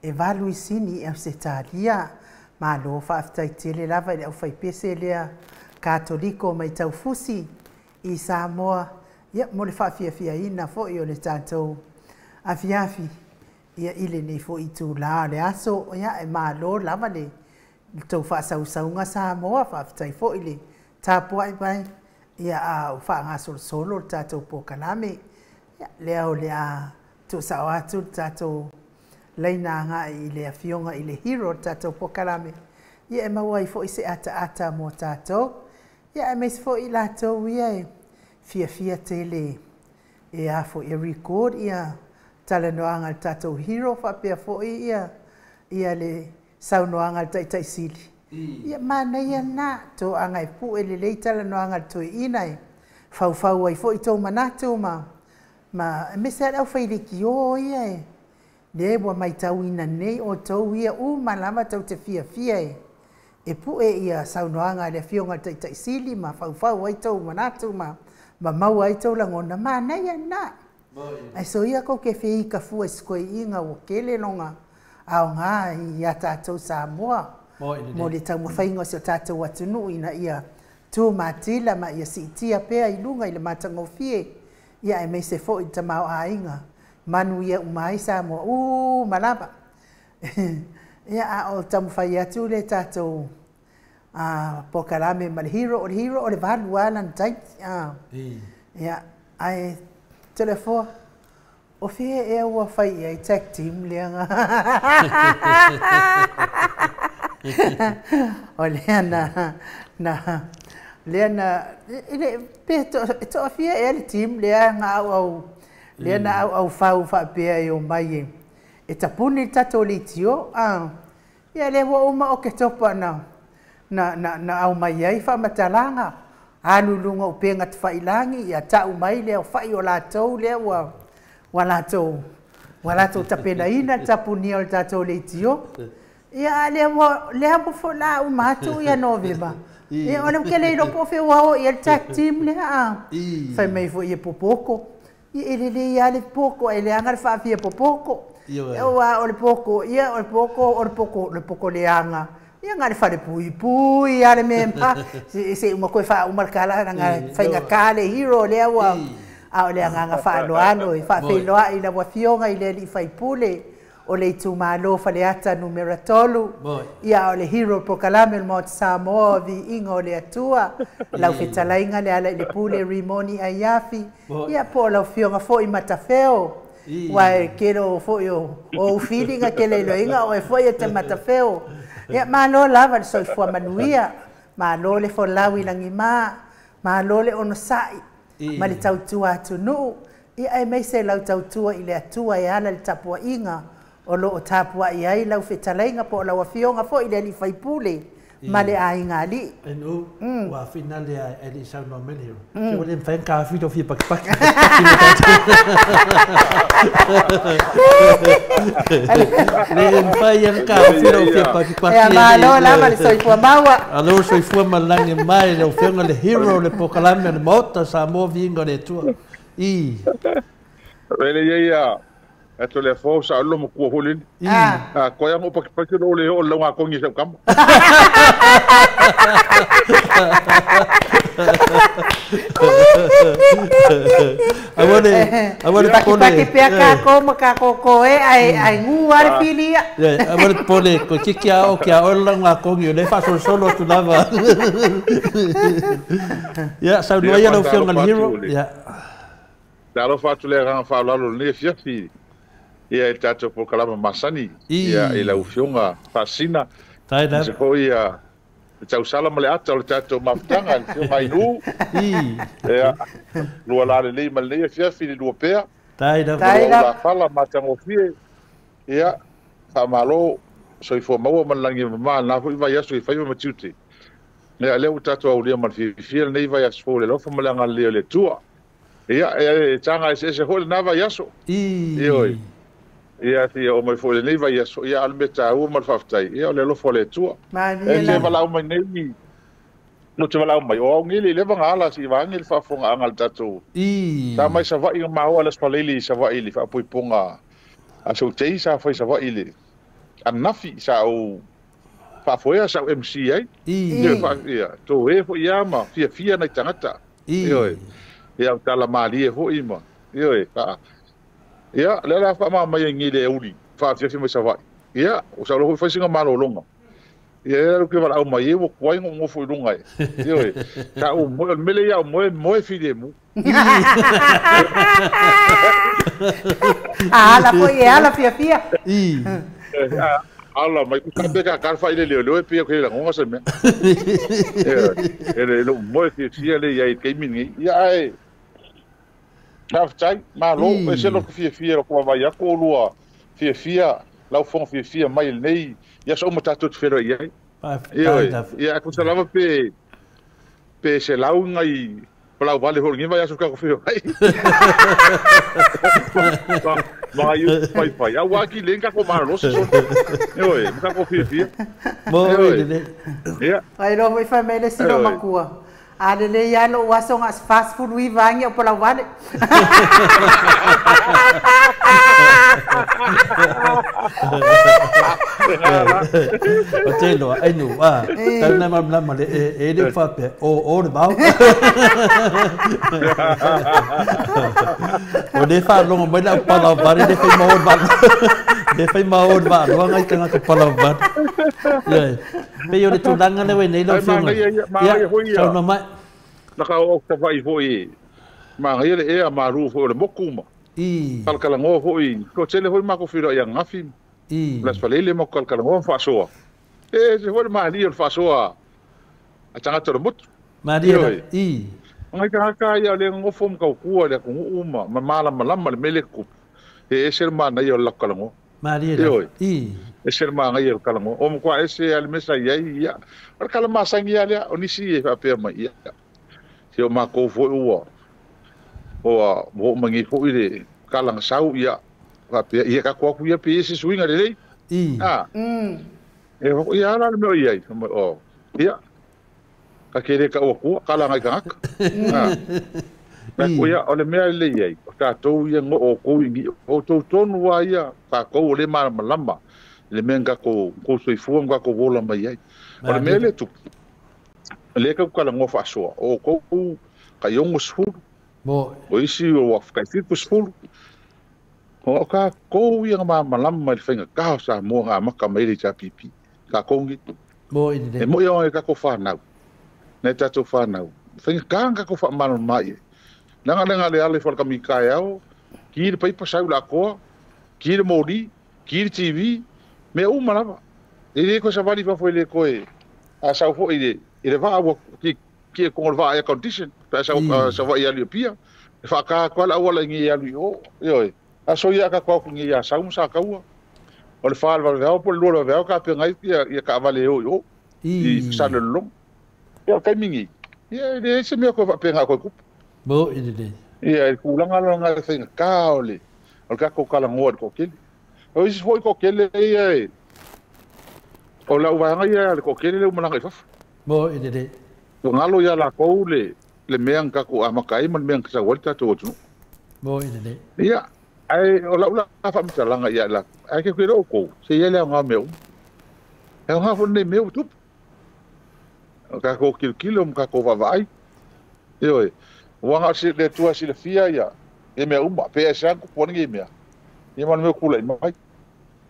e valu i sini e au se tālia. Malo faafetai tele lava i le aufaipese lea Katoliko mai Taufusi i Samoa. Ia mo le faafiafiaina fo'i o le tatou afiafi ia i lenei fo'i itulā o le aso. Ia e malo lava le tou faasausauga Samoa, faafetai fo'i le tapua'i mai ia a o faagasolosolo le tatou pokalame. Ia lea o le a tuusao atu le tatou laina agai i le afioga i le hero o le tatou pokalame, ia e maua ai fo'i se ataata mo tatou. Ia aemaise fo'i latou ia e fiafia tele e a fo'i e record ia talanoaga a le tatou hero faapea fo'i ia le saunoaga a le taitaisili. Ia manaia lena toaga e pu'e lelei talanoaga a le toeaina e faufau ai fo'i tou manatu ma aemaise lava le aufailekiō ia e lea ua matauina nei outou ia uma lava tou te fiafia e pu'e ia saunoaga a le afioga i le taitaisili ma faufau ai tou manatu ma maua ai tou lagona. Manaia lena. Ae soia kou ke feika fua i se koe'iga ua kele loga aogā iā tatou Samoa mo le taumafaiga o si o tatou atunuu ina ia tumatila ma ia siitia pea i luga i le matagofie, ia aemaise fo'i le tamaoaiga manuia uma ai Samoa uma lava. Ia a o taumafai atu le tatou pokalame ma le hero. O le hero o le 8 lava lana taimi. Ia ae Toleafoa, o fea ea ua fai i ai tag team lea ga o lea na lea na le pe toafia ea le team lea na auau lea na auau fau faapea e omai e tapuni le tatou leitio. Ia lea ua uma o Ketopa na aumai ai faamatalaga alu i luga o upega tafailagi, ia ta'u mai lea o fa'i o latou lea ua latou tapenaina le tapunia o le tatou leitio. Ia a lea ua fola uma atu ia Novema. Ia o le ke le iloa po o fea ua o i ai le tag team lea. Fai mai fo'i e popoko. Ia e lelei lava le poko ae leaga le faafia popoko. Aua o le poko, ia o le poko o le poko le poko leaga. Ia na le fale puipui a le mea se uma koe faauma le kala na faigata le hero lea ua a o le agaga faaaloalo e faafeiloai lau afioga i le alii faipule o le itumalo Faleata numera 3. Ia o le hero pokalame o le Maota Samoa o viiga o le Atua, lau fetalaiga le ala i le pule Rimoni Aiafi, ia po o lau afioga fo'i Matafeo. Ua e kele o fo'i o ufiliga kele iloiga o e fo'i e te Matafeo. Ia malo lava le soifua manuia, malo le folau i lagimā, malo le onosa'i ma le tautua atunuu. Ia aemaise lau tautua i le Atua e ala i le tapua'iga o loo tapua'i ai lau fetalaiga po o lau afioga fo'i le alii faipule ma le aiga alii. Nu ua fina lea e le saunoa mai le hero. Se ua le mafai ona kafili o fia pakipaki. Le mafai ona kafili o fia pakipaki. Ia malo lava le soifua maua. Alo soifua ma le lagi mai le afioga le hero le pokalame o le Maota Samoa viiga o le Atua. I. Vele ia ato le fo sa lo mo ku holin. A ko ya mo pakipaki lo le o lo nga kongi sa kama. Awale pole pea ka ko ma ka ko ko e ai ngu ale filia. Awale pole ko kiki a o kia o la nga kongi le fa so solo tu lava. Ya sa no ya lo fionga le hero. Ya. Talo fatu le ranga fa lalo le fiafi. Ia e tatou pokalama masani. Ia e lau fionga fasina. Tai se foi ia tausala ma le ata o le tatou mafutaga le fionga inu. Ia lua la lelei ma lenei afiafi le lua pea. Tai la fala matagofie. Ia faamalo soifua maua ma le lagi mamā lena fo'i vaiaso i faiva ma tiute. Ia lea ua tatou aulia ma le fiafia lenei vaiaso fou le alofa ma le agalelei o le Atua. Ia e taga eseese fo'i lena vaiaso. Ioe. Ia tia o mai fo'i lenei vaiaso. Ia a le mea tāua ma le faafetai. Ia o le alofa o le Atua. E te valaau mai nei No te walau mai o au ngili le vanga ala si vangi le faafofoga aga le tatou sa mai Savaii ma maua le Aso Savaii le faapuipuga a soutei sa fai Savaii le anafi sa ou faafoea sa ou MC ai ia to e foi ia ma fiafia nai tagata ioe ia tala malie foi ma ioe ia le la faama mai ngi le uli faafiafi mai Savaii ia o sa lo foi singa malolonga ia e ke wala mai e wo kwai ngo fo lunga e ioe ka o mo mele ia mo mo file mu ala foi e ala fia fia i ala mai ku ka ka ka fa ile le le pe ke la ngonga se me e le mo fia fia le ia ke min ia ai ka ma lo e se lo fia fia ko vai ya ko lua fia fia lau fong fia fia mai nei ia so mata tu fero ia ia ku salava pe pe se lau ngai palau vale ho ngi vai aso ka ko fio ai ma yu pai pai a wa ki lenga ko ma lo so oi ka ko fio fio mo le ia ai lo foi fa mele si lo makua a le le ia lo waso ngas fast food wi vangi o palau vale o te loa ai nu a tau na ma le e le fa pe o le bao o le fa longo mai la palau vale le fai ma o va le fai ma o va lo ngai tanga ka palau vale ia pe yo le tulaga le nei lau fionga ia sau na mai na ka o ka vai foi ma ngai le e ma ru foi le moku ma i kalakalangoa foi ko tele foi ma ko filo ia ngafi i las falele ma kalakalangoa faasoa e se foi ma li o faasoa a tangata le motu maria i ngai ka ka ia le ngofo mo ka kua le ku uma ma mala malama le mele ku e ese ma na ia la kalango maria i ese ma ngai o kalango o mo kwa ese al mesa ia ia o kala ma sangi ia o nisi e fa pe ma ia se o ma ko foi ua o mo mangi foi le kalanga sau ia fa pe ia ka ko ku ia pe ese suinga le i ah e ia ala le ia o ia ka kere ka o ku kala ngai ka ah na ko ia o le mea le ia o ta tou ia ngo o ko ingi o tou tonu wa ia ka ko le ma lama le mea ka ko soifua ka ko vola mai ai o le mea le tu le ka kala ngo faasoa o ko ka iongo sfulu mo o isi o ka fiku sfulu o ka ko ia ma malama le fainga ka sa mo nga maka mai le pipi ka kongi mo i le e mo ia ka ko whanau nei tatou whanau fainga ka ko wha mai nanga lenga le ale fo ka mi kai au ki le paipa sau la koa ki le mori ki le TV me uma lava e le ko savali fa foi le ko e a sau foi le e le va wa ki ki ko le va air condition pa sau sa va ia le pia e fa ka ko la wala ngi ia lu o oi a so ia ka ko ngi ia sau sa ka ua o le fa va po le lo va ka pe ngai ia ka va le o i sa le long ia ka mingi ia le se me ko va pe nga ko ku mo i le ia e kulanga longa le ka o le o ka ko kala ngoa ko kele o isi foi ko kele ia e o la uanga ia le ko kele le malanga i fafa mo i le o ngalo ia la ko le le mea ka ko amaka i man mea ka walta to tu mo i le ia ai o la ula fa mitalanga ia la ai ke ko ko se ia le nga meu e nga fo ne meu tu o ka ko kilo ka ko va vai oi wanga se le tua se le fia ia e mea uma pe esa ko poni mea ia man meu kula mai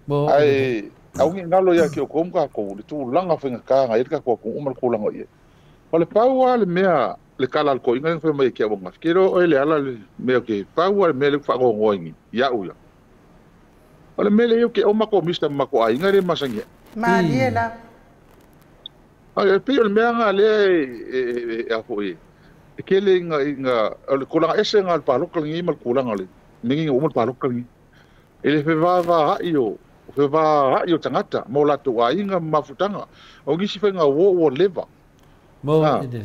mo ai au ngi ngalo ia ki o ko ka ko le tu langa finga ka ngai ka ko uma kula ngoi o le pau le mea le kala ko inga fe mai ki abonga kero o le ala le mea ke pau le mea le fa go ngoi ia u ia o le mea le yo ke o mako mister mako ai inga le masangi ma liela ai pe le mea nga le e a foi e kele inga inga o le kulanga ese nga le paloka ngi ma kulanga le ningi o mo paloka ngi e le fe va va i o fe va i o tangata mo la to ai inga mafutanga o ngisi fe nga wo wo leva mo i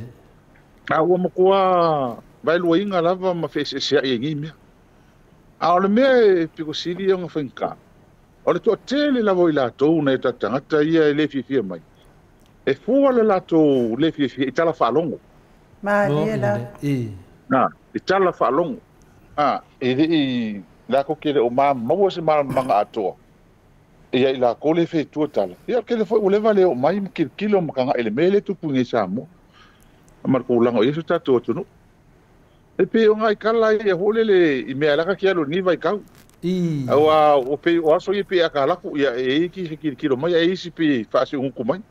a ua makoa vai lua inga lava ma feeseeseaʻi ai nei mea a o le mea e pikosili ona faigata o le toatele lava o i latou na e tatagata ia e lē fiafia mai E fua le latou le fiafia i tala faalogo. Malie la. Na, i tala faalogo. E le i lakou ke le o maua se malamalamaaga atoa. Ia i lakou le fetua tala. Ia ke le foi ua leva le oo mai ma kilokilo ma kagaʻi le mea le tupu i Samoa. Ma le kulaga o i ai so tatou atunuu. E pei o ngai kala ia ho le i mea laka ki alu ni vai kau. Aua o pe o aso ia pe akalaku ia e ki se kilo mai e isi pe faasi unku mai.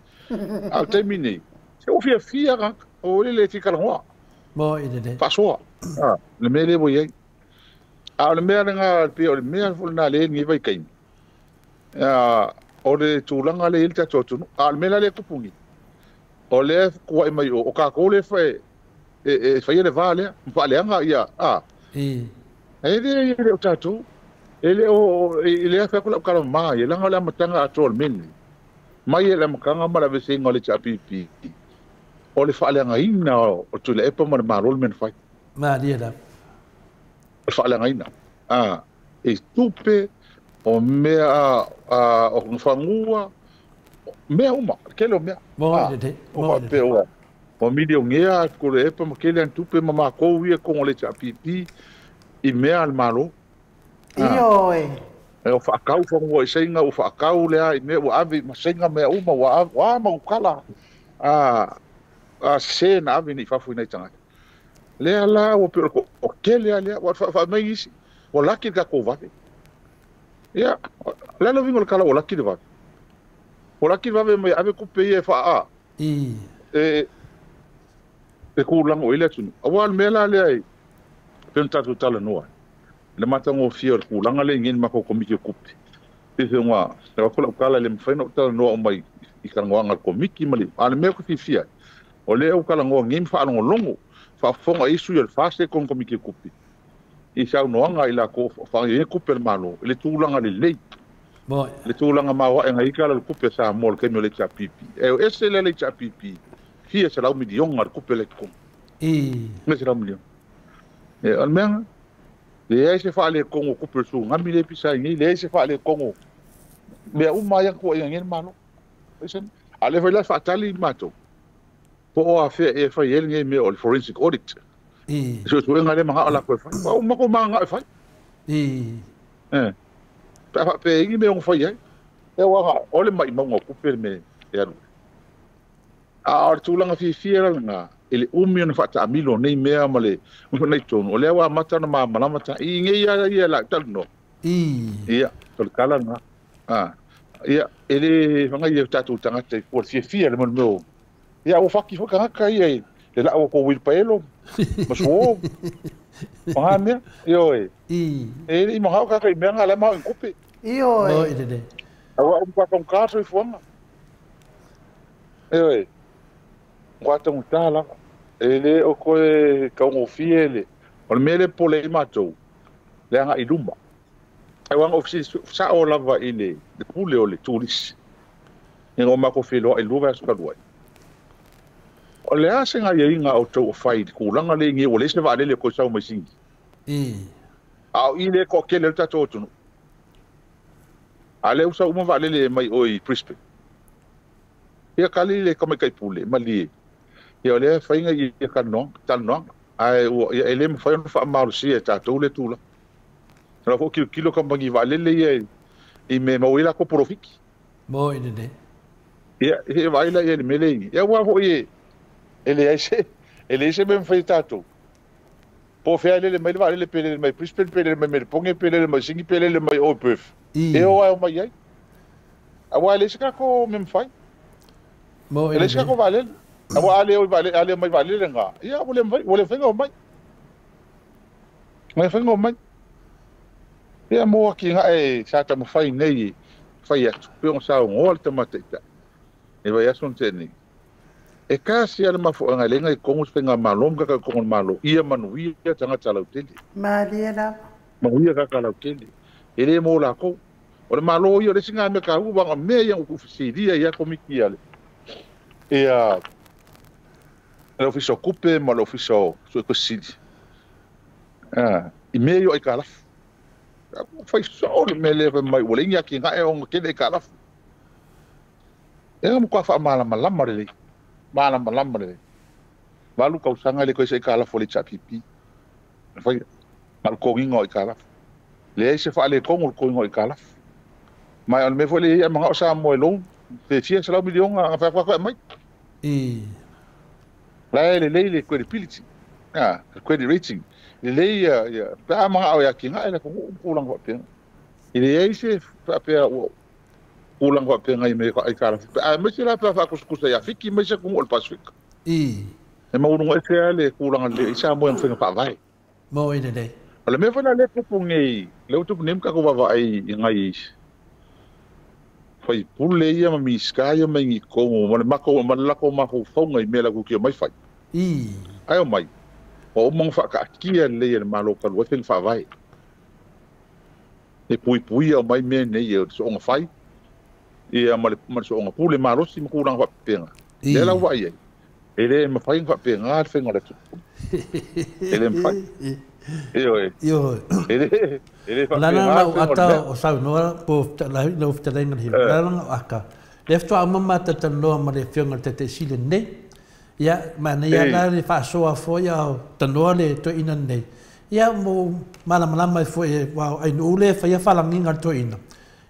A o taimi nei, se o fia fia ka o le le tikala hoa. Mo i le. Fasoa. Le mea le wo iai. A o le mea lenga pe o le mea fo na le ni vai kai. O le tulaga le i le tatou atunuu. A o le mea le tupu o le kuai mai o ka ko le fa e faia le va lea, faaleaga ia a. E le le o tatou. E le o e le afa kula kala ma ia langa le matanga atoa le meni. Mai le makanga ma la vesenga le chapipi. O le faaleagaina o tule epa ma le malo le men fai. Ma dia la. O le faaleagaina. E tupe o mea o ngfangua mea uma kele o mea. Mo le mo pe o. O milionea ko le epa ma kele an tupe ma ma ko ia ko le chapipi i mea al malo. Io e. E o whaakau whangua i seinga, o whaakau lea i mea ua ave ma seinga mea uma ua ave, ua ma ukala a se na ave ni fafu i nei tangata. Lea la ua pe o kele a lea, ua wha mai isi, ua laki ka ko vave. Ia, lea lo vingo le kala ua laki le vave. Ua laki le vave mai ave kupe ia e wha a. E kūlango i le atunu. Awa le mea la lea i, pena tātou tala noa. Le matango fia o le kūlanga le ngeni mako komiti o kupe. Pe ngā, le wakola ukala le mwhaina o tala noa o mai i kalangoanga le komiti ma le, a le mea ko fifia. O le au kalangoa ngemi whaalongolongo, whaafonga isu i o le whase kon komiti o kupe. I sau noanga i la ko whangi e kupe le malo, le tūlanga le lei. Le tūlanga mawa e ngai kala le kupe sa mo le kemi o le chapipi. E o ese le le chapipi, fia se lau milionga le kupe le kongo. Me se lau milionga. E o le mea, le ai se whaale kongo kupe su, ngami le pisa ngi, le ai se whaale kongo. Mea uma ia kua ia ngene malo. A le whaila whaatali mātou. Po o a whea e whai ele ngai mea o le forensic audit. So tu enga le maha o la koe whai. Wa umako maha ngā e whai. Pe pe ingi mea o whai ai. E wanga, ole mai maunga kupe me e alu. A o le tūlanga fiafia la ngā, e le umi ona whaataamilo nei mea ma le nei tonu. O lea wa mata na malamata i ngei ia ia la talno. Ia, tol kala ngā. Ia, e le whanga ia tātou tangata i kua fiafia le manu meo. Ia, o whaki whakangaka ia i le lau ko Wilpaelo, masuo, whanga mea, io e. E i mahau kaka i mea ngā le mahau i kupe. Io e. Awa umka kaso i fuanga. Io e. Ngā ngutala, e le o koe kaungofie le, o le mele pole i mātou, le anga i luma. E wanga ofisi sa o lava i le pule o le turisi. E ngā mako whiloa i lua asu kalua. O le ase ngā ia inga o tau o whai, kūlanga le ingi o le se waalele koe sau mai singi. A o i le ko kele o tātou otunu. A le usa uma waalele mai o i Brisbane. Ia kali le kamai kai pule, malie. Ia o lea whainga i ka noanga, talanoanga. Ai ua ia ele mwhai ona whaamarusia e tātou le tūla. Nā fo kilo kilo ka mangi waalele ia i me mauila ko porofiki. Mo i ne. Ia he waila ia le mele ingi. Ia ua fo i e le aise me mwhai tātou. Po whea lele mai le waalele pele mai Brisbane pele mai Meriponge pele mai Singi pele mai o Perth. E o ai o mai ai. A wa le se ka ko me mwhai. Mo i ne. Le se ka ko waalele. Awa ale o vale ale mai vale nga. Ia wole mai wole whenga mai. Mai whenga mai. Ia mo ki nga e sa ta mo fai nei fai atu. Pe on sa ngo al tamate ta. E vai asun teni. E kasi ale mafo nga lenga i kongo whenga malo ka kongo malo. Ia manu ia tangata lau tele. Maria la. Manuia ka ka lau tele. E le mo la ko. O le malo ia le singa me ka u wanga me ia ku fisiria ia komiki ale. E le ofisa o kupe ma le ofisa o suekosili. I mea i o i kalafu. Fai so le mea le mai ua le ingi aki ngae o kele i kalafu. E mo kwa fa mala malama le. Mala malama le. Valu kausaga le koe se i kalafo le HRPP. Fai ma le kogiga o i kalafo. Leai se faaletonu o le kogiga o i kalafo. Ma o le mea foi le ia magao Samoa e loan. Pe fia 100 miliona aga fai atu mai. La e lelei le credibility. Ah, le credit rating. Lelei ia ia pe a magao ia kinga e le ko tulaga faapea. I leai se faapea ua tulaga faapea i me ai kalafo. A aemaise la pe a faakusakusa ia Fiti ma isi atunuu o le Pasifika. E maualuga ese lava le tulaga lelei ai Samoa i ana faiga faavae. Mo i lelei. O le mea foi la lea e tupu nei, lea ua tupu nei ma tatou vaavaai i nai faipule ia ma Minisita ia mai i totonu ma le matou ma le latou mafaufauga i mea latou te omai fai. Ae omai, ua uma ona faataatia lelei e le Malo talu ai faiga faavae. E puipuia omai mea nei o le soonga fai ia ma le soonga pule malosi ma tulaga faapena. Lea la ua vaai ai, e le mafai ona faapena le faiga o le atunuu. E le mafai. Ioe. Ioe. E le e le O le ala faapena na le ou faiga o le ata mea. o saunoa po lau fetalaiga i le Hero. O le ala na ou ata, lea faatoa uma matou talanoa ma le Afioga i le Taitaisili lenei. Ia, manaia la le faasoa foi a o tanoa le toeaina lenei. Ia, mo malamalama ai foi, aua o Ainuu lea e faia faalagiga a le toeaina.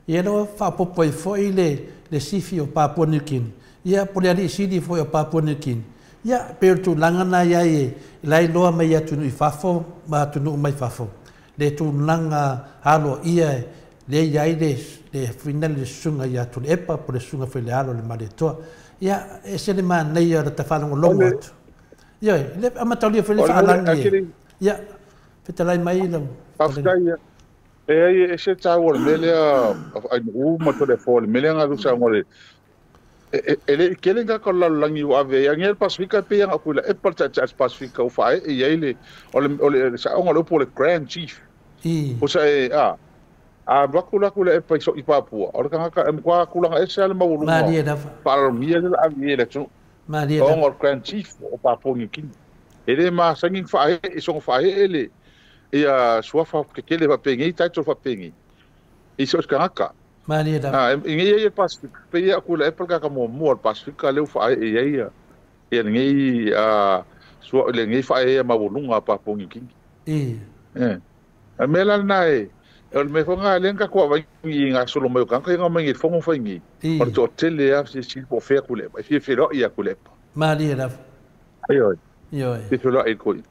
Ia, lea ua faaopoopo ai foi le sifi o Papua New Guinea, ia, po o le alii sili foi o Papua New Guinea. Ia, pei o le tulaga lena e i ai e la e iloa mai atunuu i fafo ma atunuu mai fafo le tulaga aloaia lea e i ai le fuina le susuga ia Tuilaepa po o le susuga foi i le alo o le Malietoa. Ia, e ese le manaia o le O tafalogologo le atu. Ioe, le amatalia foi le o le mea lea faalagi e. actually Ia, fetalai mai lau fetalaiga. faafetai ia. E ai e ese le taua o le mea lea Ainuu ma Toleafoa, le mea lea na alu saunoa le e le i tele ni tagata o le lalolagi ua ave ai. Angia le Pasifika e pei lava na Tuilaepa le taitai o le Pasifika ua faaee i ai le o le o le saoga o le upu o le Grand Chief. O sa e a a alu atu la Tuilaepa i i Papua, o le tagata e matua tulaga ese lava le maualuga Malie lava. faaaloalogia lea la ave i ai e le atunuu. Malie Ona lava. o le Grand Chief o Papua New Guinea. E le masani ona faaee, soona faaee le ia suafa tetele faapenei, title faapenei i so o se tagata. Malie lava. A, i nei ia Pasifika, pei ia Tuilaepa le tagata muamua o le Pasifika lea ua faaee i ai ia ia lenei a sua lenei faaeaea maualuga a Papua New Guinea. E. A mea la lena e o le mea foi lena lea na tatou vaavaai i gasolo mai o tagata ia na omai nei i le fono ma fai nei, o le toatele lava silasila po o fea Tuilaepa, e fia feiloai ia Tuilaepa. Malie lava. Ioe. Ioe. Fia feiloai i le toeaina.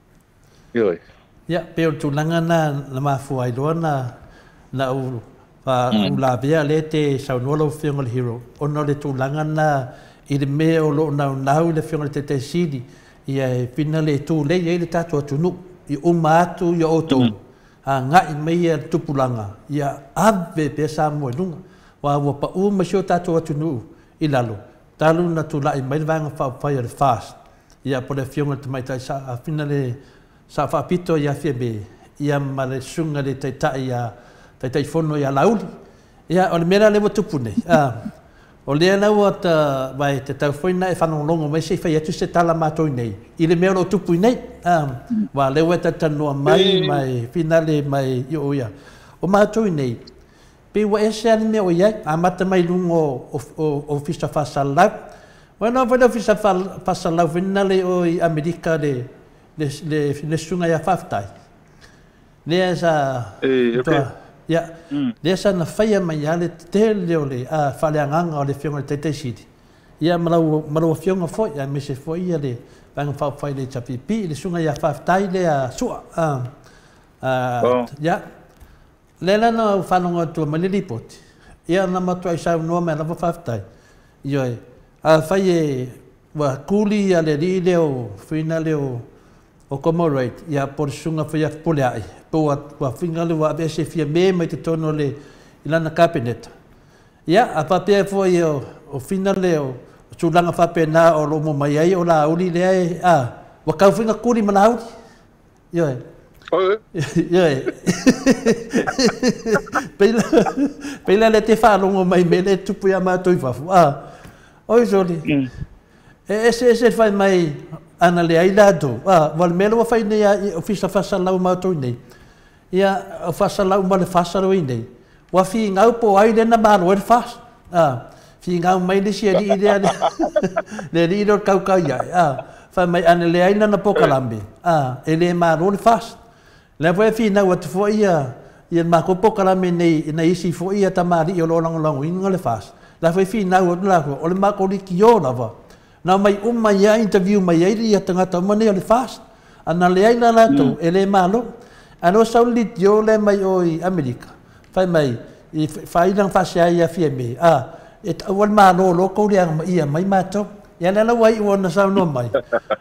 Ioe. Ia, pei o le tulaga lena na mafua ai loa na ou faauilavea lea e te saunoa lau Afioga i le Hero, ona o le tulaga lena i le mea o lo o naunau i le Afioga i le Taitaisili, ia e fina le tulei ai le tatou atunuu, i uma atu ia outou agai mai ia le tupulaga, ia ave pea Samoa i luga, aua ua pau mai si o tatou atunuu i lalo, talu na tulai mai le Vaega Faaupufai a le FAST, ia po o le Afioga i le Tamaitai Sa fina le Sa Faapito ia Fiame, ia ma le Susuga i le Taitai ia Taitaifono ia Laauli. Ia, o le mea la lea ua tupu nei, a, o lea la ua ta, aua e tatau foi ona e faalogologo mai se i fai atu se tala matou nei i le mea o lo o tupu i nei, a, aua o lea ua e talatalanoa mai ma e finale mai i o ia. O matou i nei, pei ua ese lava le mea o i ai, amata mai i luga o Ofisa Faasalalau. Ua iloa foi le Ofisa Faasalalau foi lena o i Amerika le le susuga ia Faafetai, lea sa E, okay. ia, lea sa na faia mai lava le tele o le faaleagaga o le Afioga i le Taitaisili, ia ma lau Afioga foi, aemaise foi ia le Vaega Faaupufai i le HRPP, le susuga ia Faafetai lea Sua. Ia, lea la na ou faalogo atu mai le lipoti, ia na matuai saunoa mai lava Faafetai. Ioe, afai e ua tuli ia le alii lea o fuina lea o Comrade, ia po o le susuga foi ia Fepuleai, po ua fuiga lea ua aveese Fiame mai totonu o le i lana Kapeneta. Ia, a faapea foi o fina lea o tulaga faapena o lo o mo mai ai o Laauli lea e, a, ua tau foi na tuli ma Laauli. Ioe. Ioe. Pei la lea te faalogo mai mea lea e tupu ia matou i fafo. A, oi soli, e eseese le fai mai ana leai latou. A, ua le mea lea ua fai nei a i Ofisa Faasalalau matou i nei. Ia, o faasalalau ma le faasalalau i nei, ua finau po o ai lea na malo ai le FAST. A, Figau mai le isi alii lea le alii lea o le kaukau ai, fai mai ana leai lana pokalame, e le malo le FAST. Lea foi e finau atu foi ia le matou pokalame nei i nai isi foi ia tamalii o lo o lagolagoina le FAST. La foi finau atu latou, o le matou leitio lava. Na mai uma ia interview mai ai ia tagata uma nei o le FAST. Ana leai la latou, e le malo. Ae o sau le leitio lea mai o i Amerika, fai mai, i failang faasea ia fia me, e taua le malo lo kou le aga ia mai matou. Ia le ala ua iu ona saunoa mai.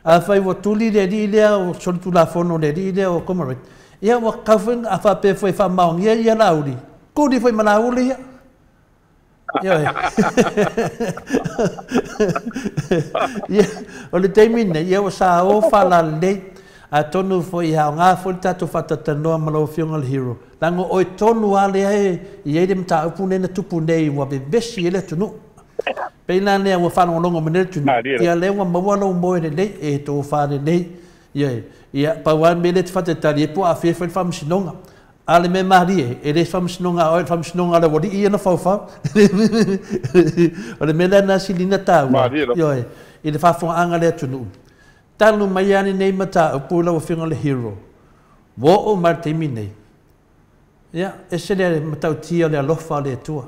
A fai ua tuli le alii lea o solitulafono le alii lea o Comrade. Ia ua kau foi a faapea foi faamaonia ia Laauli. Tuli foi ma Laauli ia. Ia. Ia, o le taimi nei, ia ua sa o faalalelei. Atonu foi ia aoga foi le tatou faatautanoa ma lau Afioga le Hero. Leaga o oe tonu lava lea e i ai le mataupu nei na tupu nei ua vevesi ai le atunuu. Pei la lea ua faalogologo mai nei le atunuu. Ia lea ua maua lou moe lelei e tofa lelei. Ia, ia pau lava le mea lea e te faatalitali ai po o afea e fai le faamasinoga. A le mea malie, e le faamasinoga a oe, le faamasinoga a le aualii ia na faufau. O le mea lea na silina taua, ioe, i le faafofogaaga a le atunuu. Talu mai lava lenei mataupu lau Afioga le Hero, ua oo mai le taimi nei. Ia, ese le matautia o le alofa o le Atua.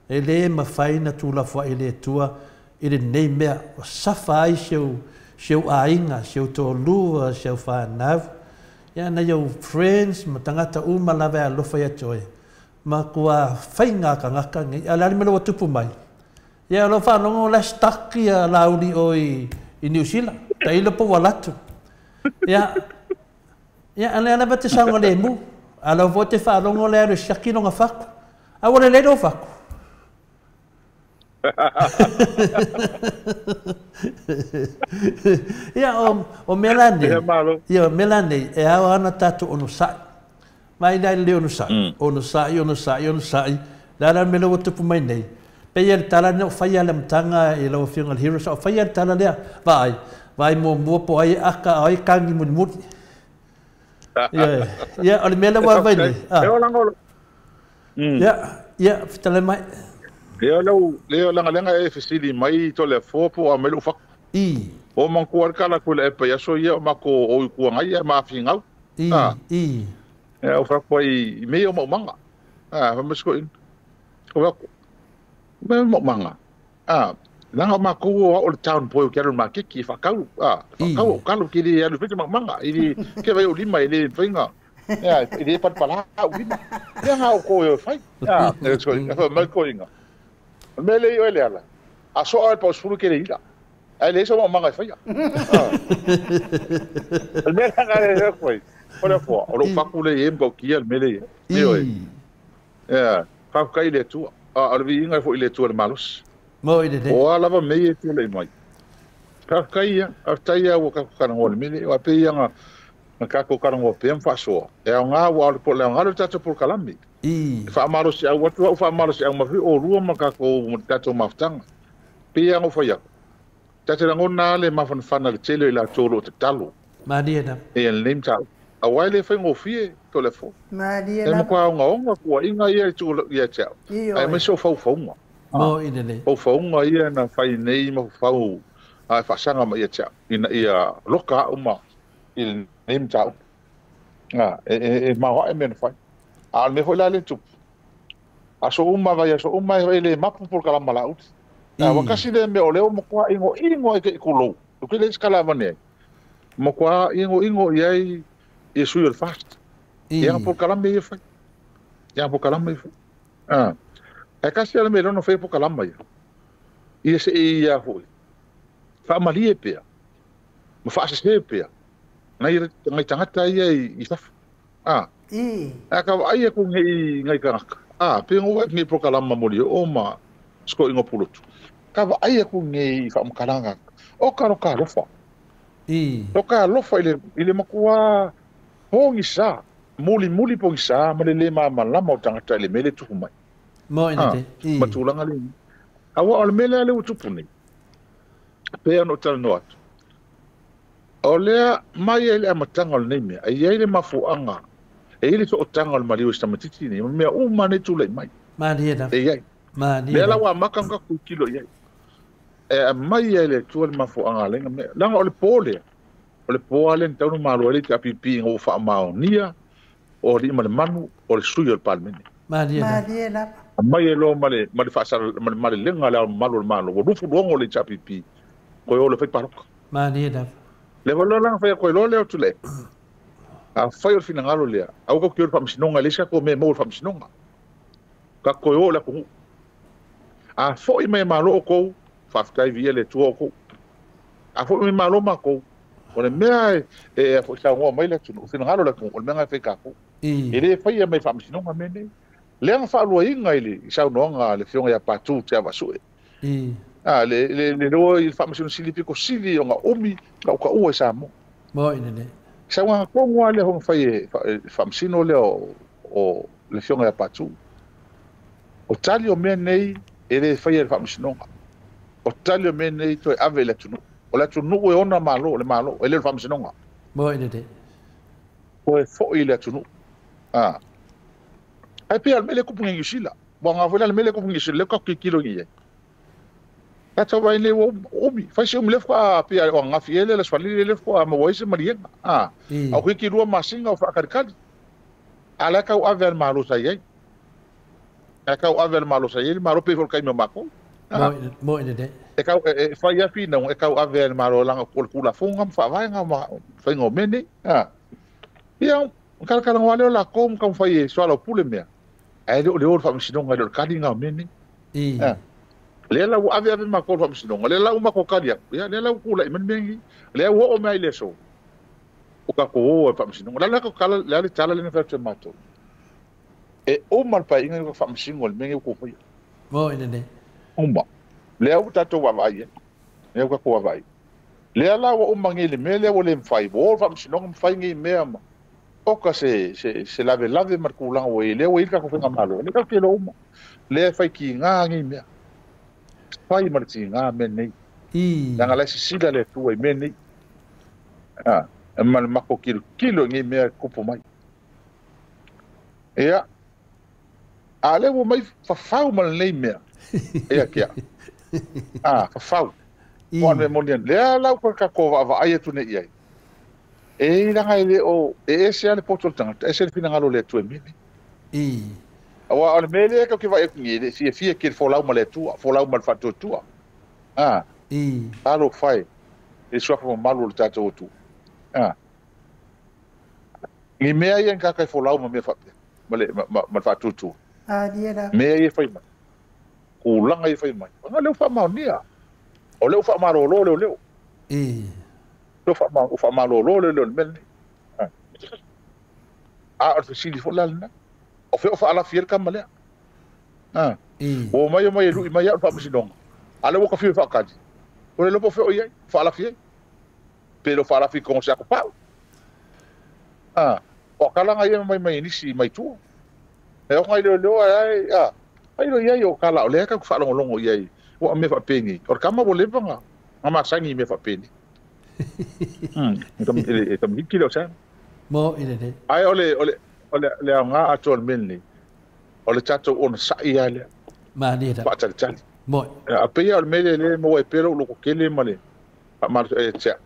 E le mafai na tuulafoai e le Atua i lenei mea. Ua safa ai si ou aiga, si ou toalua, si au fanau. Ia, nai ou friends ma tagata uma lava e alofa ia te oe. Matua faiga tagata nei. A o le a le mea ua tupu mai? Ia, o lau faalogo o la e stuck ia Laauli o i Niu Sila. Tailo po ua alu atu. Ia, ia, a lea lava te saogalemu. A lau foi te faalogo le alu e siaki lona fatu. A ua lelei lou fatu. Ia, o mea la nei, ia, o mea la nei, e ao lava ona tatou onosai. Mai la i le onosai, onosai, onosai, onosai, le a la le mea lea ua tupu mai nei. Pei lava le tala lea o faia le amataga i lau Afioga i le Hero, sa o faia le tala lea, vaai, vaai muamua po o ai e aka, o ai e kagi mulimuli. Ia, ia, o le mea lea ua vaai nei. Ia, ia, fetalai mai. Lea lau lea langa e fesili mai to le fo po a mai lou fako. I. O manku al kala ku le pa yaso ia o mako o ku ngai ia ma fingau. I. I. E o fa i me o manga. Ah, fa masko in. O ba me mo manga. Ah, langa mako o o town boy o ke ma kiki fa kau. Ah, fa kau kalu ki li alu fe manga. I ke vai o lima i le finga. Ya, i le pat pala o lima. Ya nga o ko e fai. Ah, e so fa mai ko inga. Me le o le ala. A so al pa suru ke le ila. Ai le so manga fai. El me la le foi. Ora fo, o lo fa ku le em ko ki al me le. Me oi. Ya, fa kai le tu. A le vi inga fo ile tu le malos. Mo ile le. O ala va me e tu le mai. Ka kai ya, a tai ya o ka ka ngo le me le o pe ya nga ka ko ka ngo pe fa so. E nga wa le po le nga le tata por kalami. I. Fa malo si au atu au fa malo si au ma fi o rua ma ka ko tato maftanga. Pe ya ngo fa ya. Tata rango na le mafanafana le tele i la tolo o te talo. Maria na. E le name tau. A wai le whai ngofie to le fo. Maria E na. makua onga onga kua inga ia i tū ia te au. Ioe. Ai me so faufaunga. Mo i le le. Faufaunga ia na whai nei ma fau a whasanga ma ia te au. Ina ia loka uma i le name tau. Ngā, e maua e mea na whai. A le mea foi la le tupu. A so uma vai, a so uma e le mapu por kalama la uti. A wakasi le mea o leo makua ingo ingo e ke ikulou. O ke le skala vane. Makua ingo ingo i ai i sui o le fast. Ia por kalama i whai. Ia por kalama i whai. Ah. E kasi ale me lono whai por kalama ia. Ia se e ia hoi. Whaamalie e pea. Ma whaasese e pea. Ngai tangata ia i safu. Ah. I. A ka ai e ku ngai ngai kanaka. Ah, pe ngo ngai por kalama moli o ma sko ingo pulotu. Ka ai e ku ngai whaamakalanga. O ka roka lofa. I. Roka lofa i le makua pongi sa. Muli muli pongi sa. Ma le le ma malama o tangata i le mele tupu mai. Mo ina te. I. Matulanga le. Awa o le mele ale o tupu nei. Pe ano tala no atu. O lea mai e le amatanga o le nei mea. Ai ai le mafuanga. E ile so o tanga o le mariu e samatiti nei. Mea uma nei tūlei mai. Maria na. E ai. Lea la ua maka ka ku kilo i ai. E mai ai le Atua le mafuaaga lea mea. Leaga o le po lea. O le po a lea na tau na malo ai le HRPP ina ua faamaonia o alii ma le manu o le sui o le Palemene. Malie lava. Aumai ai loa ma le ma le faasala ma le malelega a le Ao Mamalu o le Malo ua 26 le HRPP koe o le fai palota. Malie lava. Le va loa la na fai atu ai loa lea o Tuilaepa. Afai o le finagalo lea, aua tatou te o i le Faamasinoga, e leai se tatou mea e maua i le Faamasinoga. Tatou toe o i le atunuu. A foi mai e malo outou, faafetai viia le Atua outou. A foi mai malo matou, o le mea e saunoa mai le atunuu, finagalo o le atunuu, o le mea lena e fai e tatou. E le faia mai Faamasinoga mea nei. Lea na faaluaina i le saunoaga a le Afioga ia Patu Tiavaasue. A, le le o i le Faamasino Sili pito sili ona umi na taua i Samoa. Saunoaga tonu lava lea na fai e Faamasino lea o le Afioga ia Patu. O tali o mea nei e le faia e le Faamasinoga. O tali o mea nei toe ave i le atunuu. O le atunuu e ona malo, le Malo, e le o le Faamasinoga. Toe foi i le atunuu. A. Ai pei o le mea lea e tupu nei i Niu Sila. Ua aoga foi la le mea lea e tupu i Niu Sila, lea ua tatou tilotilo i ai. Tatou vaai nei ua umi, fai si umi lea faatoa pei o ananafi ea lea le Aso Faraile lea faatoa maua ai se maliega. A. A o toeitiiti 2 masina o faakalikali. A la e tau ave a le Malo sa i ai. Ae tau ave a le Malo sa i ai le Malo pei foi o le taimi o matou. E tau e fai lava finauga e tau ave a le Malo leaga o le Tulafono ma faavae ma faiga o mea nei. Ia, talatalanoa lea o latou ma taumafai e soalaupule mea, ae le o le o i le Faamasinoga, e le o le tali lena o mea nei. Lea la ua ave ave matou i le Faamasinoga, lea la ua matou tali atu, ia lea la ua tulai mai le mea lenei. Lea ua oo mai lava i le aso, ua tatou o ai i le Faamasinoga. O le a le a le tala lea na fai atu e matou? E uma le Paeaiga lea ua faamasino i le mea lenei ua outou faia. Uma. Lea ua tatou vaavaai i ai. Lea ua tatou vaavaai. Lea la ua uma nei le mea lea ua le mafai, ua o le Faamasinoga ma fai nei mea ma oka se se se lavelave ma le tulaga ua i ai. Lea ua i ai le tatou faigamalo, lea tatou te iloa uma. Lea e fai tiga nei mea. Fai ma le tiga mea nei. Leaga la e sisila le Atua i mea nei. Ma le matou tilotilo i nei mea e tupu mai. Ia, a lea ua mai fafau ma lenei mea. Ia kia. A, fafau. O le mea moni lea la ua tatou vaavaai atu nei i ai. E leaga e le o, e ese lava le poto o le tagata, ese le finagalo o le Atua i mea nei. Aua o le mea lea tatou te vaai atu nei, e le fiafia tele folau ma le Atua, folau ma le faatuatua. Talofa e, le suafa mamalu o le tatou Atua. Ni mea ia ni tātai folau ma mea faapea, ma le, ma, ma, ma le faatuatua. Mea ia e fai mai. Tulaga ia e fai mai. Ona lea ua faamaonia. O lea ua faamalolo leoleo. Lea ua faamalolo leoleo i le mea lenei. A o le fesili foi la lena. O fea o faalafi ai le tama lea? Ua omai omai e lui mai au i le Faamasinoga. A lea ua ta fiu e faatali. Ua le iloa po o fea o i ai, faalafi ai. Pe le o faalafi i totonu o se atopau. O akalaga ia mai mai nisi mai tua. E oga i leoleo ae ai, ai lo iai o kala o lea ka faalogologo i ai. Ua mea faapenei. O le tama ua leva na masani i mea faapenei. E tamahiki le o sa. Mo i le. Ai o le o le o le le aoga atoa o le mea lenei. O le tatou onosai lava lea. Malie lava. Faatalitali. Mo. A pei o le mea lea lea e maua ai pea lou lototele ma le faamalo e tia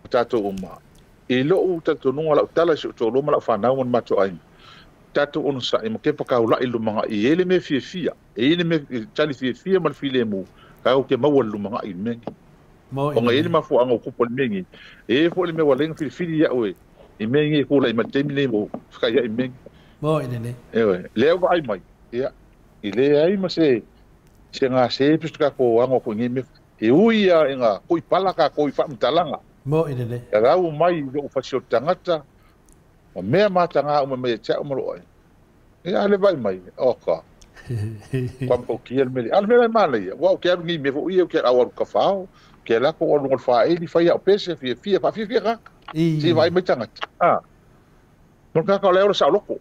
tatou uma. I lou talitonuga lau tala i si ou toalua ma lau fanau ma le matou aiga, tatou onosai ma kepa taulai i lumanai, e i ai le mea fiafia, e i ai le mea tali fiafia ma le filemu, tatou te maua i le lumanai i le mea lenei. Ona e i ai le mafuaaga ua tupu ai le mea lenei, e i ai foi le mea ua ala ai ona filifili au e i mea nei e tulai mai i le taimi lenei ua fekaiai i mea nei. Ioe, lea ua vaai mai, ia, e leai ma se se gase pe se tatou ano atu i nei mea. E ui lava ina koipala tatou i faamatalaga. E rau mai i lou fasi o le tagata, ma mea mataga uma mai ia te au ma lou aiga. Ia, a le vaai mai, oka. Kua matautia le mea lea. A o le mea la e manaia, ua ou te alu nei mea foi ia, ou te au alu tafao, ke alu atu ou alu luga o le faaeli, fai au pese, fiafia, faafiafia tagata. Se i vaai mai tagata. A. Mo le tagata o la e ola saoloto.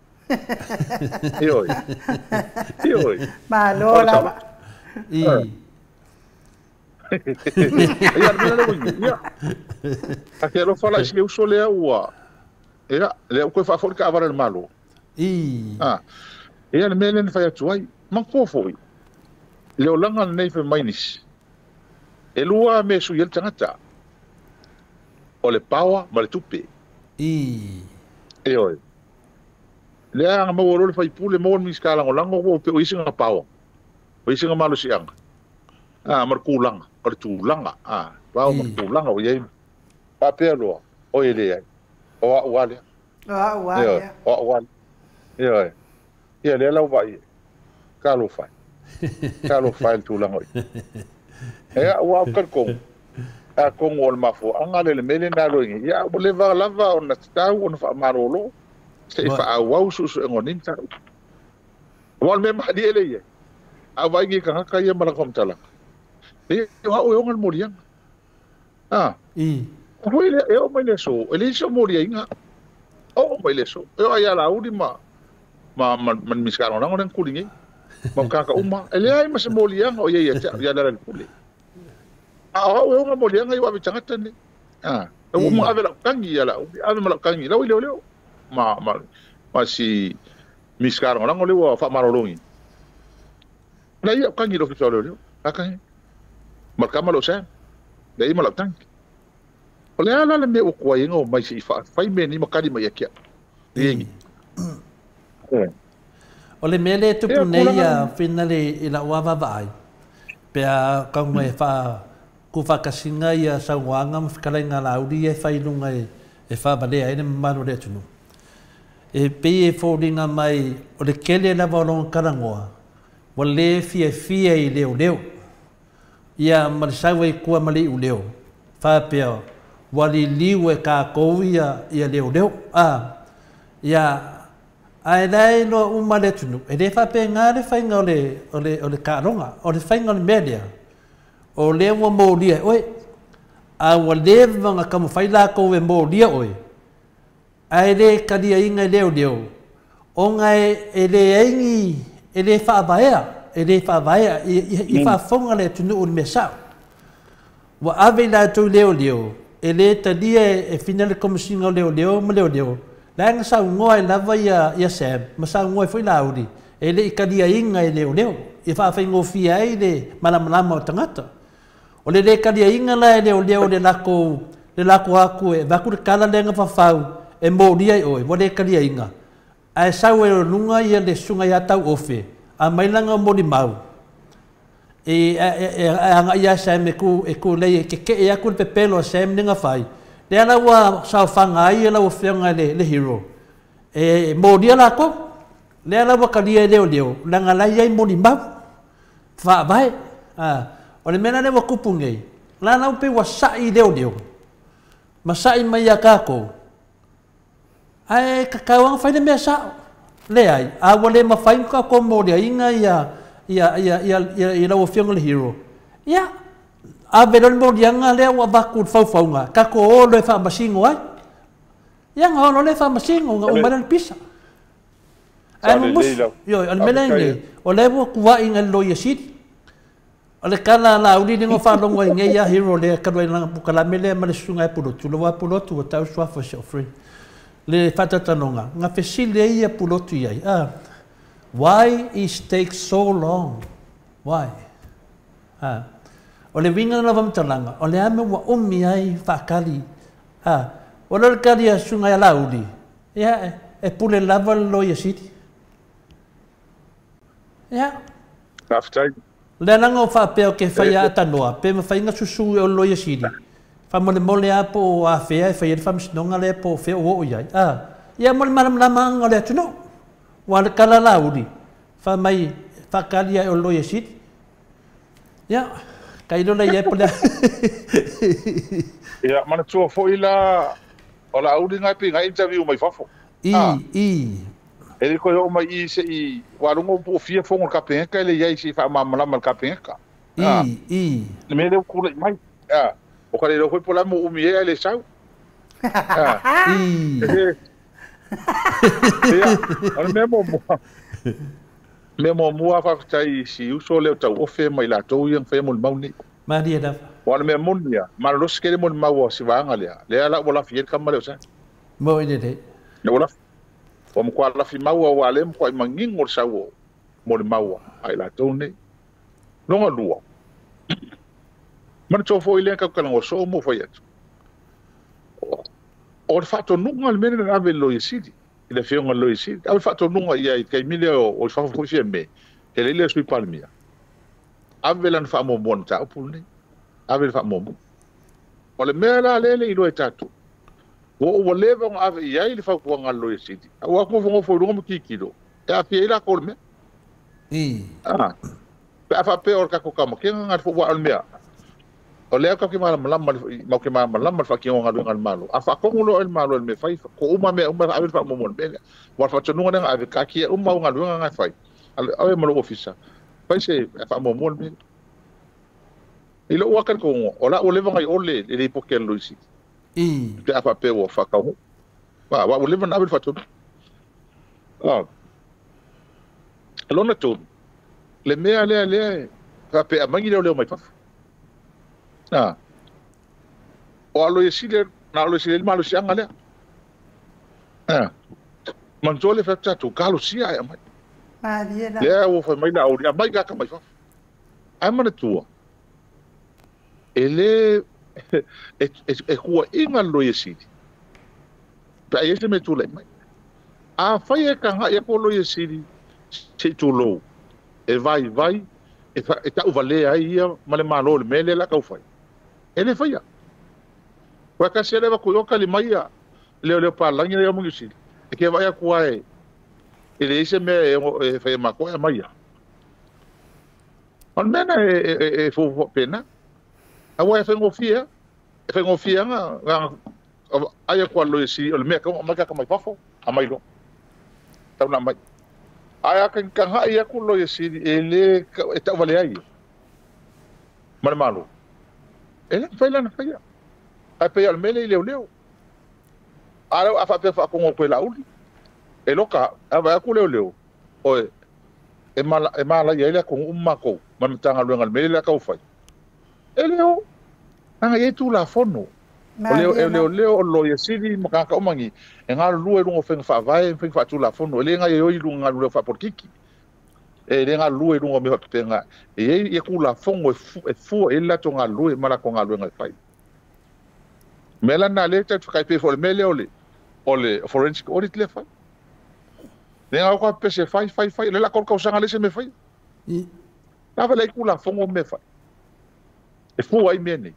Ioe. Ioe. Malo lava. Ia, le mea lea ua i ai. Ia. A ke alofa la i si uso lea ua, ia, lea ua toe faafoi le taavale a le Malo. Ia le mea lea na fai atu ai. Manatua foi, Le olaga lenei faimainisi, e lua mea e sui ai le tagata, o le paoa ma le tupe. Ioe. Lea aga maua loa le faipule, maua le Minisita Lagolago, ua pei o isi ga paoa, o isi ga malosiaga, ma le tulaga, o le tulaga, paoa ma le tulaga o i ai. Faapea loa, oi e leai, o au lava lea. O au lava lea. O au lava lea. Ioe. Ia lea lau vaai, talofa e. Talofa e le tulaga o i ai. Ia, ua au talitonu, atonu o le mafuaaga lea le mea lea na alu ai nei, ia ua leva lava ona tatau ona faamalolo se i faaauau suesuega o nei mataupu. Aua o le mea malie lea e i ai, a vaai nei i tagata ia ma lana faamatalaga, e o au e ona le moliaga. Foi lea, e oo mai le aso, e leai se moliaiga. Oo mai le aso, e oo ai ia Laauli ma le Minisita Lagolago lea na tuli nei, ma tagata uma, e leai ma se moliaga o i ai ia te au, ia Lealailepule. A o au e ona moliaga i ua ave i tagata nei. Ua uma ave lau tagi ia Laauli, ave ma lau tagi lau i leoleo. Ma si Minisita Lagolago lea ua faamalologi. Na ia au tagi i le ofisa o leoleo. Ma le tama lea o Sam. Lea ia ma lau tagi. O le a la le mea ua tuai ai ona omai se i faafai mea nei ma tali mai ia te au. O le mea lea e tupu nei ia finale i lau lava vaavaai, pe a tago e tuufaatasiga ia saunoaga ma fetalaiga a Laauli ia e fai i luga e faavalea ai le mamalu o le atunuu. E pei e foliga mai o le tele lava o lona talanoa, ua le fiafia i leoleo. Ia ma le sau ai i tua ma le iuleo, faapea ua liliu e tatou ia leoleo. Ia, ae la e iloa uma le atunuu, e le faapena le faiga o le taaloga. O le faiga o le mea lea, o lea ua molia e oe, a ua leva ona taumafai latou e molia oe, ae le taliaina e leoleo, ona e leai ni, e le faavaea, e le faavaea, i faafofoga le atunuu i le mea sao. Ua ave i latou i leoleo, e le talia e fina le Komesina o Leoleo ma leoleo, la na saunoa ai lava ia Sam, ma saunoa ai foi Laauli, e le i taliaina e leoleo, ia faafaigofie ai le malamalama o tagata. O le le taliaina la e leoleo le latou atu e avatu le tala lea na fafau e molia i oe, ua le taliaina. Ae sau ai o luga ia le susuga ia Tauofe, a mai lana o molimau, e agai ia Sam e tulei e tetee atu le pepelo a Sam le na fai, lea la ua saofaga ai lau afioga le hero, e molia latou, lea la ua talia e leoleo, leaga la i ai molimau, faavae. O le mea la lea ua tupu nei, la lau pe ua sa'i leoleo, ma sa'i mai ia tatou, ae tatau lava ona fai le mea sao. Leai, a ua le mafai ona tatou moliaina ia lau afioga le hero, ia, ave loa le moliaga lea ua avatu i le faufauga, tatou o loa e faamasino ai. Ia, na o loa lea e faamasino, na uma ai le pisa. Ae mumusu, ioe, o le mea lea nei, o lea ua tuuai nai le Loia Sili. O le tala a Laauli lea na faalogo ai nei ia hero lea talu ai lana pukalame lea ma le susuga e Pulotu, le ua Pulotu ua tau suafa o si au friend. Le faatautanoga, na fesili ai ia Pulotu i ai, why is take so long? Why? O le uiga lena o faamatalaga, o le a mea ua umi ai faatali. O le tali a susuga ia Laauli, ia e pule lava le Loia Sili. Ia. Faafetai. Le alaga o faapea o ke whai a tanoa, pe mawhai nga susu e o Loia Sili. Whamolemole a po o a whea e whai e whamasinoga le po o whea o o iai. Ia mo le malamalama anga o le atunuu. Ua le kala Laauli, wha mai whakali ai o Loia Sili. Ia, kailo la ia po lea. Ia, manatua foi la o Laauli ngai pe ngai interview mai fafo. E le koe o mai i se i warongo po fia fongo kapenga le iai se whaamamalama le kapenga. Le mea leo kula i mai. O ka le leo hoi po la mo umi e le sau. Ia, o le mea mo mua. Mea mo mua whakatai si uso leo tau ofe mai latou ia whaia mo le mau nei. Maria lava. O le mea moni ia, malolosi kere mo le mau o si vaanga lea. Lea la ua lafi e le kama leo sa. Mo i le. Le ua lafi. O mkwa lafi maua wa le mkwa i mangingo le sau o mo le maua ai latou nei. Longa lua. Mana tō fōi lea kaukalango so mo fai atu. O le whaatonunga le mene na ave lo sili. I le whionga lo sili. Ave whaatonunga ia i kaimile o le whawhawhi fia me. E leile sui palemia. Ave lana whaamomoa na tāupu nei. Ave le whaamomoa. O le mea la lele i loe tātou. Ua leva o ave i ai le whaukuanga lo sili. Ua kofo runga mo kikilo. E a fia i la ko le mea. Ah. Pe a whapea o le kako kama. Kia ngā ngā wha o le mea. O lea ka ke malamalama mau ke malamalama le whakinga ngā le malo. A whakongo lo el malo el me whai. Ko uma mea uma ave le whaamomoa le mea. Wa whatonunga nanga ave kakia uma o ngā luenga ngā whai. Awe malo ofisa. Whai se whaamomoa le mea. I lo uaka kongo. O la o leva ngai ole le ipoke le loisi. Te a whapea o whakau. Wa o leva na ave le whatonu. Ah. Lona tonu. Le mea lea lea whapea mangi leo leo mai whafu. Ah. O alo esile, na alo esile malo si anga lea. Ah. Manzole fa tatu kalo sia ai mai. Maria. Lea o fa mai na ori mai ka mai fa. Ai mana tua. Ele e kua inga lo esile. Pa ai se me tule mai. A fa e ka ha e ko lo esile se tulo. E vai vai e ta uvale ai ia male malo le mele la kau fai. Ele faia. Wa ka se leva ku yoka li maia leo leo pa langi leo mungi sili. E ke vai ku ai. Ele ise me e faia ma ko e maia. On mena e fo pena. A wa e fengofia. E fengofia nga ai ku lo isi o le me ka ma ka mai fafo a mai lo. Tau na mai. Ai a kan kan hai aku lo isi ele e tau vale ai. Male malo. Ele fai lana faia. Ai pe al mele leo leo. Ara a fa pe fa kongo ko la uli. E loka a va ku leo leo. Oi e mala ia ile ko umma ko man tanga luenga mele la kau fai. E leo anga ye tu la fono. O leo leo leo lo ye sili maka ka umangi. E ngā lua e runga whenga whaavae, whenga whaatu la fono. E le ngā ioi runga ngā lua whaapotiki. E le ngā lua e runga me whapepenga. E e ku la fongo e fua e lato ngā lua e mala ko ngā lua ngā whai. Mela nā le tatu whakaipe fo le mele o le forensic audit le whai. Le ngā oka pese whai, whai, whai. Le la korka usanga le se me whai. Nā wale ku la fongo me whai. E fua i mea nei.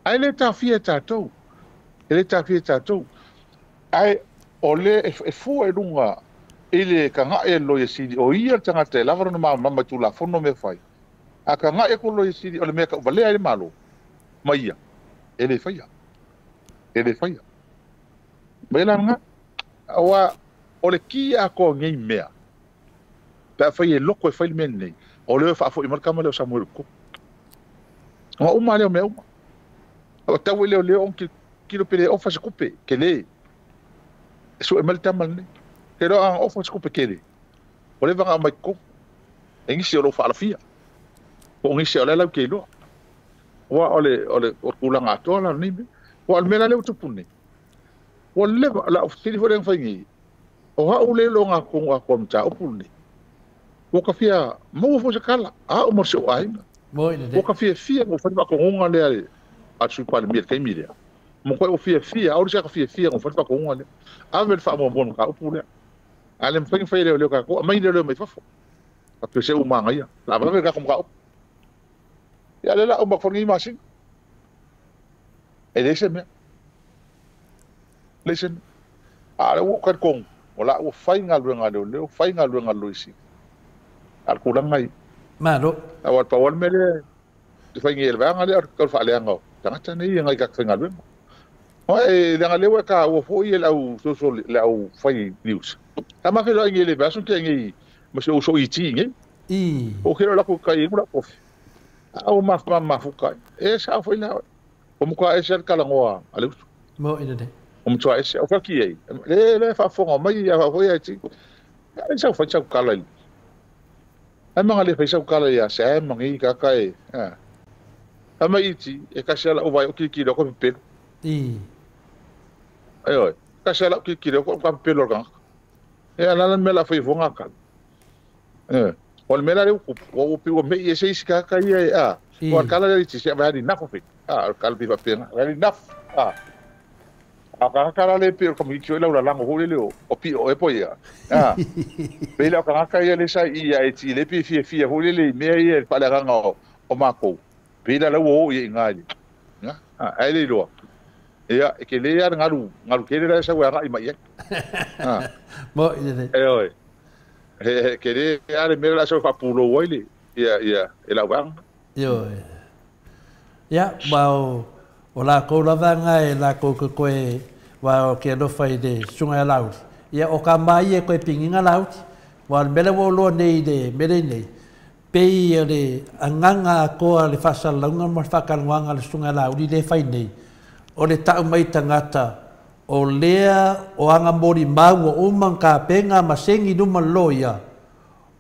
Ai le tāwhia tātou. E le tāwhia tātou. Ai o le e fua e runga i le ka ngā e lo e sili o ia tangata e lava rona mama tu la fono me whai. A ka ngā e ko lo e sili o le mea ka uvalea e le malo. Ma ia. E le whaia. E le whaia. Mai la ngā. Awa o le ki a ko ngei mea. Pea whai e loko e whai le mea nei. O leo whaafo i markama leo Samuel ko. Ngā uma leo mea uma. O tau leo leo on kilo pele ofa se kupe ke le so e mal tamal ne ke ro an ofa se kupe ke le o le vanga mai ko engisi o lo fa alafia o ngisi o le lau ke lo wa o le o kulanga to la ni o al mela le o tupune o le la o tili fo le fangi o ha o le lo nga ko nga ko mta o pune o ka fia mo fo se kala a o mo se o ai o ka fia fia mo fa ko ngonga le a sui palemia kai milia mo ko o fia fia o se ka fia fia mo fa ko ngonga le a vel fa mo bon ka o pule ale mfeng fa le le ka ko mai le le mai fafo a pe se o manga ia la va ka ko ka ya le la o ba forni masin e le se me le se a le o ka ko o la o fai nga luenga le o fai nga luenga loisi al kulanga malo a wa pa wal mele te fai ngi el vanga le ka fa le anga tangata nei ngai ka fai nga luenga o e le nga lewa ka o fo i lau so le au fai news ta ma fe lo ngi le version ke ngi mo se o so i ti ngi i o ke la ko kai mo la ko au ma fa ma fu kai e sa fo ila o mo ka e se ka la ngoa ale mo ina de o mo twa e se o fa ki e le fa fo mai ya fa ya ti e sa fa sa ka la ai manga le fa sa ka la ya se mangi ka ka e a ama iti e ka se la o vai o ki ki lo ko pe i ai oi ka se la ki ki lo ko ka pe lo ka e ala la me la fa vonga ka e O le mea la lea ua tupu, ua pei ua me'i ese isi tagata ia e a, o le tala lea i le tisi, I've had enough of it. A, o le tala pei faapena, I've had enough. A, a o tagata la lea pei o le tamaitiiti foi laulalago foi lele o pio ea po o ia. A, pei la o tagata ia lea sa i i ae ti lea pei e fiafia foi lele i mea ia i le faaleagaga o matou. Pei la la ua o i ai i ina i le, ina, a, ae le iloa. Ia, e tele lava le galu, galu tele la e sau e agai mai i ai. A. Mo'i lelei. Ioe. He, he tele lava le mea la e sau e faapulou ai le, ia, ia, e lau vaega. Ioe. Ia, ma o, o lakou lava na e lakou ke toe, wa o ke alofa i le susuga ia Laauli. Ia, o ka ma ia e toe pigiga Laauli. Wa o le mea lea ua ou iloa nei i le mea lea nei, pei o le agaga atoa le faasalalauga ma le faatalanoaga a le Susuga ia Laauli lea e fai nei, o le tau mai tagata o lea o aga molimau ua uma ona tapena ma seni i luma o le loia,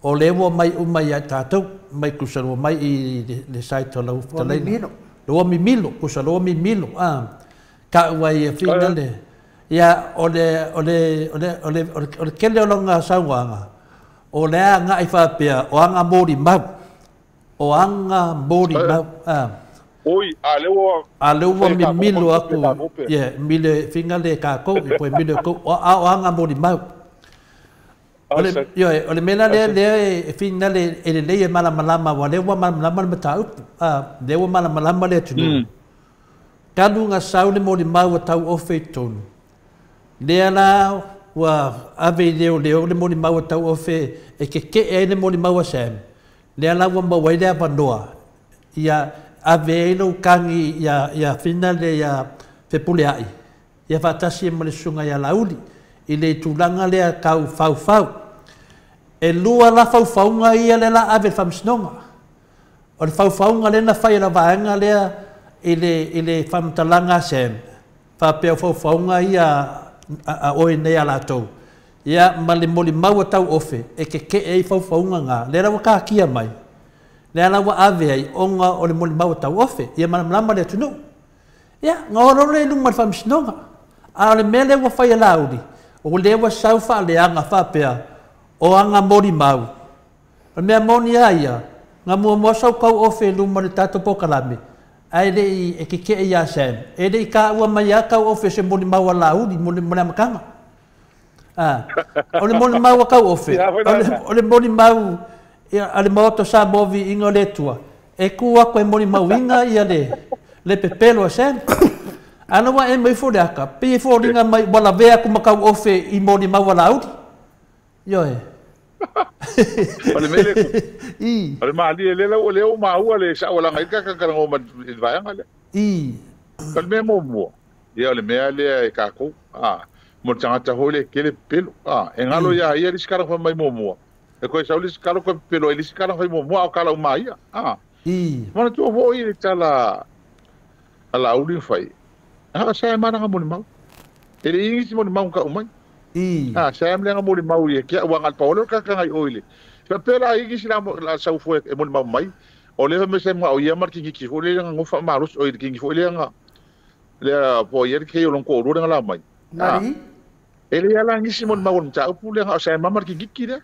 o lea ua omai uma ia i tatou, mai tusa ua omai i le site o lau fetalaiga. Ua mimilo, tusa ua mimilo, a. Tau ai e fina le, ia, o le, o le, o le, o le, o le tele o lona saunoaga, O le a agai faapea, o aga molimau. O aga molimau. A. Oi, a lea ua. A lea ua mimilo aku, yeah, mile finga le kākou, e poe milo kou, a o aga molimau. O le, ioe, o le mea la lea, lea e finga le, e lelei e malamalama, aua lea ua malamalama le mataupu, a, lea ua malamalama le atunuu. Talu na sau le molimau a Tauofe i totonu, Lea la ua ave i leoleo le molimau a Tauofe e keke'e ai le molimau a Sam, lea la ua maua ai le avanoa ia ave ai lou tagi ia Fina le ia Fepulea'i ia faatasi ai ma le susuga ia Laauli i le tulaga lea tau faufau. E lua la faufauga ia lea la ave i le Faamasinoga. O le faufauga lea na fai e la vaega lea i le faamatalaga a Sam, faapea o faufauga ia a oe nei a latou, ia ma le molimau a Tauofe e keke'e ai faufauga na, lea la ua taatia mai, lea la ua ave ai ona o le molimau a Tauofe, ia malamalama le atunuu. Ia, na o loa lea i luma o le Faamasinoga. A o le mea lea ua fai e Laauli, o lea ua sau faaleaga faapea o aga molimau. O le mea moni lava ia, na muamua sau Tauofe i luma o le tatou polokalame, ae le i e keke'e iā Sam, e le i taua mai lava Tauofe o se molimau a Laauli mo le amataga. A, o le molimau a Tauofe, o le molimau a le Maota o Samoa Viiga o le Atua, e tu atu e molimauina ia le pepelo a Sam. A na ua ema ifo le ata, pei e foliga mai ua lavea atu ma Tauofe i molimau a Laauli. Ioe. O le mea lea e tupu. O le malie lea ua lea ua maua le saualaga ai le kakakalagoa ma le vaega lea. O le mea muamua, ia o le mea lea e tatou, a, mo le tagata foi lea e tele pepelo, a, e galo ia ia le isi tala na fai mai muamua, e toe sau le isi tala toe pepelo ai le isi tala na fai muamua, a o tala uma a ia, a. Manatua foi le tala a Laauli na fai, a, sa e malaga molimau. E le i nisi molimau na tau mai. A, sa le molimau ia kia ua ngal paole ka ka ngai oile. Fa pe la igi sila la sau fue e molimau mai. O le me se ma o ia mar ki ki fo le nga ngofa maros o ki ki fo le nga le po ia ke o lonko ro la mai. Mari. E le ala ngisi molimau o mta upu le nga o sa ma mar ki ki le.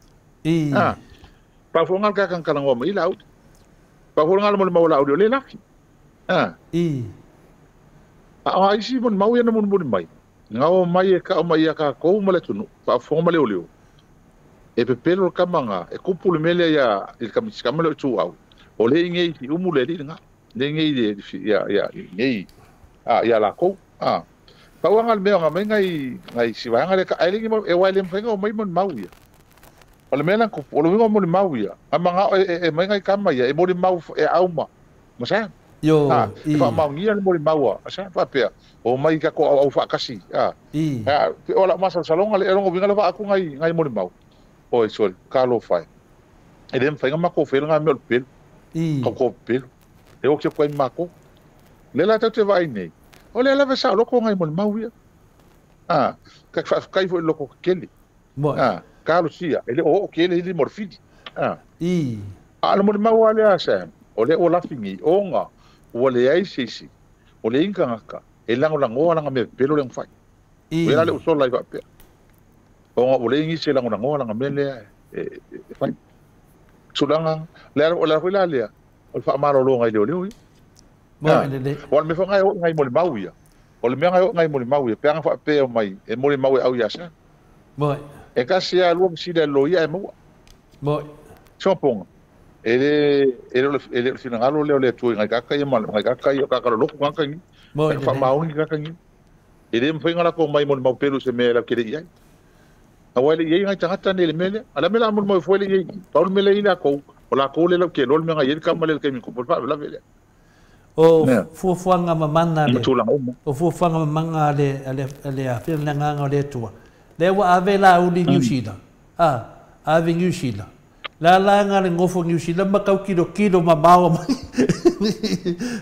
A. Pa fo ngal ka kan kala ngoma ila out. Pa fo ngal molimau la o le la. A. A o isi molimau ia na molimau mai. Ngao mai e ka mai ia ka kou ma le tunu, pa fo ma le olio. E pepelo ka manga, e kupu le mele ia i ka mitsi ka mele tu au. O le inge i umu le li nga. Le inge i ia ia ngai a ia la kou. A. Pa wanga le mea nga mai ngai ngai si wanga le ka ai le e wai le mfenga o mai mon mau ia. O le mea kupu, o le winga mo le mau ia. A manga e mai ngai kama ia, e mo le mau e auma. Masa? Yo, i. Fa maungia le mo le maua. Asa fa pea. O mai ka ko au fa kasi. A. A, o la masa salonga le longo winga le fa aku ngai ngai mo le mau. O e sol ka lo fai. E le mfenga ma ko fela ngai me o pelo. Ka ko pelo. E o ke ko ma ko. Le la te vai nei. O le la sa loko ngai mo le mau ia. A, ka fa kai fo loko kele. A, ka lo sia. E le o kele li morfidi. A. A le mo le mau ale a sa. O le o lafingi onga ua le ai sisi o le inga ngaka e lango langoa langa me pelo le mfai. O le o sola i va pea. Onga o le ingi se lango langoa langa me le e fai. Tulaga le o le foi la lea o le faamalologa i leoleo ia. O le mea foi ngai o ngai molimau ia. O le mea ngai o ngai molimau ia pe aga faapea mai e molimau e au ia sa. Moi. E kasi a lua sila lo ia e maua. Moi. Soponga. Ele ele finangalo le le tu ngai kaka ia mal ngai kaka ia kaka lo ku kaka ni. Moi. Fa maoni kaka ni. Ele mfai ngala ko mai molimau pelu se mea la kele ia. Awa le ia ngai tangata ne le mele. Ala mela molimau foi le ia. Paul mele ina ko. O la ko le la ke lo me ngai ele kama le ke mi ko pa la vele. O fuafuaga mamana le o fuafuaga mamana le le le afia le agaga o le Atua lea ua ave lauli Niu Sila a ave Niu Sila la laga le gofo Niu Sila ma kaukilokilo mamao mai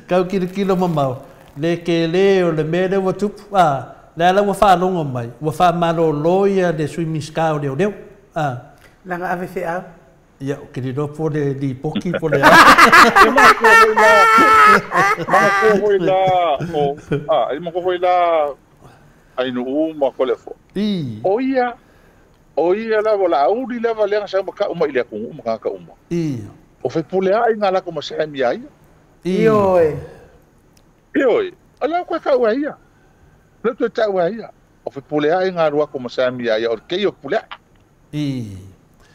kaukilokilo mamao le kele o le mea lea ua tupu a le ala ua faalogo mai ua faamalōlō ia le sui minisita o leoleo a laga ave feau. Ia, o ke lilo po le lipoki po le a. Mako la o a, mako la ai no ma ko le fo. I. O ia la vola auli la vale sa ma ka uma ile ku uma ka uma. I. O fe pule ai ngala ko ma se mi ai. I oi. I oi. Ala ko ka wa ia. Le tu ta wa ia. O fe pule ai ngala ko ma se mi ai o ke yo pule. I.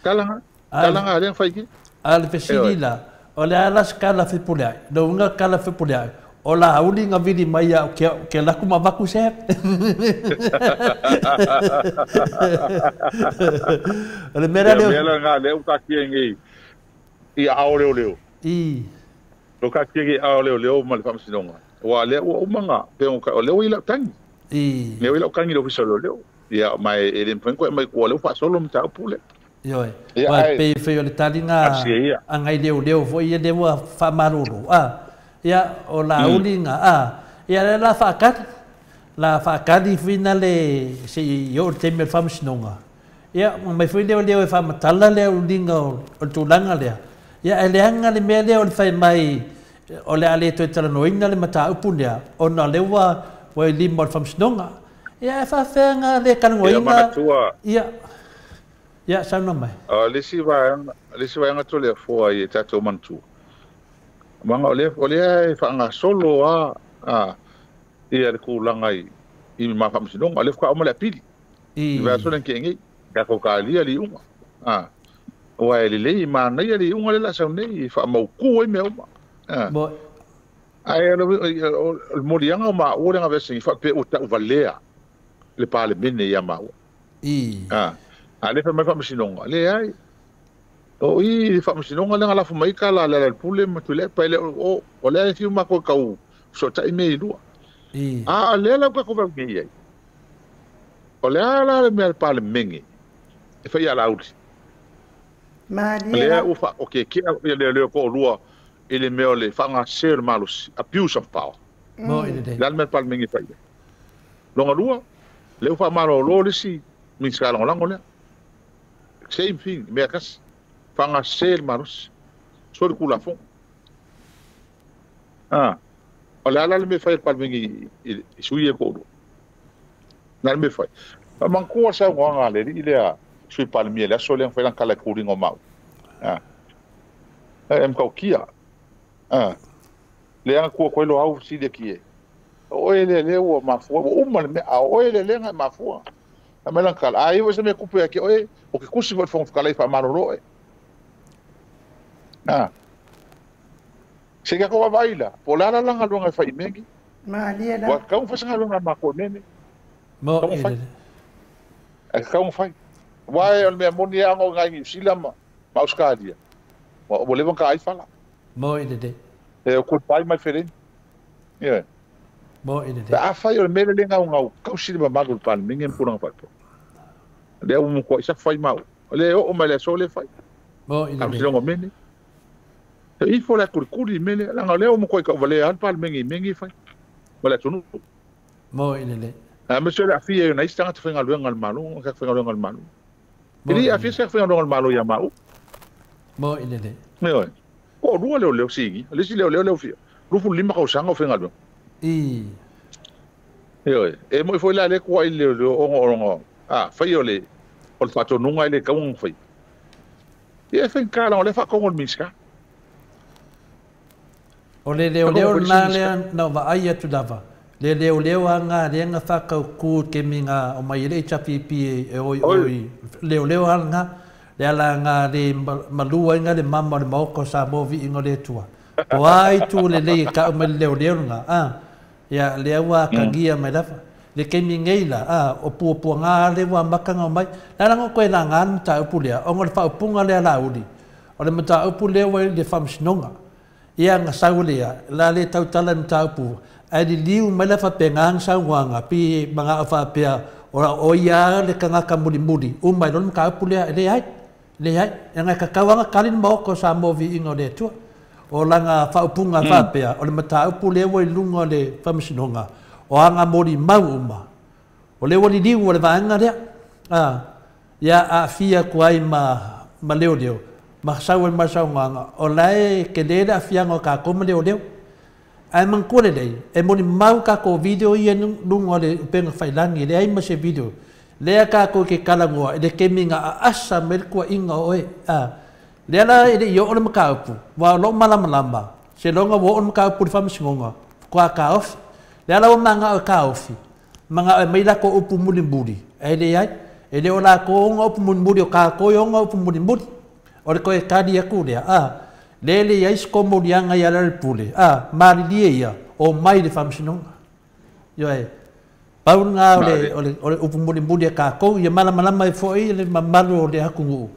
Kala Kalanga le fai ki. A le fesili la, o le ala skala fe pule ai. No nga kala fe pule ai. O la auli nga vili mai au ke laku mavaku se. O le mera leo. Mera nga leo ka ki ngi. I ao leo leo. I. Lo ka ki ngi ao leo leo ma le famasinonga. Wa le o umanga pe o leo i la tangi. I. Leo i la tangi lo fiso leo. Ia mai e le mfenko mai ko leo fa solo mta pule. Ioe, wa pe fai o le talinga a ngai leo leo foi ia le ua faamalolo a ia o la uliga a ia le la faakali fuina le se i o le taimi o le faamasinoga ia mai foi leo leo e faamatala lea uliga o le tulaga lea ia e leaga le mea lea o le fai mai o le a le toe talanoaina le mataupu lea ona o lea ua i lima o le faamasinoga ia e faafeaga le kalagoaina ia. Ia, sauna mai. Le si vaega to le afoa i e tātou manatua. Manga o lea e whaangasolo a ia le kūlanga i ma whaamasinonga, o lea whakaoma le apili. I vea sole ke ngi, ka ko ka lia li unga. Wa e lelei mānai le unga le la sau nei, i whaamauku ai mea uma. Ai o le molianga o maa ua le ngā vese, i whape o tau valea le pālemene ia maa ua. A le mai faamasinoga le ai o i faamasinoga le ngalafu mai ka la le pule ma tule pa le o o le fiu ma ko kau so tai me lua a le la ko ko ngi ai o le ala le me pa le menge e fa ia la uli ma le o fa o ke ke le le ko lua e le me o le fa nga se le malos abuse of power mo ile de la me pa le menge fa ia longa lua le fa malo lo le si mi skala lango le same thing, mea kasi, whanga sel maros, sori kula fong. O le ala le me whai palmengi i sui e kōrua. Nā le me whai. A mangkua sa ngā le i lea sui palmia le aso lea whai lang kala kūringo mau. E mkau kia. Le anga kua koe lo au si le ki e. O e le lea ua mafua, ua uma le mea, a o e le lea ngai mafua. A me lang kala, a iwa se mea kupu e ke oe, o ke kusi fo le whakala i wha e. Se ka koa vaila, po la la langa luanga whai mengi. Ma lia la. Wa kau whasanga luanga mako mene. Mo e. E kau whai. Wai o le mea moni ango ngai New Zealand ma Australia. Wa o lewa ka ai whala. Mo e le. E o kua pai mai whereni. Yeah. Mo e le. A whai o le mele lenga o ngau, kau sili ma malu le mingi mpuranga whai po. Le au mkwa isa whai mau. Le o mai le so le whai. Mo e le. Kamsilongo mene. I fo le kurikuri mele, langa leo mo koe ka vale al pal mengi mengi fai. Wala tunu. Mo ile le. A monsieur la fille na istanga te fenga luenga al malo, ka fenga luenga al malo. Ili a fie fenga luenga al malo ya mau. Mo ile le. Ne oi. Ko rua leo leo sigi, le si leo leo leo fia. Rufu lima ka usanga fenga luenga. I. E oi. E mo foi la le ko ile leo ongo ongo. Ah, fai ole. O le fatonunga ile ka un fai. Ia e faigata leaga o lea e faatogo e le Minisita. O le leoleo lena lea na ou vaai atu lava, le leoleo a nga lea na faatautu i le taimi na omai ai le HRPP e o i o i leoleo a lena, le ala na le malu ai na le mama o le Maota o Samoa viiga o le Atua. Po o a itu lelei e tau mai le leoleo lena, a, ia lea ua atagia mai lava. Le taimi nei la, a, o puapuaga a lea ua amata na omai. Le ala na ou toe laga le mataupu lea, ona o le faaupuga lea a Laauli, o le mataupu lea ua i le Faamasinoga. Ia na sau lea, la le tautala i le mataupu, ae liliu mai la faapena na saunoaga, pei e manao faapea, o ia le tagata mulimuli, uma ai loa le mataupu lea, e leai, leai, leaga e tatau lava ona tali le Maota o Samoa Viiga o le Atua. O lana faaupuga faapea, o le mataupu lea ua i luga o le Faamasinoga, o aga molimau uma, o lea ua liliu o le vaega lea, a, ia aafia atu ai ma leoleo, ma sau ai ma le saunoaga, o la e tele le aafiaga o tatou ma leoleo. Ae manatua lelei, e molimau tatou video ia i luga o le upega tafailagi, e leai ma se video. Lea tatou te talanoa i le taimi na aasa mai le tuuaiga o oe. A, lea la e le i oo le mataupu, aua o lou malamalama, seiloga ua oo le mataupu i le Faamasinoga, faatoa taofi. Lea la ua manao e taofi, manao e aumai latou upu mulimuli, ae leai, e le o latou ona upu mulimuli, o tatou e ona upu mulimuli. O le toe tali atu lea, a, lea e leai se komoliaga ia Lealailepule, a, malilie ia, omai i le Faamasinoga. Ioe, pau lena o le upu mulimuli a tatou, ia malamalama ai foi le mamalu o le atunuu,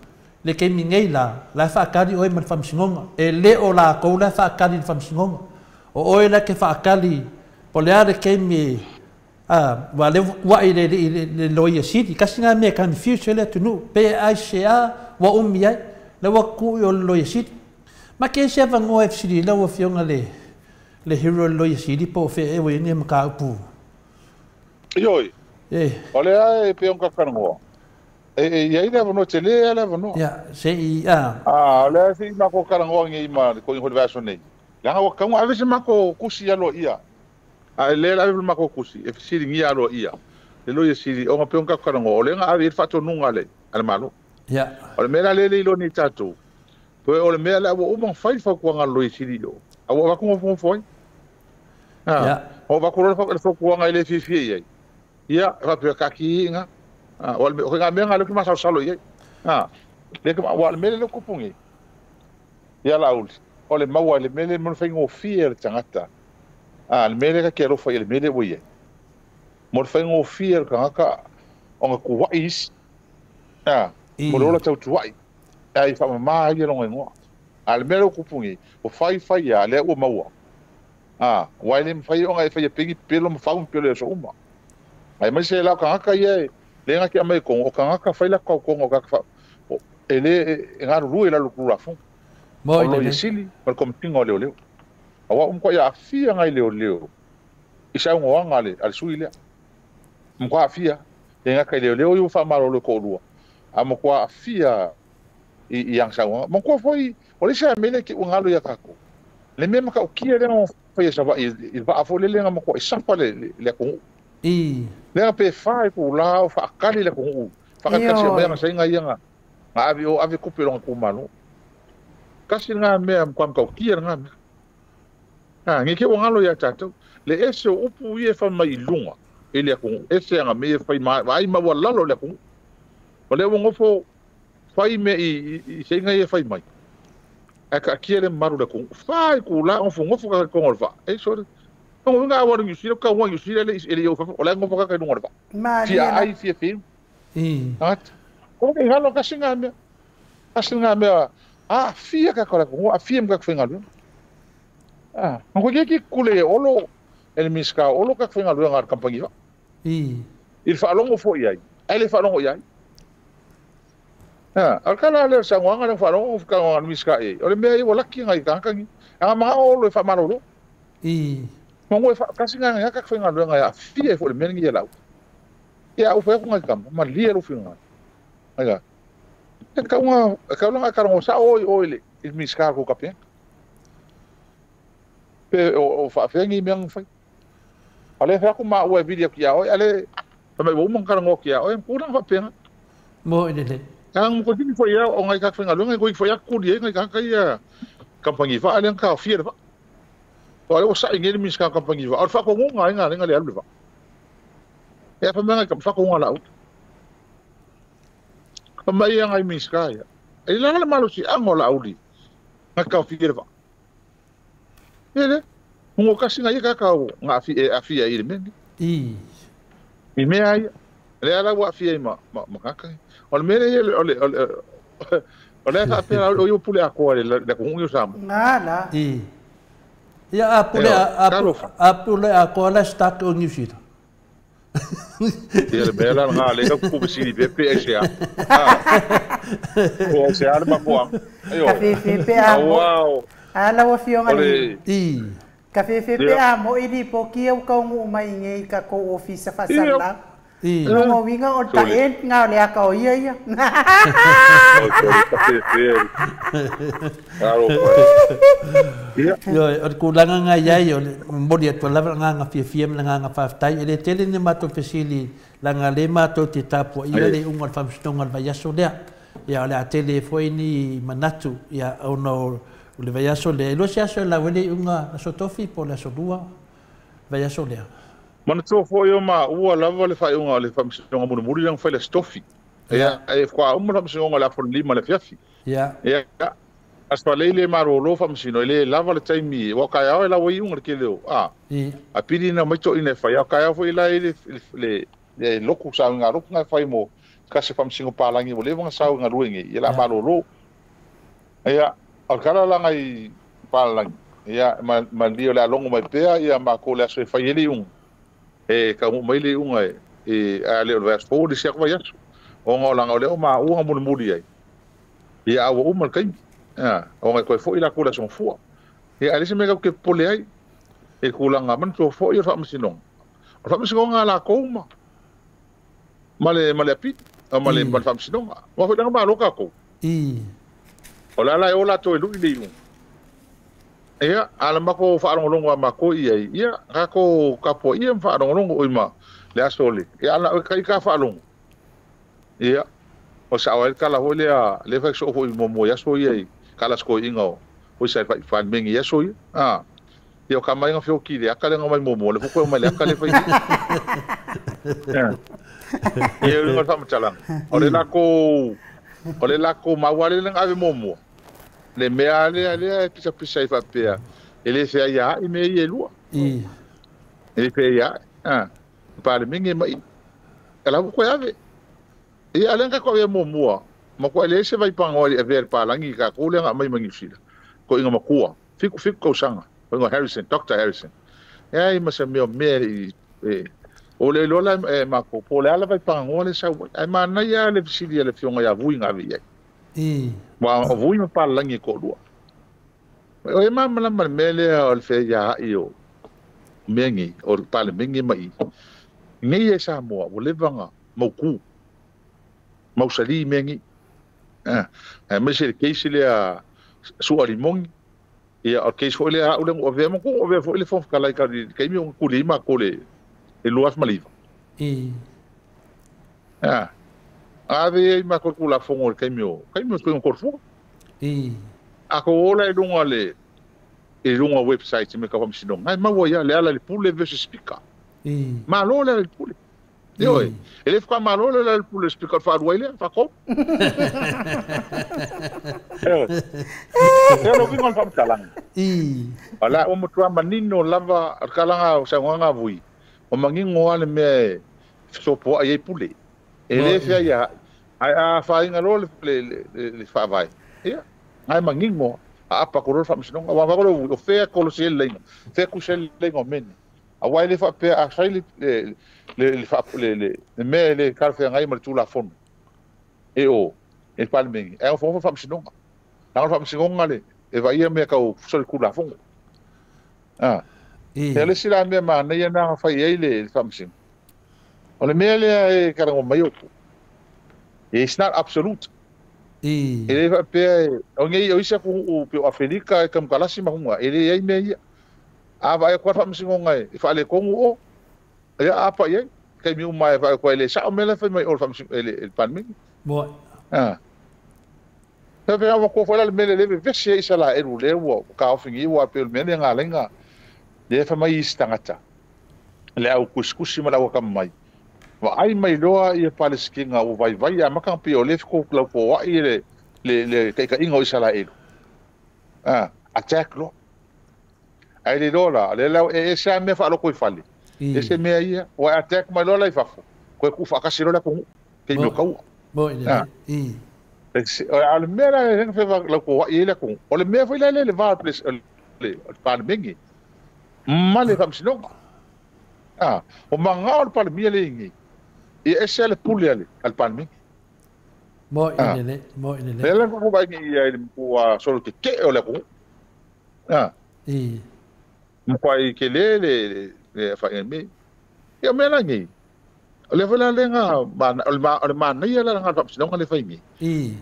le taimi nei la, la e faatali oe ma le Faamasinoga. E le o latou la e faatali i le Faamasinoga. O oe la e te faatali, po o le a le taimi, a, aua o lea ua tuuai i le Loia Sili. Tasi lena mea e confuse ai le atunuu, pe aisea ua umi ai, lea ua tuu i o le Loia Sili. Ma ke se avanoa e fesili ai lau Afioga le hero o le Loia Sili po o fea ea ua i ai lenei mataupu? Ioe, E. o lea e pei ona tatou talanoa, e i ai le avanoa, tele lava le avanoa. Ia, se i, a. A, o lea se i matou talanoa nei ma le koiga foi le vaiaso nei. Leaga ua tatau ona ave se matou tusi aloaia. A e le ave le matou tusi, e fesiligia aloaia le Loia Sili, ona pei ona tatou talanoa, o lea na ave i ai le faatonuga a le Malo. Ia. O le mea la lea e le iloa nei e tatou, toe o le mea lea ua uma ona fai le fautuaga a le Loia Sili i o, a ua avatu nofonofo ai. A, Ia. ua avatu loa le fautuaga e le fiafia i ai. Ia, e faapea taatia i ina. A, o le mea lena o lea ou te masalosalo i ai. A, aua o le mea lea ua tupu nei, ia Laauli, o le maua i le mea lea mo le faigofie o le tagata. A, le mea lea ta te alofa i le mea lea ua i ai. Mo le faigofie o le tagata ona tuuai isi. A, mo le ola tautuai. Ai faamama ai ia lona igoa. A le mea lea ua tupu nei, ua fai fai lava, lea ua maua. A, aua e le mafai ona e faia pegi pepelo ma fau pepelo i aso uma. Aemaise la o tagata ia e le na te aumai i totonu, o tagata fai latou tautoga o tagata e le e galulue i lalo o le Tulafono. Mo O i le Loia lelei. Sili ma le Komesina o Leoleo. Aua ua matuai aafia nai leoleo i saunoaga a le sui lea. Matua aafia, e le gata i leoleo ia ua faamalolo e toalua, a matua aafia i ana saunoaga. Manatua foi, o le isi lava mea lea te ua galo ia tatou, le mea matautia lea na fai e Savaii i le vaa foi lele na matuai safa le atunuu. I. Lea pe fa i itulā o faatali le atunuu, faatalitali seia aumai Ioe. ana saina ia na ave o ave tupe i lona itumalo. Tasi lena mea matua matautia lena mea. A, nei te ua galo ia tatou. Le ese o upu ia e fai mai i luga i le atunuu, ese ana mea ia e fai vaai maualalo i le atunuu. O lea ua nofo fai mea i saina ia e fai mai. Ae taatia le mamalu i le atunuu. Fa itulā nofonofo tagata i totonu o le vaa. E sole. O uiga a ua alu i Niu Sila, tau ai i Niu Sila e le i oo i fafo. O la e nofo tagata i luga o le vaa. Malie Fia la. ai, fia fiu. I. Tagata. O le galo tasi lena mea. Tasi lena mea. Aafia tatou le atunuu, aafia ma tatou faigaluega. Ah, ma koe ki kule e olo, e le Minisita o Olo tatou faigaluega a le kamupani vaa. I. I le faalogo foi i ai, ae le faalogo i ai. Ah, o le tala lea o le saunoaga lea ua faalogo talanoa a le Minisita i ai, o le mea ia ua laki nai tagata nei. A manao Olo e faamalolo. I. Manu e faatasi nai tatou faigaluega e aafia ai foi i le mea lenei ia lau. Ia, a ou fai atu nai tama, malie lou finagalo. Aiga, e tatau ona e tatau ona e talanoa sao oe i le Minisita o le tou Kapeneta. Pe o faafefea nei mea na fai. A o lea e fai atu maua e vili atu ia oe, a le fai mai ua uma ona talanoa atu ia oe, tulaga faapena. Mo i lelei. Ang ko dini foi o ngai ka whenga lunga ko foi aku ni ngai ka kai kampangi va ale ka fia va. O ale o sa ngi mi ska kampangi va. O fa ko ngai ngai ngai le alu va. E fa manga ka fa ko ngai la. Pa mai ngai mi ska ya. E la la malo si ango la auli. Ngai ka fia va. Ele ngo kasi ngai ka ka nga fi e afia i le meni. I. I me ai le ala wa fia ma ma ka. O le mele o le o le fa pera o yo pule a ko le ko ngi sam. Ngala. I. Ia a pule a pule a ko la stak o ngi sita. Ia le mele nga le ka ku bisi be pe se a. Ko se a ma ko. Ayo. Ka fe fe pe a. Wow. Ala wa fionga ni. I. Ka fe fe pe a mo ili po ki au ka ngu mai ngi ka ko office fa sala. I. Longo winga o ta en nga le aka o ia ia. Yo o ku langa nga ia o mori atu lava nga nga fia fia nga nga faafetai e le tele ni matou fesili langa le matou te tapuaʻi le iuga o le faamasinoga o le vaiaso lea. Ia o le a tele foi ni manatu ia ona o le vaiaso lea e lua se aso e lau ai le iuga aso tofi po o le aso lua vaiaso lea. Manatua foi o ma ua lava le faaiuga o le faamasinoga mulimuli lea na fai le aso tofi. Ia e faatoa uma le faamasinoga o le aso 5 le afiafi. Ia. Ia aso falei le malōlō faamasino e lē lava le taimi ua kaeao e lau ai iuga le kele o a. I. A pili na mai toʻina e fai a kaeao foi la e le le loku sauiga loku na fai mo kasi faamasino palagi ua leva ona sauiga luege ia la malōlō. Ia o le kala laga i palalagi. Ia ma lia o le alogo mai pea ia makou le aso e fai ai le iuga. E ka mai le iuga e a le o le vaiaso fou le siako vaiaso. Ona o laga o lea o maua mulimuli ai. Ia a ua uma le taimi. Ona e koe foʻi lakou le aso gafua. Ia ae le isi mea tatou te popole ai e tulaga manatua foʻi o le faamasinoga. O le faamasinoga a lakou ma ma le apili ma le ma le faamasinoga. Ua foi laga malo tatou. I. O le ala e o latou e luʻi le iuga. Ia ala makou faalogologo a makou i ai. Ia tatou tapuaʻia ma faalogologo oi ma le aso le. Ia ala o kai ka faalogo. Ia o sa o kala ho lea le fa so ho mo mo aso ia i kala sko inga o o sa fa fa mengi aso ia. Ah. Ia o ka mai nga fioki le akale nga mai mo mo le fo mai le akale fa. Ia o nga fa matalang. O le la ko o le la ko mawale le ave mo mo. Le mea le le pisa pisa i fa pea. E le fea ia i me i e lua. I. E le fea ia. Ah. Pa le mengi mai. Ala ko ave. Ia ale ka ko e mo mua. Ma ko le se vai pango i ave palangi ka ko le nga mai mangi fila. Ko inga makua. Fiku fiku ko sanga. Ko inga Harrison, Dr. Harrison. Ia i ma se mea me i e o le lola e ma ko po le ala vai pango le sa ai ma na ia le fisili le fionga ia vui nga vi ai. I. Wa o vui ma palangi ko lua. O e ma ma ma me le o le fe ia i o mengi o le pale mengi mai. Nei e sa moa o le vanga mauku. Mausali mengi. Ah, me se keisi le a su alimongi. Ia o keisi foi le a ule o ve mo ko o ve foi le fo kala ka ka mi o kuli ma ko le e luas maliva. I. Ah. Ave ma ko kula fongo ka mi o. Ka mi ko ko fo. I. A ko ola e lunga le e lunga website me ka faamasinoga. Ai maua ia le ala le pule versus speaker. I. Malo le pule. Io e le fa malo le pule speaker fa ruaile fa ko. E lo vingo fa mtalang. I. Ala o mutua manino lava kalanga o sa nganga vui. O mangingo ale me so po ai pule. E le fia ia ai a fa inga lo le le fa vai. Ia ai mangingo a apa ko ro fa msino wa va ko o fea ko lo se le fe ku se le ngo men. A wa le fa pe a sai le le fa le le me le ka fe ngai ma tu la fon. E o e palmengi. E o fo fa msino. Na fa msino ngale e va ia me ka o so ku la fon. Ah. I. E le sila me ma na ia na fa ia le fa msino. O le mea lea e karango mai o. It's not absolute. I. E le fa pe o ngai o isa ku o pe Afrika e kam kalasi mahunga e le ai me ia. A vai ko fa msingo ngai e fa le kongu o. E a pa ia kai mi uma e fa ko le sa o mele fa mai o fa msingo le pan mi. Mo. Ah. Pe pe wa ko fola le mele le vese i sala e le ua ka ofingi ua pe le mele ngalenga le fa mai istangata le au kuskusi ma la ka mai wa ai mai loa i Palestina o vai vai a maka pe o le ko la ko wa i le kai ka ingo i sala e. Ah, attack lo. Ai le lola le la e sa me fa lo ko i fale. E se mea ia o attack mai lola i fafo. Ko ku fa ka se lola ko ke mi ka. Mo ile. I o le mea la e fa la ko i le ko o le mea foi la le va plus le parlementi ma le faamasinoga a o maga o le palemia le igi ia ese ale pule ale ale palemenge mo ile mo ile le la ko ba ni ia ile ua solo te ke o le ko a i mo ai ke le le fa me ia mea la ni o le fela lenga o le manaia la nga faamasinoga le faimi.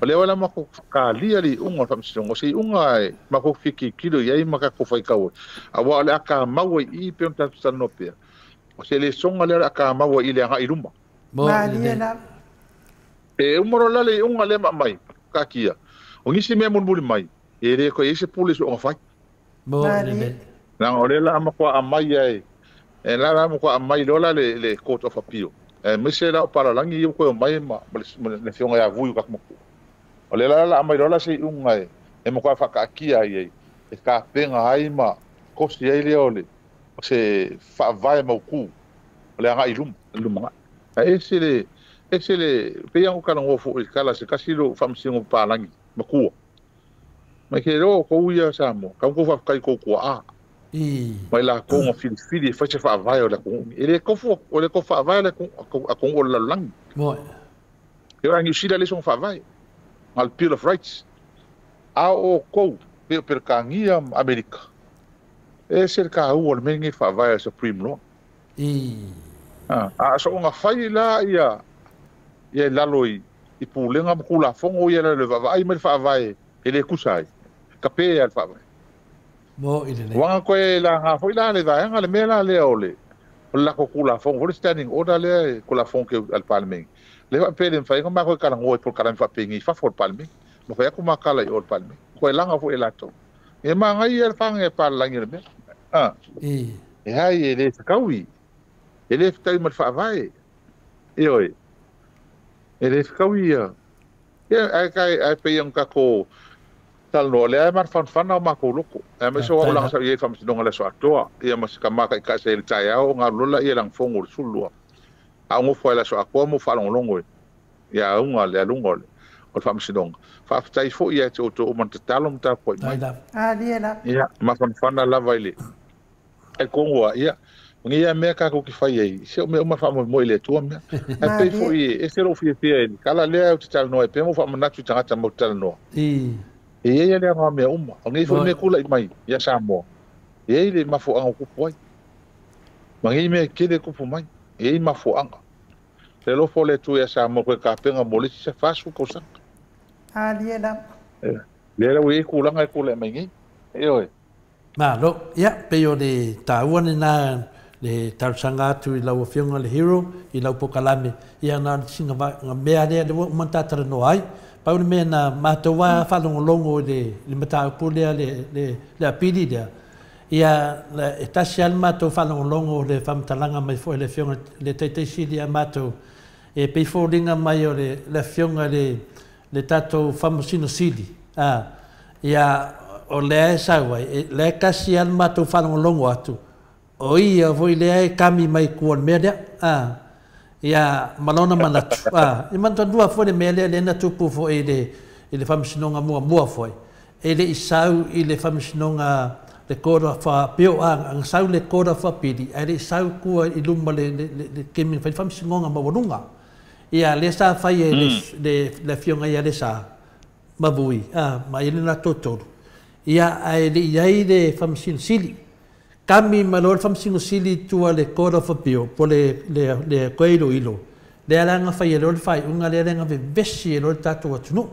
O le wala mako kalia li unga faamasinoga se unga e mako fiki kilo iai maka ko fai kau. Awa le aka maua i pe on tatu no pia. O se le songa le aka maua i le anga i luma. E umoro la le unga le mai ka kia. O ngisi me mun muli mai. E le ko ese pule so fai. Mo le. Na o le la mako amai ai. E la la mako amai lola le court of appeal. Me la para langi yo ko mai ma le fionga ya vuyu ka mo o le la la mai lola se unga e mo ka fa ka kia ai e ka penga ai ma ko si ai le ole o se fa vai mo ku o le anga ilum luma e se le pe ya ka no fo kala se kasilo famsingo pa langi makua mai ke ro ko ia sa mo ka ko fa kai ko ko a I mai la ko ngo fili fa se fa vai o la ko ele ko fo o le ko fa vai le ko a ko o la lang mo e ora ngi sila le son fa vai al Bill of Rights a o ko pe per kangia Amerika e ser ka u o mengi fa vai Supreme Law i a so nga fai la ia ia lalo i pulenga mo kula fongo ia le va ai mai fa vai ele kusai ka pe al fa vai mo ile le wanga ko la nga foi la le va nga le mela le ole la ko kula fongo le standing order le ko la fongo ke al parlement le va pe le fai ko ma ko kala ngoi por kala fa pe ngi fa for parlement mo fa ko ma kala i ol parlement ko la nga fo e la to e ma nga i el fa nge pa la ngi le a i e hai ele kaui ele ftai mal fa vai e oi ele kaui ya ai kai ai pe yang ka ko tal no le ai mar fan fan o ma ko loko e me so wala sa ye fam sinonga le so atoa ia mas ka ma ka se le tai ao nga lola ia lang fongo sulua a ngo fo la so akoa mo fa long longo ia unga le alungo le o fam sinonga fa tai fo ia te o man te talom ta po mai a le la ia ma fan fan la vai le e kongo ia ngi ia me ka ko ki fai ai se o me o ma fa mo mo ile tua me e pe fo i e se ro fi fi kala le o te tal no e pe mo fa manatu tangata mo tal no i e ia le anga me uma o ngi fo me kula i mai ia Samoa e ile mafo anga kupu ai mangi me kele kupu mai e i mafo anga le lo fo le tu ia Samoa ko ka penga mo le se fasu ko sa a le la le la we kula ngai kula mai ngi e oi ma lo ia pe yo le taua ni na le tausanga atu i lau afioga le hero i lau pokalame ia na singa nga mea lea le ua uma no ai pau le mea na matou a faalogologo i le mataupu lea le apili lea ia e tasi a le matou faalogologo le faamatalaga mai foʻi le afioga le taitaisili a matou e pei foliga mai o le afioga le tatou faamasinosili a ia o lea e sau ai lea kasi a le matou faalogologo atu o ia foi lea e kami mai kua le mea lea a ia malona manatu a i mantua foi le mea lea le na tupu foi i le faamasinoga muamua foi e le i sau i le faamasinoga le kora fa pio a ang sau le kora fa pili e le i sau kua i luma le kemi fai faamasinoga maualuga ia le sa fai e le afioga ia le sa mavui a ma ile na totolu ia ae le i ai le faamasinosili kami ma lo faamasinosili tua le kora fa pio po le koe ilo le alanga fai e lo fai unga le alanga vevesi e lo tatou atunuu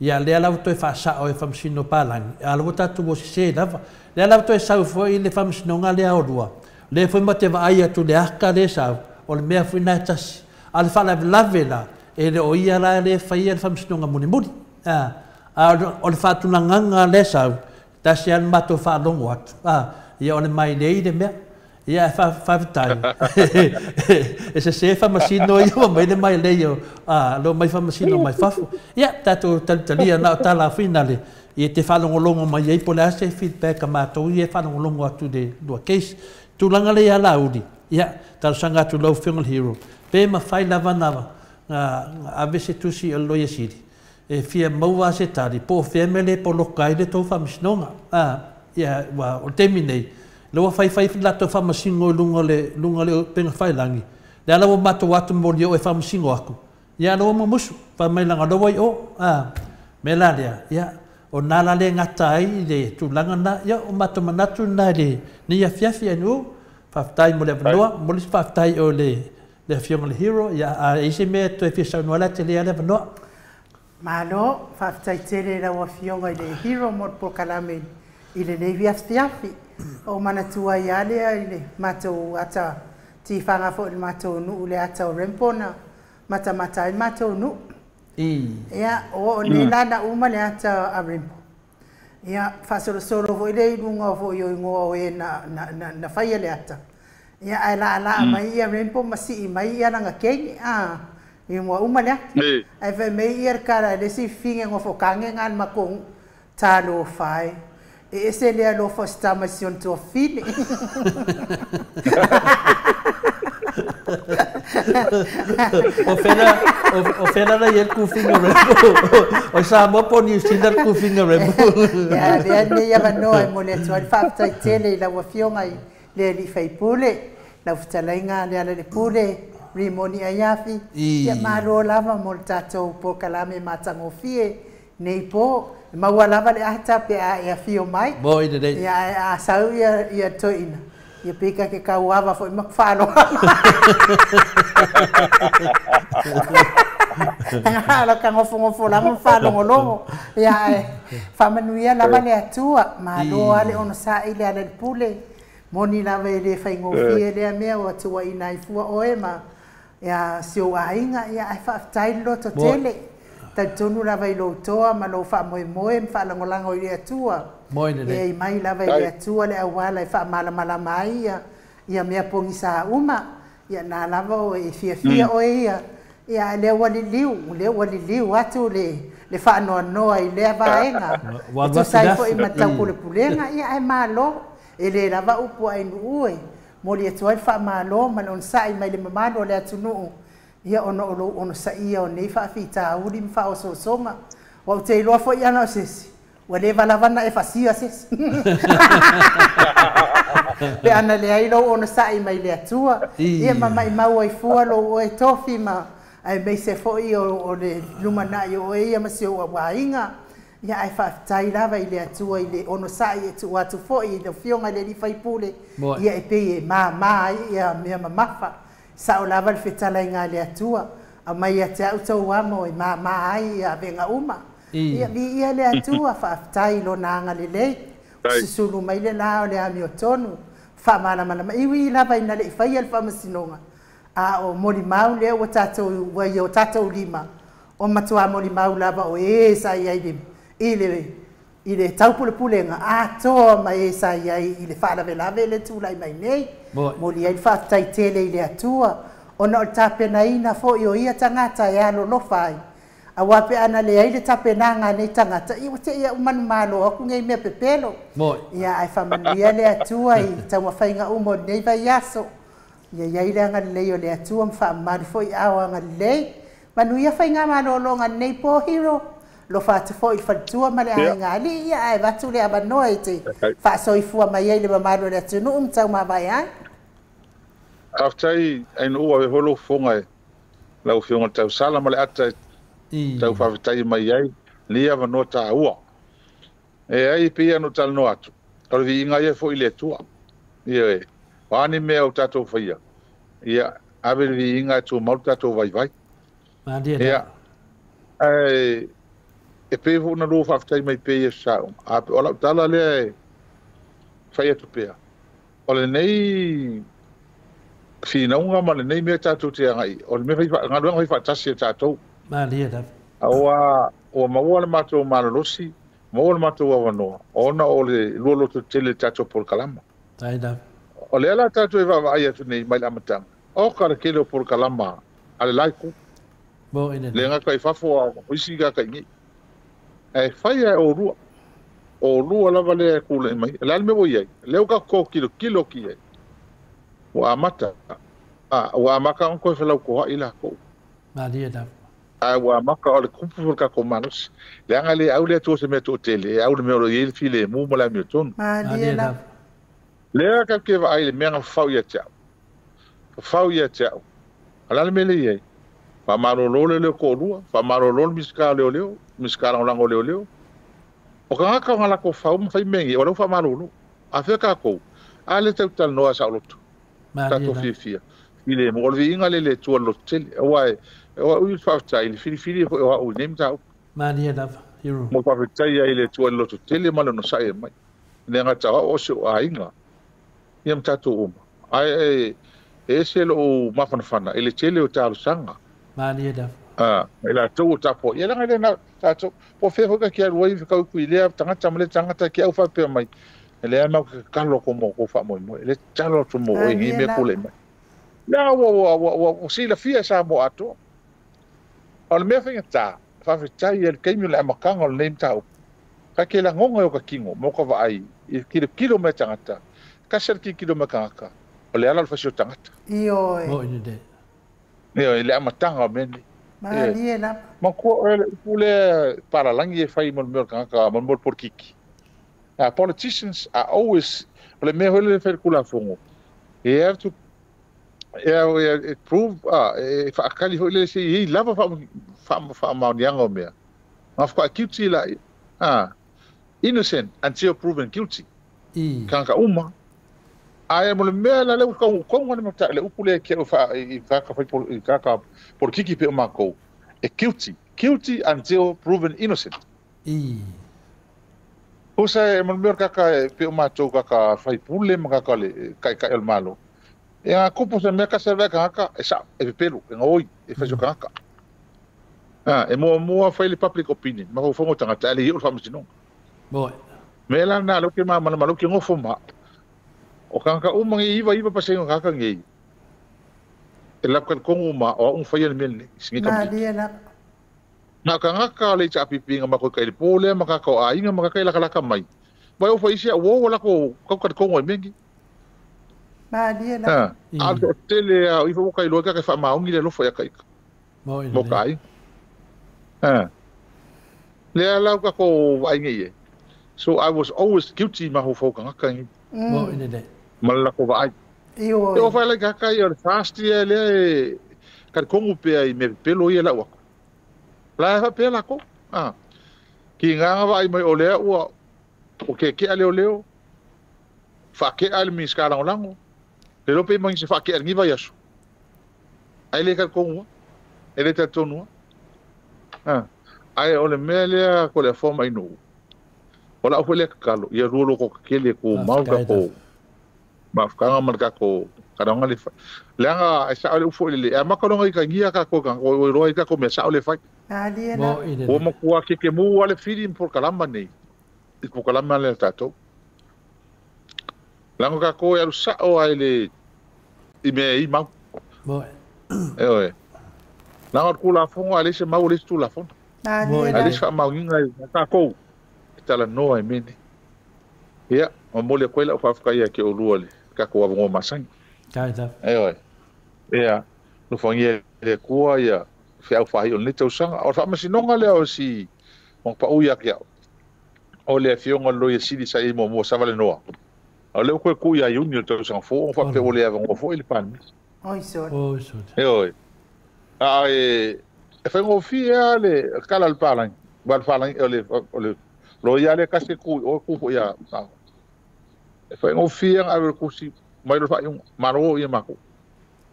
ia le ala toe faasao e faamasino palagi a lo tatou o sesē lava le ala toe sau foi le faamasinoga lea o lua le foi ma te vaai atu le aka le sau o le mea foi na e tasi a le faalavelave la E le o ia la le faia le faamasinoga mulimuli. A o le faatulagaga lea sau, tasi lava le matou faalogo atu. Ia o le mailei le mea. Ia e faafetai. E sese faamasino ia ua mai le mailei o lo mai faamasino mai fafo. Ia tatou talitalia na o tala finale. Ia te faalogologo mai ai po o le a se feedback a matou ia e faalogologo atu i le lua case. Tulaga lea ia Laauli, ia talosaga atu lau Afioga i le Hero, pe mafai lava na ave se tusi a le Loia Sili, e fia maua se tali, po o fea mea le poloka ai le tou faamasinoga. Ia, ua, o le taimi nei, lea ua faifai latou faamasino i luga o le upega tafailagi, lea la ua matou atu moli o e faamasino atu, ia lea ua mumusu, fai mai leaga o lea ua i o. Mea la lea, ia, o nā la le gata ai i le tulaga na, ia, o matou manatu na i lenei afiafi ainu, faafetai mo le avanoa, mo le faafetai o le Afioga i le Hero, ia, a i se mea toe fia saunoa la te lea le avanoa. Malo, faafetai tele lau Afioga i le Hero mo le polokalame i lenei afiafi. O manatua ai lava lea i le matou ata tifaga foi i le matou nuu le ata o Rempo na matamata ai le matou nuu. Ia, o nei la na uma le ata a Rempo. Ia, faasolosolo foi le i luga foi o igoa o e na faia le ata. Ia, ae laalaa mai ia Rempo ma sii mai ia langa keini. I mua uma le ata. Ae fai mai ia le kala le si finge ngofokange ngā le makou talo fai. E ese lea alofa o se tama i si ona tuafafine. O fela la i ai le kufiga o Rembo. O Samoa po o Niu Sila le kufiga o Rembo. Ia, avea lenei avanoa e momoli atu ai le faafetai tele i lau Afioga i le Alii Faipule, lau fetalaiga Lealailepule Rimoni Aiafi. Ia, malo lava mo le tatou polokalame matagofie nei po. E maua lava le ata pe a e afio mai. Moi lelei. Ia, ae a sau ia toeaina, ia pei ka ke kauava foi ma ku faaaloalo. Ala ka ngofongofo lava ma faalogologo. Ia, ae faamanuia lava le Atua. Malo lava le onosai le Alailepule. Moni lava e le faigofie lea mea ua tuuaina ai fua oe ma ia si ou aiga. Ia, ae faafetai le loto tele. Talitonu lava i lou toa ma lou faamoemoe ma faalagolago i le Atua. Moi lelei. Ia i mai lava i le Atua le auala e faamalamalama ai ia mea pogisa uma. Ia na lava o e fiafia oe ia. Ia lea ua liliu, lea ua liliu atu le faanoanoa i lea vaega. Ua E tusa ai alu foi atu ma le afi. taupulepulega, ia ae malo. E le lava upu ai nuu e moli atu ai le faamalo ma le onosai mai le mamalu o le atunuu. Ia ona o lou onosaia o nei faafitauli ma faaosoosoga. Ua ou te iloa foi ana o sesi, ua leva lava na e faasia sesi. Pe ana leai lou onosai mai le Atua. Ia ma maimau ai fua lou oe tofi ma aemaise foi o le lumanai o oe ia ma si ou auaiga. Ia ae faafetai lava i le Atua i le onosai e tuu atu foi i le Afioga i le Alii Faipule. Moi. Ia e pei e māmā ai ia mea mamafa. Sao lava le fetalaiga a le Atua. Aumai ia te au tou amo e māmā ai ia avega uma. Ia viia le Atua, faafetai i lona agalelei. Susulu mai le la o le amiotonu. Faamalamalama iwi lava ina le i faia le faamasinoga. A o molimau lea ua tatou ua i o tatou lima. O matua molimau lava o e sa i ai i le taupulepulega atoa ma e sa i ai i le faalavelave le tulai mai nei. Moi. Moli ai le faafetai tele i le Atua. Ona o le tapenaina foi o ia tagata e alolofa ai. Aua pe ana leai le tapenaga a nei tagata, ia ua te ia manumalo atu nei mea pepelo. Moi. Ia ae faamanuia le Atua i taumafaiga uma o lenei vaiaso. Ia iai le agalelei o le Atua ma faamamalu foi ao agalelei. Manuia faiga malologa lenei po Hero. Lofa atu foi i le faletua ma le aiga alii, ia ae avatu le avanoa e te faasoifua mai ai le mamalu o le atunuu ma taumavae ai. Faafetai ainuu ave foi lou fofoga e lau Afioga i le tausala ma le ata e tau faafetai mai ai lenei avanoa taua. E ai pei ona ou talanoa atu, o le viiga ia foi i le Atua. Ia e, o a ni mea o tatou faia, ia ave le viiga e tumau le tatou vaivai. Malie Ia, ae e pei foi ona lua faafetai mai pea ia saoga. A o lau tala lea e fai atu pea. O lenei Finauga ma lenei mea tatou te agai, o le mea fai galuega fai faatasi e tatou. Malie lava. Aua ua maua le matou malolosi, maua le matou avanoa, ona o le lua loto tele le tatou polokalama. Tai lava. O lea la tatou e vaavaai atu nei mai le amataga, o ka le tele o polokalama a le laiku. Mo ina. Le ngaka i fafo a o isi ka i nei. E fai e o lua. O lua lava lea e kula mai. Le ale me o iai. Leo ka ko kilo kilo ki ai. Ua amata. Ua amaka on koe whalau koha i la kou. Malie lava. A ua amaka o le kupu fo ka ko manos. Le anga le au le atu se mea tō tele. E au le mea o le file mu ma le amio tonu. Malie lava. Lea ka ke va ai le mea nga whau ia te au. Whau ia te au. Ala le mele iai. Wha marolo le leo kōrua. Wha marolo le miska leo leo. Miska lango leo leo. O ka ngaka o ngā lako whau ma whai mengi. O leo wha marolo. A whia ka kou. A le tau tala noa sa olotu. Tatou fiafia. File mo o le viiga le le Atua le loto tele. Aua e o a'u i le faafetai le filifili fo'i o a'u i nei mataupu. Malie lava. Hero. Mo faafetai ai le Atua le loto tele ma le onosa'i e mai. Le gata o a'u o si o'u aiga. Ia ma tatou uma. Ae e ese lo'u mafanafana i le tele o talosaga. Malie lava. I latou o tapua'i. Ia laga i lena tatou. Po o fea fo'i ka ke alu ai fekauku i lea tagata ma lea tagata ke au faapea mai. E lea mau ke kakalo ko mo ko faamoemoe. Le talo atu mo oe ngi mea kule mai. Lea ua silafia sa mo atoa. O le mea faigata, faafetai ai le taimi o le amataga o lenei mataupu. Ka ke lagoga e o ka tino mo ka vaai i kilokilo mai tagata. Kasi le kilokilo mai tagata. O le ala o le fasi o tagata. Ioe. Mo ina le. Ioe, le amataga o mea nei. Malie lava. Ma kua oe le upu lea palalagi e fai mo le mea o le tagata, mo le mea o le polokiki. Politicians are always, o le mea hoi le fai le kulafono. You have to prove, e whaakali hoi le se i lava whaamaonianga o mea. Ngā whaka guilty la, innocent until proven guilty. Kanga uma. Ae mo le mea la leu kaunga le mata le upu le ke o wha i kaka whai i kaka polokiki pe o mākou. E guilty. Guilty until proven innocent. Usa e mo le mea kaka pe o mātou kaka whai pule ma kaka le kai kai o le malo. E ngā kupu se mea kasi alwea kangaka e sa, e pepelu, e ngoi, e whaisio kangaka. E mua mua whai le public opinion, ma hau whango tangata, ale i o le whaamasinonga. Moi. Me la nā lau ke maa mana malau ke ngofo maa. O kangaka umangi iwa iwa pasengo kangaka ngei. E lau ka kongo maa o aung whai ale mea nei, singi kamiti. Malie la. Nā kangaka le i taapipiinga ma koe kai le pōlea, ma kaka o āinga, ma kaka i lakalaka mai. Mai o whai isi a uo lako kauka le kongo e mengi. Malie la. A o tele a iwa o kai loa kaka whaamaongi le lofo ia kaika. Mo Mo kai. Lea lau ka ko vainga ie. So I was always guilty ma ho fau kangaka ngi. Mo ina le. Ma la ko vaai. Ioe. E o whai lai kaka i o le fast ia lea e ka kongu pea i me pelo ia lau ako. La e whapea la ko. Ki ngā vaai mai o lea ua o ke kea leo leo. Whakea le miska lango lango. Le lope mangi se whakea le ngiwa iasu. Ai le ka kongua. E le tatonua. Ai o le mea lea ko le forma inu. O la au le kakalo. Ia rua loko kakele ko mau ka ko. Mafukanga ma ka ko. Karanga le whai. Leanga e sa ole ufo le. E makalonga i ka ngia ka ko ka o roa i ka ko mea sa ole whai. Malie la. Mo ina O le. makua ke ke mu ale whiri mpo kalama nei. I po kalama le tātou. Lango ka ko e aru sa o ai le i mea i mau. Mo. E oe. Lango ku la fongo ale se mau le tu la fongo. Mo Malie ina la. Ale le. se whaamaunginga i ka kou. E tala noa e mene. Ia, o mole koe lau whaafka ia ke o lua le. Ka ko awango masangi. Tai lava. E oe. Ia, no whangia le kua ia whiau whahi o le tausanga. O whaamasinonga lea o si mong pa uia kia. O le fionga lo ia sili sa i mo mo sa vale noa. O leo koe kui a iuni o tausanga fo, o whape o le awango fo i le pānmi. Oi sole. O sole. E oe. A e whaingo fia le kala le pālangi. Wa le pālangi o le lo ia le kasi kui o ku fo ia. E whaingo fia ngā le kusi mai lo whai maro ia mako.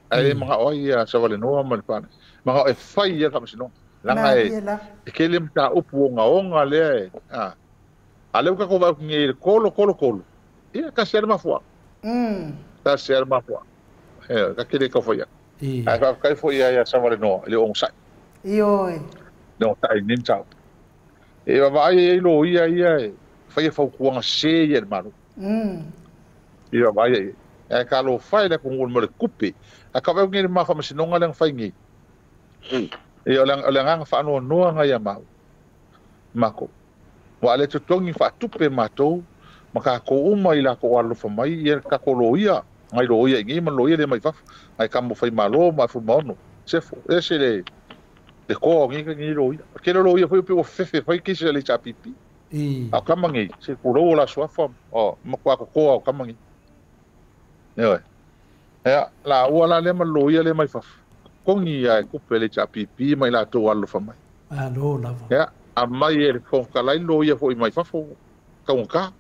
Ai mga o ia sa vale noa ma le pālangi. Mga o e whai ia whaamasinonga. Langa e Malie la. e kele mta upu o ngā onga lea e. A leo kako wau ngi le kolo kolo kolo. Ia kasi ale mafua. Kasi ale mafua. Ka kele ka foi. Ai fa kai foi ia sa vale no le ong sai. Ioe. No tai nim tau. E va vai e lo ia ia e fai fa kuanga se ia malu. Ia vai e e ka lo fai le ko ngol mo le kupe. A ka va ngi ma fa masinonga le fai ngi. E o le nganga fa no no nga ia mau. Mako. Wa le tutongi fa tupe matou maka ko uma ila ko alofa mai ia ka ko lo ia ngai lo ia ngi man lo ia le mai fa ngai ka mo fai malo ma fu mono sefo ese le le ko ngi ngi lo ia ke lo ia foi pe o fefe foi ki se le chapipi I a kama ngi se ko lo la sua fa o ma kwa ko o kama ngi ne ya la ua la le man lo ia le mai fa ko ngi ia ko pe le chapipi mai la to alofa mai a lo la ya a mai e ko ka lai lo ia foi mai fa fo ka un ka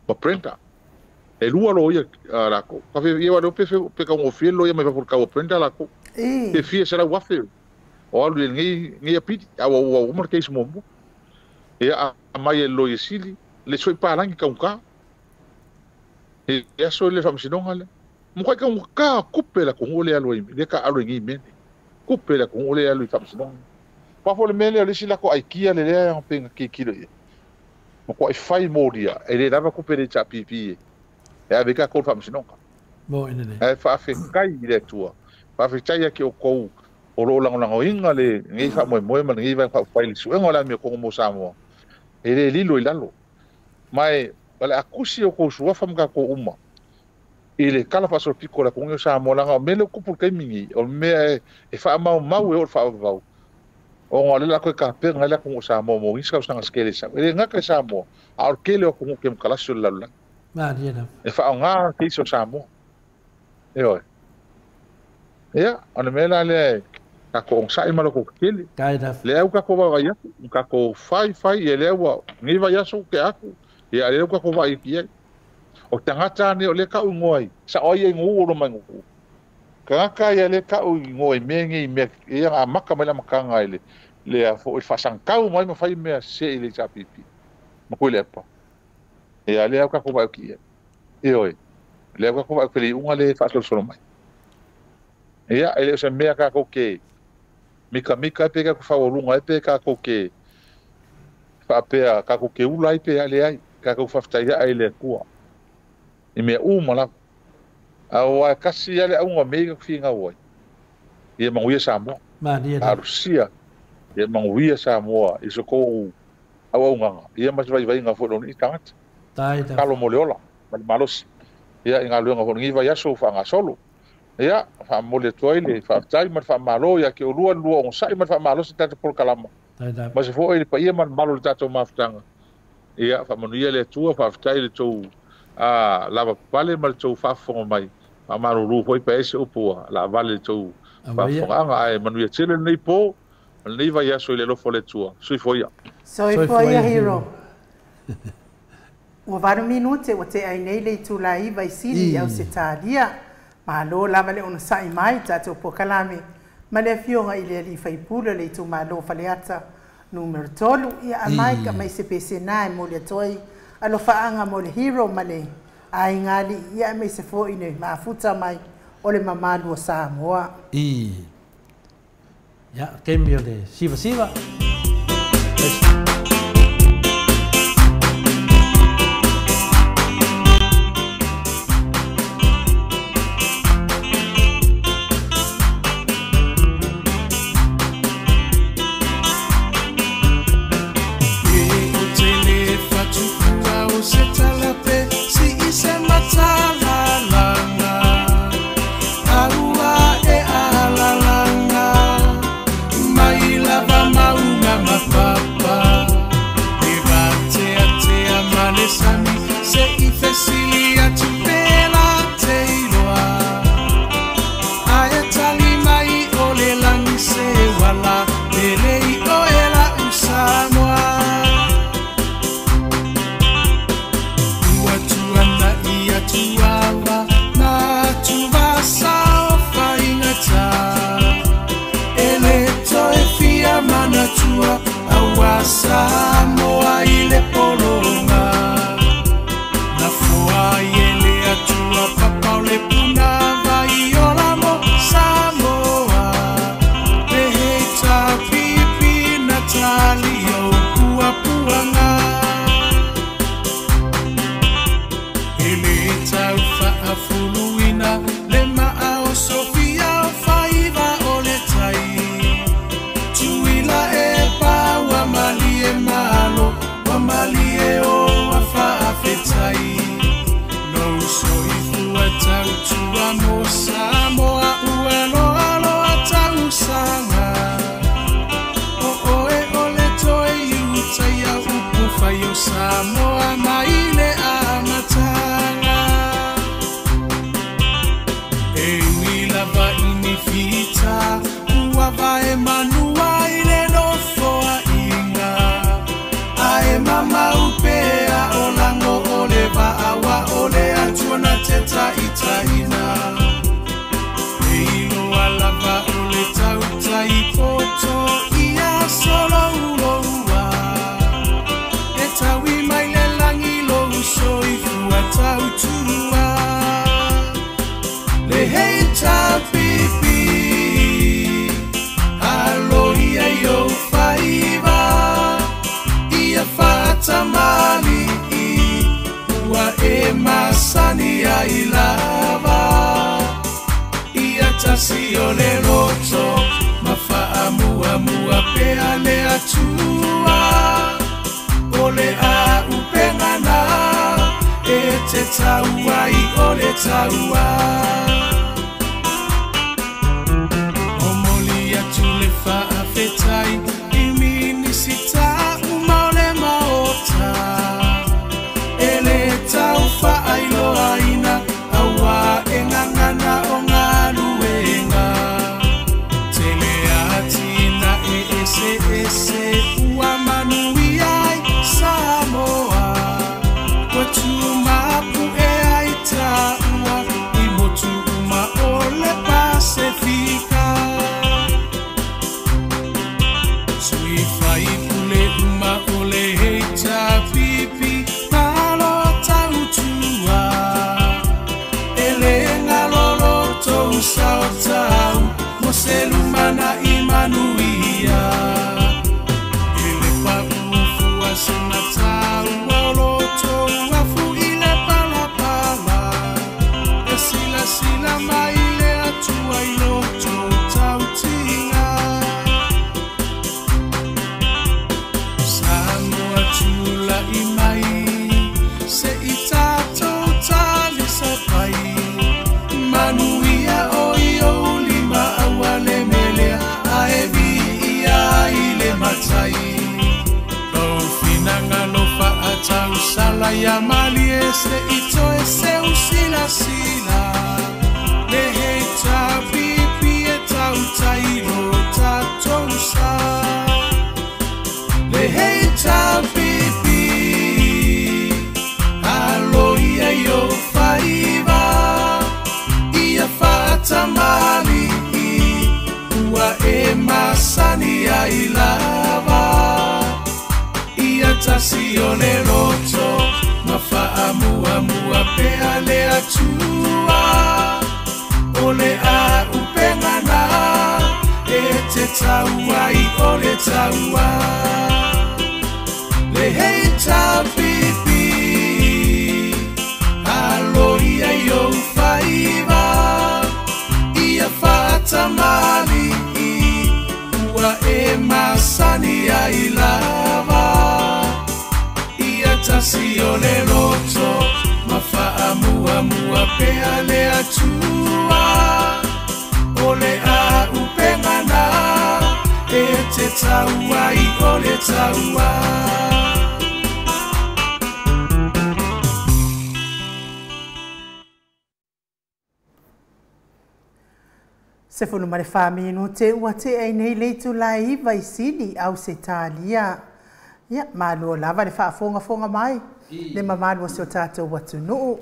ma prenta e lua lo ia la ko ka fe ia lo pe pe ka o fiel lo ia mai fa ka o prenta la ko e fie será o afe o alu ngi ngi piti a o o mo ke ismo e a mai lo ia sili le soi pa langi ka un ka e aso le fam sinonga le mo ka un ka kupe la ko le alo le ka alo ngi me kupe la ko le alo fam sinonga pa fo le mele le sila ko aikia le le pe ki ki lo ia mo ko fai moria e le lava kupe le chapipi e ave ka ko fam sinonga mo ene le e fa fe kai le tua fa fe tai ki o ko o lo lango inga le ngi fa mo mo ma ngi va fa fai le suengo la mi ko mo sa mo e le lilo ilalo mai wala akusi o ko sua fam ka ko uma e le kala fa so piko la ko ngi sa mo la me le kupu kai mingi o me e fa mau mau e o fa vau o ngole la ko ka pe ngala ko sa mo mo ngi sa sa skele sa e nga ka sa mo a o kele o ko ke kala su la la ma dia na e fa nga ki so sa mo e oi ia ona me la le ka ko sa i malo ko kele kai da le au ka ko va ia ka ko fai fai e le au ngi va ia so ke aku ia le ka ko va ia o tangata ni o le ka ngoi sa oi ngu ro mai ngu ka ka ia le ka ngoi me ngi me ia a maka mai la makanga ile le a fo fa sankau mai ma fai me se ile chapipi ma ko le pa ia le au ka ko va ki e oi le au ka ko va ke le unga le fa so mai ia ele se mea ka ko ke mika mika pe ka ko fa olunga pe ka ko ke fa pe ka ko ke ula pe ale ai ka ko fa ftai ai le kua i mea uma la a o a kasi ale unga me ka finga oi ia manguia Samoa ma dia a Rusia ia manguia Samoa i so ko au unga ia mas vai vai nga fo ni tangata tai da kalo moleola malos ia inga luenga fo ngi vai aso fa nga solo ia fa mole toi le fa tai ma fa malo ia ke olua lua on sai ma fa malo se tata pol kalama tai da ma se fo ele pa ia man malo le tata mafutanga ia fa manuia le tua fa tai le tou a lava pale ma le tou faafofoga mai faamalulu foi pa ese upu la vale le tou faafofogaaga ae manuia tele lenei po ma lenei vaiaso i le alofa o le Atua. Soifua ia. Soifua ia hero. Ua valu minute ua teʻai nei le itulā iva i sili au se talia. Malo lava le ona sa'i mai tatou pokalame ma le afioga i le alii faipule le itumalo Faleata numero 3 ia amai ka mai se pese na e mo le toi alofaaga mo le hero ma le aiga alii ia mai se fo'i le mafuta mai o le mamalu o Samoa. I ia kemi o le siva siva. Samoa ile polonga na foa ele atua papa o le puna vai o Tautua mo Samoa ua loa loa tausaga. O oe o le toe iutaia upu fai o Samoa mai le amataga. E ui lava i ni fita ua vae manua i le nofoaiga. Ae mamau pea o lago o le vaaua o le Atua na te taitaina. E iloa lava o le tautai poto ia solouloua. E taui mai le lagi lou soifua tautua. Le HRPP alo ia i ou faiva ia faatamali'i ua e masani ai lava. Ia tasi o le loto ma faamuamua pea le Atua. O le aupegana e te tau ai o le taua. Momoli atu le faafetai i Minisita uma o le Maota. E le tau faailoaina auā e gagana o galuega. Tele atina e ese ese ua manuia ai Samoa. Ua tumapu e ai taua i motu uma o le Pasefika. Sui faipule uma o le HRPP malo tautua. E le galolo tou saotau mo se lumana i manuia. E le paufua se matau o loto afu i le palapala. E silasila mai le Atua i loto tautiga. Samoa tula'i mai se i tatou talisapai. Manuia o i ou lima aua le melea ae viia i le matai. Lou finagalo faatausala ia malie se i toe seusilasila. Le HRPP e tautai lo tatou sa. Le HRPP alo ia i ou faiva ia faatamali'i ua e masani ai lava. Ia tasi o le loto ma faamuamua pea le Atua. O le aupegana e te tau ai o le taua. Le HRPP alo ia i ou faiva ia faatamali'i ua e masani ai lava. Ia tasi o le loto ma faamuamua pea le Atua. O le aupegana e te tau ai o le taua. Se fulu ma le wha te ua te ei nei leitu lai iwa i sili au se tālia. Ia, mālua lava le whaafonga mai. Le mamalu o se o tātou watunuu.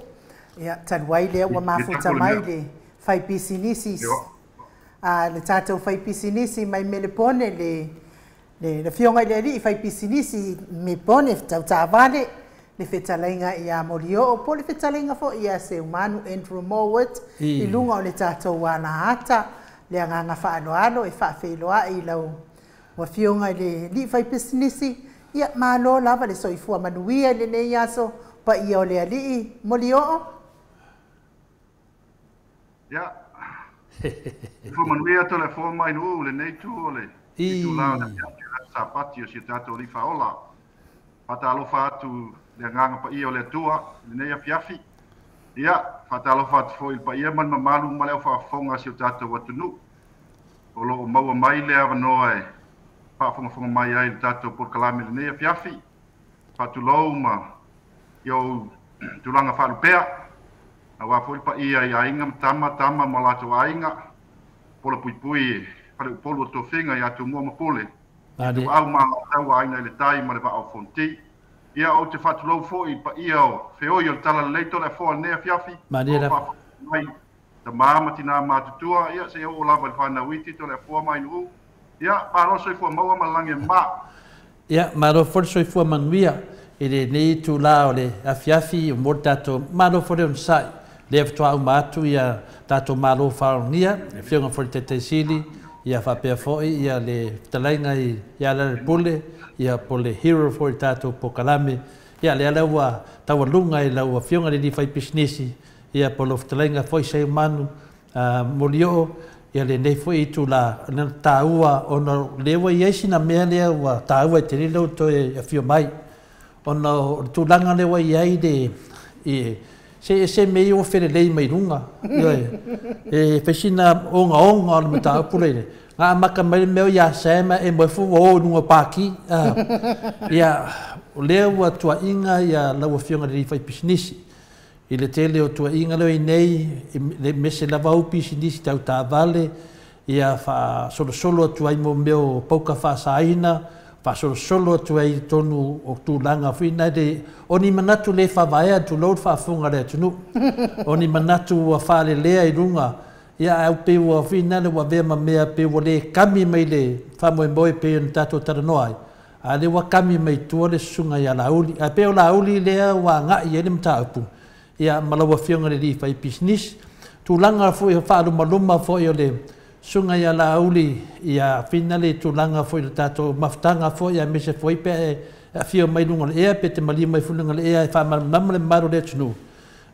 Ia, taluai lea ua mafuta mai le whai pisinisi. Le tātou whai pisinisi mai Melepone le fionga i le alii whai pisinisi me pone tau tāvale. Le fetalainga ia Molio, po le fetalainga fo ia Seumanu Andrew Mowat i lunga o le tātou ala ata. Le anganga whaaloalo e whaawheiloa i lau wafionga i le li whai pisinisi. Ia, mālo lava le soifua manuia le nei aso pa ia o le alii Molio. Ia, fua manuia tō le fua mai nuu le nei tu o le itu lao na pia la sapati o si tātou li whaola. Pata alofa atu le anganga pa ia o le Atua le nei afiafi. Ia, faatalofa atu foi i le paia ma le mamalu ma le aufaafofoga a si o tatou atunuu o lo o maua mai le avanoa e faafogafoga mai ai i le tatou polokalame i lenei afiafi. Faatulou ma i ou tulaga faalupea, aua foi le paia i aiga ma tama, tama ma o latou aiga, polapuipui i faleupolu o tofiga ia Tumua ma Pule, Ituau ma Alataua, Aiga i le Tai ma le Vaa o Fonoti. Ia, ou te faatulou foi i le paia o feoi o le Talalelei Toleafoa i lenei afiafi, o lo o faafofoga mai tama ma tina matutua, ia seia oo lava i le fanau iti Toleafoa ma Ainuu. Ia, malo le soifua maua ma le lagi e mama. Ia, malo foi le soifua manuia i lenei itula o le afiafi mo le tatou malo foi le onosai. Lea faatoa uma atu ia tatou malo faaaloalogia, le Afioga foi i le Taitaisili, ia faapea foi ia le fetalaiga ia Lealailepule, ia po o le hero foi i le tatou polokalame. Ia lea la ua taualuga i lau Afioga i le alii faipisinisi, ia po o lau fetalaiga foi Seumanu Molioo, ia lenei foi itula na taua ona o lea ua i ai sina mea lea ua taua e tele lou toe afio mai ona o le tulaga lea ua i ai le se ese mea ia ua felelei mai luga. Ioe, e fai sina ogaoga o le mataupu lea na amata mai le mea ia Sam e moe fu ua o i luga o Paki. Ia, o lea ua tuuaiga ia lau Afioga i le alii faipisinisi i le tele o tuuaiga lea i nei, aemaise lava au pisinisi tau taavale, ia faasolosolo atu ai mo mea o pauka faasaina, faasolosolo atu ai i totonu o tulaga foi na le, o ni manatu le faavaea, tulou le faafofoga a le atunuu, o ni manatu ua faalelea i luga, ia ae pei ua foi na le ua avea ma mea pei ua le kami mai le faamoemoe pei ona tatou talanoa ai, a lea ua kami mai tua le susuga ia Laauli. Ae pei o Laauli lea ua agai i ai le mataupu, ia ma lau Afioga i le alii faipisinisi. Tulaga foi o faalumaluma foi o le susuga ia Laauli, ia fina le tulaga foi o le tatou mafutaga foi, aemaise foi pe e afio mai luga o le ea, pe te maliu mai foi luga o le ea e faamalamalama le mamalu o le atunuu.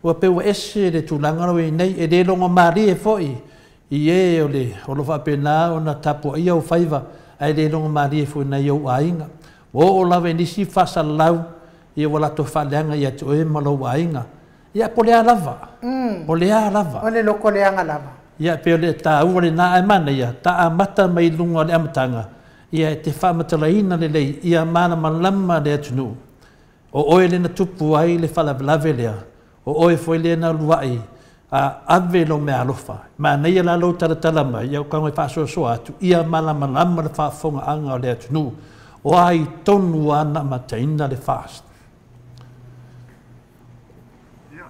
Ua pei ua ese le tulaga lea ua i ai nei, e le logomalie foi i e o le o lo o faapena ona tapuaia ou faiva, ae le logomalie foi i nai ou aiga. Ua oo lava i nisi faasalalau, ia ua latou faaleaga ia te oe ma lou aiga. Ia, po o le a lava, po o le a lava. O le loko leaga lava. Ia, pei o le taua lena, ae manaia, ta amata mai luga o le amataga, ia e te faamatalaina lelei, ia malamalama le atunuu. O oe lea na tupu ai le faalavelave lea, o oe foi lea na uluai a ave lou meaalofa. Manaia la lou talatala mai, ia tago e faasoasoa atu, ia malamalama le faafofogaaga o le atunuu, o ai tonu lava na amataina le FAST. Ia,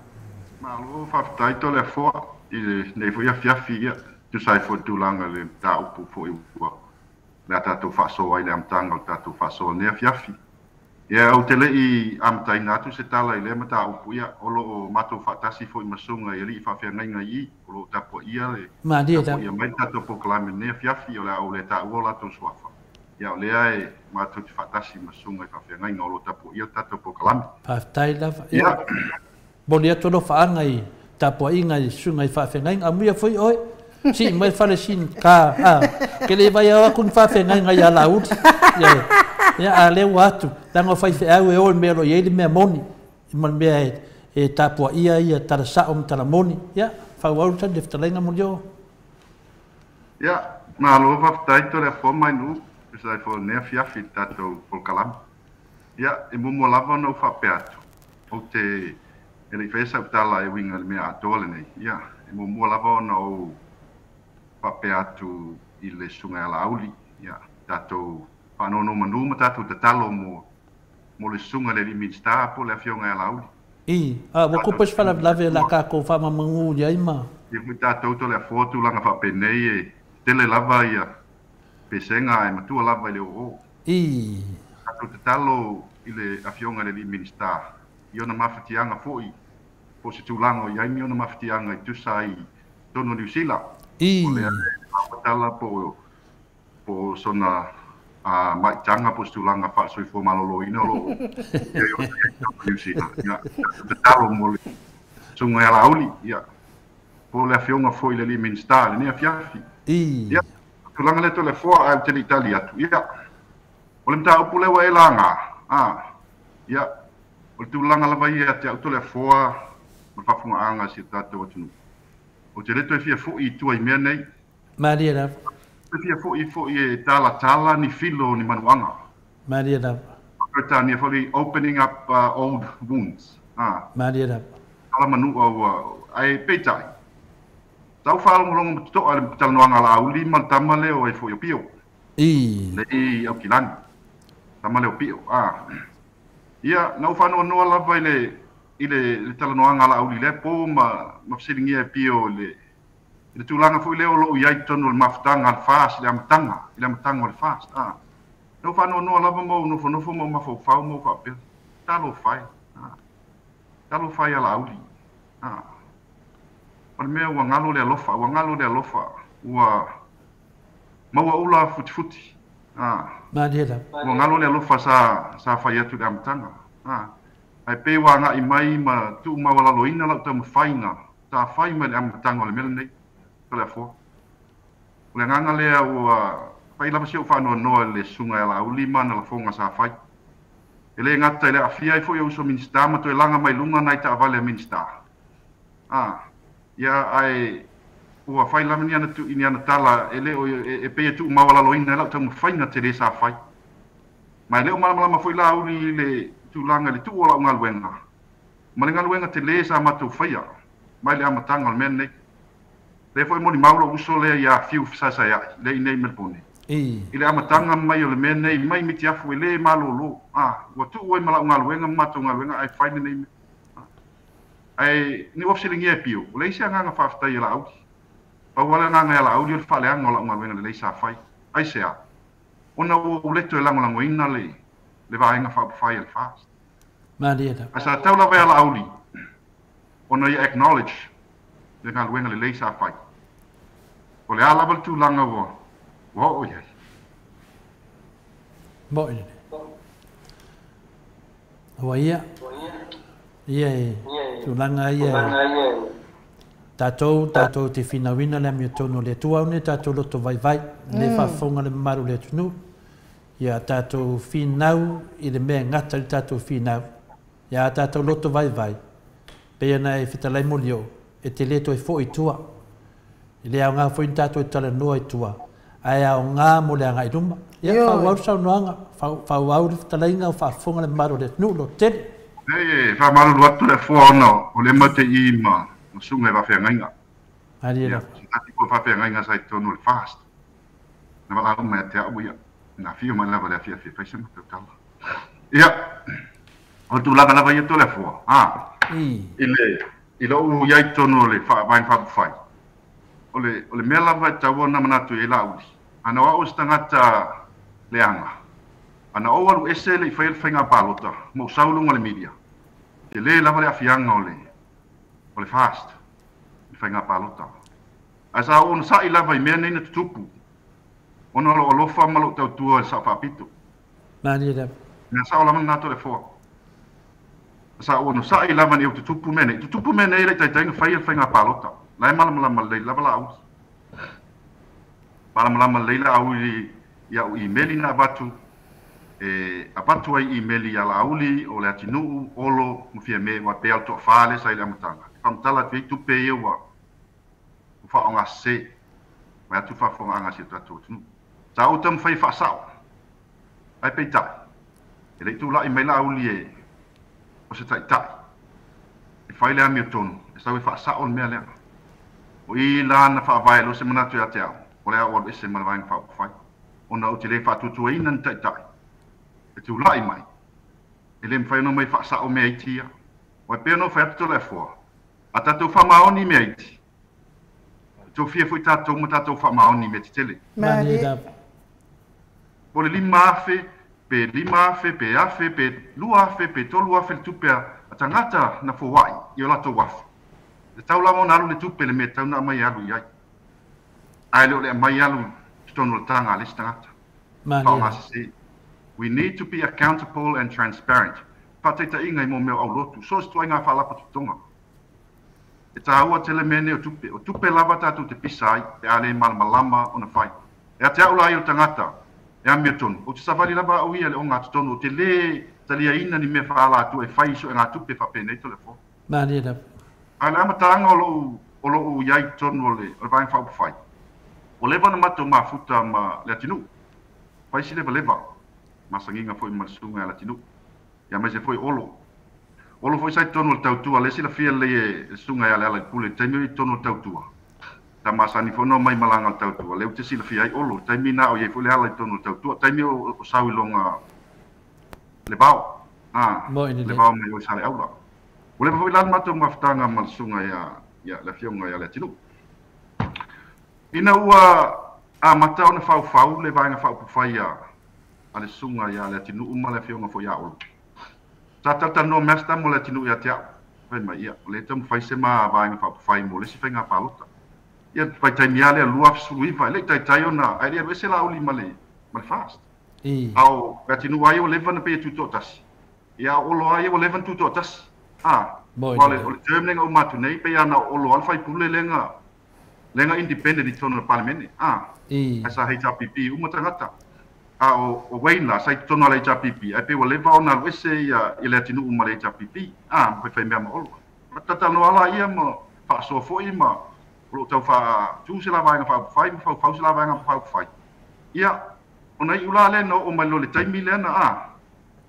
malo faafetai Toleafoa i lenei foi afiafi, ia, tusa ai foi le tulaga i le mataupu foi ua le a tatou faasoa ai le amataga o le tatou faasoa i lenei afiafi. Ia, ou te le i amataina atu se tala i lea mataupu, ia, o lo o matou faatasi foi ma susuga i alii faafeagaiga i i, o lo o tapuaia le tapuaia mai le tatou polokalame i lenei afiafi, o le a ou le taua o latou suafa. Ia, o lea e matou te faatasi ma susuga i faafeagaiga o lo o tapuaia le tatou polokalame. Faafetai lava. Ia, momoli atu alofaaga i tapuaiga i susuga i faafeagaiga. Amuia foi oe, sii mai le fale sini ka, a, ke le vai ao atu ni faafeagaiga ia Laauli. Ia, ia, a lea ua atu, leaga o faifeau e o i le mea o lo o i ai le mea moni, ma le mea e tapuaia ia tala sao ma tala moni. Ia, faaauau le fetalaiga Molioo. Ia, malo faafetai Toleafoa ma Ainuu, tusa ai foi o lenei afiafi i le tatou polokalame. Ia, e muamua lava ona ou faapea atu, ou te e le i faia sau tala e uiga i le mea atoa lenei. Ia, e muamua lava ona ou faapea atu i le susuga ia Laauli, ia, tatou faanonomanu ma tatou tatalo mo mo le susuga i le alii Minisita po o le Afioga ia Laauli. I, a ua tupu ai se faalavelave o le a tatou faamamagu i ai ma. Ia foi tatou Toleafoa tulaga faapenei e tele lava ia pesega ae matua lava i le oo. I. Tatou tatalo i le Afioga i le alii Minisita i ona mafatiaga foi po o se tulaga o i ai ni ona mafatiaga i tusa ai i totonu o Niu Sila. I. O lea e maua tala po o sona maitaga po o se tulaga faale-soifua maloloina o lo o i ai i totonu o Niu Sila. Ia, tatou tatalo mo le susuga ia Laauli, ia, po o le Afioga foi i le alii Minisita i lenei afiafi. I. Ia, tulaga lea Toleafoa, ae ou te le i tali atu. Ia, o le mataupu lea ua e laga, a, ia, o le tulaga lava ia ia te au Toleafoa, ma le faafofogaaga a si o tatou atunuu. Ou te le toe fia fo'i i tua i mea nei. Malie lava. Toe fia fo'i fo'i e talatala ni filo o ni manuaga. Malie lava. Peretania foi le opening up old wounds. Malie lava. Tala manua ua ae peitai. Sa ou faalogologo ma totoa i le talanoaga a Laauli ma le tama lea o ai foi o Pio. Lei Aukilani. Tama lea o Pio. Ia, na ou faanoanoa lava i le i le talanoaga a Laauli i lea po ma ma fesiligia e Pio i le i le tulaga foi lea o lo o i ai i totonu o le mafutaga a le FAST i le amataga, i le amataga o le FAST. Na ou faanoanoa lava ma ou nofonofo ma ou mafaufau ma ou faapea, Talofa e, talofa e ia Laauli. O le mea ua galo le alofa, ua galo le alofa, ua maua ula futifuti. Malie lava. Ua galo le alofa sa fai atu i le amataga. Ae pei ua agai mai ma tuumaualaloina lau taumafaiga sa fai mai i le amataga o le mea lenei, Toleafoa. O le agaga lea ua fai lava si ou faanoanoa i le susuga ia Laauli ma ana lafoga sa fai. E le gata i le aafia ai foi o uso Minisita ma toe laga mai luga nai taavale a Minisita. Ia, ae ua fai lava ni ana, ni ana tala e le o, e pei e tuumaualaloina ai lau taumafaiga tele sa fai. Ma e le o malamalama foi Laauli i le tulaga i le tuu o lau galuega ma le galuega tele sa matou faia mai le amataga o le mea lenei. Lea foi e molimau lou uso lea ia Fiu Fesaesaeai, lea i inei i Melbourne. I le amataga mai o le mea nei, mai Mitiafu e le malolo, ua tuu ai ma lau galuega ma matou galuega ae fai lenei mea. Ae ni ua fesiligia e Pio, ua leai se agaga faafetai ia Laauli. Pau lava le agaga ia Laauli o le faaleaga o lau galuega lelei sa fai. Aisea? Ona ua ou le toe lagolagoina le Vaega Faaupufai a le FAST. Malie lava. Ae sa tau lava ia Laauli ona ia acknowledge le galuega lelei sa fai. O le a lava le tulaga ua oo i ai. Mo'i lelei. Ua ia, ia e tulaga ia e tatou, tatou te finauina le amiotonu o le Atua, aua ne i tatou loto vaivai, le faafofoga le mamalu o le atunuu, ia tatou finau i le mea e gata ai le tatou finau, ia a tatou loto vaivai, pei ona e fetalai Molioo, e te le toe foi i tua. E le aoga foi ni tatou e talanoa i tua, ae aoga mo le agai i luma. Ia, faaauau le saunoaga, faaauau le fetalaiga o faafofoga le mamalu o le atunuu, lototele. Leai, e faamalulu atu le Afoa ona o lea matou te i ma susuga i faafeagaiga. Malie lava. Se tasi foi o faafeagaiga sa i totonu o le FAST. Na valaau mai ia te au, ia, na afio mai lava i le afiafi e fai se matou tala. Ia, o le tulaga lava ia Toleafoa, i le, i lou i ai i totonu o le Vaega Faaupufai, o le, o le mea lava e tatau ona manatu i ai Laauli, ana o au o se tagata leaga, ana ou alu ese e le i faia le faiga palota ma ou sau i luga o le media, tele lava le aafiaga o le, o le FAST i le faiga palota. Ae sa ou onosai lava i mea nei na tutupu, ona o lou alofa ma lou tautua i le Sao Faapito. Malie lava. Mea sao lava lena Toleafoa. Sa ou onosai lava ina ia tutupu mea nei. Tutupu mea nei e le i taitai ona faia le faiga palota. La e malamalama lelei lava Laauli. Malamalama lelei Laauli i au imeli na avatu, e avatu ai imeli ia Laauli o Leatinuu, Olo ma Fiame, aua e pei lava o le toafa lea sa i le amataga, e faamatala atu ai tupe ia ua faaaogasese vaeatu le faafofogaaga a si o tatou atunuu. Sa ou taumafai e faasao, ae peitai, e le i tulai mai Laauli e o se taitai e fai le amiotonu e sau e faasao le mea lea. O i la na faavae loa se manatu ia te au, o le a ou alu ese ma le Vaega Faaupufai, ona ou te le faatuatuaina ni taitai e tulai mai, e le mafai ona omai e faasao mea iti ia. Aua e pei ona ou fai atu Toleafoa, a tatou faamaoni i mea iti, e tofia foi tatou ma tatou faamaoni i mea tetele. Malie lava. Po o le 5,000, pe 5,000, pe 1,000, pe 2,000, pe 3,000 le tupe a tagata na foai i o latou afu. E tatau lava ona alu le tupe i le mea e tatau ona aumai e alu i ai, ae le o le aumai alu i totonu o le taga a le isi tagata. Faaaogasese. We need to be accountable and transparent. Faataitaiga i mō mea o aulotu, so o se ituaiga faalapotopotoga. E tāua tele mea nei o tupe. O tupe lava tātou te pisa ai pe a le malamalama ona fai. Ia te au la ia o le tagata e amiotonu, ou te savali lava au ia i le ogatotonu, ou te lē taliaina ni mea faaala atua e fai i suegatupe faapenei Toleafoa. Malie lava. Ae le amataga o lo'u i ai i totonu o le Vaega Faaupufai, ua leva ona matou mafuta ma le atunuu, fai si levaleva, masagiga foi ma le susuga ia Leatinuu, aemaise foi Olo. Olo foi sa i totonu o le tautua, lea e silafia lelei e le susuga ia Lealailepule i le taimi o i totonu o le tautua, sa masani foi ona omai i malaga o le tautua, lea ou te silafia ai Olo, i le taimi lena o i ai foi Leala i totonu o le tautua, taimi o sau i loga le vao, le vao mai o i Saleaula. Ua leva foi la le matou mafutaga ma le susuga ia le Afioga ia Leatinuu. Ina ua amata ona faufau le Vaega Faaupufai a le susuga ia Leatinuu ma le Afioga foi ia Olo, sa talatalanoa mai lava se tama o Leatinuu ia te au, fai mai, ia, o lea e taumafai se ma Vaega Faaupufai mo le isi faiga palota. Ia, vaitaimi lava lea 2019, e le i taitai ona, ae le i alu ese Laauli ma le FAST. A o Leatinuu lava ia ua leva ona pei e tutoatasi. Ia, o Olo lava ia ua leva ona tutoatasi. Aua o le term lea na uma atu nei, pei lava na o Olo lava le faipule lea na independent i totonu o le Palemene. Ae sa HRPP uma tagata. A o Wayne la, sa i totonu lava o le HRPP, ae pei ua leva ona alu ese ia Leatinuu ma le HRPP, ma faifai mea ma Olo. Talanoa la ia ma faasoa foi ma o lo o tau faatu se la Vaega Faaupufai ma faufau se la Vaega Faaupufai. Ia, ona iu la lea na oo mai loa i le taimi lea na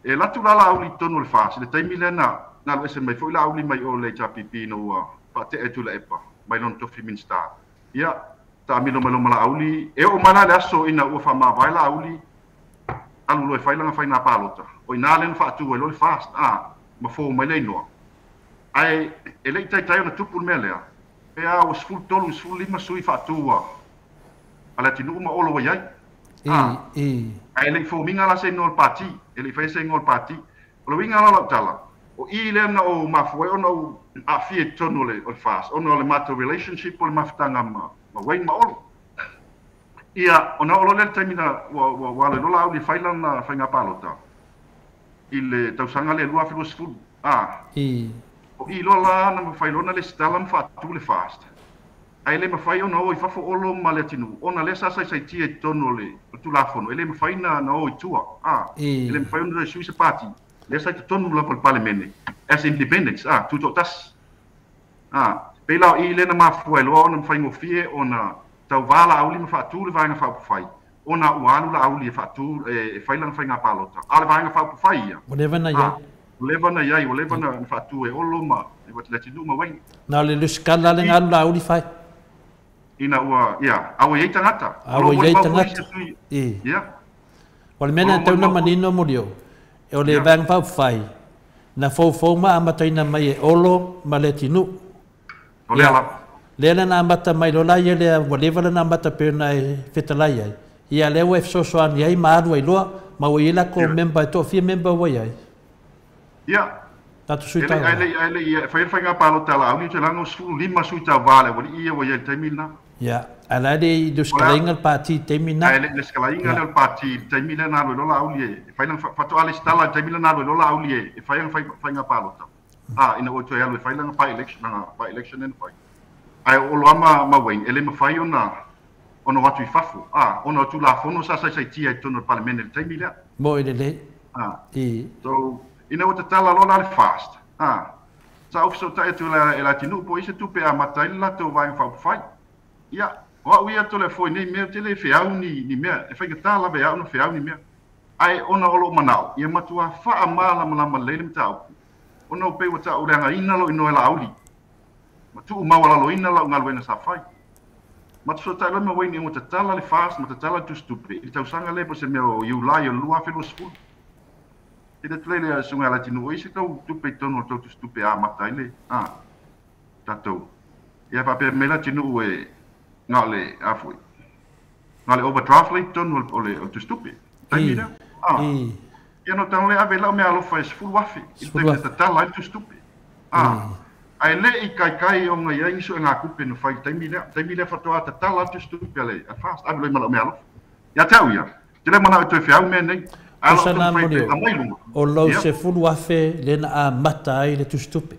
e alu atu la Laauli i totonu o le FAST, i le taimi lea na alu ese mai foi Laauli mai o le HRPP ina ua faatea e Tuilaepa mai lona tofi Minista. Ia, taamilo mai loa ma Laauli, e oo mai la le aso ina ua faamavae Laauli, alu loa e fai lana faiga palota, o i ina lea na faatu ai loa le FAST, ma fou mai le igoa. Ae e le i taitai ona tupu le mea lea, pe a ua 13 i 15 sui faatu a Leatinuu ma Olo ua i ai. Ae le i fomiga la se igoa o le pati, e le i faia se igoa o le pati. O le uiga la o lau tala, o i lea na ou mafua ai ona ou aafia i totonu o le FAST, ona o le matou relationship o le mafutaga ma Wayne ma Olo. Ia, ona oo loa lea i le taimi na ua alu ai loa Laauli e fai lana faiga palota i le tausaga lea 2020. O i loa la na mafai loa ona lesitala ma faatu le FAST. Ae le mafai ona o i fafo Olo ma Leatinuu, ona lea sa saisaitia i totonu o le Tulafono, e le mafai na o i tua. E le mafai ona sui se pati, lea sa i totonu lava o le Palemene, as independence, tutoatasi. Pei la o i lea na mafua ai loa ona mafaigofie ona tauvā Laauli ma faatu le Vaega Faaupufai, ona ua alu Laauli e faatu e fai lana faiga palota. A o le Vaega Faaupufai ia, Ua leva na i ai. Ua leva na i ai, ua leva na faatu e Olo ma Leatinuu ma Wayne. Na o le lusitala le galu Laauli fai. Ina ua, ia, a ua i ai tagata. A ua i ai tagata. O le mea na tau na manino Molioo, o le Vaega Faaupufai, na foufou ma amataina mai e Olo ma Leatinuu. O lea lava. Lea la na amata mai loa la ia lea ua leva lana amata pei ona e fetalai ai. Ia lea ua e fesoasoani ai ma alu ai loa, ma ua i ai latou member, e toafia member ua i ai. Ia. Tatou sui tauva. Ae le i fai le faiga palota a Laauli, ou te laga o 15 sui tauva a le aualii ia ua i ai i le taimi lena. Ia, ae la e le i lesitalaina le pati i le taimi lena. Ae le i lesitalaina lea o le pati i le taimi lea na alu ai loa Laauli e fai lana, faatoa lesitala i le taimi lea na alu ai loa Laauli e fai lana faiga palota. Ina ua toe alu e fai lana by-election, lana by-election lea na fai. Ae o Olo lava ma Wayne, e le mafai ona o atu i fafo, ona o Tulafono sa saisaitia i totonu o le Palemene i le taimi lea. Mo i lelei. So, ina ua tatala loa la le FAST, sa ou fesootai atu e Leatinuu po o i se tupe e amata ai le latou Vaega Faaupufai. Ia, o au ia Toleafoa i nei mea, ou te le feau ni mea, e faigata lava e au ona feau ni mea. Ae ona o lou manao, ia matua faamalamalama lelei le mataupu, ona o pei ua tauleagaina lou igoa e Laauli, ma tuumaualaloina lau galuega sa fai. Ma fesootai loa ma Wayne ina ua tatala le FAST ma tatala le tusitupe i le tausaga lea po o se mea o Iulai o le 2020. Tele atu lea i le susuga ia Leatinuu, o i se tau tupe i totonu o le tau tusitupe e amata ai le tatou. Ia faapea mai Leatinuu e na o le a foi, na o le overdraft lea i totonu o le tusitupe. Taimi lea. Ia no tago lea ave lau mea alofa e 10,000 i le taimi e tatala ai le tusitupe. Ae le i kaikai ona i ai ni suegakupe na fai i le taimi lea. Taimi lea faatoa tatala le tusitupe a le FAST, ave loa i ma lau mea alofa. Ia te au ia, te le manao e toe feau mea nei. Ae Tusa na Molioo, o lou 10,000 lea na amata ai le tusitupe.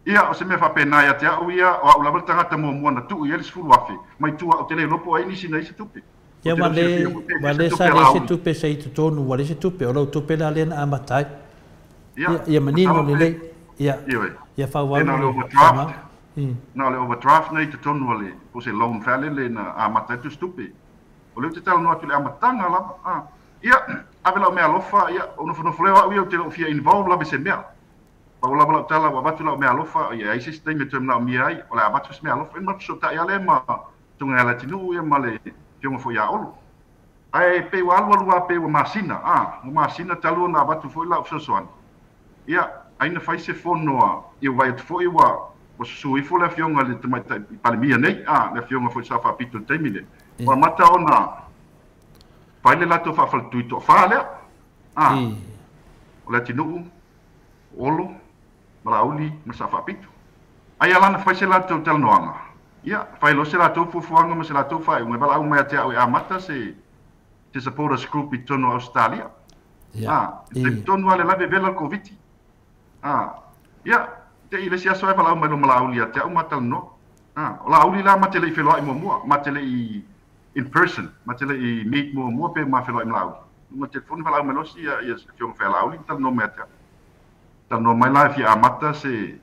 Ia, o se mea faapena ia te au ia, o au lava le tagata muamua na tuu i ai le 10,000, mai tua ou te le iloa po o ai nisi na i se tupe. Ia, ua le sa leai se tupe sa i totonu, ua leai se tupe, o lau tupe la lea na amata ai. Ia manino lelei. Ia. Ioe. Ia faaauau E na o le le overdraft. saunoaga. Na o le overdraft nei i totonu o le, po o se loan faalele na amata ai tusitupe. O lea ou te talanoa atu i le amataga lava. A. Ia, ave lau meaalofa, ia, ou nofonofo lea o au ia ou te le o fia involve lava i se mea. Pau lava lau tala ua avatu lau meaalofa, ia e ai se isi taimi e toe manaomia ai, o le a avatu se meaalofa. Ia ona fesootai lava lea ma Susuga ia Leatinuu ia ma le Afioga foi ia Olo. Ae pei ua alualu lava pei ua masina, a, ua masina talu ona avatu foi lau fesoasoani. Ia, ai na fai se fono a, ia ua vaai atu foi ua, ua susu ifo le Afioga i le Tamaitai Palemia nei, a, le Afioga foi i le Sao Faapito i le taimi lea. Ua amata ona fai le latou faafaletui toafa lea, a, o Leatinuu, o Olo, ma Laauli ma le Sao Faapito. Ai a la na fai se latou talanoaga, ia, fai loa se latou fuafuaga ma se latou faaiuga e valaau mai ia te au e amata se se supporters group i totonu o Ausetalia. A, i le taimi tonu lava le la vevela le Koviti. A, ia, te i le isi aso ae valaau mai loa ma Laauli ia te au ma talanoa. A, o Laauli la ma te le i feloai muamua, ma te le i in person, ma te le i meet muamua pe ma feloai ma Laauli. Luga telefoni valaau mai loa si ia ia Afioga Fealauli ma talanoa mai ia te au. Talanoa mai la e fia amata se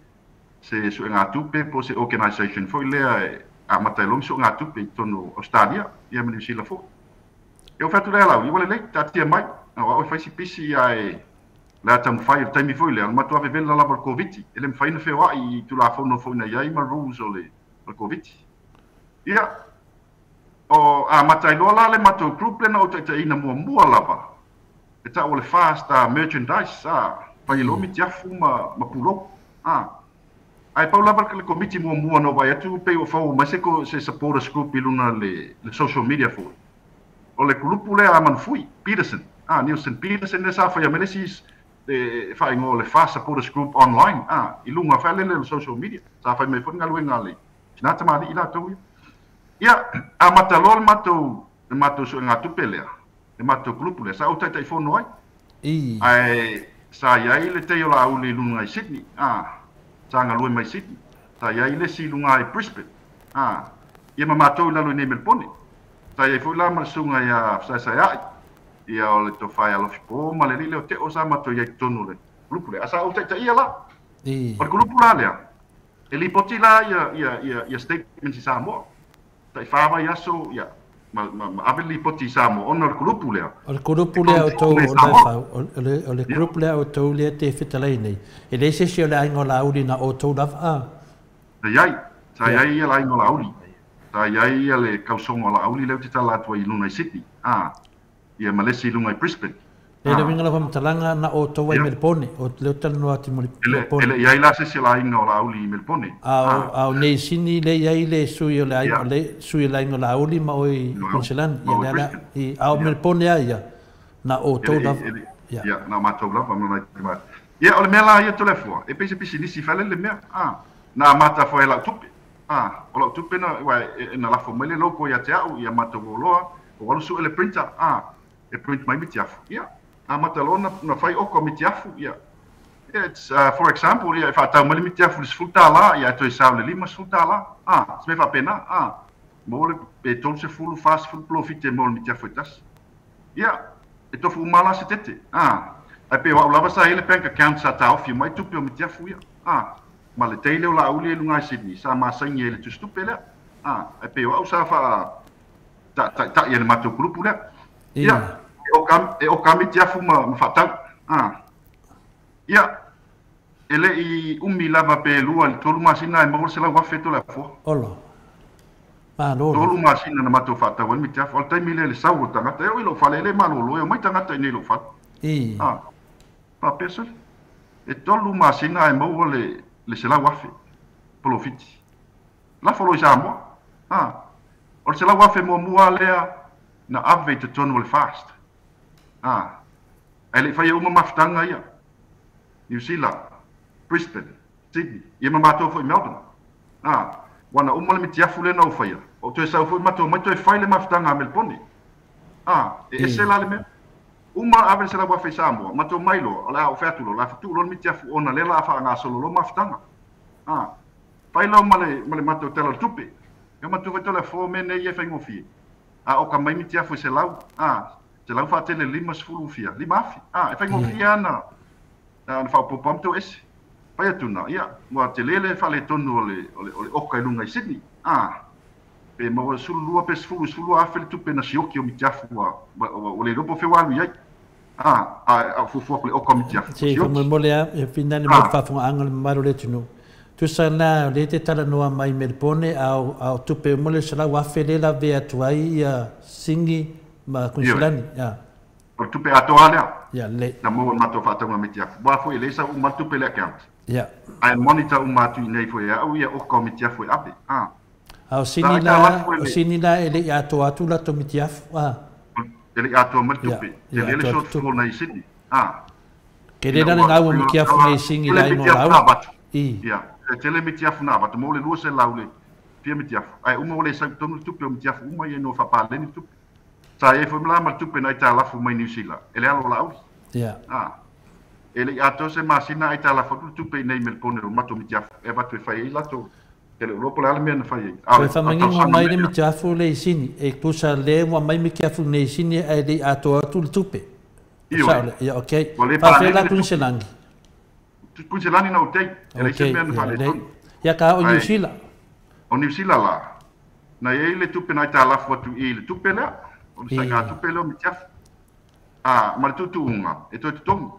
se suegatupe po o se organisation foi lea e amata ai loa ni suegatupe i totonu o Ausetalia ia ma Niu Sila foi. Ia ou fai atu lea Laauli, ua lelei, taatia mai, o au e fai si pisi ae o le a taumafai i le taimi foi lea, o le matua vevela lava o le Koviti, e le mafai ona feoai i Tulafono foi na i ai ma rules o le Koviti. Ia, o amata ai loa la le matou group lea na ou taitaiina muamua lava, e tau o le Fast Merchandise, a, fai ai loa mitiafu ma pulou, a. Ae pau lava le komiti muamua na ou vaai atu pei ua fou mai se se supporters group i luga le social media foi, o le kulupu lea a Manufui, Peterson, a, Nielsen Peterson lea sa faia mai le isi faaigoa o le Fast Supporters Group Online, a, i luga faalele o le social media. Sa fai mai foi le galuega a le tina tamalii latou ia. Ia, amata loa le matou le matou suegatupe lea, le matou kulupu lea, sa ou taitaifono ai. Ae sa i ai le tei o Laauli i luga i Sydney, a, sa galue mai Sydney. Sa i ai le isi i luga i Brisbane, a, ia ma matou i lalo i nei Melebone. Sa i ai foi la ma le susuga ia Fesaesaeai, ia o le Tofa ia Alofipo ma le alii lea o Teo sa matou i ai i totonu o le kulupu lea. A sa ou taitaia la. O le kulupu la lea, e lipoti la ia, ia, ia, ia statements i Samoa. Tai fa vaiaso, ia, ma, ma, ma ave le lipoti i Samoa ona o le kulupu lea. O le kulupu lea o tou o Lefau, o le group lea o tou lea te fetalai nei, e leai se isi o le aiga o Laauli na outou lava a? Sa i ai, sa i ai ia le aiga o Laauli. Sa i ai ia le kausoga o Laauli lea ou te tala atu ai i luga i Sydney, a, ia ma le isi i luga i Brisbane. E le uiga lava faamatalaga na outou ai Melebone, o lea ou te talanoa atu i Melebone. E le i ai la se isi o le aiga o Laauli i Melebone. A o nei Sini lea i ai le sui o le aiga, le sui o le aiga o Laauli ma oe i Queensland, ia lea la, a o Melebone lava ia, na outou lava. Ia, na o matou lava ma nai tamaitai. Ia, o le mea la ia Toleafoa, e pei se pisinisi fale le mea, a, na amata foi e lau tupe, a, o lau tupe na, aua e, na lafo mai le logo ia te au, ia matou oloa, ua alu sue le printer, a, e print mai mitiafu, ia, amata loa na, na fai oko mitiafu, ia, it's, for example, ia, e faatau mai le mitiafu i le $10, ia, ae toe sao i le $50, a, se mea faapena, a, maua le, pe 30, 40 polofiti e maua i le mitiafu e tasi. Ia, e tofu uma la se tete, a, ae pei o au lava sa i ai le bank account sa taofi uma ai tupe o mitiafu ia, a, ma le tei lea o Laauli e i luga i Sydney sa masaini ai i le tusitupe lea, a, ae pei o au sa faa taitai ai i le matou kulupu lea. Ia, e oka mitiafu ma faatau, a. Ia, e le i umi lava pe 2 i le 3 masina ae maua le $100,000 Toleafoa. Olo. Malo. 3 masina na matou faatau ai le mitiafu. O le taimi lea i le sau o le tagata, e oo i lou fale, e le malolo, e omai tagata i inei i lou fale. A, faapea sole. E 3 masina ae maua le $100,000 polofiti. Lafo loa i Samoa. A, o le $100,000 muamua lea na ave i totonu o le FAST. A, ae le i faia uma mafutaga ia. Niu Sila, Brisbane, Sydney, ia ma matou foi i Melbourne. A, ua na uma le mitiafu lea na ou faia, ou toe sau foi matou omai toe fai le mafutaga a Melebone. A, e ese la le mea. Uma ave le $100,000 i Samoa, matou mai loa, o le a ou fai atu loa, o le a fatuu loa le mitiafu ona lea o le a faagasolo loa mafutaga. A, fai loa ma le, ma le matou tala o le tupe. Ia matou fai Toleafoa mea nei ia e faigofie. A oka mai mitiafu e 100, a, 100 faatele 50 fia, 5,000. A, e faigofie lava na, na faaopoopo lava ma toese. Fai atu na, ia, ua te lele faaletonu o le oka i luga i Sydney. Pe maua 12 pe 10 afe le tupe na sioki o mitiafu ua le iloa po o fea ua alu i ai. A fuafua le oka o mitiafu. Se faamolemole a e finale mo le faafofogaaga le mamalu o le atunuu. Tusa la o lea te talanoa mai Melbourne a o tupe uma le 100,000 lea lavea atu ai ia Sini ma Kuiniselani. Ia. O le tupe atoa lea. Ia le. Na maua matou faatauga mitiafu. Ua foi e le sau uma le tupe le account. Ia. Ae monitor uma atu i nei foi e au ia oka o mitiafu e ave. A o Sini la, o Sini la e le i atoa atu latou mitiafu. E le i atoa mai le tupe. Te le le shortfall nei Sydney. Ke le la le ngau o mitiafu nei Sini la i mo lau. I. Ia. E tele mitiafu na avatu mo le 200 le fia mitiafu. Ai uma o le sau tonu le tupe o mitiafu uma ia no faapaleni le tupe. Sa e foi mala ma le tupe na aitalafu mai New Zealand. E le alo lauli. Ia. E le i atoa se masina aitalafu atu le tupe i nei Melbourne o matou mitiafu. E avatu e fai ai latou. Te le uloa po le a le mea na fai ai. Toe faamanino mai le mitiafu le i Sini. E tusa le ua mai mitiafu nei i Sini ae le i atoa atu le tupe. Ioe. Ia, okei. Ua le Faafea paleni la le Kuiniselani. Kuiniselani na utei. E le se Okei, mea na ia faaletonu. lelei. Ia ka o New Ai. Zealand. O New Zealand la, na i ai le tupe na aitalafu atu i le tupe lea, o le saiga tupe lea o mitiafu. Ma le tuutuuga, e toe totogi.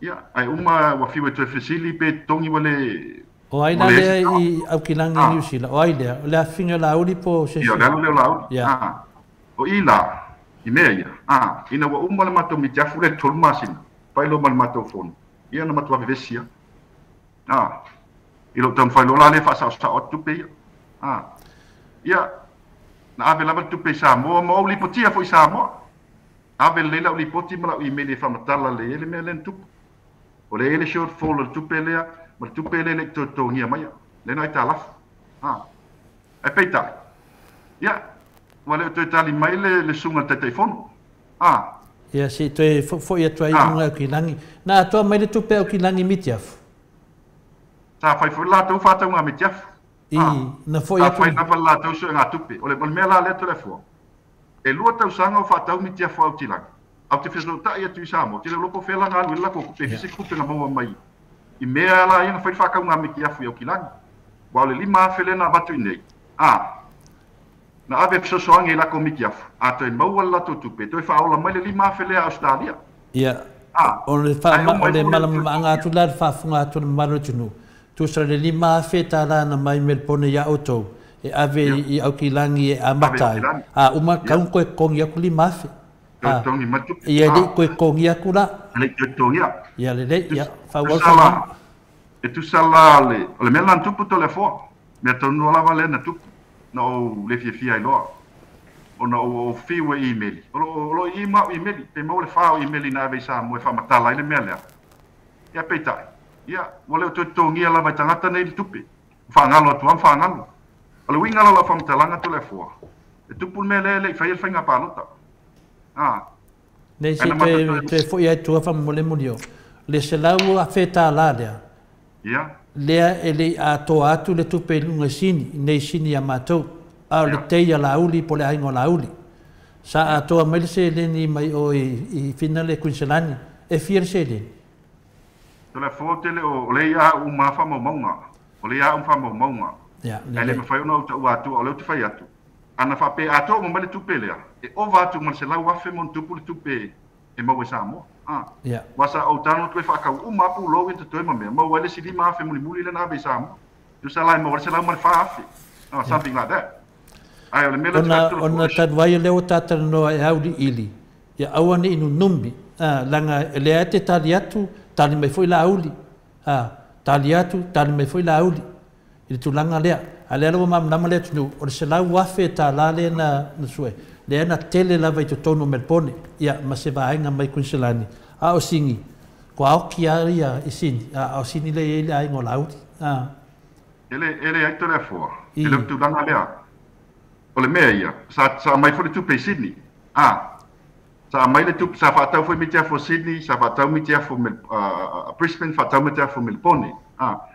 Ia, ai uma ua fiu e toe fesili pe totogi ua le O ai ua la le lea ese tala. i Aukilagi New Zealand. O ai lea, o le afiga lauli po se Ia, o isi. le alo lea o Laauli. Ia. O i la, i mea ia. Ina ua uma le matou mitiafu lea 3 masina, faailoa ma le matou fono. Ia na matou avevesi lava. I lou taumafai loa la lea faasaosao atu tupe ia. Ia, na ave lava le tupe i Samoa ma ou lipotia foi i Samoa. Ave lelei lau lipoti ma lau email e faamatala lelei ai le mea lea na tupu. O lea e i ai le shortfall o le tupe lea, ma le tupe lea e le i totogia maia. Lea na aitalafu. Ae peitai, ia, ua le o toe tali mai le susuga i le Taitaifono. Ia se i toe fo'i atu ai i luga Aukilagi. Na atoa mai le tupe Aukilagi mitiafu. Sa fai foi le latou faatauga mitiafu. I na fo'i Sa atu. fai lava le latou suega tupe. O le mea la lea Toleafoa, e 2 tausaga o faatau mitiafu a Aukilagi. Ae ou te fesootai atu i Samoa, te le iloa po o fea la na alu ai le latou tupe, e se tupe na maua mai i mea la ia na fai le faatauga mitiafu i Aukilagi. Aua o le 5,000 lea na avatu i nei, na ave fesoasoani i latou mitiafu, a toe maua le latou tupe, toe faaola mai le 5,000 lea a Australia. Ia. O le Ae fa uma o ai le foi le malamaaga atu la le faafofoga atu le mamalu o le atunuu. Tusa le 5,000 tālā na mai Melbourne ia outou. E ave i Aukilagi e Ave i amata ai. Aukilagi. A uma kau koe totogi atu 5,000. Toe totogi mai tupe. Ia le koe totogi atu la. E le i toe totogia. Ia lelei, ia faaauau Tusa la, faamolemole. e tusa la le, o le mea la na tupu Toleafoa. Mea tonu lava lea na tupu. Na ou le fiafia ai loa. Ona ou fiu e email. O lo i ma email. Pe maua le fa o email na ave i Samoa e faamatala ai le mea lea. Ia peitai. Ia, ua le o toe totogia lava i tagata nei le tupe. Faagalo atu lava ma faagalo. O le uiga la o lau faamatalaga Toleafoa. E tupu le mea lea e le i faia le faiga palota. Nei Ai se na matou toe toe fo'i ai tua faamolemole o. Le 100,000 tālā lea. Ia. Lea e le i atoa atu le tupe i luga i Sini, nei Sini ia matou. A o le tei a Laauli po o le aiga o Laauli. Sa atoa mai le seleni mai o i fina le Kuiniselani. E fia le seleni? Toleafoa tele o le ia au ma faamaumauga. O le ia au faamaumauga. Ia, Ae le lelei. mafai ona ou taua atu, o lea ou te fai atu. Ana faapea atoa uma mai le tupe lea, e ova atu ma le 100,000 ma ona tupu le tupe e maua i Samoa. Ia. Ua sa ou tago atu e faatau uma lava pulou ia totoe ma mea, maua ai le isi 5,000 mulimuli lea na ave i Samoa. Tusa la e maua ai le 104,000. Something like that. Ae o le mea lea ou te fai Ona atu ona Toleafoa, talu ai o lea ua tatalanoa e auliili. Ia aua ne i nunumi. Laga e lea te tali atu, tali mai foi Laauli. Tali atu, tali mai foi Laauli. I le tulaga lea. A lea ua malamalama le atunuu, o le 100,000 tālā lea na sue. Lea na tele lava i totonu o Melbourne. Ia, ma se vaega mai Kuiniselani. A o Sini, kua aoki a ia i Sini. A o Sini le i ai le aiga o Laauli. E le ai Toleafoa. I. E le o tulaga lea. O le mea ia, sa aumai foi le tupe i Sydney. Sa aumai le tupe, sa faatau foi mitiafu o Sydney, sa faatau mitiafu Brisbane, faatau mitiafu Melbourne.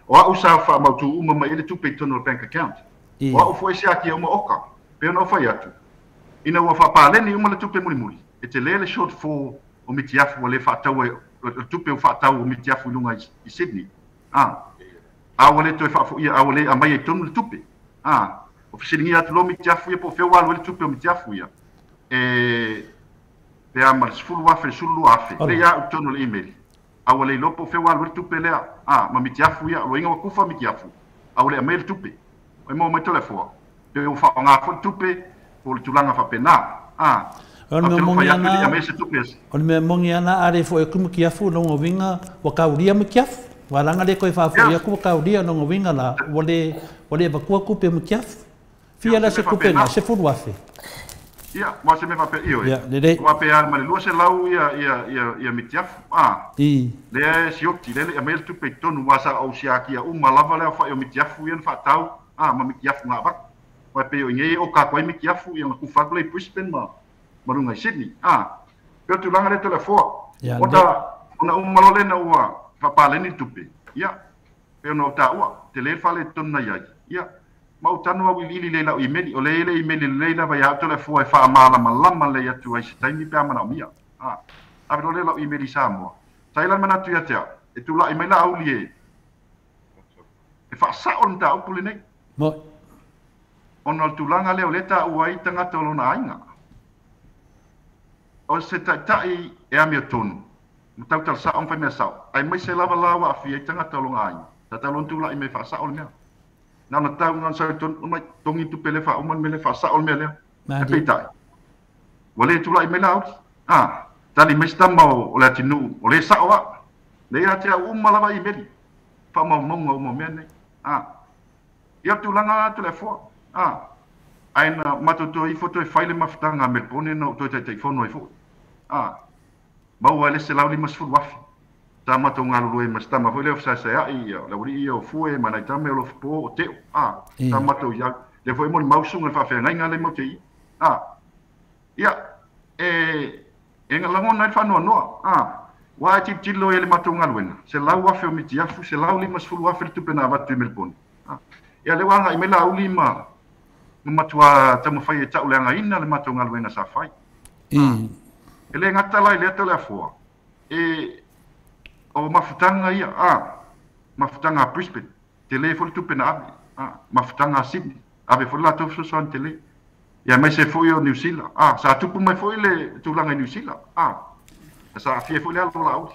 O au sa faamautu uma mai ai le tupe i totonu o le bank account. I. O au foi siakia uma oka. Pe ona o fai atu. Ina ua faapaleni uma le tupe mulimuli. E tele le shortfall o mitiafu ua le faataua e le tupe o whaatau o mitiafu lunga i Sydney. A ua le toe faafoia, a ua le aumai ai tonu le tupe. O fesiligia atu loa mitiafu ia po o fea ua alu ai le tupe o mitiafu ia. E pe a ma le 10,000 12,000. Le ia u tonu le email. A ua le iloa po o fea ua alu ai le tupe lea. Ma mitiafu ia, loiga ua kufa mitiafu. A ua le aumai le tupe. O e maua mai Toleafoa. Pe ua faaaoga foi le tupe po o le tulaga faapena. O le mea moni ana, o le mea moni ana a le fo'i atu mutiafu lona uiga ua taulia mutiafu. Ua laga le toe faafo'i atu ua taulia lona uiga la ua le avatua tupe o mutiafu. Fia la se tupe na 10,000. Ia, mo se mea faapea ioe. Lelei. Ua pe a ma le 200 ia mitiafu. Lea e sioti, lea le aumai le tupe i totonu ua sa ou siakia uma lava le aofai o mitiafu ia na faatau, ma mitiafu na avatu. Ua pe o i nei o ka koe mitiafu ia na kufa atu lea i Brisbane ma lunga i Sydney. Pe o tulaga lea Toleafoa. Ona uma loa lena ua faapaleni le tupe. Ia, pe ona o taua, tele le fale tonu na iai. Ia, ma ou tanu au iliili le lau imeli, o le ele imeli lelei lava ia au Toleafoa e faamalamalama lelei atu ai se taimi pe a manaomia. Ave loa lea lau imeli i Samoa. Sa i ai la le manatu ia te au, e tulai mai la auli e faasao le mataupu lenei. Ona o le tulaga lea o lea taua ai tagata o lona aiga. O se taitai e amiotonu, ma tautala sao ma fai mea sao, aemaise lava la ua aafia ai tagata o lona aiga. Sa tau lona tulai mai faasao le mea. Na ona tau na ona sau i totonu, mai togi tupe lea faauma le mea lea, faasao le mea lea. Ae peitai, ua le tulai mai la auli. Tali mai se tama o le atinuu, o le sao a. Le ia te au uma lava imeli. Faamaumauga uma o mea nei. Ia tulaga atu le afoa. Ae na matou toe ifo toe fai le mafutaga a Melbourne na ou toe taitaifono ai foi. Maua ai le 150,000. Sa matou galulue ma se tama foi lea o fesaesaeai, ia, le aualii ia o Fue ma nai tama ia o Lofopo o Teo. Sa matou i au. Lea foi mo le mausuga le faafeagaiga lea matou te i. Ia, e lagona ai le faanoanoa. Ua e tilotilo i le matou galuega, 100,000 o mitiafu, 150,000 le tupe na avatu i Melbourne. Ia, lea ua agai mai la auli ma matua taumafai e tauleagaina le matou galuega sa fai. E le gata la i lea Toleafoa, e o mafutaga ia, mafutaga a Brisbane, tele foi le tupe na ave, mafutaga a Sydney, ave foi le latou fesoasoani tele. Ia aemaise foi o Niu Sila, sa tupu mai foi le tulaga i Niu Sila, sa aafia foi le alo o Laauli.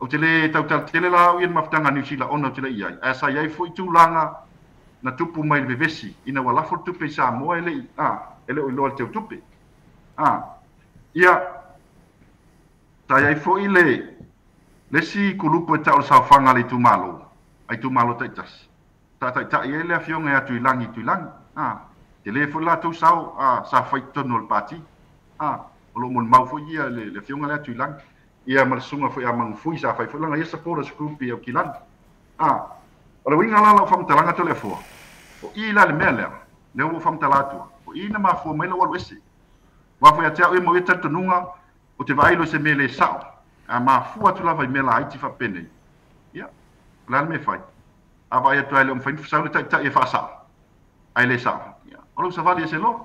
Ou te le tautala tele la au i le mafutaga a Niu Sila ona ou te le i ai, ae sa i ai foi tulaga na tupu mai le vevesi ina ua lafo le tupe i Samoa e le i, e le o iloa le teutupe. Ia, sa i ai foi le isi kulupu e tau o le saofaga a le itumalo, a itumalo taitasi. Sa taitai ai le afioga ia Tuilagi Tuilagi. Tele foi le latou sao, sa fai i totonu o le pati. O lo o molimau foi ia le afioga lea Tuilagi. Ia ma le susuga foi a Magufui sa fai foi lana ia supporters group i Aukilani. O le uiga la o lau faamatalaga Toleafoa, o i la le mea lea, lea ua ou faamatala atua, o i na mafua mai lou alu ese. Aua foi ia te au ia mau ia talitonuga, ou te vaai loa i se mea le sao, a mafua atu lava i mea laiti faapenei, ia, o le a le mea e fai? A vaai atu ai le o mafai ona sau le taitai e faasao, ae le sao, ia, o lou savali ese loa.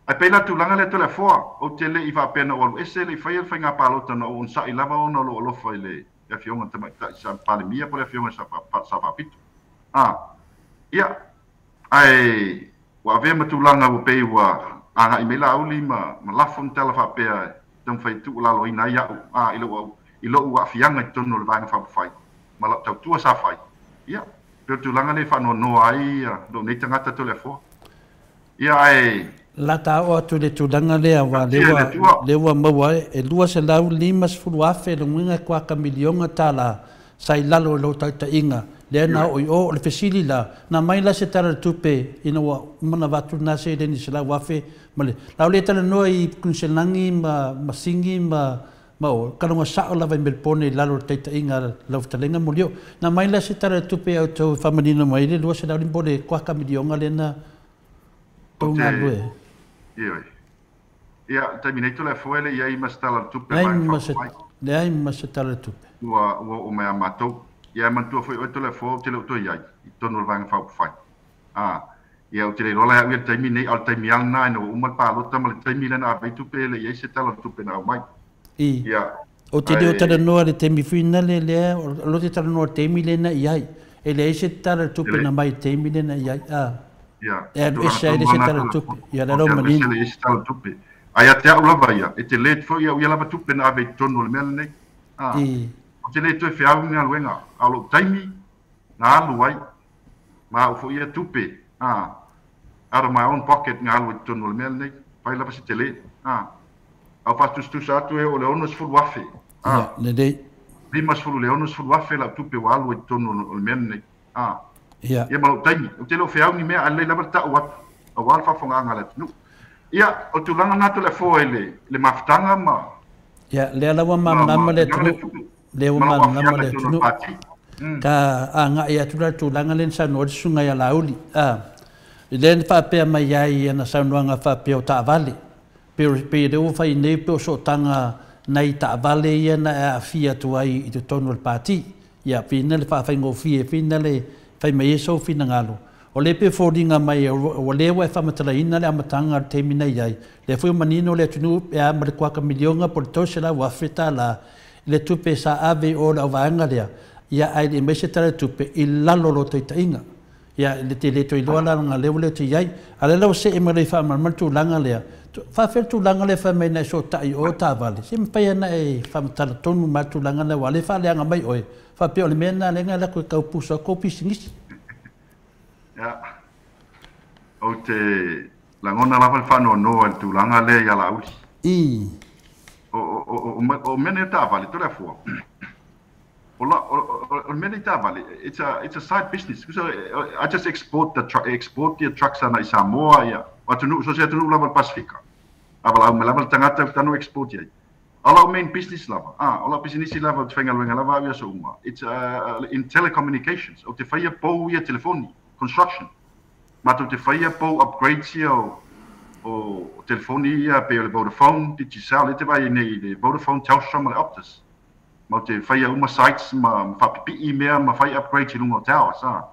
Ae pei la tulaga lea Toleafoa, ou te le i faapea na ou alu ese le i faia le faiga palota na ou onosai lava ona o lou alofa i le afioga tamaitai sa Palemia po o le afioga sa Faapito. Ia, ae ua avea ma tulaga ua pei ua agai mai Laauli ma lafo ni tala faapea e taumafai e tuualaloina ai au, i lou aafiaga i totonu o le Vaega Faaupufai ma lau tautua sa fai. Ia, pei o le tulaga lea e faanoanoa ai lou nei tagata Toleafoa. Ia, ae La ta oo atu i le tulaga lea aua lea ua maua ai e 250,000 le uiga e kuaka miliona tala sa i lalo i lou taitaiga lea na oo i o. O le fesili la, na aumai la se tala o le tupe ina ua uma ona avatu lena seleni 100,000 ma le la o le talanoa i Kuniselagi ma Sigi ma o kaloga sao lava i Melbourne i lalo o le taitaiga a lau fetalaiga Molioo. Na aumai la se tala o le tupe ia outou e faamanino mai le 250 po o le kuaka miliona lea na tou galulue ai? Ioe. Ia, le taimi nei Toleafoa e le i ai ma se tala o le tupe mai fafo mai. Leai ma se tala o le tupe. Ua oo mai a matou. Ia, e manatua foi oe Toleafoa ou te le o toe i ai i totonu o le Vaega Faaupufai. Ia, ou te le iloa la e au ia le taimi nei, a o le taimi lava lena ina ua uma le palota ma le taimi lea na ave ai tupe e le i ai se tala o le tupe na aumai. Ia, Ou te le o talanoa i le taimi finale lea, o lo te talanoa i le taimi lea na i ai. E leai se tala o le tupe na mai i le taimi lea na i ai. A. Ia, E alu ese ai le isi tala o le tupe. Ia, o lea la ua manino. Alu ese le isi tala o le tupe. A ia te au lava ia, e te le foi au ia lava tupe na ave i totonu o le mea lenei. A. Ou te le toe feau i ni galuega, a o lou taimi na alu ai, ma au foi ia tupe, a, out of my own pocket na alu ai i totonu o le mea lenei. Fai lava se tele. A. A o faatusatusa atu e oo i le 60,000. A. Ia, lelei. 50 i le 60,000 lau tupe ua alu ai i totonu o le mea lenei. A. Ia. Ia ma lou taimi. Ou te le o feau ni mea, ae lelei lava le tau atu, aua le faafofogaaga a le atunuu. Ia, o le tulaga lena Toleafoa i le, le mafutaga ma, Ia, lea la ua ma, ma malamalama le tulaga lea atunuu. tupe, Lea ua ma lou malamalama aafiaga le i totonu o le atunuu. Pati. Mm. Ka agai atu la i le tulaga lea na saunoa ai le susuga ia Laauli, a, lea na faapea mai ai i ana saunoaga faapea o taavale, pei o, pei o lea ua fai nei pei o sootaga nai taavale ia na e aafia atu ai i totonu o le Pati. Ia, pei na le faafaigofie foi na le fai mai ai sou finagalo. O lea pei e foliga mai ua lea ua e faamatalaina le amataga o le taimi na i ai, lea foi ua manino le atunuu pe a ma le kuaka miliona po o le $300,000 i le tupe sa ave i o i le auvaega lea, ia ae le i aumai se tala o le tupe i lalo o lo taitaiga. Ia, e te le toe iloa la leaga o lea ua le toe i ai. A o lea la ua see mai loa i faamalamalama le tulaga lea. Faafefea le tulaga lea fai mai na e sootai i o taavale? Se mafai lava ona e faamatala tonu mai le tulaga lea aua o lea e faaleaga mai oe, faapea o le mea lena lea na alu atu e tau pusa atu kou pisinisi. Ia, ou te lagona lava le faanoanoa i le tulaga lea ia Laauli. O, o, o, o, o mea nei o taavale, Toleafoa, o, la, o, o, o le mea nei taavale, it's a side business. Kusa, I just export the truck, export the trucks ana i Samoa, ia, o atunuu, so se atunuu lava o le Pasifika. A valaau mai lava le tagata o tanu export i ai. A o lau main business lava, a, o lau pisinisi lava ou te faigaluega lava au i aso uma, it's in telecommunications, ou te faia pou ia telefoni, construction. Matou te faia pou upgrades ia o, o telefoni ia pei o le Vodafone, Digicel, lea te vaai ai nei i le Vodafone, Telstra ma le Optus. Matou te faia uma sites ma faapipii mea ma fai upgrades i luga o towers, a.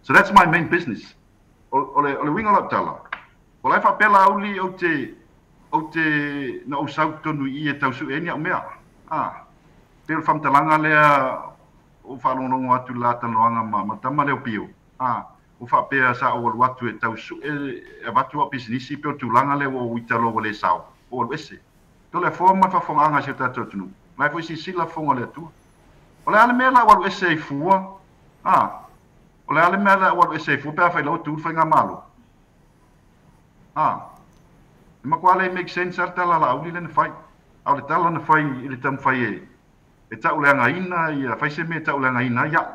So that's my main business. O, o le, o le uiga o lau tala, o la e faapea Laauli ou te, ou te, na ou sau totonu i i e tau sue ai ni au mea. A, pei o le faamatalaga lea ua ou faalogologo atu i le la talanoaga ma, ma le tama lea o Pio. A, ua faapea sa ou alu atu e tau sue e avatu au pisinisi pei o le tulaga lea ua ou ita loa ua le sao, ua ou alu ese. Toleafoa ma le faafofogaaga a si o tatou atunuu, o la e foi silasila fofoga o le Atua. O le a le mea la ua alu ese ai fua? A, o le a le mea la ua alu ese ai fua pe afai la ua tu le faigamalo? A, e matua le make sense lava le tala a Laauli lea na fai. A o le tala na fai i le taumafai e, e tauleagaina ia, fai se mea e tauleagaina ai au.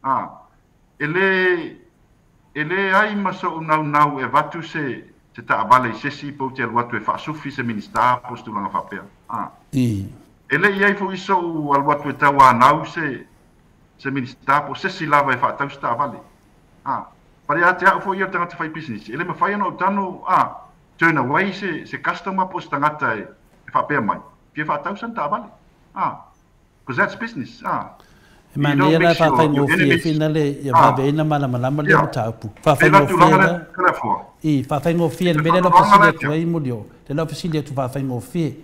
A, e le, e leai ma sou naunau e avatu se, se taavale i se isi pe ou te alu atu e faasufi se Minisita po o se tulaga faapea. A, e le i ai foi sou alu atu e tauanau se, se Minisita po o se isi lava e faatau se taavale. A, but ia te au foi ia o le tagata faipisinisi, e le mafai ona ou tago, a, turn away se, se customer po o se tagata e, e faapea mai, fia faatau sana taavale. A, because that's business. A, E you don't manaia la mix your faafaigofie enemies. finale ia A, vave ai ona malamalama lea ia, mataupu. pei la Faafaigofie tulaga lea la Toleafoa. i faafaigofie I le le mea lea o lau faanoanoaga fesili la atu ia. ai Mulio, lea lau fesili atu faafaigofie.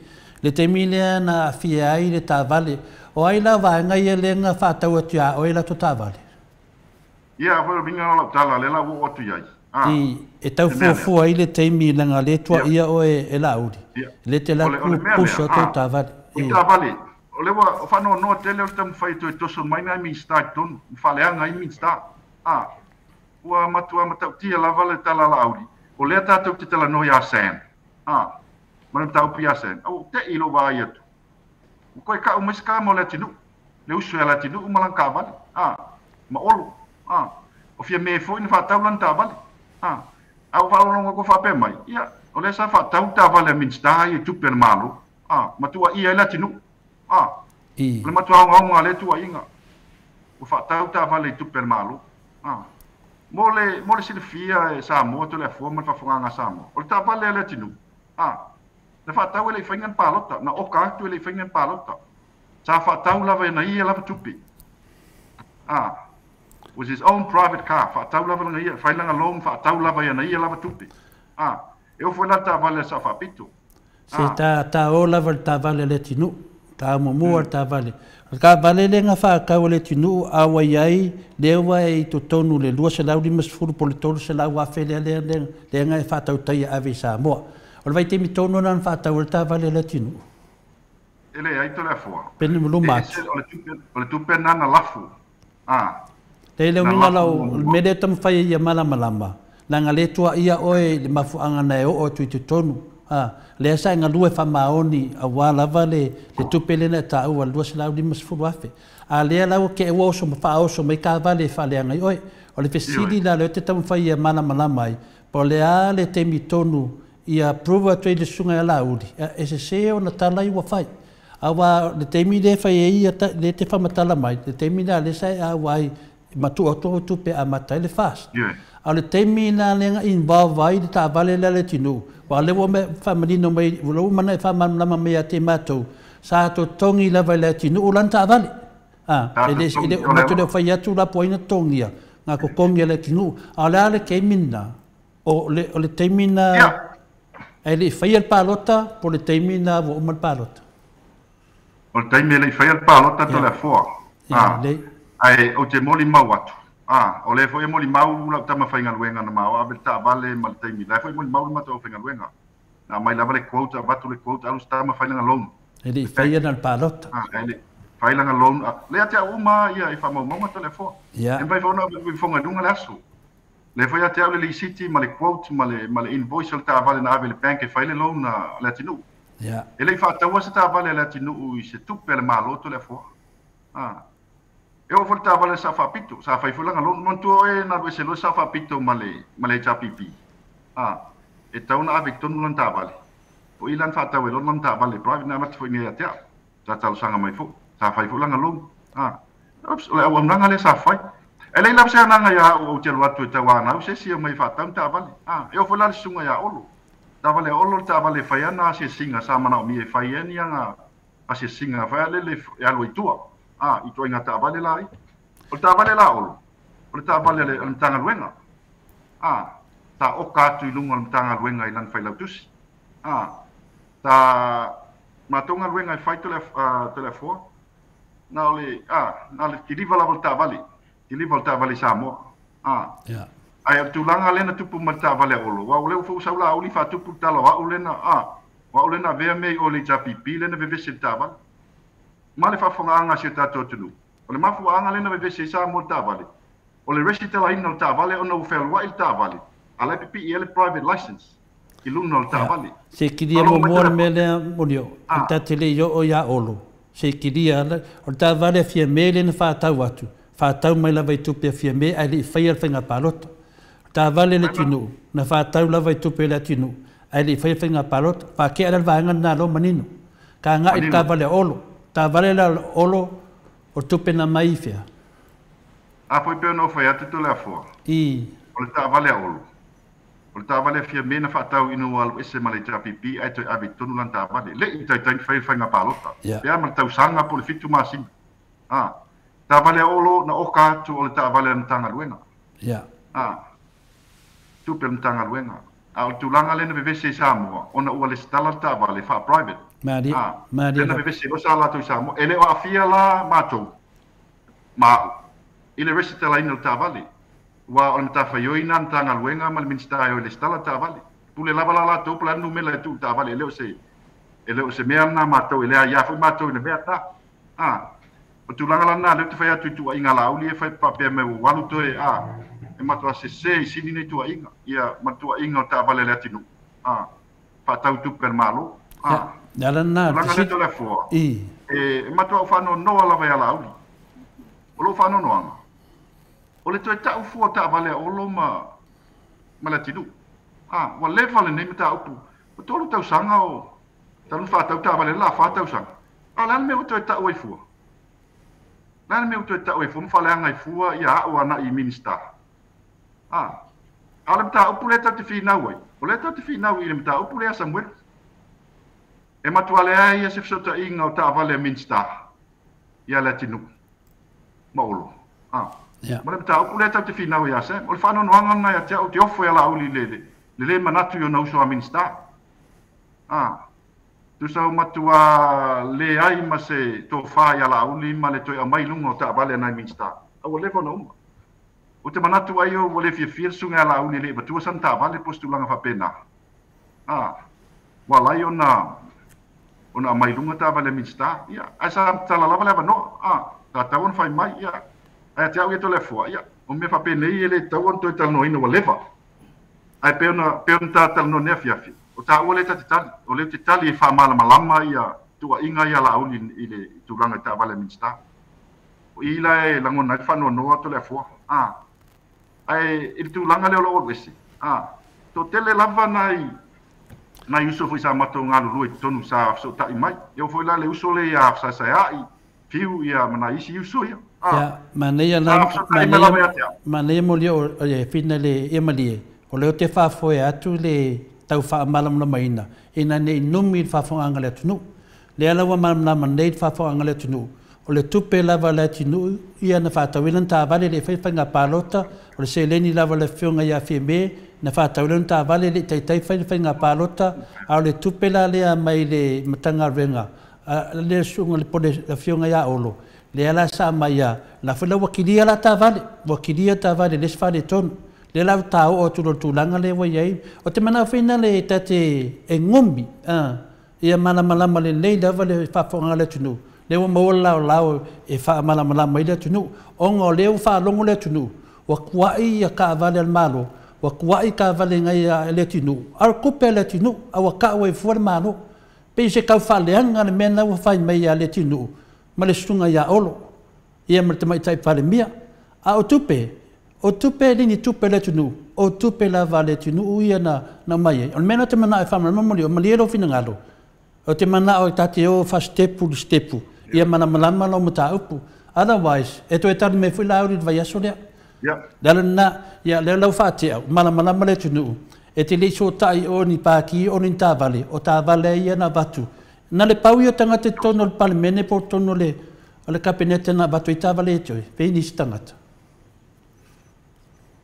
Le taimi lea na aafia ai le taavale, o ai la vaega ia lea na faatau atu ia oe latou taavale? Ia, foi o le uiga o lau tala lea la ua oo atu i ai. A, I, e tau le mea lea. fuafua ai le taimi leaga o lea e Ia. tuaia oe e Laauli, Ia, lea e te alu o le, o le atu mea pusa lea, atu a, taavale. o I. taavale, o lea ua o faanoanoa tele o le taumafai e toe toso mai nai Minisita i totonu, ma faaleaga ai Minisita. A, ua matua matautia lava le tala a Laauli, o lea tatou te talanoa ia Sam, a, ma le mataupu ia Sam, a ua ou te'i i lou vaai atu, ua toe ka'u mai se kama o Leatinuu, le uso ia Leatinuu ma lana taavale, a, ma Olo, a, o Fiame foi na faatau lana taavale, a, a ua faalogologo atu o faapea mai, ia, o lea sa faatau taavale a Minisita ia i tupe a le Malo, a, ma tuuaia ai Leatinuu, a, o le matua aogaoga o lea tuuaiga, ua faatau taavale i tupe a le Malo, a. Mo le, mo le silafia e Samoa, Toleafoa ma le faafofogaaga a Samoa, o le taavale a Leatinuu, a, na faatau e le i faia ni palota, na oka atu e le i faia ni palota. Sa faatau lava e na ia lava tupe. A, was his own private car, faatau lava lana ia, fai lana loan, faatau lava e ana ia lava tupe. A, e oo foi la le taavale a le Sao Faapito. Se A. ta, ta o lava i le taavale a Leatinuu. Ta muamua o le taavale. O le taavale lea na faatau e le atunuu a ua i ai lea ua e i totonu i le 250 po o le 300 afe lea lea lea na e faatautaia e ave i Samoa. O le vaitaimi tonu lena na faatau ai le taavale a le atunuu. E leai Toleafoa. Pe ni luma atu. O le tupe lena na lafo. A. Leai le Na uiga lafo lau, o le muamua. mea lea e taumafai ai ia malamalama, leaga le tuaia oe i le mafuaaga na e oo atu i totonu. A, lea sa e galue faamaoni aua lava le le tupe lea na e taua le 250 afe. A lea la ua te ua oso ma faaoso mai taavale e faaleaga ai oe. O le Ioe. fesili la lea ou te taumafai ia malamalama ai, po o le a le taimi tonu ia approve atu ai le susuga ia Laauli, e sese ona tala ia ua fai. Aua o le taimi lea e fai ai ia lea e te faamatala mai, le taimi lena lea sa e auai ma tuu atu au tupe e amata ai le FAST. Ioe. A o le taimi lena lea na involve ai le taavale lea a le atunuu, aua o lea ua faamanino mai, ua uma ona e faamalamalama mai ia te matou, sa totogi lava e le atunuu lana taavale. A, Sa e le, e le, totogi, o le matou te le o fai atu la po o ai na totogia, na totogi e le atunuu. A o le a le taimi lena? O le, o le taimi Ia. lena e le i faia le palota po o le taimi lena ua uma le palota? O le taimi e le i faia le palota Ia, Toleafoa. ia, A. lelei. Ae ou te molimau atu. A, o lea foi e molimau lau tama faigaluega na ma o ave le taavale ma le taimi. La e foi molimau le matou aufaigaluega. Na aumai lava le quote, avatu le quote, alu se tama fai lana loan. E le i Le bank. faia na le palota. A, e le fai lana loan. A, lea te au uma ia i faamaumauga Toleafoa. Ia. E mafai foi ona ave fofoga i luga le aso. Lea foi ia te au le lisiti ma le quote ma le, ma le invoice o le taavale na ave i le bank e fai le loan a le atunuu. Ia. E le i faataua se taavale a le atunuu i se tupe a le Malo Toleafoa. A. E oo foi le taavale a le Sao Faapito, sa fai foi lana loan. Manatua oe na alu ese loa le Sao Faapito ma le, ma le HRPP. A. E tatau ona ave i totonu lana taavale. O i la na faatau ai loa lana taavale private na avatu foi nei ia te au. Sa talosaga mai foi. Sa fai foi lana loan. A. Oops, o le auaunaga lea sa fai. E leai lava se agaga ia au ou te alu atu e tauanau se isi e omai e faatau ni taavale. A. E oo foi la le susuga ia Olo. Taavale a Olo le taavale e fai ana asiasiga sa manaomia e fai ai ni ana asiasiga fai a lele e alu ai i tua. A, i ituaiga taavale la ia. O le taavale la a Olo, o le taavale a le Matagaluega. A, sa oka atu i luga o le Matagaluega i lana failautusi. A, sa matou galuega e fai Toleafoa, na o le, a, na o le kiliva lava o le taavale, kiliva o le taavale i Samoa. A, ae o le tulaga lea na tupu mai i le taavale a Olo, aua o lea ua foi ua sau Laauli faatupu le tala o au lea na, a, o au lea na avea mea i o i le HRPP lea na vevesi i le taavale. Ma le faafofogaaga a si o tatou atunuu, o le mafuaaga lea na vevesi ai Samoa i le taavale, o le resitalaina o le taavale ona ua fealuai le taavale, a la e pipii ai le private license i luna o le taavale. Se i kilia Faalogo mai muamua le Toleafoa. mea lea, Murió, A. ta te le i oo ia Olo. Se i kilia, o le taavale a Fiame lea na faatau atu, faatau mai lava i tupe a Fiame ae le i faia le faiga palota. O le taavale a le atunuu, na faatau lava i tupe a le atunuu ae le i faia le faiga palota. Faatea la le vaega lena loa manino. Ka agai i le Manino. taavale a Olo. Taavale la a Olo, o tupe na mai i fea? A foi pei ona ou fai atu Toleafoa, o le taavale a Olo, o le taavale a Fiame na faatau ina ua alu ese ma le HRPP ae toe ave i totonu lana taavale. Le i taitai na fai le faiga palota. Pe a ma le tausaga po o le 7 masina. A, taavale a Olo na oka atu o le taavale a le Matagaluega. A, tupe a le Matagaluega. A o le tulaga lea na vevesi ai Samoa, ona ua lesitala le taavale faa-private. Malie, A, malie lea na lava. vevesi ai loa sa latou i Samoa. E le o aafia la matou, ma au, i le resitalaina o le taavale. Aua o le matafaioi lena a le Matagaluega ma le Minisita e o e lesitala le taavale. Pule lava la latou po o le a le numera e tuu i le taavale, e le o se, e le o se mea lena a matou, e le aia foi matou i le mea lena. A, o le tulaga la lena lea ou te fai atu i tuuaiga a Laauli e fai faapea mai ua alu toe, a, e matua sese i sini nei tuuaiga, ia ma le tuuaiga o le taavale a le atunuu, a, faatau tupe a le Malo. Ia, A, le ala lena, tulaga lea fesili. Toleafoa, e matua ou faanoanoa lava ia Laauli. O lou faanoanoaga, o le toe tau fua o taavale a Olo ma, ma le atunuu. A, ua leva lenei mataupu, ua 3 tausaga o talu ona faatau taavale la 4 tausaga. A o le a le mea ua toe tau ai fua? Le a le mea ua toe tau ai fua ma faaleaga ai fua ia au agai i Minisita? A, a o le mataupu lea tatou te finau ai, o lea tatou te finau i le mataupu lea a Samuelu. E matua leai ia se fesootaiga o taavale a Minisita ia le atunuu ma Olo. A, ma le mataupu lea tatou te finau ai ia Sam. O le faanoanoaga lena ia te au, ou te ofo ia Laauli i le le manatu i ona uso a Minisita. A, Tusa o matua le ai ma se tofā ia Laauli ma le toe aumai i luga o taavale a nai Minista, a ua leva ona uma. Ou te manatu ai ua le fiafia le susuga ia Laauli e le i avatua sana taavale po o se tulaga faapena. A, ua ala ai ona ona aumai i luga taavale a Minista, ia, ae sa tatala lava le avanoa, a, sa tatau ona fai mai, ia, ae ia te au ia Toleafoa, ia, o mea faapenei e le tatau ona toe talanoaina ua leva. Ae pei ona pei ona ta talanoa i lenei afiafi, o taua lea ta te tali, o lea ou te tali e faamalamalama ia tuuaiga ia Laauli i le tulaga i taavale a Minisita. O i la e lagona ai le faanoanoa Toleafoa, a. Ae i le tulaga lea o lou alu ese, a, toatele lava nai nai uso foi sa matou galulue i totonu sa fesootai mai. E oo foi la le uso lea ia Fesaesaeai, Fiu ia ma nai isi uso ia. A, Ia, manaia la, sa fesootai mai manaia, lava ia te au. manaia moli o e whina le ia malie, o lea ou te faafoe atu le tau faamalamalamaina ina ne i numi le faafofogaaga a le atunuu. Lea la ua malamalama nei le faafofogaaga a le atunuu, o le tupe lava a le atunuu ia na faatau ai lana taavale e le i faia le faiga palota, o le seleni lava a le afioga ia Fiame na faatau ai lana taavale e le i taitai fai le faiga palota, a o le tupe la lea mai le Matagaluega a le susuga i le Pule le afioga ia Olo, lea la sa aumai a, la foi la ua kilia la taavale, ua kilia taavale e leai se faaletonu. Lea la ua ta oo atu loa i le tulaga lea ua i ai. Ou te manao foi lea ta te e gomi ia malamalama lelei lava le faafofoga a le atunuu, lea ua maua le laolao e faamalamalama ai le atunuu, ona o lea ua faalogo le atunuu, ua tuai ia taavale a le Malo, ua tuai taavale nai a le atunuu, a o le tupe a le atunuu, a ua tau ai fua le Malo. Pei se tau faaleaga le mea lena ua fai mai ia Leatinuu ma le susuga ia Olo, ia ma le Tamaitai Palemia. A o tupe, o tupe e le ni tupe a le atunuu, o tupe lava a le atunuu ia na aumai ai. O le mea lena ou te manao e faamalamalama Molioo, malie lou finagalo, ou te manao ta te o faasitepu i le sitepu, ia malamalama lau mataupu. Otherwise, e toe tali mai foi Laauli i le vaiaso lea. Le ala lena, ia lea la ua faatea, ua malamalama le atunuu, e te le i sotai o ni paki o ni taavale, o taavale ia na avatu. Na le pau ia o tagata i totonu o le Palemene po o totonu o le o le Kapeneta na avatu ai taavale ia te oe, pei nisi tagata.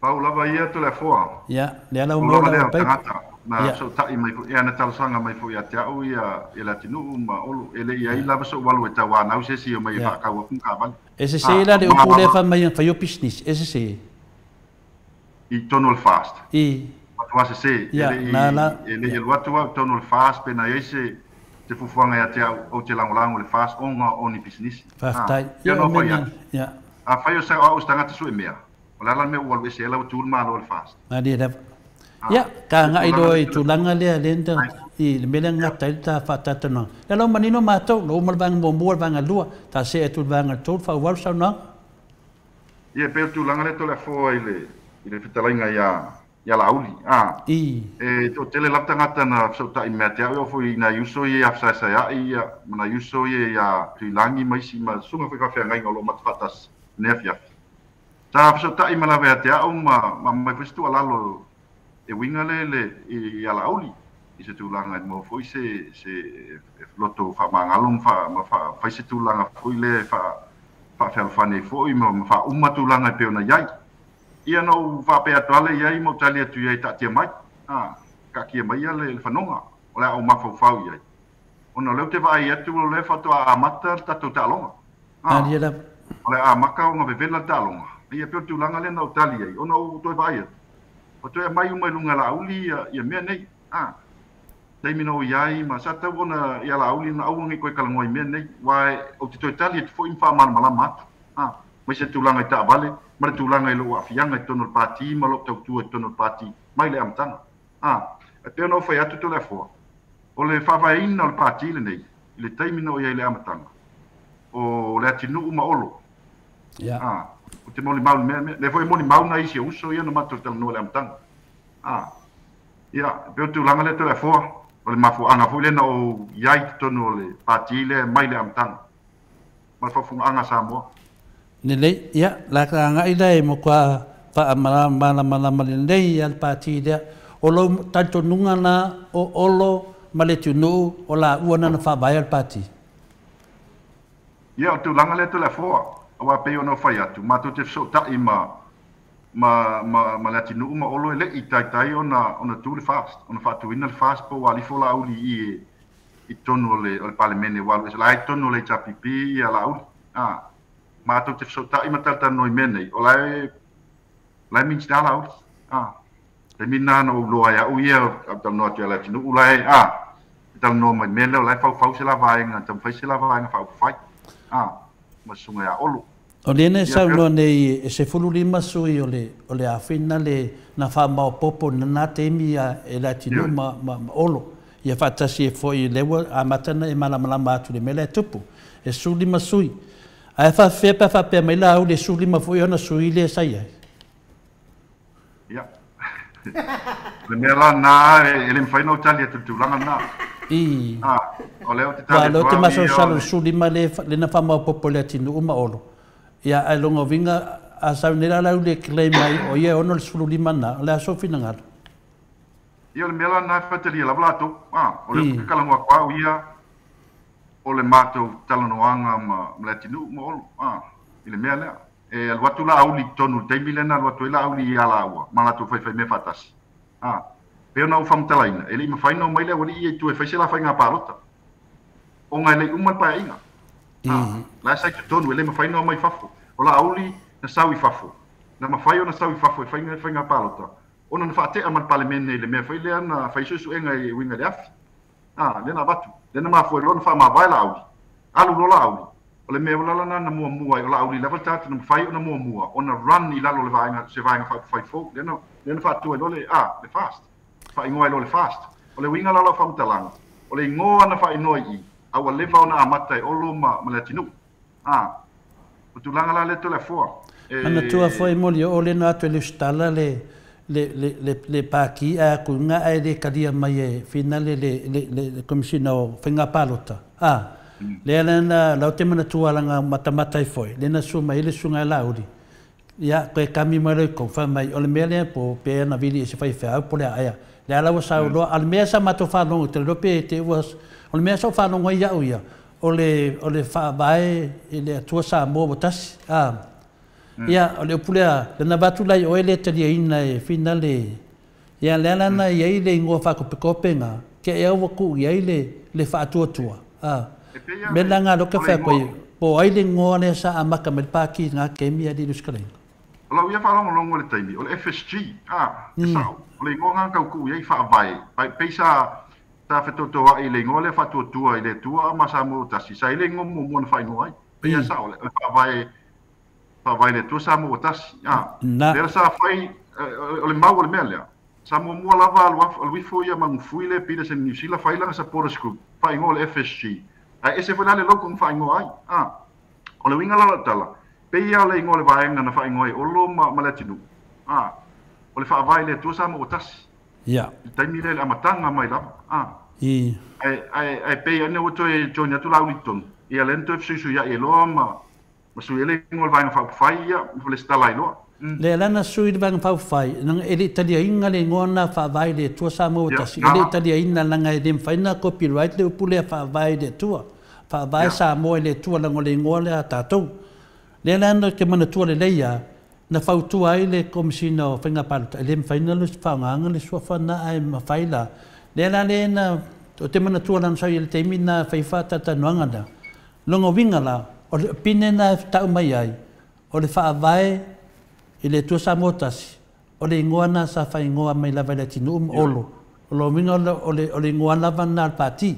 Pau lava ia Toleafoa. Ia, lea la ua Pau maua lava lau lea o paipa. tagata na Ia. fesootai mai foi, ia na talosaga mai foi ia te au ia ia Leatinuu ma Olo, e le i ai lava sou alu e tauanau se isi e omai e Ia. faatau atu ni taavale. E A, sese la le ma upu lea fai mai fai o pisinisi, e sese. I totonu o le FAST. I. Matua sese, e Ia, le i na la, e le i ia. alu atu au i totonu o le FAST pe na i ai se se fuafuaga ia te au ou te lagolago i le FAST ona o ni pisinisi. A, Faafetai. pei Ia, ona o ou mea fai na, atu, ia. afai o au o se tagata suemea, o le a la le mea ua alu ese ai lau tu le Malo i le FAST? Malie lava. A, Ia, ka le agai tulaga loa lea i tulaga lea lea na i le mea lea na gata ai le ta faatalatalanoaga. Lea la ua manino matou, na uma le vaega muamua, le vaega lua, ta see atu i le vaega tolu, faaauau le saunoaga. Ia, e pei o le tulaga lea Toleafoa i le i le fetalaiga ia ia Laauli, a, I. e toatele lava tagata na fesootai mai ia te au, e oo foi i nai uso ia ia Fesaesaeai ia ma nai uso ia ia Tuilagi ma isi ma susuga foi faafeagaiga o lo o matou faatasi i lenei afiafi. Sa fesootai mai lava ia te au ma ma aumai foi se tuualalo e uiga lea i le ia Laauli i se tulaga e maua foi se se loto faamagalo ma fa ma fai se tulaga foi lea e faafealofani ai foi ma ma faauma tulaga e pei ona i ai. Ia na ou faapea atu lava lea i ai ma ou tali atu i ai, taatia mai, a, taatia mai ia le fanoga o le a ou mafaufau i ai, ona o lea ou te vaai atu o lea faatoa amata le tatou taaloga. A, Malie lava. o le a amata ona vevela le taaloga. Ia pei o le tulaga lea na ou tali ai, ona ou toe vaai atu, ua toe aumai uma i luga e Laauli ia, ia mea nei. A, taimi na ou i ai ma sa tatau ona ia Laauli ona aua ne i toe talanoa i mea nei, aua ou te toe tali atu foi ma faamalamalama atu. A, aemaise le tulaga i taavale ma le tulaga i lou aafiaga i totonu o le pati ma lou tautua i totonu o le pati mai le amataga. A, e pei ona ou fai atu Toleafoa, o le faavaeina o le pati lenei i le taimi na ou i ai i le amataga, o Leatinuu ma Olo. Ia. A, ou te molimau i le mea, lea foi e molimau nai isi o uso ia na matou talanoa i le amataga. A, ia, e pei o le tulaga lea Toleafoa, o le mafuaaga foi lea na ou i ai i totonu o le pati lea mai le amataga ma le faafofogaaga a Samoa. Lelei, ia, la ka agai la e matua faamalamalama lelei lava le pati lea. O lou talitonuga la o Olo ma Leatinuu o laua na na faavaea le pati. Ia, o le tulaga lea Toleafoa, aua e pei ona ou fai atu, matou te fesootai ma, ma, ma, ma Leatinuu ma Olo e le i taitai ona, ona tu le FAST, ona faatuina le FAST po ua alifo Laauli i i e, I totonu o le Palemene ua alu ese la i totonu o le HRPP ia Laauli. Matou te fesoota'i ma talatalanoa i mea nei, o la e Minisita Laauli. Taimi lena na ou iloa ai a'u ia au talanoa atu ia Leatinuu la e e talanoa mai mea lea o la e faufau se la vaega taumafai se la vaega faaupufai ma susuga ia Olo. O lea na saunoa nei e 15 sui o le afina le na faamaopoopo na taimi e Leatinuu ma Olo. Ia faatasi e foi le ua amata na e malamalama atu le mea lea e tupu. E 15 sui. Ae faafefea pe faapea mai Laauli e 15 foi ona sui lea sa i ai? Ia. Le mea la na e le mafai ona ou tali atu i le tulaga lena. O lea ou te tali atu au te masalosalo le 15 le na faamaopoopo e Leatinuu ma Olo. Ia ae loga uiga a sau nei la Laauli e claim mai o ia e ono le 15 na, o le a sou finagalo? Ia, o le mea la lena e faitalia lava latou. O lea ou te talanoa atu au ia o le matou talanoaga ma Leatinuu ma Olo i le mea lea. E alu atu Laauli i totonu i le taimi lea na alu atu ai Laauli ia laua ma latou faifai mea faatasi. Pei ona ou faamatalaina, e le i mafai ona omai le aualii ia i tua e fai se la faiga palota, ona e le i uma le paeaiga. La e sa i totonu, e le mafai ona omai fafo. O Laauli na sau i fafo, na mafai ona sau i fafo e fai faiga palota, ona na faatea ma le Palemene i le mea foi lea na fai suesuega e uiga i le afi. Lea na avatu, lea na mafua ai loa ona faamavae Laauli. Alu loa Laauli. O le mea ua lala na muamua ai, o Laauli lava le tagata na mafai ona muamua ona run i lalo o le vaega, se vaega faaupufai fou. Lea na faatua ai loa le FAST. Faaigoa ai loa le FAST. O le uiga la o lau faamatalaga, o le igoa na faaigoa i i, a ua leva ona amata e Olo ma Leatinuu. O tulaga la lea Toleafoa. Manatua foi moli o le na atu e le usitala le paki a kuinga ae le talia mai e finale le Komisina o Faiga Palota. Lea lena lau te manatua langa matamata ai foi, le na su mai le susuga e Laauli. Ia, koe kami mai le kou fai mai, o le mea lea po pe na vili e se fai feau po le aea. Le ala ua sau loa, a le mea sa matou faalogo te loa pe te ua, o le mea sa faalogo ai ia'u ia, o le Faavae i le Atua Samoa ua tasi. Ia, o le upu lea, le na vatu lai oe le taliaina e finale. Ia, le ala na i ai le igoa faakopekope ke e ua ku i ai le faatuatua. Me la ngā loke whea koe, po ai le ngoa le sa amaka me le pāki ngā kemi a li luskalaina. O lau ia faalogologo i le taimi, o le FSG, e sao. O le igoa gā taukuu i ai Faavae. Pei sa fetotoa'i i le igoa lea Faatuatua i le Atua ma Samoa tasi. Sa i le igoa muamua na faaigoa ai. Pei e sao, le Faavae le Atua Samoa tasi. Lea sa fai, o le mau o le mea lea. Sa muamua lava alu ifo ia Magufui le Peterson New Zealand fai lana supporters group. Faaigoa le FSG. Ae ese foi la le logo na faaigoa ai. O le uiga la o lau tala, pei ia o le igoa o le vaega na faaigoa ai Olo ma Leatinuu. O le Faavae le Atua Samoa tasi. I le taimi lea i le amataga mai lava. Ae pei ane ua toe join atu Laauli i totonu. Ia lea na toe fesuisuia'i ai loa ma sui ai le igoa o le vaega faaupufai ia ma lesitala ai loa. Le alana sui le vaega faaupufai, langa e le taliaina le igoa na Faavae le Atua Samoa tasi. E le taliaina langa e le mafai na copyright le upu lea Faavae le Atua. Faavae Samoa i le Atua langa o le igoa lea a tatou. Le alana ke manatua lelei ia, na fautua ai le Komisina o Faiga Palota, e le mafai na le faaaogaina le suafa na ae mafai la. Le ala le na, o te manatua lana sau i le taimi na fai faatatalanoaga na. Longa uiga la, o le pine na tau mai ai, o le Faavae i le Atua Samoa tasi, o le igoa na sa faaigoa mai lava i le atunuu ma Olo. O lo uiga o le igoa lava na o le pati.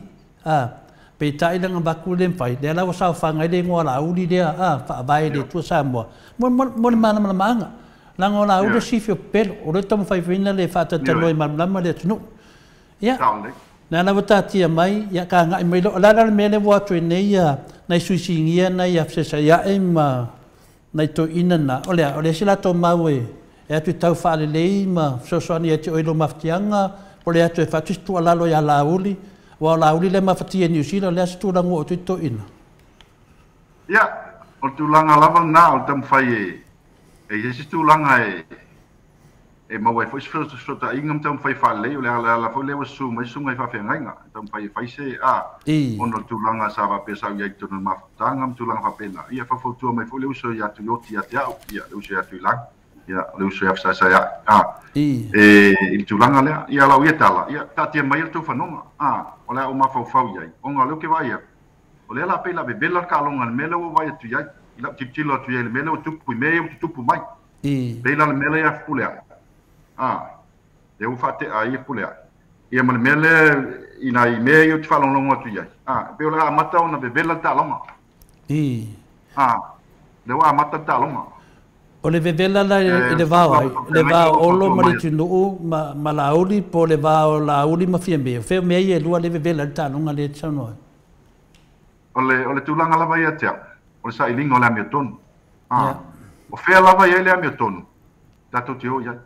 Peitai langa vaku le mafai, lea la ua saofaga ai le igoa Laauli lea, Faavae i le Atua Samoa. Mo le malamalamaaga. Langa o Laauli o sifi o pepelo, o le taumafai le faatatalanoa i malamalama le atunuu. Ia, na la ua tatia mai, ia ka agai mai loa. O le a la le mea lea ua atu ai nei ia, nai sui sigia nai afesaiae ma nai toeaiina na. O le isi latou mau e atu i tau faalelei ma fesoasoani ia te oe i lou mafatiaga, po o le atu e faatu se tuualalo ia Laauli, aua o Laauli le mafatia i Niu Sila, o le a se tulaga ua oo atu ai toeaiina? Ia, o le tulaga lava lena o le taumafai e i ai se tulaga e maua ai foi se fesootaiga ma taumafai faalelei. O le ala foi lea ua susu mai susuga i faafeagaiga e taumafai e fai se ona o le tulaga sa faapea sa ou i ai i totonu o le mafutaga ma tulaga faapena. Ia faufautua mai foi le uso ia Tuioti ia te au, ia le uso ia Tuilagi. Ia, o le uso ia fesaesaea'i. E i le tulaga lea, ia lau ia tala, ia taatia mai le tou fanoga. O le a ou mafaufau i ai, ona o lea ou te vaai atu, o lea la pei la vevela le taaloga i le mea lea ua ou vaai atu i ai, i lau tilotilo atu i ai i le mea lea ua tupu i mea ia ua tutupu mai. Pei la le mea lea ia Fepuleai, lea ua faatea ai Fepuleai, ia ma le mea lea i nai mea ia ou te faalogologo atu i ai, pei o le a amata ona vevela le taaloga. Lea ua amata le taaloga. O le vevela la i le va o ai, le va o Olo ma Leatinuu ma Laauli, po o le va o Laauli ma Fiame? O fea o mea ia e lua lea e vevela ai le taaloga lea e te saunoa ai? O le tulaga lava ia te au, o le sailiga o le amiotonu. O fea lava i ai le amiotonu, tatou te o i ai.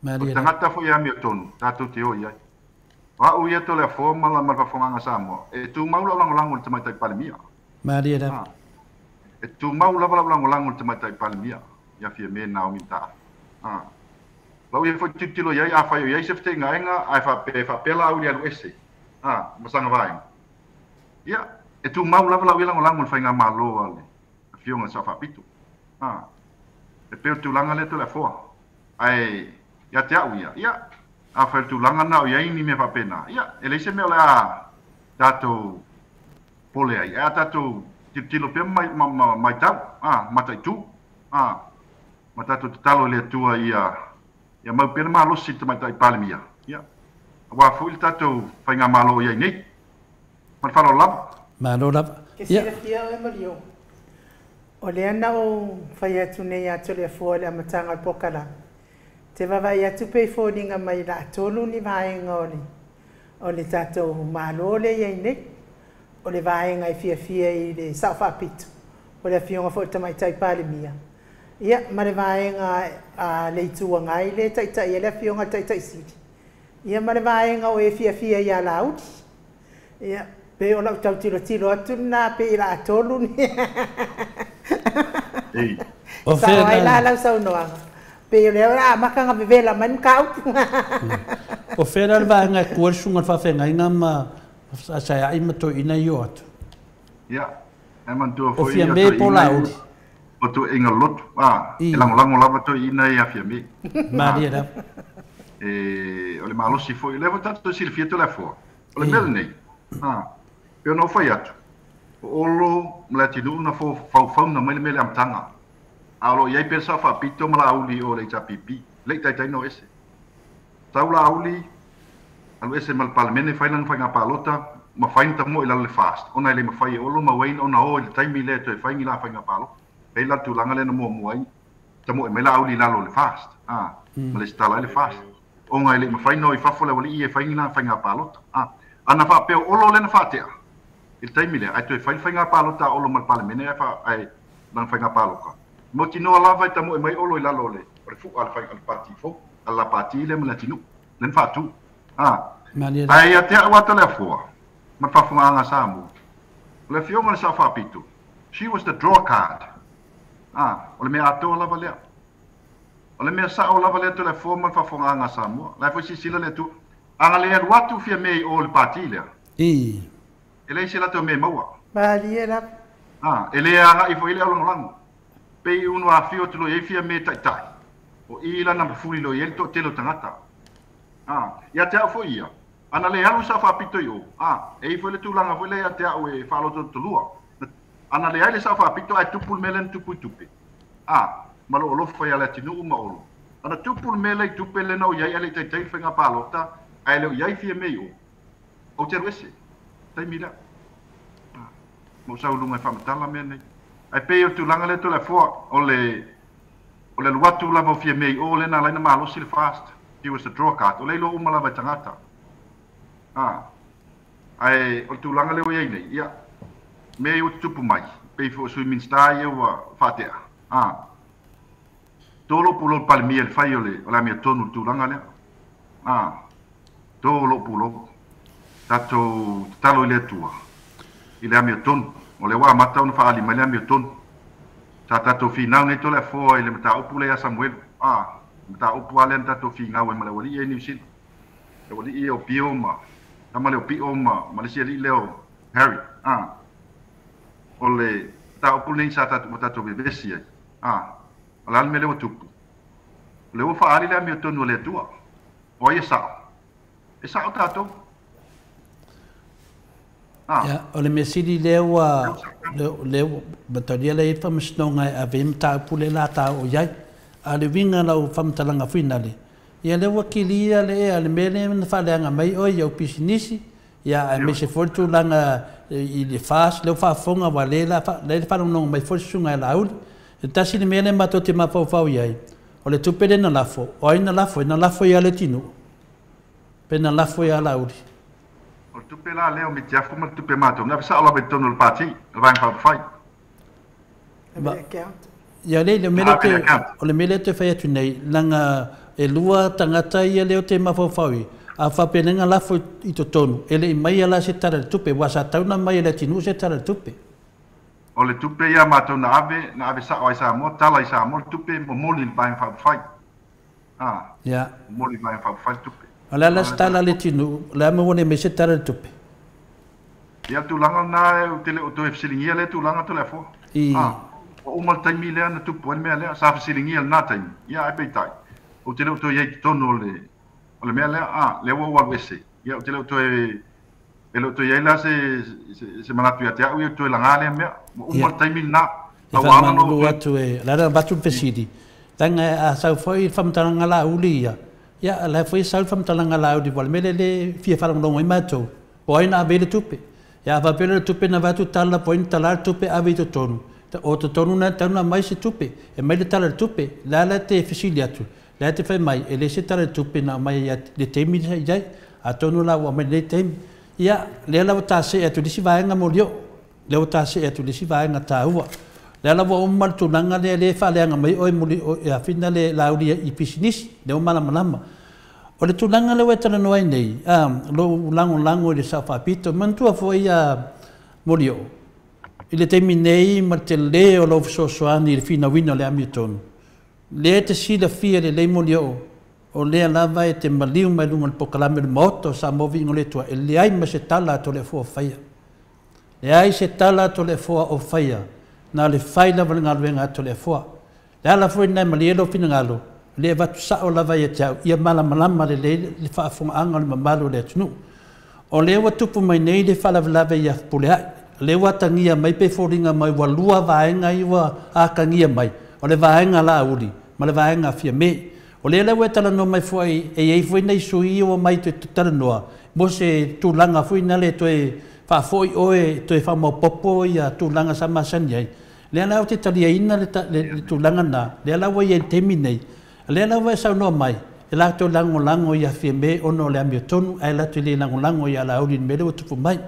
O le tagata foi e amiotonu, tatou te o i ai. O au ia Toleafoa ma le faafofogaaga Samoa, e tumau lau lagolago i le Tamaitai Palemia. Malie lava. E tumau lava lau lagolago i le Tamaitai Palemia, ia Fiame Naomi Mataafa. Lau ia foi tilotilo i ai, afai o i ai se fete'ingaega, ae faapea la au i le alu ese, ma saga vaega. Ia, e tumau lava lau ia lagolago i le faigamalo a le Afioga i le Sao Faapito. E pei o le tulaga lea Toleafoa. Ae ia te au ia, ia, afai o le tulaga na o i ai ni mea faapena, ia, e leai se mea o le a tatou pole ai, ae a tatou tilotilo pea ma matau, mataitu, ma tatou tatalo i le Atua ia mau pea le malosi i le Tamaitai Palemia, ia, aua foi le tatou faigamalo o i ai nei. Ma le faaaloalo lava. Malo lava. Ke silafia oe Malio, o lea na ou fai atu nei ia Toleafoa i le amataga o le polokalame, te vaavaai atu pei foliga mai la tolu ni vaega o le tatou Malo lea e i ai nei. O le vaega e fiafia i le Sao Faapito, o le Afioga foi i le Tamaitai Palemia, ia, ma le vaega a le Itu Agai lea e taitai ai le Afioga i le Taitai Sili, ia, ma le vaega o e fiafia ia Laauli. Ia, pei o lau tautilotilo atu lena, pei la tolu ni. O Sao fea ai la la lau saunoaga. Pei o lea o le a amata ona vevela mai le mataupu. O fea la le vaega e tu ai le susuga i le faafeagaiga ma fesaesaea'i ma toeaiina i o atu? Ia, e manatua O foi ia Fiame po o toeaiina ia, Laauli? o toeaiina lotu, e lagolago lava toeaiina ia Fiame. Malie lava. E, o le malosi foi, lea foi tatou silafia Toleafoa, o le mea lenei, pei ona ou fai atu, o Olo ma Leatinuu na faufauna mai le mea i le amataga. A o lo o i ai pea le Sao Faapito ma Laauli o le HRPP, le i taitai na o ese. Sau Laauli, alu ese ma le Palemene, fai lana faiga palota, ma fai na tamoe i lalo le FAST, ona e le mafai e Olo ma Wayne ona o i le taimi lea e toe fai ni la faiga palota. Pei la le tulaga lea na muamua ai, tamoe mai Laauli i lalo o le FAST, ma le resitala ai le FAST. Ona e le mafai na o i fafo le aualii e fai ni la faiga palota. Ana faapea o Olo lea na faatea i le taimi lea, ae toe fai le faiga palota a Olo ma le Palemene ae lana faiga palota. Mautinoa lava e tamoe mai Olo i lalo o le fua a le faiga a le pati fou, a la pati lea ma le atunuu, lea na faatu. Malie lava. Ae ia te au Toleafoa, ma le faafofogaaga Samoa, o le Afioga i le Sao Faapito, she was the draw card. O le mea atoa lava lea. O le mea sao lava lea Toleafoa ma le faafofogaaga Samoa. La e foi silasila le Atua. Ana le alu atu Fiame i o i le pati lea, e leai se latou mea e maua. Malie lava. E le agai foi i le aulagolago. Pei unu afio atu loa i ai Fiame taitai, o i lana mafuli loa i ai le toatele o tagata. Ia te au foi ia, ana le alu Sao Faapito i o, e i ai foi le tulaga foi lea ia te au e faalotolotolua. Ana leai le Sao Faapito ae tupu le mea lea na tupu i tupe. Ma lou alofa ia Leatinuu ma Olo. Ana tupu le mea lea i tupe lea na o i ai ae le i taitai le faiga palota, ae le o i ai Fiame i o, ou te alu ese. Taimi lea. Ma ou sau i luga e faamatala mea nei. Ae pei o le tulaga lea Toleafoa, o le alu atu lava o Fiame i o lea na ala ai ona malosi le FAST. He was the draw card. O lea iloa uma lava e tagata. Ae o le tulaga lea ua i ai nei, ia, mea ia ua tutupu mai, pei foi o Sui Minisita ia ua faatea. To lou pulou i le Palemia i le fai o le amiotonu i le tulaga lea. To lou pulou. Tatou tatalo i le Atua i le amiotonu. O lea ua amata ona faaali mai le amiotonu. Sa tatou finau nei Toleafoa i le mataupu lea ia Samuelu. Le mataupu lava lea na tatou finau ai ma le aualii ia i Niu Sila. Le aualii ia o Pio ma tama lea o Pio ma le isi alii lea o Harry. O le mataupu lenei sa tatou vevesi ai. O le a le mea lea ua tupu? Le ua fa'aali le amiotonu a le Atua. O ai e sa'o? E sa'o tatou. Ah. Ia, o le mea sili lea ua, lea ua mataulia lea i le faamasinoga e ave ai mataupu lea la ta oo i ai. A o le uiga o lau faamatalaga foi nale, ia lea ua kilia le ea le mea lea na faaleaga mai oe i au pisinisi, ia aemaise foi le tulaga i le FAST, lea ua faafofoga aua lea la lea e faalogologo mai foi le susuga ia Laauli. E tasi le mea lea matou te mafaufau i ai, o le tupe lea na lafo, o ai na lafo ai? Na lafo ia Leatinuu pe na lafo ia Laauli? O le tupe la lea o Mitiafu ma le tupe a matou, na ave sa'o lava i totonu o le Pati, o le Vaega Faaupufai. Ia lea, le mea lea te, o le mea lea te fai atu nei, leaga e lua tagata ia lea ou te mafaufau i, a faapea nei na lafo i totonu, e le i maia la se Tala i le Tupe, aua sa tatau ona aumai e Leatinuu se Tala i le Tupe. O le tupe ia a matou na ave, na ave sa'o ai Samoa, tala i Samoa le tupe, momoli i le Vaega Faaupufai. A, momoli i le Vaega Faaupufai le tupe. O le a la se tala a Leatinuu, o le a mea ua le aumai se Tala i le Tupe? Ia, o le tulaga lena, ou te le o toe fesiligia lea tulaga Toleafoa. A, ua uma le taimi lea na tupu ai le mea lea. Sa fesiligia i lena taimi, ia ae peitai, ou te le o toe i ai i totonu o le, o le mea lea. A, lea ua ou alu ese, ia ou te le o toe, e le o toe i ai la se, se, se manatu ia te au ia e toe laga lea mea. Ua uma le taimi lena. E faamalulu atu e, o le ala avatu le fesili, leaga a sau foi le faamatalaga Laauli ia, ia o la foi e sau le faamatalaga Laauli, aua o le mea lea e fia faalogologo ai matou, o ai na ave ai le tupe. Ia a faapea la o le tupe na avatu tala po o ai na tala le tupe ave i totonu, o totonu na e tatau ona aumai se tupe, e aumai le tala i le tupe. O le a la te fesili atu, o la e te fai mai e leai se tala i le tupe na aumai i le taimi sa i ai, atonu la ua aumai i lenei taimi. Ia, lea la ua ta see atu i le isi vaega Molioo, lea ua ta see atu i le isi vaega taua. Lea la ua uma le tulaga lea, lea e faaleaga mai oe e afina le Laauli i pisinisi, lea ua malamalama. O le tulaga lea ua e talanoa ai nei, lou lagolago i le Sao Faapito, manatua foi ia Molioo, i le taimi nei ma le tele o lou fesoasoani i le finauina o le amiotonu, lea e te silafia lelei Molioo, o lea lava e te maliu mai luga o le polokalame o le Maota o Samoa Viiga o le Atua, e leai ma se tala a Toleafoa o faia. Leai se tala a Toleafoa o faia, na o le fai lava o le galuega a Toleafoa. Le ala foi lena e malie lou finagalo, o lea e avatu sao lava ia te au, ia malamalama lelei le faafofogaaga o le mamalu o le atunuu. O lea ua tupu mai nei le faalavelave ia Fepuleai, o lea ua atagia mai pe foliga mai ua lua vaega ia ua atagia mai, o le vaega Laauli ma le vaega Fiame. O lea la ua e talanoa mai foi, e i ai foi nai sui ia ua omai toe talanoa mo se tulaga foi lena e toe faafoi oe, toe faamaopoopo ia tulaga sa masani ai. Lea la ou te taliaina le tulaga lena, lea la ua i ai i le taimi nei, lea la ua e saunoa mai, e latou lagolago ia Fiame ona o le amiotonu, ae latou le lagolago ia Laauli i le mea lea ua tupu mai.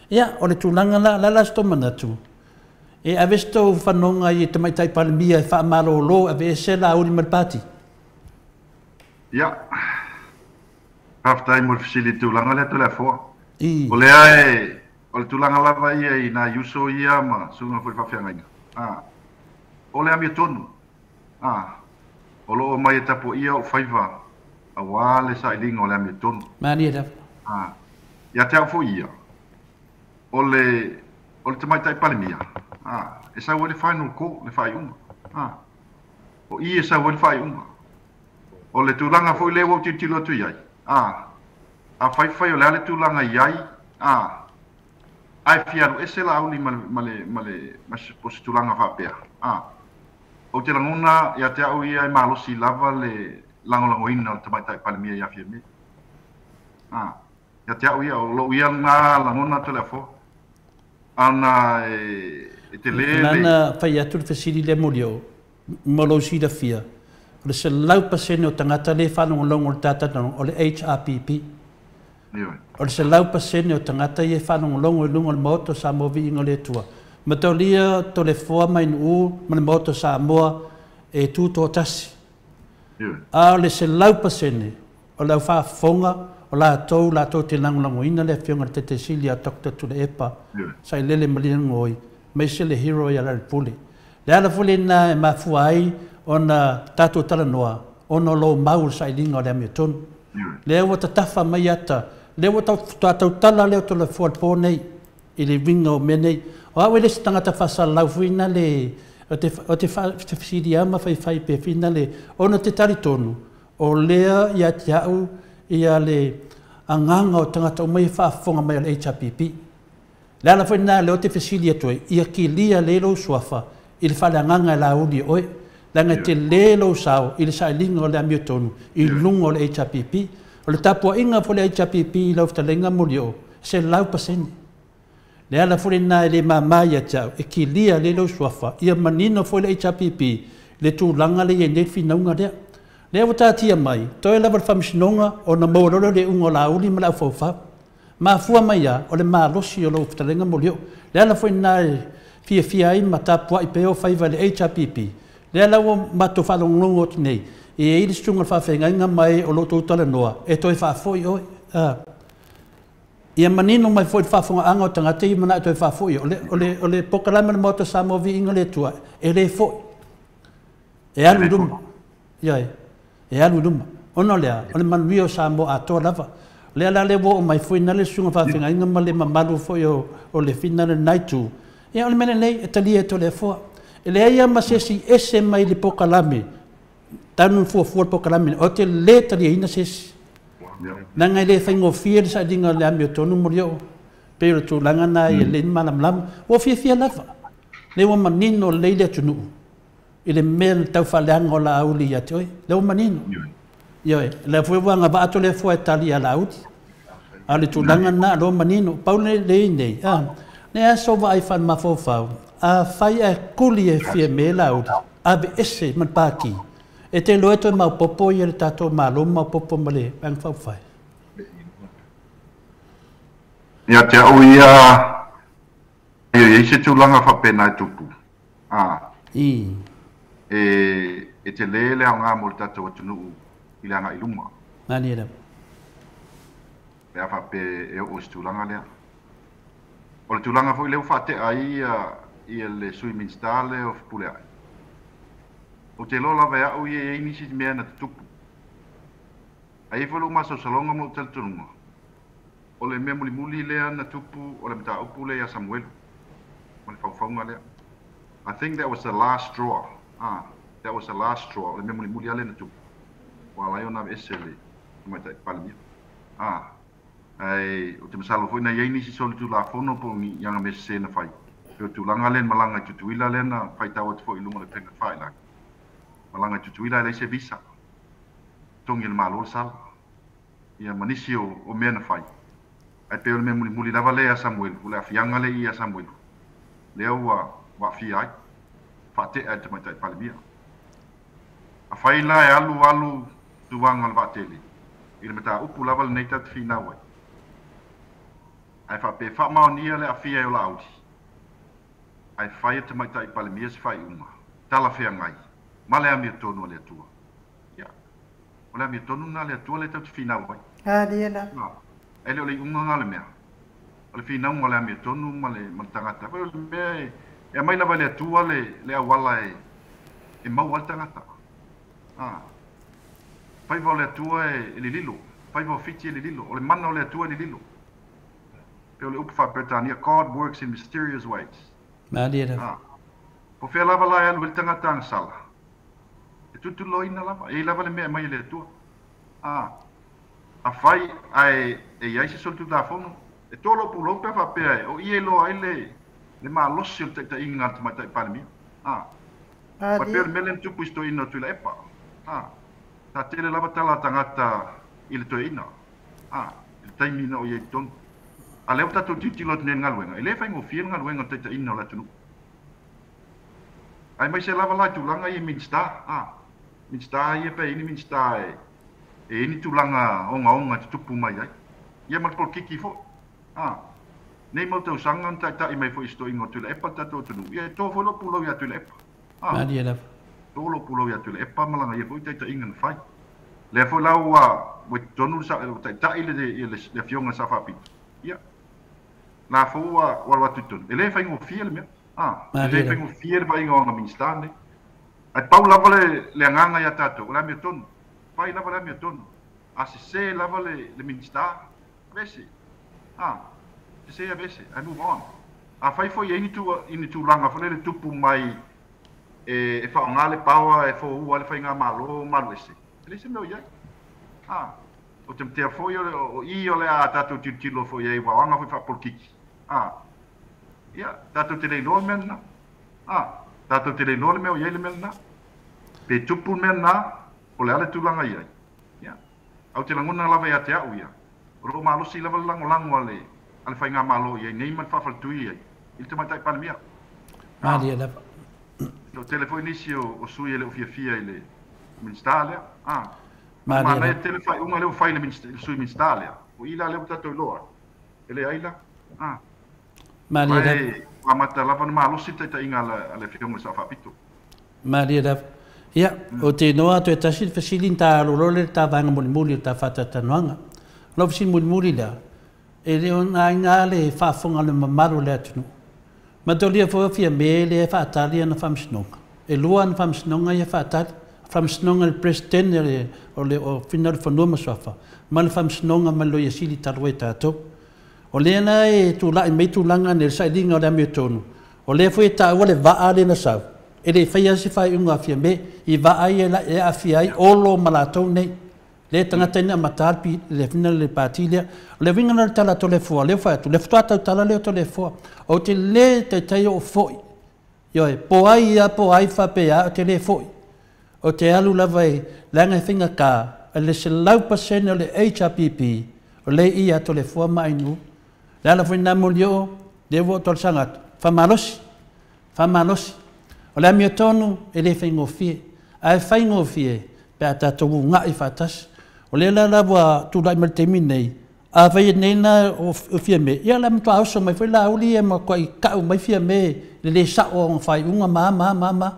Ia, o le tulaga la, o le a la se tou manatu? E ave se tou fanoga i le Tamaitai Palemia e faamalolo e aveese Laauli ma le Pati? Ia, faafetai mo le fesili i le tulaga lea Toleafoa. O lea e, o le tulaga lava ia i nai uso ia ma susuga foi i faafeagaiga, a, o le amiotonu, a, o lo o omai e tapuaia ou faiva aua le sailiga o le amiotonu. Malie lava. A, ia te au foi ia, o le, o le Tamaitai Palemia, a, e sau ai le final call, le faaiuga, a, o i e sau ai le faaiuga. O le tulaga foi lea ua ou tilotilo atu i ai, a, afai fai o le a le tulaga i ai, a, ae fia alu ese Laauli ma le, ma le, ma le, ma se, o se tulaga faapea, a, ou te lagona ia te au ia e malosi lava le lagolagoina o le Tamaitai Palemia ia Fiame. A, ia te au ia, o lou ia lena lagona Toleafoa, ana e, e tele le. Lana fai atu le fesili lea Molioo, Mo lou silafia, o le 100% o tagata lea e faalogologo i le ta talanoaga, o le HRPP. O le 100% o tagata ia e faalogologo i luga o le Maota o Samoa Viiga o le Atua, mataulia Toleafoa mai Nu'u ma le Maota o Samoa e tutoatasi. A o le 100% o le au faafofoga, o latou latou te lagolagoina le Afioga i le Taitaisili ia Doctor Tuilaepa Sailele Malielegaoi, aemaise le hero ia Lealailepule. Le ala foi lena e mafua ai ona tatou talanoa, ona o lou mau o le sailiga o le amiotonu. Lea ua tatafa mai ata, lea ua faatoa tautala lea o Toleafoa i le po nei, i le uiga o mea nei. O au e le se tagata faasalalau foi na le O te fesili ama faifai pe fina le ona te talitonu o lea ia te au ia le agaga o tagata uma ia faafofoga mai o le HRPP. Le ala foi lena lea o te fesili atu ai, ia kilia lelei lou suafa i le faaleagaga e lauli e oe, leaga e tele lou sao i le sailiga o le amiotonu i luga o le HRPP. O le tapuaiga foi a le HRPP i lau fetalaiga Molioo, 100%. Le ala foi lena e le mama ia te au, e kilia lelei lou suafa, ia manino foi le HRPP le tulaga lea e i ai nei le finauga lea. Lea ua tatia mai, toe lava le faamasinoga ona maua loa lea o le iuga o Laauli ma le aufaufau. Mafua mai lava, o le malosi o lau fetalaiga Molioo. Le ala foi lena e fiafia ai ma tapuai pea o faiva i le HRPP, lea la ua matou faalogologo atu nei, e i ai le susuga i le faafeagaiga ma e o lo o outou talanoa, e toe faafoi oe. Ia manino mai foi le faafofogaaga o tagata ia manao e toe faafoi. O le polokalame a le Maota Samoa Viiga le Atua, e le foi. E alu i luma. Ioe, e alu i luma. Ona o lea, o le manuia o Samoa atoa lava. O lea la lea ua oo mai foi na le susuga faafeagaiga ma le mamalu foi o le fina lena itu. Ia o le mea lelei e talia e Toleafoa. E leai lava ma se isi ese mai le polokalame, tanu na fuafua le polokalame, ou te le taliaina se isi. Leaga e le faigofie le sailiga o le amiotonu Molioo, pei o le tulaga lena e lelei ona malamalama. Ua fiafia lava, lea ua manino lelei le atunuu i le mea na tau faaleaga o Laauli ia te oe. Lea ua manino. Ioe, lea foi ua agavaa Toleafoa e tali ia Laauli. A o le tulaga lena, lea ua manino. Pau lea nei, le aso vaai faale-mafaufau, afai ae kuli e Fiame Laauli, aveese ma le pati, e te iloa e toe maopoopo ia le tatou Malo maopoopo ma le Vaega Faaupufai. Ia te au ia, e i ai se tulaga faapena e tupu. E tele le aoga mo le tatou atunuu i le agai i luma. Malie lava. Pe a faapea e oo i se tulaga lea. O le tulaga foi lea ua faatea ai ia le Sui Minisita lea o Fepuleai. Ou te iloa lava e au ia e i ai nisi mea na tutupu. Ae i ai foi lou masalosaloga ma lou talitonuga, o le mea mulimuli lea na tupu o le mataupu lea ia Samuelu ma le faufauga lea. I think that was the last straw. That was the last straw. O le mea mulimuli lava lea na tupu. Ua ala ai ona aveese le Tamaitai Palemia. Ae ou te masalo foi na i ai nisi solitulafono po o ni aga mea sese na fai. Pei o tulaga lea na malaga i Tutuila lea na faitau atu foi i luga o le upega tafailagi. Malaga i Tutuila e leai se visa. Togi e le Malo le sala. Ia ma nisi o mea na fai. Ae pei o le mea mulimuli lava lea ia Samuelu, o le aafiaga lea ia Samuelu, lea ua aafia ai, faatea e le Tamaitai Palemia. Afai la e alu alu tuaga o le vaatele, i le mataupu lava lenei tatou te finau ai. Ae faapea faamaonia le aafia e o Laauli, ae fai e le Tamaitai Palemia se faaiuga, talafeagai, ma le amiotonu a le Atua. Ia, o le amiotonu lena a le Atua lea tatou te finau ai. E le o le iuga lena o le mea. O le finauga o le amiotonu ma le tagata. Foi o le mea e aumai lava e le Atua le auala e maua ai le tagata. Faiva o le Atua e lililo, faiva o Fiti e lililo, o le mana o le Atua e lililo. Pei o le upu faa-Peretania, God works in mysterious ways. Po fea lava la e alu ai le tagata agasala, e tutuloina lava, e i ai lava le mea e aumai e le Atua. Afai ae e i ai se solitulafono, e toa lou pulou pe a faapea e o ia e iloa ai le malosi o le taitaiga a le Tamaitai Palemia. Ua pei o le mea lea na tupu i se toeaina o Tuilaepa. Sa tele lava tala a tagata i le toeaina, i le taimi na o i ai i totonu. A lea ua tatou tilotilo atu nei i le galuega, e le faigofie le galuega o le taitaiga o le atunuu. Aemaise lava la i tulaga ia i Minisita. Minisita ia pe i ai ni Minisita e i ai ni tulaga ogaoga e tutupu mai ai. Ia ma le polokiki foi. Nei mau tausaga na taitai mai foi i se toeaina o Tuilaepa le tatou atunuu, ia e to foi lou pulou ia Tuilaepa. Malie lava. To lou pulou ia Tuilaepa ma lana ia foi taitaiga na fai. Lea foi la ua i totonu le taitai le afioga i le Sao Faapito. Ia, la foi ua alu atu i totonu. E le faigofie le mea. E le faigofie le vaaiga o aga Minisita nei. Ae pau lava le agaga ia tatou, o le amiotonu. Fai lava le amiotonu. A sese lava le Minisita, aveese. Sese aveese, ae move on. Afai foi e i ai ni tulaga foi lele tupu mai E whaonga le paoa e fō ua le whainga malo malu ese. E le se mea o iai. O te mtea foi o i o le a tātou tilotilo foi ai waanga foi whapolokiki. Ia, tātou te leiloa mea na. Tātou te leiloa le mea o iai le mea na. Pe tupu mea na, o le ale tūlanga iai. Ia, au te langona lava ia te au ia. O roo malosi lava le lango lango ale whainga malo iai, nei ma le whawhalatui iai. I te maitai palemia. Malia lava. O tele foi nisi o sui e le o fiafia i le minista lea. Malia lava. Tele whai unga leo whai le sui minista lea. O ila leo tātou loa. E le aila. Malia lava. Amata lava na malosi taita inga a le whionga sa whapito. Malia lava. Ia, o te noa atu e tasi le fesili ta alolo le ta vaenga mulimuli o ta whātatanoanga. Lau fesili mulimuli lea, e leo ngā inga le whaafonga le mamalu le atunu. Matolia foi fia me le whaatali ana whamsinonga. E lua ana whamsinonga ia whaatali. Whamsinonga le president o le o whina le whanua maswafa. Ma le whamsinonga ma lo iasili talua i tātou. O lea na e tūlai mei tūlanga ne le sailinga o le amio tonu. O lea foi e tāua le vaa le na sau. E le whaia se whai unga fia me i vaa i e awhia ai olo ma lātou nei. Le tangata ina matalpi le whina le pāti lea. O le winga na le tala tole fua, leo whai atu, le futua tau tala leo tole fua. O te le te tei o foi. Ioi, po ai ia, po ai whapea, o te le foi. O te alu lava e langa e ka, le 100% o le HRPP, o le ia tole fua mainu. Le ala foi nā moli o, le ua tole sangatu, whamalosi, whamalosi. O le amio tonu, e le whaingofie. A e whaingofie, pe a tātou ngai whatasi. O le la ua tūlai mai le taimi nei, a whai nei na o fia me, ia la matua oso mai foi la uli e ma kua i kau mai fia me, le le sao o whai unga ma.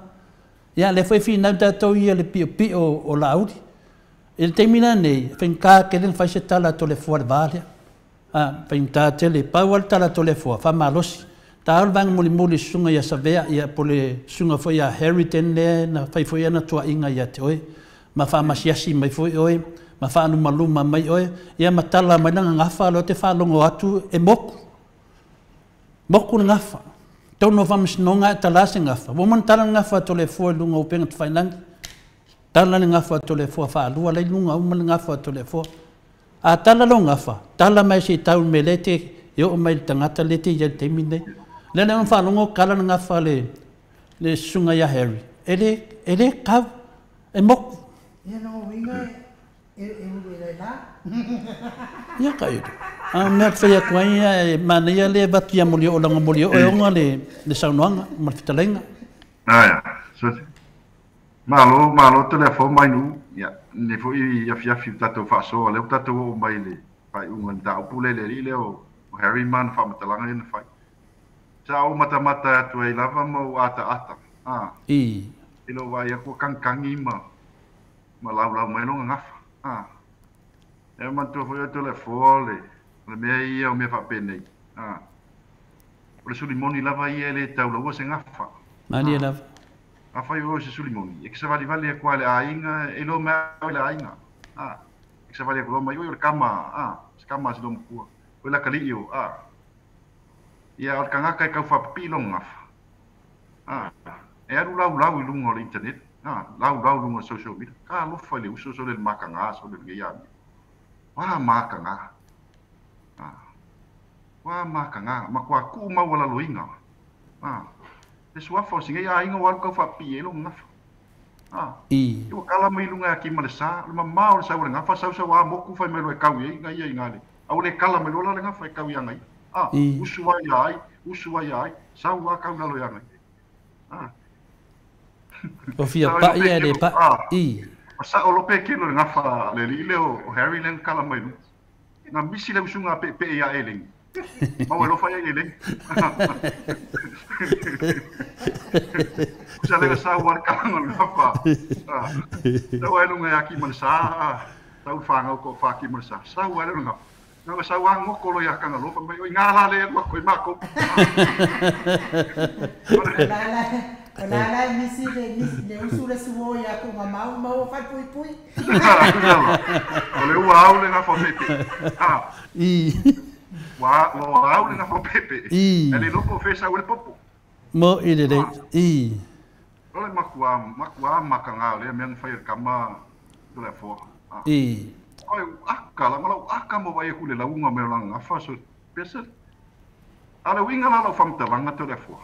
Ia le foi whina tātou ia le pio pio o la uli. E le taimi na nei, whainga ke len whai se tala tole fua le vālea. Whainga tele, pau al tala tole fua, whamalosi. Tā alu vanga muli muli sunga ia savea, ia pole sunga foi ia Harry tene, na whai foi ana tua inga ia te oe. Ma whamasiasi mai foi oe. Ma whaanu maluma mai oe, ia matala mai nanga ngawha lo te whalongo atu e moku. Moku le ngawha. Tauno whamasinonga e tala se ngawha. Woman tala ngawha tole fua lunga upenga te whainangi. Tala le ngawha tole fua whaalua lei lunga uma le ngawha tole fua. A tala lo ngawha, tala mai se tau me lete, i o mai le tangata lete ia le teimi nei. Lele on whalongo kala le ngawha le sunga ia Harry. E le kau, e moku. Ia no winga e la. Ia ka ere. A mea te whai aku ai e mana ia le watu ia moli o langa moli o e onga le saunoanga, ma le fitalenga. Aia, so, malo te le fo mai nu, ia, ne fo i afiafi o tātou whaasoa, leo tātou o mai le whai unga ni tā upu le le le o Harry man whamatalanga ina whai. Sa o matamata atu ai lava ma o ata ata. I. I lo vai aku kankangi ma lau lau mai longa ngawha. E mantua foi atu le fo le mea ia o mea whapenei. O le sulimoni lava ia le taula ua se ngawha. Malia lava. A whai o se sulimoni. E ki sa vali vali e kua le ainga, e lo mea o le ainga. E ki sa vali e kua mai o le kama, se kama se lo mkua. O le kali o, Ia o le kangaka e kau whapapi lo ngawha. E aru lau lau i lunga o le internet. Lau lau lunga o social media. Ka alofa le uso so le makanga, so le ngeia mi. Wā makanga. Wā makanga. Ma kua ku mau ala loinga. Le suafa o singe ia inga walu kau whapi e lo ngawha. I. Iwa kala mai lunga a ki ma le sa. Le mamao le sa ua le ngawha sau sau a moku whai mai lo e kau ia inga ia inga le. Au le kala mai lola le ngawha e kau ia ngai. Usu ai ai, usu ai ai, sau a kau lalo ia ngai. O fia pa ia le pa i. O sa o lope ke lo ngawha le li le o Harry le kala mai lu. Na misi le usunga pe pe ia eleng. Ma o lo fa ia eleng. Sa le sa war kala ngawha. Sa wa lunga ya ki man sa. Sa u whangau ko wha ki man sa. Sa wa le ngawha. Nā sa wa ngoko lo ia kanga lofa mai o ngā la le ma koi mako. La la misi le usu le suo ia ko mamau mau fai pui pui. O le ua au le ngā whapepe. I. Wa au le ngā whapepe. I. E le loko whesa o le popo. Mo i le le. I. O le makua makanga le mea fai kama le fo. I. Oi aka la mala aka mo vai ku le launga me la ngafa so pesa. Ale winga la famtalanga to le fo.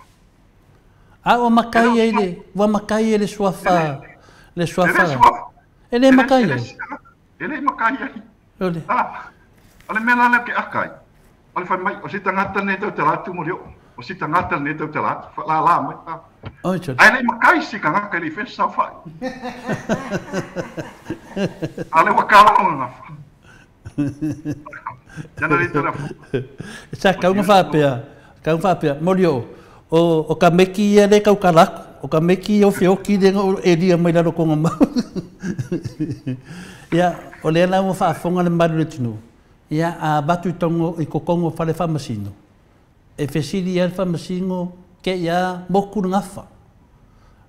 A o makai ele, wa makai ele suafa. Le suafa. Ele makai. Ele makai. Ole. Ah. Ale me la le ke akai. Ale fai mai o si tangata ne tau te latu mo o si tangata ne tau te latu la la mai. Oi txo. Ai le makai si kangaka le fes sa fai. Ale wakala o ngafa. Jana le tala. Sa kaunga fa pea molio o ka meki ia le kau kalako o ka meki o feoki le e lia mai lalo konga mau. Ia o le la mo faafoga le malu le tunu. Ia a batu tongo i kokongo fale whamasino. E fesili ia le whamasino ke ia moku ngafa.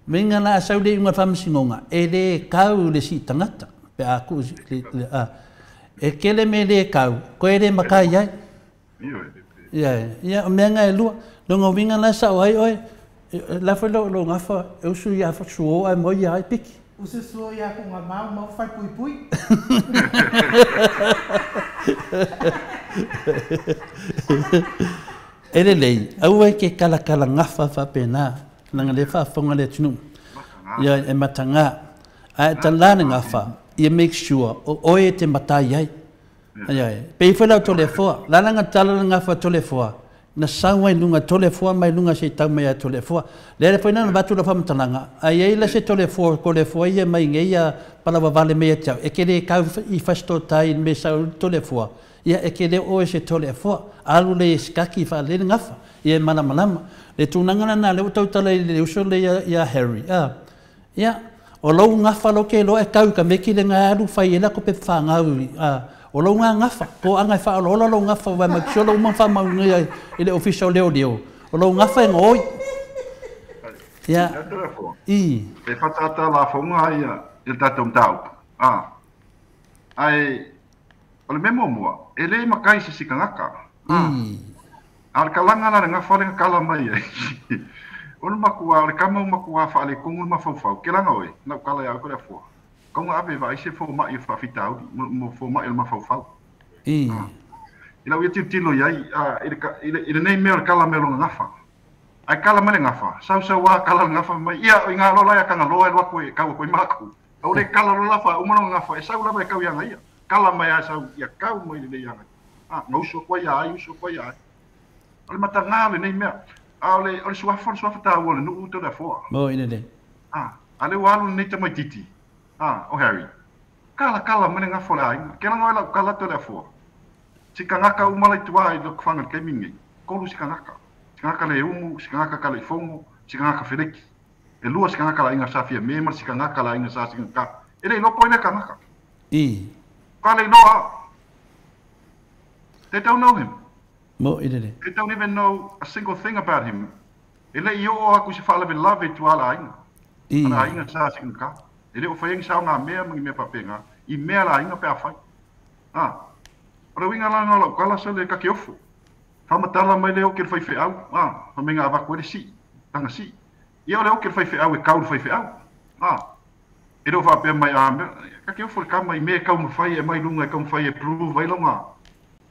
Menga la sau le unga whamasingonga e le kau le si tangata. Pe a ku le, a. E kele me le kau, ko e le makai ai. Ia, ia, o mea ngai lua, longa winga la sa oi oi, la fo lo ngafa, e usu ia fa suo ai mo ia ai piki. Usu suo ia ku ngā mau mau fai pui pui. E le lei, au e ke kala kala ngafa fa pena, nanga le fa fonga le tunu. Ia e matanga, a e talane ngafa, ia make sure o oe te matai ai. Ai ai. Pe i whela tole foa, lalanga tala ngafa tole foa. Na sau ai lunga tole foa mai lunga se tau mai a tole foa. Le le foina na batu la whamatalanga. Ai ai la se tole foa, ko le foa ia mai ngei ia palawa vale mea tau. E ke le kau i fasto tai me sau tole foa. Ia e ke le oe se tole foa. Alu le skaki wha le ngafa. Ia e mana malama. Le tūnanga na le utau tala i le uso le ia Harry. Ia, o lau ngafa lo ke lo e kau ka meki le ngā alu whai e la ko pe whangau. O lau ngā ngafa, ko anga e whaalola lau ngafa, wai makisio lau mang whamau ngai i le ofisa o leo leo. O lau ngafa e ngoi. Ia. I. E whatata la whaunga ia i tātou mtau. Ai, o le memo mua, e le makai se si kangaka. I. A le kalanga la ngafa le kala mai ai. O le makua, o le kama o makua wha le kongu mafaufau. Ke langa oe, nau kala ia ko le afua. Kaunga ave vai se fo mai fa fitau, mo fo mai mafaufau. I. I lau ia tilo iai, i le nei mea o le kala mea longa ngafa. Ai kala mai le ngafa, sau sau a kala le ngafa mai, ia o i ngā lola ia kanga loa e lua koe, kau koe mākou. Au le kala lola fa, uma longa ngafa, e sau lava e kau ia ngaia. Kala mai a sau, ia kau mai le nei ia ngaia. Ngauso koe ia ai, uso koe ia ai. O le matanga le nei mea. A o le suafa, tā ua le nuu tō le afoa. Mo ine le. A le walu nei tamai titi. O Harry. Kala kala mene ngafa le ainga. Ke langa lau kala tō le afoa. Si kangaka umala i tua i loko whanga le keimingi. Kolu si kangaka. Si kangaka le umu, si kangaka kala i fongo, si kangaka feleki. E lua si kangaka la inga sa fia mema, si kangaka la inga sa si kangaka. E le ilopo ina kangaka. I. Ka le iloa. They don't know him. Mo ine le. They don't even know a single thing about him. E le i o aku se whaalawe lave tua la ainga. I. Ala ainga sa si kangaka. E le o whaengi sao ngā mea mangi mea papenga. I mea la ainga pe a whai. O le winga la ngā lau kala sa le kake ofo. Whamatala mai le o ke le whai wheau. Whamenga awako e le si. Tanga si. Ia o le o ke le whai wheau e kau le whai wheau. E le o whapea mai a mea. Kake ofo le kama i mea kau mawhai e mai lunga e kau mawhai e prove ai longa.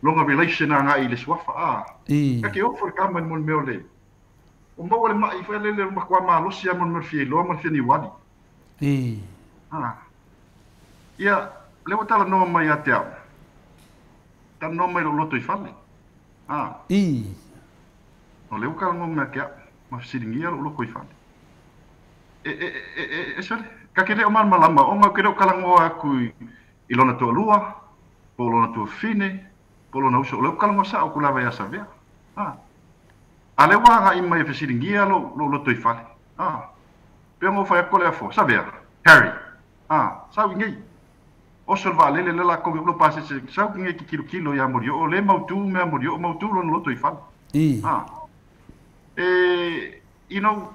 Longa relation a ngā i le suafa. I. Kake ofo le kama i mo le mea o le. O maua le mai whai le le makua malosi a mo le mea whia iloa mo le whia ni wali. I. Ia, le o tala noa mai a te au. Tala noa mai lo loto i whale. I. O le o kala ngoa mea ke au. Ma whisiringia lo loko i whale. E sore. Ka ke leo malama. O ngau ke leo kala ngoa aku i lona tua lua. Po lona tua whine. Po lona uso. O leo kala ngoa sa o kulawa ia sawea. A leo anga i mai e whisiringia lo loto i whale. Pea ngō whai ako le afo. Sawea. Harry. Sau i ngei. Oso le vaalele le la kongi ulo pase se sau ki ngei ki kilo kilo ia mori o le mautu mea mori o mautu lona loto i whale. I. E, you know,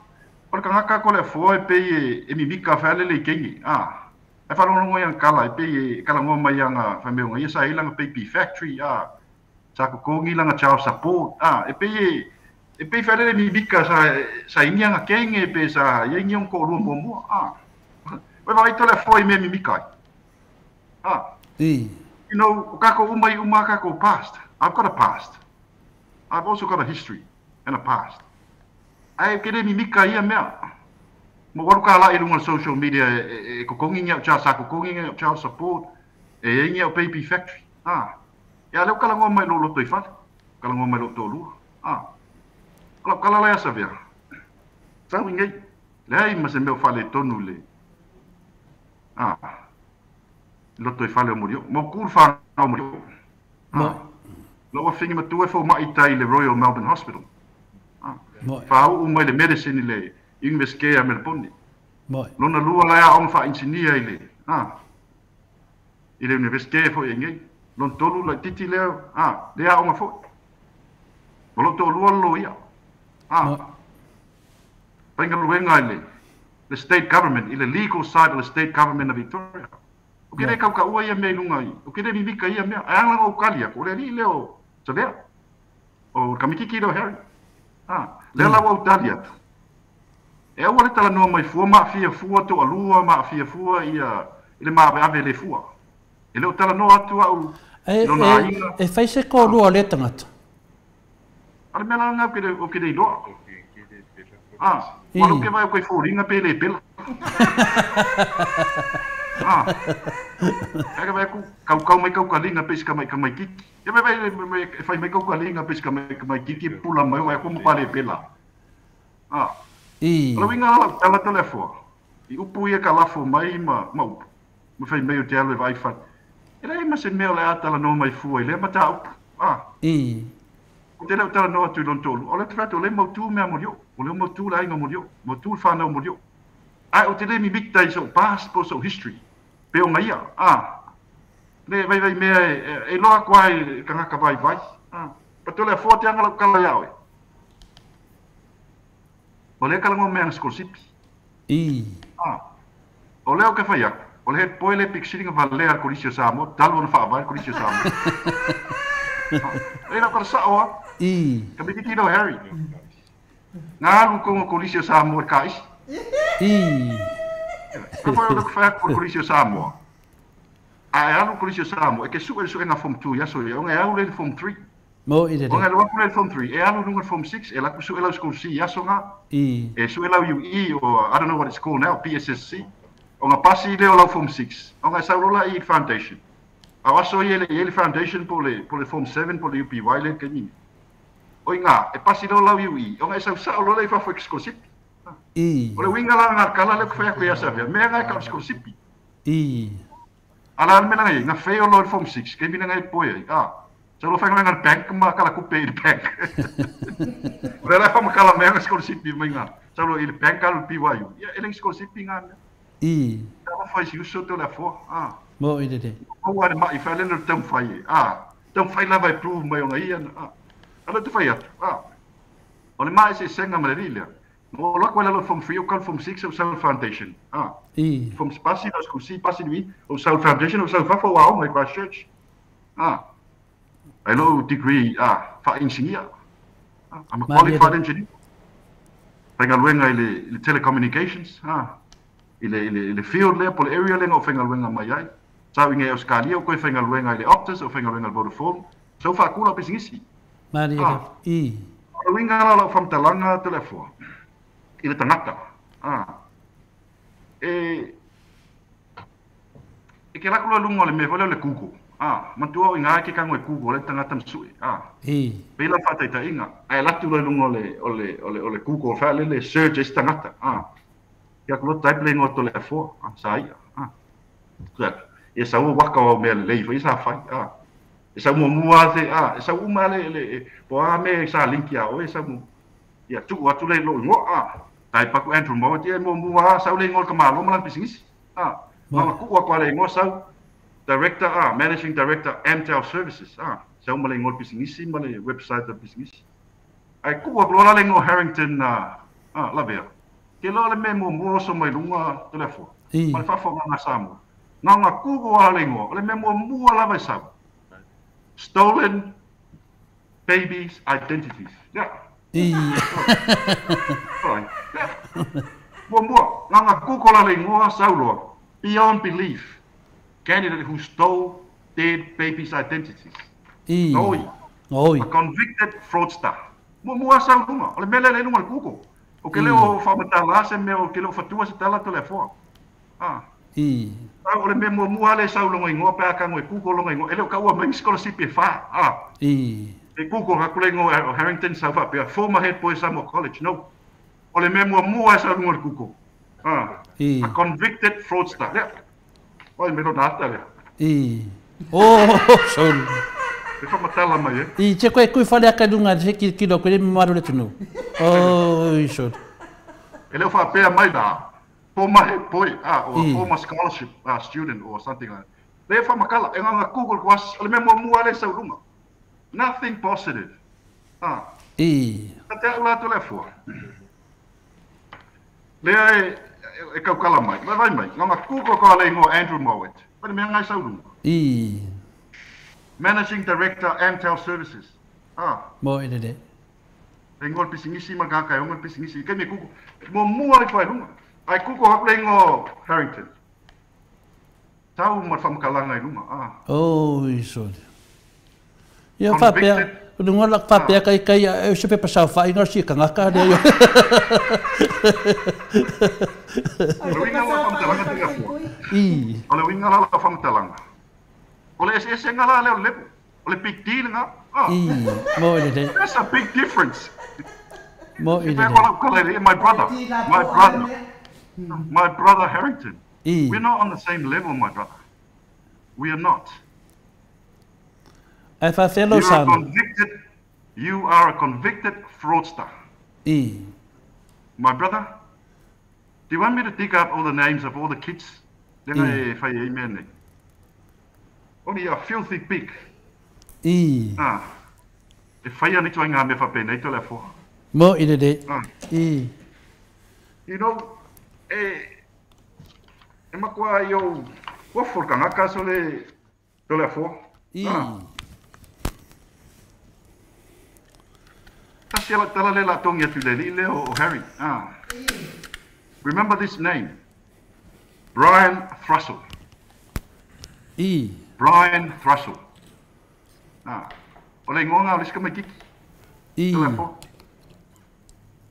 o le kangaka ko le afoa e pei e mimika whai alele i kengi. E whalongongo ia kala e pei e kala ngoa mai anga whameonga ia sa ilanga baby factory. Sa kokongi langa child support. E pei e E pei whaerere mi mika sa ingianga kenge pe sa ia ingi ko lua mua ah. Wai vai tole foi me mi mika. Ah. I. You know, kako umai umaka past. I've got a past. I've also got a history and a past. Ai kere mi mika ia mea. Mo waru ka la i runga social media e kokongi ngia cha sa kokongi ngia child support e ngia baby factory. Ah. Ia leo kala ngoma mai lo toi fale. Kala ngoma mai lo tolu. Ah. Kala kala la sa via. Sa wingai. Lei ma se meo fale tonu le. Ah. Lo toi fale o murio. Mo kul fa o murio. Ah. Lo fingi matua fo mai tai le Royal Melbourne Hospital. Ah. Fa u mai le medicine le University a Melbourne. Moi. Lona lua la ia onga fa engineer i le. Ah. I le University fo ingi. Lon tolu la titi le ah, le a onga fo. Lo to lua lo ia. Ah. Penga luenga i le state government, i le legal side of the state government of Victoria. O kere kau ka ua ia mea i lunga i. O kere mimika ia mea. Ai anga o kalia. O le li leo Savea. O kamikiki leo Harry. Ah. Lea lau au tali atu. E aua le tala noa mai fua, ma fia fua to alua, ma fia fua ia i le maa ave le fua. E leo tala noa atu au lona ainga. E whaise ko lua le tangata. Ale mea la ngau kere o kere iloa. Ah, walo ke vai o koe fōringa pe le pela. Ah. Eka vai ku kau kau mai kau kalinga pe sika mai mai kiki. E vai vai e fai mai kau kalinga pe sika mai mai kiki pula mai vai ko mo pale pela. Ah. I. Ala winga ala tala telefo. I upu ia ka lafo mai ma ma upu. Mo fai mai o te alu vai fa. E lai ma se mea le atala no mai fua i le mata upu. Ah. I. Ko te leo tala noa atu i lon tolu. O le te whato le mautu mea morio. O le mautu la inga morio. Mautu le whanau morio. Ai o te le mimikta i so past po so history. Pe o ngaia. Ah. Le vai vai mea e loa kwa i kangaka vai vai. Ah. Pato le afua te anga lau kala iau e. O le kala ngō mea nga skolsipi. I. Ah. O leo ke whai aku. O le het poe le piksiringa valea al Kolisio Samoa. Talu ona whaavai al Kolisio Samoa. E lau kala sao a. I. Ka miki tino Harry. Ngā alu kongo Kolisio Samoa e ka isi. I. Ka whai o le whai aku Kolisio Samoa. A e alu Kolisio Samoa. E ke sue sue ngā form 2 iaso ia. O ngā au le form 3. Mo i le. O ngā luaku le form 3. E alu nunga form 6. E laku sue lau school C iaso ngā. I. E sue lau UE o I don't know what it's called now, PSSC. O ngā pasi leo lau form 6. O ngā saulola i foundation. Au aso i ele foundation po le form 7 po le UPY le kenini. O i ngā, e pasi leo lau UE. O ngā e sau sao lola i whafo e skolsipi. I. O le winga la ngā kala leo kwhea koe asawhea. Mea ngā e kau skolsipi. I. Ala ala mena ngai, ngā wheo lo i form 6. Kei mina ngai poe ai. Ah. Sau lo whainga ngā bank ma kala kupe i le bank. O le la wha makala mea ngā skolsipi mai ngā. Sau lo i le bank alu PYU. Ia, ele ngi skolsipi ngā mea. I. Tala whai si uso te le afua. Ah. Mo i le. O are mai whai lelo tau whai e. Ah. Tau whai lava e prove mai o ngā ia. Ah. Ala te whai atu. Ah. O le mai se senga ma le rilea. O lako lalo form 3 o kal form 6 o South Foundation. Ah. I. Form spasi o school C pasi nui o South Foundation o South Fafo wa o mai Christchurch. Ah. Ai lo degree ah fa engineer. Ah, I'm a qualified engineer. Whainga luenga i le telecommunications. Ah. I le field lea, po le area lea o whainga luenga mai ai. Sau inge Australia o koe whainga luenga i le Optus o whainga luenga i le Vodafone. Sau whaakula pisingisi. Maria, ah. I. O winga la lau whamtalanga te lefoa. I le tangata. Ah. E ke lako loa lunga o le mea fo leo le Google. Ah. Mantua o inga ke kango e Google le tangata msue. Ah. I. Pela whataita inga. Ai latu loa lunga o le Google wha le search e tangata. Ah. Ia kulo type le ingoa tole afoa, ah, sa ia, ah. Ia sa ua waka o mea le leifa, ia sa whai, ah. E sa mua mua te, ah, e sa uma le, po a me sa linki a o, e sa mua. Ia tuku atu le lo ingoa, ah. Tai paku Andrew Mowat, ia mua mua, sa ule ingoa ka malo malang pisingisi, ah. Mama kua kwa le ingoa sau, director, ah, managing director, Amtel Services, ah. Sa uma le ingoa pisingisi, ma le website pisingisi. Ai kua kulo la le ingoa Harrington, ah, lavea. Ke loa le mea mua oso mai lunga telefo. I. Ma le whawha ngā Samoa. Ngā ngā kugo a le ingoa. O le mea mua lava i sau. Stolen babies' identities. Yeah. I. Muamua, nganga Google la le igoa sau loa. Beyond belief. Candidate who stole dead babies' identities. I. Gaoi. Gaoi. A convicted fraudster. Muamua sau i luga. O le mea lea e i luga o le Google. O ke le o faamatala se mea o ke le o fatua se tala Toleafoa. Ah. I. Sau o le mea muamua lea e sau i loga igoa pe a tago e Google loga igoa. E le o taua mai ni sikolasipi e fa. Ah. I. E Google atu le igoa o Harrington sau faapea, former head boy Samoa College. No. O le mea muamua e sau i luga o le Google. Ah. I. A convicted fraudster. Lea. Oi me lona ata lea. I. Oh, sorry. E whamatala mai, e. I te koe kui whale aka lunga te ki kilo koe le mamalu le tunu. Oh, sorry. E leo whaapea mai la, former head boy, or I. former scholarship student or something like that. Le whamakala, e nganga Google was, o le mea muamua le sau lunga. Nothing positive. I. Ka te au la tō le afua. Lea e kaukala mai, vai vai mai, nganga Google ko le ingoa Andrew Mowat. Pa le mea ngai sau lunga. I. Managing Director, Amtel Services. Mo e lele. Le ingoa le pisingisi ma ngaka e onga le pisingisi. Kei me Google. Muamua le whai lunga. Ai Google haku le ingoa Harrington. Tau ma whamakalanga i lunga. Oh, sorry. Ia whapea, Convicted. lunga la whapea kai kai, e se pepa sau whai ngā si kangaka le yo. O le winga la whamatalanga te ngā I. O le winga la whamatalanga. O le ese ngā la leo lepo. O le big deal ngā. I. Mo e lele. That's a big difference. Mo e lele. My brother. My brother. My brother Harrington. I. We're not on the same level, my brother. We are not. Ai whawhelo You are sana. convicted. You are a convicted fraudster. I. My brother, do you want me to dig up all the names of all the kids? Lenga e whai e mea nei. Only a filthy pig. I. E whai ani tua ngā mea whapene, tō le afua. Mo i lele. I. You know, e makua i au wafo ka ngaka so le tō le afua. I. Tasi ala tala le la tongi atu le li le o Harry. Remember this name. Brian Thrussell. I. Brian Thrussell. O le ingoa o le sika mai kiki. I.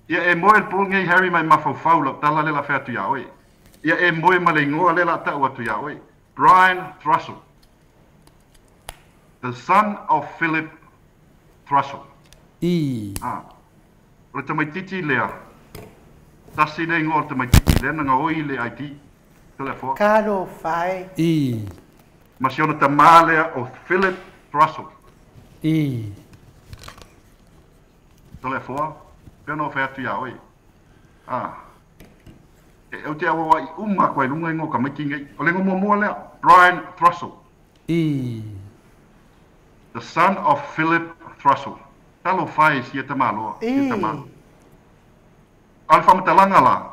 Ia e moe le pō ngei Harry mai mawhauwhau la tala le la whea atu ia oe. Ia e moe ma le ingoa le la tau atu ia oe. Brian Thrussell. The son of Philip Thrussell. I. O le tamaititi lea. Tasi le ingoa o le tamaititi lea, nanga oi le ID. Telefo. Kalo whai. I. Ma si ona tamā lea o Philip Thrussell. I. Telefo. Pea no whai atu ia oe. E au te awa i uma koe lunga ingoa ka maiti ngai. O le ingoa muamua lea, Brian Thrussell. I. The son of Philip Thrussell. Talo whai si e tamā loa. I. A le whamatalanga la.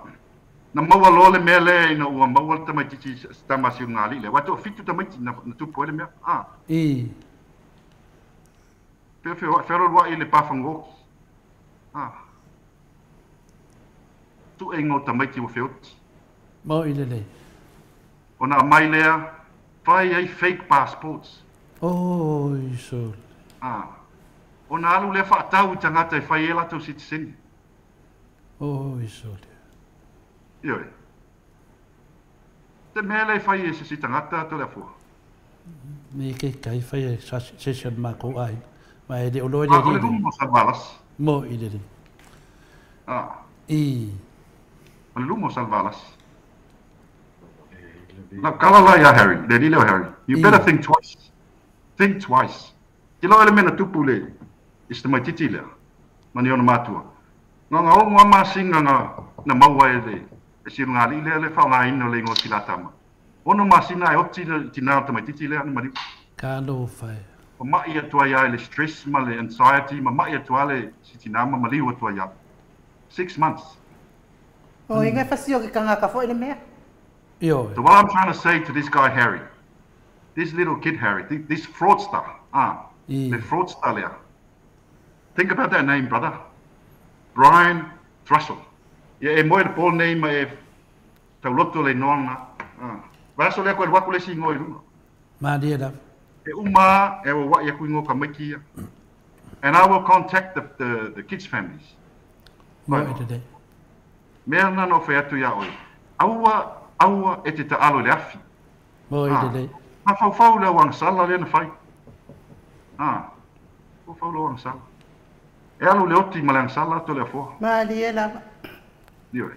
Na maua loa le mea lea ina ua maua le tamaitiiti tama si o ngā li lea. Wato fitu tamaiti na tupu ai le mea. I. Pea whero rua i le pāwhangoki. Tu e ngō tamaiti o wheoti. Mo i lele. O nā mai lea, whai ai fake passports. Oh, so. O nā alu lea whaatau i tangata e whai e lātou citizen. Oh, so. Ioe. Te mea lea whai e se si tangata tō lea fua. Me ke kai whai e session mā kō ai. Ma e le oloe le O le lumo salvalas. Mo i lele. I. O le lumo salvalas. Na kala la ia Harry, le lile o Harry. You better think twice. Think twice. Te loa le mena tupu le, i se tamaititi lea, ma ni ona mātua. Ngā ngā o ngā māsinga ngā na maua e le, e siru ngā li lea le whaonga ino le ingoa ki la tama. Ono māsina e oti le tina o tamaititi lea, ni mariu. Ka no whai. O mai atua ia le stress ma le anxiety, ma mai atua le si tina ma maliu atua ia. 6 months. O inga whasio ki kangaka fo i le mea. Io. So what I'm trying to say to this guy Harry, this little kid Harry, this fraudster, the fraudster lea. Think about that name, brother. Brian Thrussell. Ia e moe le po nei ma e tauloto le igoa lena. Vaiaso lea koe alu atu le isi igoa i luga. Malie lava. E uma e auaua'i aku igoa o tamaiti ia. And I will contact the, the, the kids families. Moe lelei. Mea lena na ou fai atu iā oe, aua, aua e te taalo i le afi. Moe lelei. Mafaufau le auagasala lea na fai. Mafaufau le auagasala. E alu le oti ma le agasala atu le afoa. Malie lava. Ioe.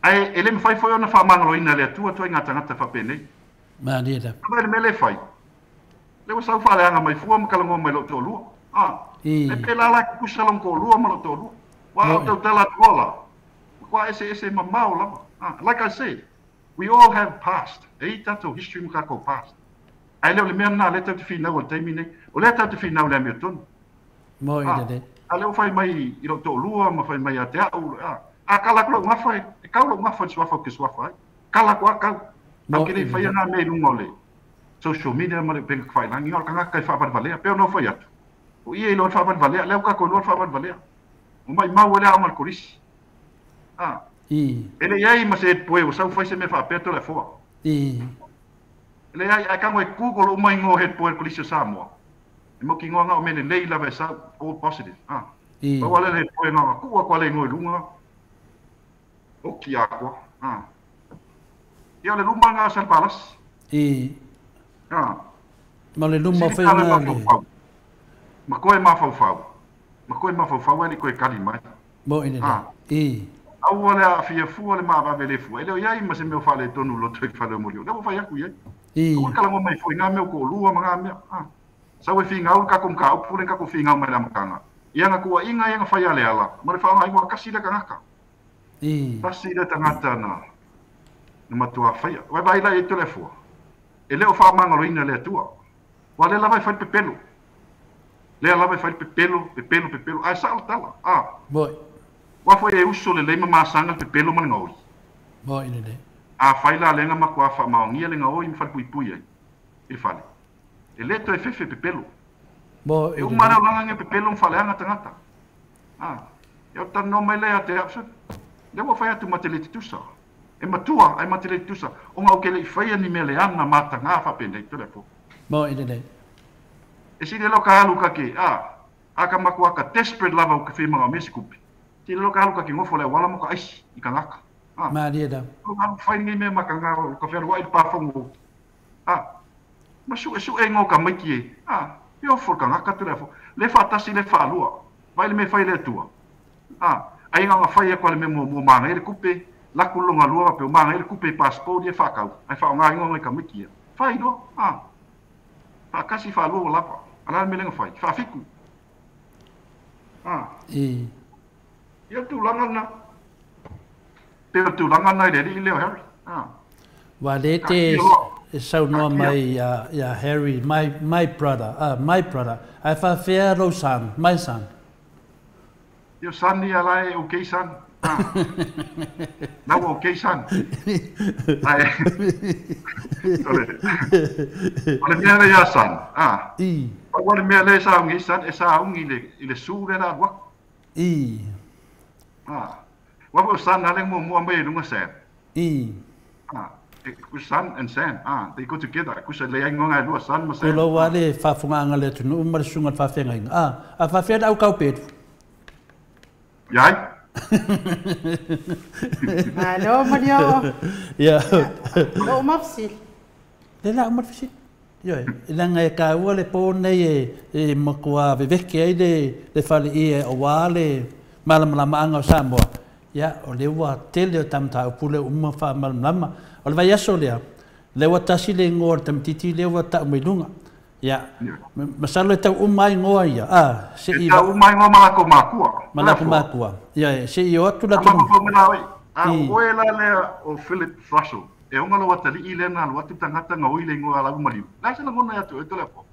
Ae e le mafai foi ona faamagaloina e le Atua ituaiga tagata faapenei. Malie lava. Vaai le mea lea e fai. Lea ua sau faaleaga mai fua ma talanoa mai lou toalua. E pēlā la e kukusa lona toalua ma lou toalua. Ua a ou tautala atu loa la, matua eseese mamao lava. Like I said, we all have past. E i ai tatou history ma tatou past. Ae le o le mea lena lea tatou te finau ai i le taimi nei. O lea tatou te finau i le amiotonu. Moi lelei. A lea ua fai mai i lou toalua ma fai mai ia te au, a kala atu lou gafa, e kau lou gafa i le suafa ou te suafa ai. Kala atu lava kau. Ou te le i faia na mea i luga o le social media ma le upega tafailagi, o le tagata e faavalevalea. Pei ona ou fai atu, o ia e iloa le faavalevalea, lea ua tatou iloa le faavalevalea. Ua maimau ai le aoga a le kolisi. E le i ai ma se head boy ua sau fai se mea faapea Toleafoa. E leai, ae tago e Google uma igoa o head boy a le Kolisi o Samoa. E mautinoa na o mea lelei lava e sau, all positive. Pau lava lea le head boy na ona tuu atu lava le igoa i luga, oki atoa. Ia o le luma lena a Salevalasi. Ma o le luma foi lena le. Ma toe mafaufau, ma toe mafaufau ae le i toe tali mai. Moe lelei. Aua le aafia fua le maavave le fua. E le o i ai ma se mea o faaletonu i loto i le fale o Moli'o. Lea ua fai atu i ai. Aua le talanoa mai foi i ngā mea o toalua ma ngā mea. Sau e figau le tatou mataupu lea na tatou figau mai le amataga. I ana tuuaiga ia na fai a Leala ma le faaaogaina o tasi lea tagata. Tasi lea tagata na matua faia. Ua vaai la i ai Toleafoa, e le o faamagaloina e le Atua. Aua lea lava e fai le pepelo. Lea lava e fai le pepelo, pepelo, pepelo, ae sao le tala. Moe. Aua foi e uso lelei ma masaga le pepelo ma le gaoi. Moe lelei. Afai la lea na matua faamaonia le gaoi ma falepuipui ai i le fale, e le toe fefe pepelo. Moe E uma lelei. lea o laga nge pepelo ma faaleaga tagata. Ia o talanoa mai lea ia te au, lea ua fai atu ma te le tutusa. E matua ae ma te le tutusa, ona ou te le i faia ni mea leaga mataga faapenei, Toleafoa. Moe lelei. E sili loa ka alu ka ke, a, a ka matua ka desperate lava u ke fia manaomia se kupe. Sili loa ka alu ka ke nofo le auala mo ka aisi i ka gaka. A, Malie lava. o ka alu fai lenei mea ma ka nga o ka fealuai i le pafogo. A, ma su'esu'e igoa o tamaiti e, a, e ofo le tagata Toleafoa. Le faatasi le faalua. Vaai le mea e fai e le Atua. A, ai na ona fai atu lava le mea muamua manaia le kupe, laku le lona lua faapea ua manaia le kupe i passport ia e faatau, ae faaaoga igoa nai tamaiti ia. Fai loa, a. Faatasi faalua ua lava. A o le a le mea lea na fai? Faafitu. A. Ia o le tulaga lena. Pei o le tulaga lena i le alii lea o Harry. A. Ua le te e saunoa mai ia Harry, my, my brother, my brother, ae faafefea lou son, my son? Your son ia la e okay son. Ah. La ua okay son. Ae o le mea lea ia son. Ah. Pau lava le mea lea e sauni ai son, e sauni i le su lea la alu atu. Ah. Aua foi o son lava lea na muamua mai ai i luga Sam. Ah. Sun and Sam, ah, they go together. Kusa le ai igoa e lua, Sun ma Sam. Tulou lava le faafofogaaga a le atunuu ma le susuga i le faafeagaiga. A, a faafefea le au kaupelu? Iai. Malo Malioo. Ia. Lou uma fesili. Le la uma le fesili. Ioe, leaga e taua le po nei e matua veveke ai le faleie aua le malamalamaaga o Samoa. Ia, o lea ua tele o ta mataupu lea ua uma faamalamalama. O le vaiaso lea, lea ua tasi le igoa o le tamaitiiti lea ua tau mai luga. Ia, masalo e tau uma lava igoa ia, a, se i. E tau uma igoa ma latou makua. Ma latou makua. Ia, se i o atu latou. Mafaufau mai la oe, a o oe la lea o Philip Thrussell, e ona lou atalii lea na alu atu tagata gaoi le igoa a Laumaliu. O le a se lagona ia te oe Toleafoa?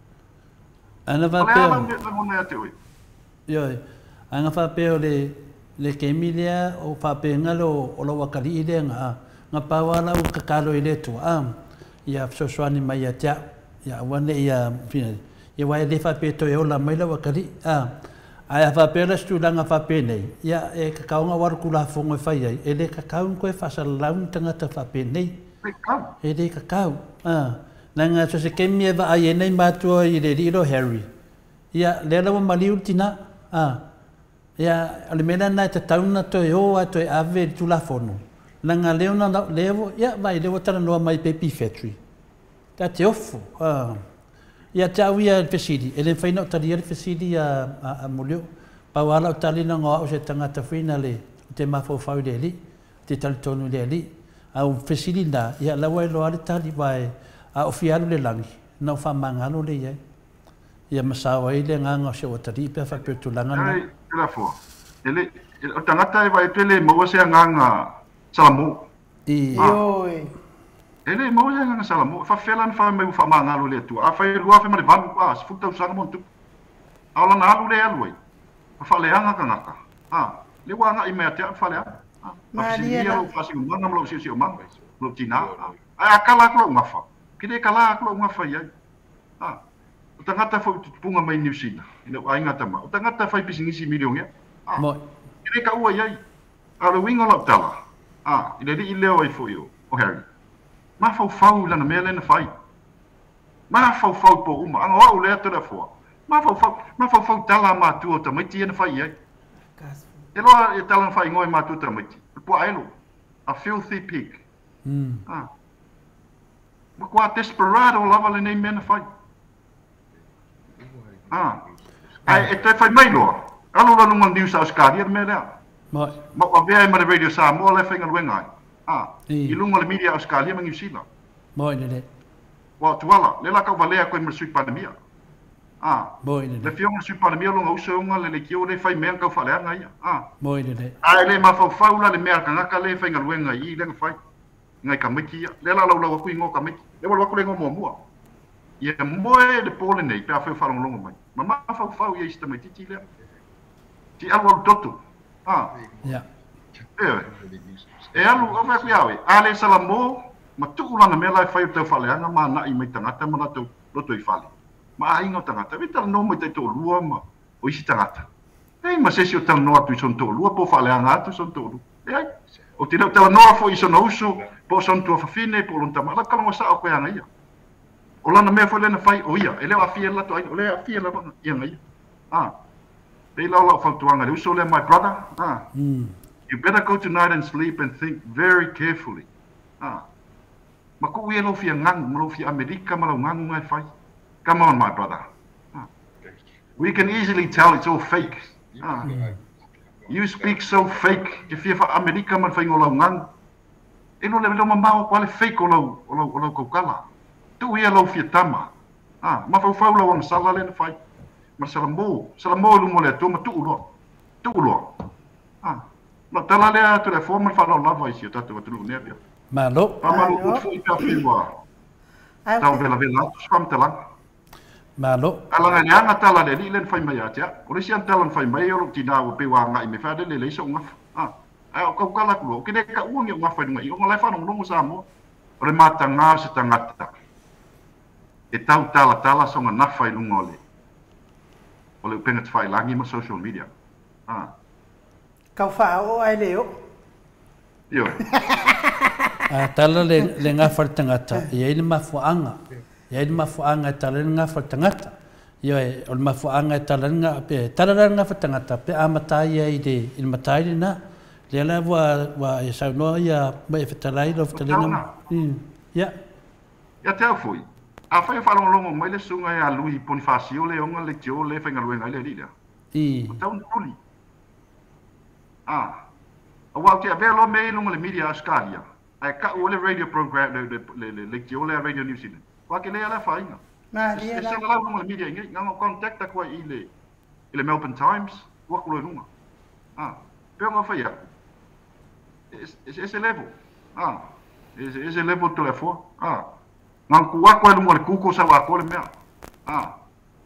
Ana O le a faapea. lau lagona ia te oe? Ioe, ana faapea o le le kemi lea o faapena le o lou atalii lea na na pau a lau tatalo i le Atua a ia fesoasoani mai ia te au ia aua ne i ia aua e le faapea e toe ola mai lau atalii a. Ae a faapea la se tulaga faapenei, ia e tatau ona ou alu Tulafono e fai ai, e le tatau ona toe faasalalau ni tagata faapenei. E le tatau. Leaga so o se taimi e vaai ai nai matua i le alii lea o Harry, ia lea la ua maliu le tina. Ia, o le mea la lena e tatau ona toe o lava e toe ave i le Tulafono, leaga lea na, lea ua, ia vaai lea ua talanoa mai i Baby Factory, ta te ofo. Ia te au ia i le fesili, e le mafai ona ou talia le fesili a Molioo. Pau lava lau tali leaga o au o se tagata foi na le, ou te mafaufau i le Alii, ou te talitonu i le Alii. A o fesili na, ia la ua iloa lava le tali, aua a ou fia alu i le lagi, ona ou faamagalo lea i ai. Ia ma sao ai le agaga o si ou atalii pe a faapea o le tulaga lena. Ai, Tulafono, e le, o le tagata e vaai atu e le maua se agaga Salamo. Ioe. E le maua se agaga Salamo. E faafefea la ona fai mai ua faamagalo e le Atua? Afai e 2008, a, 10 tausaga ma ona tupu. A o lana alu lea e alu ai, ma faaleaga tagata, a, lea ua agai mai ia te au le faaleaga. A, ma fesiligia lou faasinomaga ma lou siosiomaga, lou tina, a, ae a kala atu lou gafa, ou te le kala atu lou gafa i ai. A, o tagata foi o tutupuga mai Niu Sila, i lou aiga tama, o tagata fai pisinisi milionea. A, e le taua i ai. A o le uiga o lau tala, a, i le alii lea o ai foi o, o Harry, mafaufau i lana mea lea na fai. Mafaufau i po uma. Aga o au lea Toleafoa, mafaufau, mafaufau i tala a matua o tamaiti ia na fai i ai. E loa e tala na faaigoa e matua tamaiti, o le puaelo, a filthy pig. A, matua desperado lava lenei mea na fai. A, ae e toe fai mai loa, alu loa luga o le News a Ausetalia le mea lea. Ma ua avea ai ma le Radio Samoa la e faigaluega ai. A, i luga o le media a Ausetalia ma Niu Sila. Ua tuala, lea la tauvalea atu ai ma le Sui Palemia. A, le afioga i le Sui Palemia o lona uso e ona le leitio lea e fai mea na tau faaleaga ia. A, a e le mafaufau la le mea a le tagata lea e faigaluega i i lea na fai. Ngai tamaiti ia. Lea la laulau atu igoa o tamaiti. Lea ua alu atu le igoa muamua. Ia moe le po lenei pe afai o faalogologo mai. Ma mafaufau ia i si tamaititi lea. Ti alualu toto. A. Ioe. E alu, o fai atu ia oe, a le salamo ma tuu lana mea la e fai o le tau faaleaga ma anai mai tagata ma latou lotoifale ma aiga o tagata. E talanoa mai taitoalua ma o isi tagata. Leai ma se isi o talanoa atu i sona toalua po o faaleaga atu sona toalua. Leai. Ou te le o talanoa foi i sona uso, po o sona tuafafine, po o lona tama. La talanoa sao atu ia ia. O lana mea foi lea na fai, o ia. E le o aafia ai le latou aiga, o lea e aafia lava ia ia. A. Pei la o lau fautuaga i le uso lea, my brother, a. You better go tonight and sleep and think very carefully. A. Ma tuu ia lou fia ganu, ma lou fia Amerika ma lau ganu na e fai. Come on, my brother. A. We can easily tell it's all fake. A. You speak so fake, te fia faa-Amerika ma le faiga o lau ganu. E no le leo mamao atu lava le fake o lau, o lau, o lau tautala. Tuu ia lou fia tama. A, mafaufau lau agasala lea na fai. Ma le salamo, salamo i luma o le Atua ma tuu loa. Tuu loa. A, lau tala lea Toleafoa ma le faaaloalo lava i si o tatou atunuu nei pea. Malo. Faamalo atu foi pe afai ua tau velavela atu se faamatalaga. Malo. A laga i le aga tala a le alii lea na fai mai ia te au. O le isi ana tala na fai mai o lou tina ua pei ua agai mai faalele leai so'u gafa. A, ae o tautala atu loa, ou te le taua ni ou gafa i luga i i ona o la e faalogologo Samoa. O le mataga o se tagata e tau talatala sona nafa i luga o le o le upega tafailagi ma social media. A. Kau faaoo ae le oo. Ioe. A tala le, le gafa o le tagata, e i ai le mafuaaga. E i ai le mafuaaga e tala ai le gafa o le tagata. Ioe, o le mafuaaga e tala ai le pe tala la le gafa o le tagata, pe a matai ai i le, i le matai lena. Lea la ua, ua e saunoa ia ma e fetalai lau fetalaiga. Ia. Ia te au foi, afai o faalogologo mai le susuga ia Lui Ponifasio le ona leitio le faigaluega ai le alii lea, ua tatau ona tuli. A, aua ou te avea loa mea ia i luga o le media a Ausetalia, ae tau ai le radio program, le leitio lea a Radio New Zealand, ua tele lava le afaina. E salalau i luga o le media i nei, na ona ou contact atu ai i le Melbourne Times, tuu atu loa i luga. A, pei ona fai atu, e eseese level, a, e eseese level Toleafoa, a, na ona tuu atu lava i luga o le Google sau atoa le mea, a,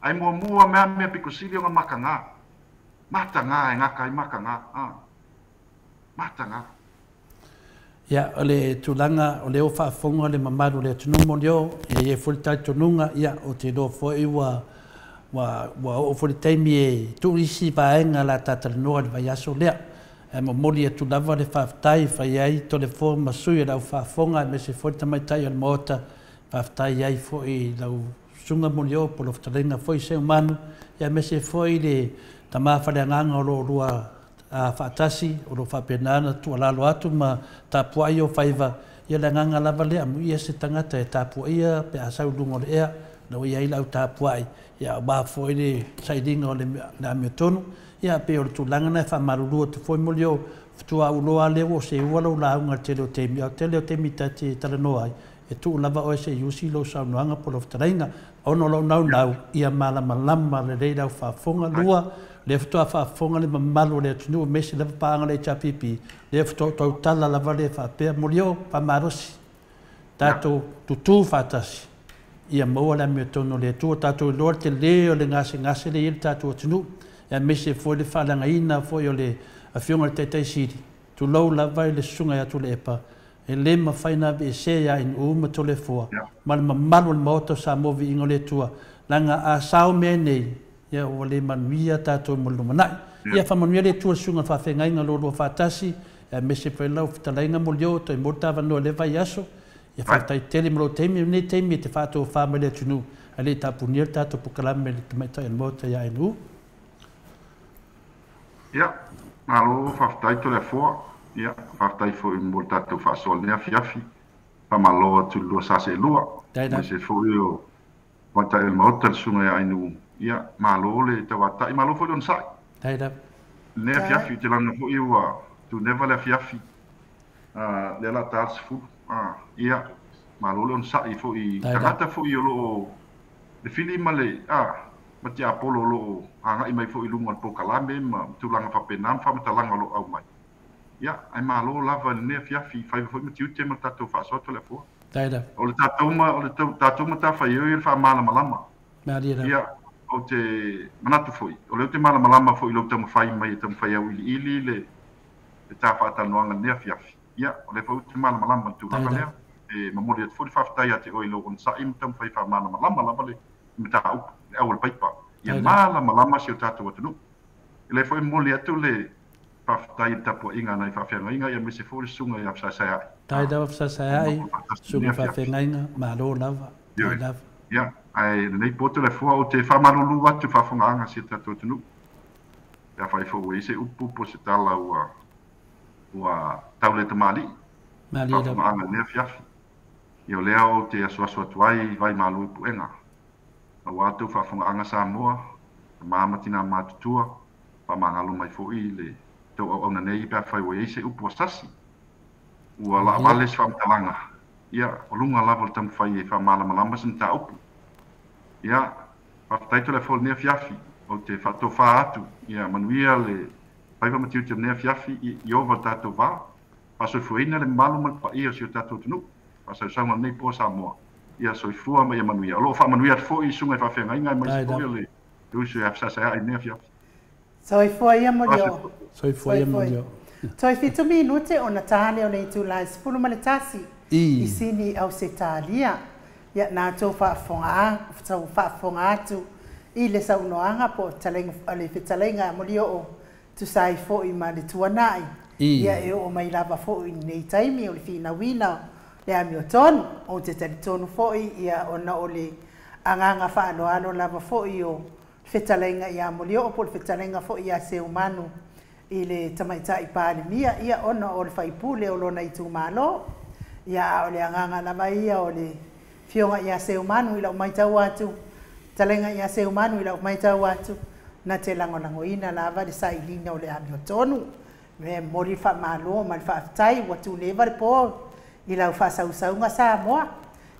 ae muamua mea mea pito sili ona mataga, mataga e gata ai mataga, a, mataga. Ia, o le tulaga o lea ua faafofoga le mamalu o le atunuu Molioo, e i ai foi le talitonuga, ia, ou te iloa foi ua, Ua ua oo foi le taimi e tuu isi vaega o le a tatalanoa i le vaiaso lea. Ae momoli atu lava le faafetai e fai ai Toleafoa ma sui o le au faafofoga aemaise foi le tamaitai o le Maota, faafetai ai foi i lau Susuga Molioo po o lau fetalaiga foi Seumanu, aemaise foi le tama faaleagaga o lo o lua faatasi o lo o faapena ona tuualalo atu ma tapuai ou faiva. Ia le agaga lava lea, amuia se tagata e tapuaia pe a sau i luga o le ea, o la ua i ai lau tapuai, ia aua foi le sailiga o le amiotonu. Ia pei o le tulaga lena e faamalulu atu foi Molioo, faatoa ou iloa lava lea ua seua lau lauga i le tele o taimi, a o le tele o taimi ta te talanoa ai, e tuu lava oe se i usi lou saunoaga po o lau fetalaiga. Ona o lou naunau, ia malamalama lelei le au faafofoga. Lua, lea faatoa faafofoga le mamalu o le atunuu, aemaise lava paaga o le HRPP, lea faatoa ou tautala lava lea faapea, Molioo, faamalosi, tatou tutu faatasi, ia maua le amiotonu o le Atua. Tatou iloa le tele o le gasegase lea e i ai le tatou atunuu, aemaise foi le faaleagaina foi o le Afioga i le Taitai Sili, tulou lava i le Susuga ia Tuilaepa, e le mafai ona aveesea ia Ainu'u ma Toleafoa ma le mamalu o le Maota o Samoa Viiga o le Atua, leaga a sao mea nei, ia ua le manuia tatou mo le lumanai. Ia faamanuia le Atua i le susuga i le faafeagaiga o lo oulua faatasi, aemaise foi lau fetalaiga Molioo, toe maua le ta avanoa i lea vaiaso. Ia faafetai tele mo lou taimi, o lenei taimi e te faatofa mai le atunuu ae le i tapunia le tatou polokalame i le tamaitai o le Maota ia Ainu'u. Ia, malo faafetai Toleafoa. Ia, faafetai foi mo le tatou faasoa i lenei afiafi. Faamalo atu i le lua sa seelua, aemaise foi o tamaitai o le Maota, le Susuga ia Ainuu. Ia, malo le tauatai, malo foi le onosai. Faafetai lava. I lenei afiafi, ou te lagona foi ua tuneva le afiafi, lea o le a ta le 10. Ia, malo le onosai foi i tagata foi o lo o le fili ma le ma tiapolo o lo o agai mai foi i luga o le polokalame ma tulaga faapena ma faamatalaga o lo o aumai. Ia, ae malo lava i lenei afiafi, faiva foi ma tiute ma le tatou faasoa Toleafoa. O le tatou ma o le tatou matafaioi o le faamalamalama. Ia, ou te manatu foi, o lea ou te malamalama foi i lou taumafai mai e taumafai auiliili le ta faatalanoaga i lenei afiafi. Ia, o lea foi ou te malamalama i le tulaga lea. E momoli atu foi le faafetai ia te oe i lou onosai ma taumafai e faamalamalama lava le mataupu, le aualapaipa, ia malamalama si o tatou atunuu. O lea foi e momoli atu le faafetai i le tapuaiga a nai faafeagaiga, aemaise foi le susuga ia Fesaesaeai. Faafetai lava Fesaesaeai, susuga faafeagaiga, malo lava. Faafetai lava. Ia, ae lenei po Toleafoa, ou te faamalulu atu i faafofogaaga a si o tatou atunuu, pe afai foi ua i ai se upu po o se tala ua ua tau le tamalii, faafofogaaga i lenei afiafi. Ia o lea ou te asuasu atu ai vai malu i puega, aua tou faafofogaaga Samoa, tama ma tina matutua, faamagalo mai foi le tou auauna nei pe afai ua i ai se upu ua sasi, ua laavale se faamatalaga, ia, o luga lava o le taumafai e faamalamalama se mataupu. Ia, faafetai Toleafoa i lenei afiafi, ou te faatofa atu, ia manuia le faiva ma tiute o lenei afiafi, i ova le tatou va, faasoifuaina le mamalu ma le paia o si o tatou atunuu, faasausauga o lenei po Samoa, ia soifua ma ia manuia. O lo o faamanuia atu foi i susuga i faafeagaiga aemaise foi o le uso ia Fesaesaeai i lenei afiafi. Soifua ia Molioo. Soifua ia Molioo. Toe 7 minute ona ta lea o le itula e 11 i Sini, Ausetalia. Ia, na outou faafofoga atu i le saunoaga po o le fetalaiga a Molioo tusa ai foi ma le tuanai. Ia, e oo mai lava foi i lenei taimi o le finauina o le amiotonu. Ou te talitonu foi, ia, ona o le agaga faaaloalo lava foi o fetalaiga ia Molioo po o le fetalaiga foi ia Seumanu i le tamaitai Palemia, ia, ona o le faipule o lona itumalo. Ia, a o le agaga lava ia o le fioga ia Seumanu i lau matau atu, fetalaiga ia Seumanu i lau matau atu, na te lagolagoina lava le sailiga o le amiotonu. Me momoli le faamalo ma le faafetai ua tuneva le po i lau faasausauga Samoa.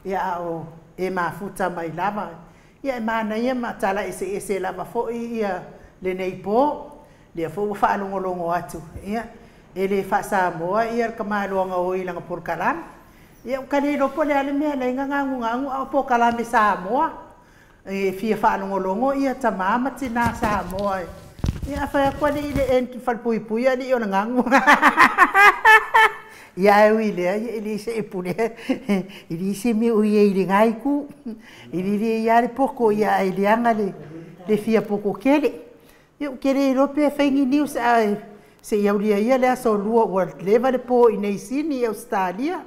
Ia, a o e mafuta mai lava. Ia, e manaia ma tala eseese lava foi ia lenei po. Lea foi ua faalogologo atu, ia, e le faasamoa ia le kamaloaga o i lana polokalame. Ia, ua ka le iloa po o le a le mea e ala ai ona gagugagu, a o polokalame Samoa. E fia faalogologo ia tamā ma tinā Samoa. Ia, a fai atu alii le e falepuipui alii o le gagu. Ia, ae ui lea, ia, e le se e pule, e le se mea o i ai i le itu. E lelei lava le poto, ia, ae leaga le Le fia poko kele. Ia u kele iloa pe fai ni news ae seia aulia ia le aso lua ua leva le po i nei Sini i Ausetalia.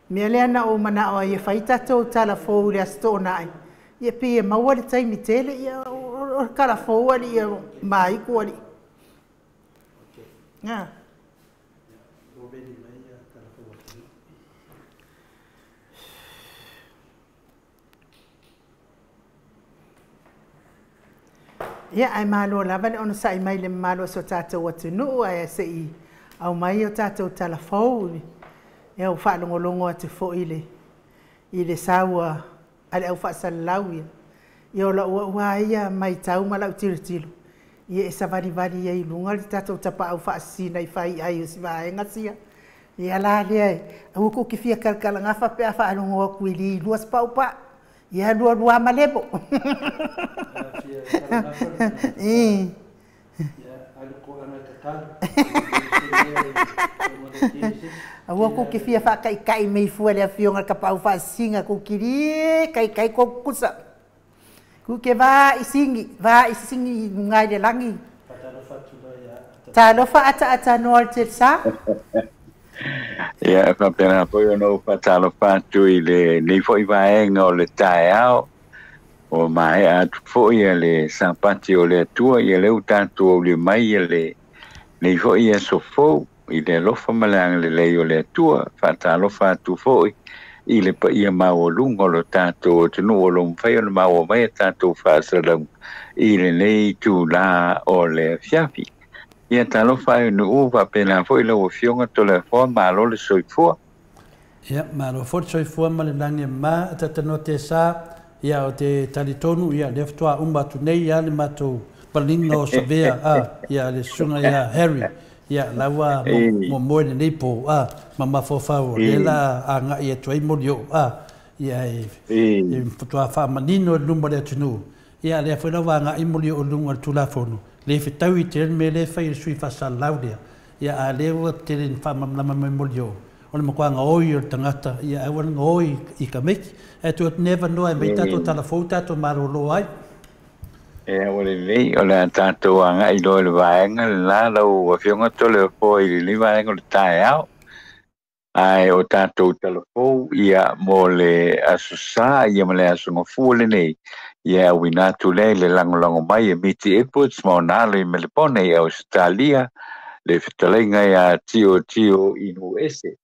Mea lea na ou manao ai e fai tatou tala fou i le Aso Toonai, ia pei e maua le taimi tele, ia o le tala fou alii ia maiku alii. Ah. Ia, ae malo lava le onosai mai le mamalu o so tatou atunuu, ae se i aumai o tatou tala fou, ia ua faalogologo atu foi i le i le sau a le au faasalalau ia. Ia o lau au lava ia matau ma lau tilotilo, ia e savalivali ai i luga le tatou tapaau faasisina i fai ai o si vaega sia. Ia la lea, aua kou te fia kalakalagafa pe a faalogo atu i li lua se paupau. Ia lua lua ma lemo. Aua kou te fia faakaikai mei fua le afioga le tapaau faasisiga kou kili e kaikai kou kusa. Ku ke va i singi, va i singi i luga i le lagi. Talofa ataatanoa le telesa. Ia, e faapena foi ona ou faatalofa atu i lenei foi vaega o le taeao, ua maea atu foi le Sapati o le Atua, ia lea ua tatou aulia mai lenei foi aso fou i le alofa ma le agalelei o le Atua. Faatalofa atu foi i le paia maualuga o lo tatou atunuu o lo o mafai ona maua mai a tatou faasalalauga i lenei itula o le afiafi. Ia talofa e nuu faapena foi lau Afioga Toleafoa, malo le soifua. Ia, malo foi le soifua ma le lagi e mama, atatanoa te sa, ia o te talitonu, ia lea faatoa uma atu nei ia le matou paliga o Savea, a, ia le susuga ia Harry, ia la ua momoe lenei po, a, ma mafaufau o lea la agai atu ai molioo, a, ia e faatoa faamanino i luma o le atunuu, ia lea foi la ua agai molioo i luga o le Tulafono, le fetaui tele le mea lea e fai e le sui faasalalau lea, ia a lea ua tele ina faamalamalama mai molioo, o le matua gaoi o le tagata, ia aua le gaoi i ka meiti. Ae tuu atu nei avanoa e aumai tatou tala fou tatou malolo ai. Ea ua lelei, o le a tatou agai loa i le vaega le la lau Afioga Toleafoa i lenei vaega o le taeao. Ae o tatou tala fou ia mo le Aso Sa ia ma le Aso Gafua lenei, ia e auina atu lea i le lagolago mai e Miti Edwards ma ona alo i Melepone i Ausetalia, le fetalaiga ia Tio Tio Inu Ese,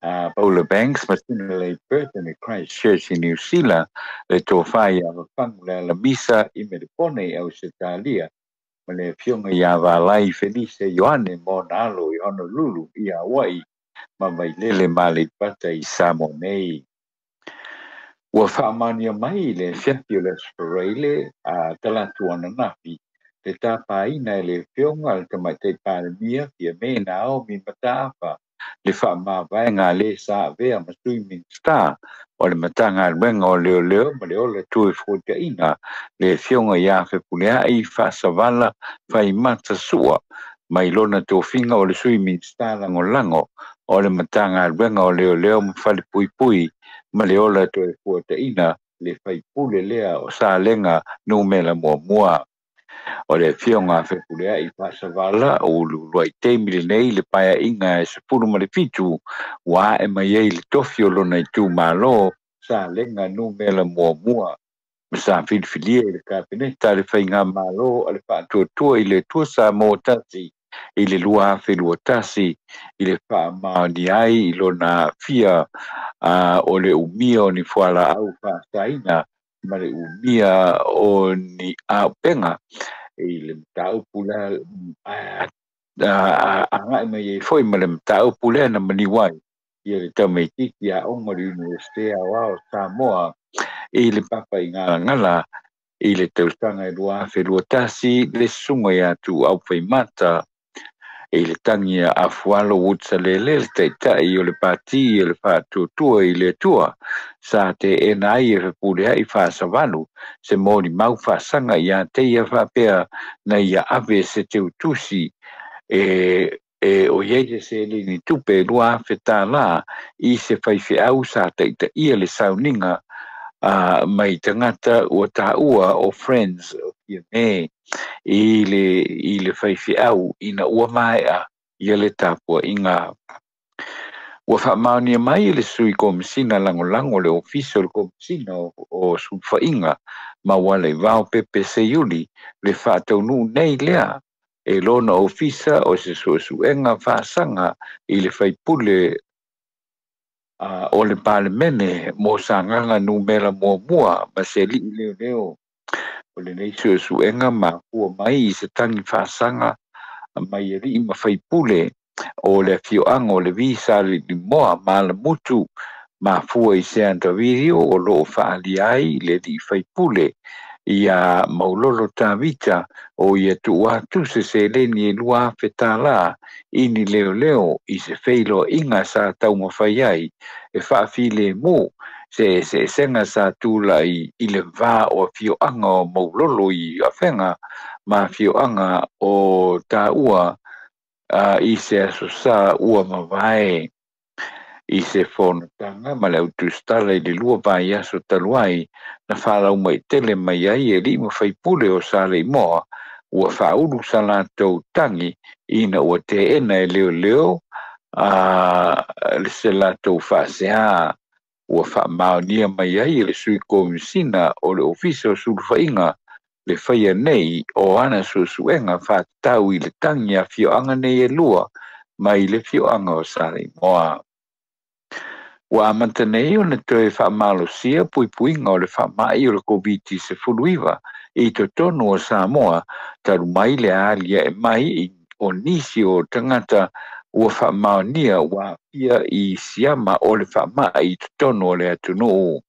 a Paula Banks ma Tina Leigh Burton i Christchurch i Niu Sila, le tofa ia Vafagu le Alamisa i Melepone i Ausetalia, ma le afioga ia Valai Felise Ioane ma ona alo i Honolulu i Hawaii ma Vailele ma Aleipata i Samoa nei. Ua faamaonia mai le afiafi o le Aso Faraile a Talatu ananafi le tapaina e le Afioga a le Tamaitai Palemia Fiame Naomi Mataafa le faamavaega a le sa avea ma Sui Minisita o le Matagaluega o Leoleo ma le Ola Tuefuataina le Afioga ia Fepuleai Faasavala Faimata Sua mai lona tofiga o le Sui Minisita Lagolago o le Matagaluega o Leoleo ma Falepuipui ma le Ola Toefuataina le faipule lea o Salega Numera Muamua. O le Afioga a Fepuleai Faasavala o uluuluai taimi lenei le paeaiga e 17 ua ae mai ai le tofi o lona itumalo Salega Numera Muamua ma sa filifilia i le Kapeneta a le Faigamalo a le Faatuatua i le Atua Samoa Tasi i le 2021 i le faamaonia ai i lona aafia o le umia o ni fualaau faasaina ma le umia o ni auupega i le mataupu lea agai mai ai foi ma le mataupu lea na maliu ai ia le tamaitiiti aoga o le Iunivesite Aoao o Samoa i le papa i Galagala i le tausaga e 2021 le susuga ia Tuuau Faimata i le tagi a Afualo Woods-Salele le taitai o le Pati o le Faatuatua i le Atua sa teena ai e Fepuleai Faasavalu se molimau faasaga ia te ia faapea na ia ave se teutusi e o i ai se seleni tupe $2,000 i se faifeau sa taitaia le sauniga mai tagata ua taua o Friends Fiame i le faifeau ina ua maea ia le tapuaiga. Ua faamaonia mai e le sui komisina lagolago le ofisa o le komisina o sulufaiga ma ua le vao Pepe Seiuli le faataunuu nei lea e lona ofisa o se suesuega faasaga i le faipule o le Palemene mo Sagaga numera 1 ma se alii leoleo. O lenei suesuega mafua mai i se tagi faasaga mai alii ma faipule o le afioaga o Levi sa Lilimoa ma Alamutu mafua i se antavirio o loo faalia ai le alii faipule ia Maulolo Tavita o ia tuu atu se seleni e $2,000 i ni leoleo i se feiloaiga sa taumafai ai e faafilemu se eseesega sa tulai i le va o afioaga o Maulolo i Afega ma afioaga o Taua i se aso sa ua mavae. I se fonotaga ma le autusitala i le 2 vaiaso talu ai na faalaumai mai ai e alii ma faipule o Saleimoa ua faaulu sa latou tagi ina ua teena e leoleo se latou faasea. Ua faamaonia mai ai e le sui komisina o le ofisa o sulufaiga le faia nei o ana suesuega faatatau i le tagi a afioaga nei e 2 mai le afioaga o Saleimoa. Ua amata nei ona toe faamalosia puipuiga o le faamai o le COVID-19 i totonu o Samoa talu mai le alia e mai o nisi o tagata ua faamaonia ua aafia i siama o le faamai i totonu o le atunuu.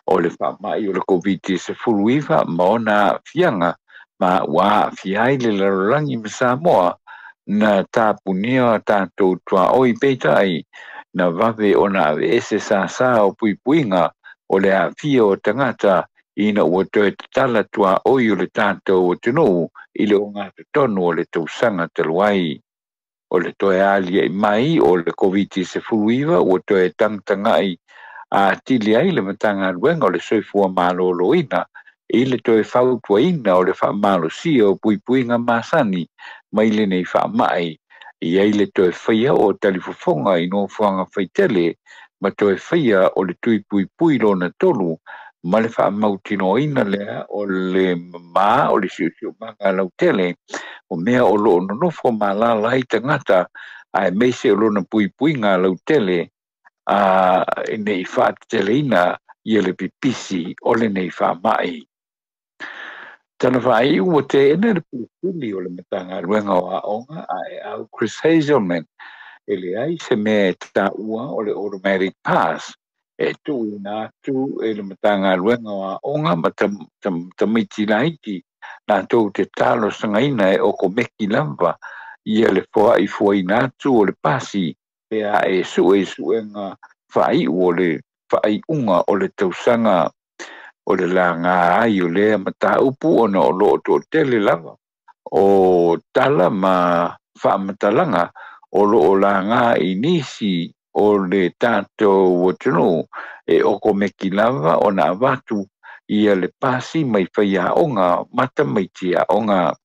O le faamai o le COVID-19 ma ona aafiaga ma ua aafia ai le lalolagi ma Samoa na tapunia tatou tuaoi peitai na vave ona aveese sasa o puipuiga o le aafia o tagata ina ua toe tatala tuaoi o le tatou atunuu i le ogatotonu o le tausaga talu ai. O le toe aliae mai o le COVID-19 ua toe tagatagai atili ai le Matagaluega o le Soifua Maloloina i le toe fautuaina o le faamalosia o puipuiga masani mai lenei faamai. I ai le toe faia o talifofoga i nofoaga faitele ma toe faia o le tui puipui lona 3 ma le faamautinoaina lea o le mamā o le siosiomaga lautele o mea o loo nonofo malala ai tagata aemaise o lona puipuiga lautele nei faateteleina ia le pipisi o lenei faamai. Tana faaiu ua teena le pulupuli o le Matagaluega o Aoga a e au Chris Hazelman e leai se mea e taua o le automatic pass e tuuina atu e le Matagaluega o Aoga ma tamaiti laiti latou te talosagaina e okomeki lava ia le foaifoaina atu o le pasi pe a e sue suega faaiu o le faaiuga o le tausaga o le laga ai o lea mataupu ona o loo toatele lava o tala ma faamatalaga o loo laga i nisi o le tatou atunuu e okomeki lava ona avatu ia le pasi mai faiaoga ma tamaiti aoga.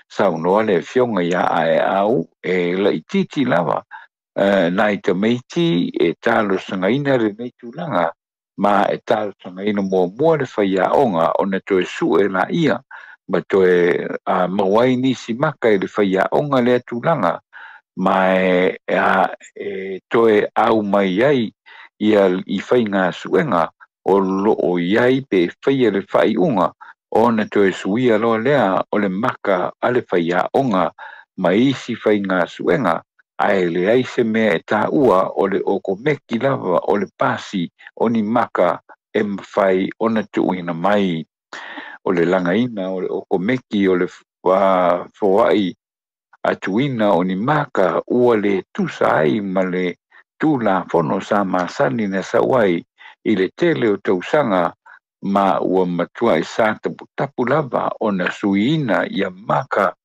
Saunoa le afioga ia Aeau e laititi lava nai tamaiti e talosagaina lenei tulaga ma e talosagaina muamua le faiaoga ona toe sue laia ma toe maua ai nisi maka i le faiaoga lea tulaga ma e toe au mai ai ia i faiga suega o loo iai pe faia le faaiuga ona toe suia loa lea o le maka a le faiaoga ma isi faiga suega ae leai se mea e taua o le okomeki lava o le pasi o ni maka e mafai ona tuuina mai. O le lagaina o le okomeki o le foai atuina o ni maka ua le tusa ai ma le tulafono sa masani na sau ai i le tele o tausaga ma ua matuai sa taputapu lava ona suiina ia maka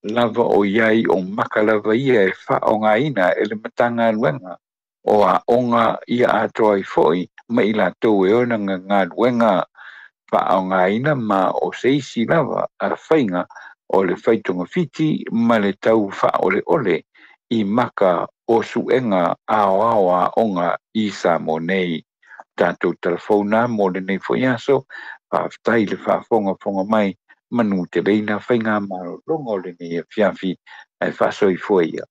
lava o iai o maka lava ia e faaaogaina e le Matagaluega o Aoga ia atoa ai foi ma i latou e ona galuega. Fa'aaogāina ma o se isi lava faiga o le faitogafiti ma le tau fa'aole'ole i maka o su'ega aoao a'oga i Samoa nei. Tatou talafouna mo lenei fo'i aso, fa'afetai le fa'afogafoga mai manu teleina faiga malologa o lenei afiafi ae fa'asoifua ia.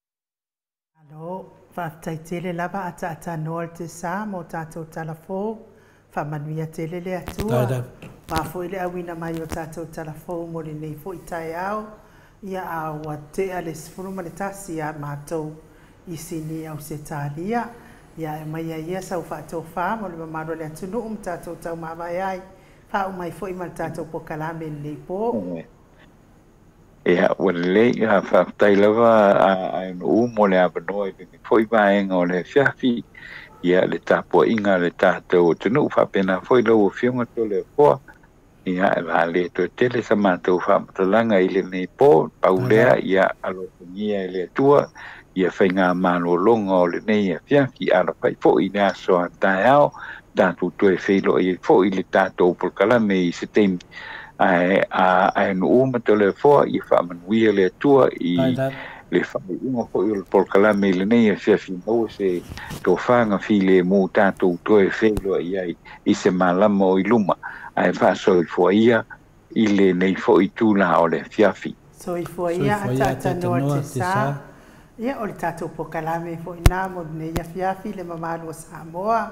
Alo, fa'afetai tele lava ata'atanoa le tesā mo tatou talafou, fa'amanuia tele le Atua. Ma foi le auina mai o tatou talafou mo lenei fo'i taeao, ia a ua te'a le 11 ia matou i Sini Ausetalia. Ia e mai ai ia sau fa'atofā mo le mamalu o le atunu'u ma tatou taumavae ai, fa'auma foi ma le tatou pokalame lenei po. Ia, ua lelei, ia fa'afetai lava a nuu mo le avanoa i lenei fo'i vaega o le afiafi, ia le tapua'iga le tatou atunu'u fa'apena foi lau afioga Toleafoa. Ia e vale toe tele sa matou fa'amatalaga i lenei po pau lea, ia alofagia e le Atua ia faiga malologa o lenei afiafi, alafa'i fo'i le aso a taeao tatou toe feiloai ai fo'i le tatou polokalame i se taimi ae ae nuu ma Toleafoa, ia fa'amanuia le Atua i le fa'ai'uga fo'i o le polokalame i lenei afiafi, maua se tofaga filemu tatou toe feiloai ai i se malama o i luma ae fa'asoifua ia i lenei fo'i tula o le afiafi. Soifua ia ata'atanoa tesā. Ia o le tatou pokalame fo'i na mo lenei afiafi le mamalu o Samoa.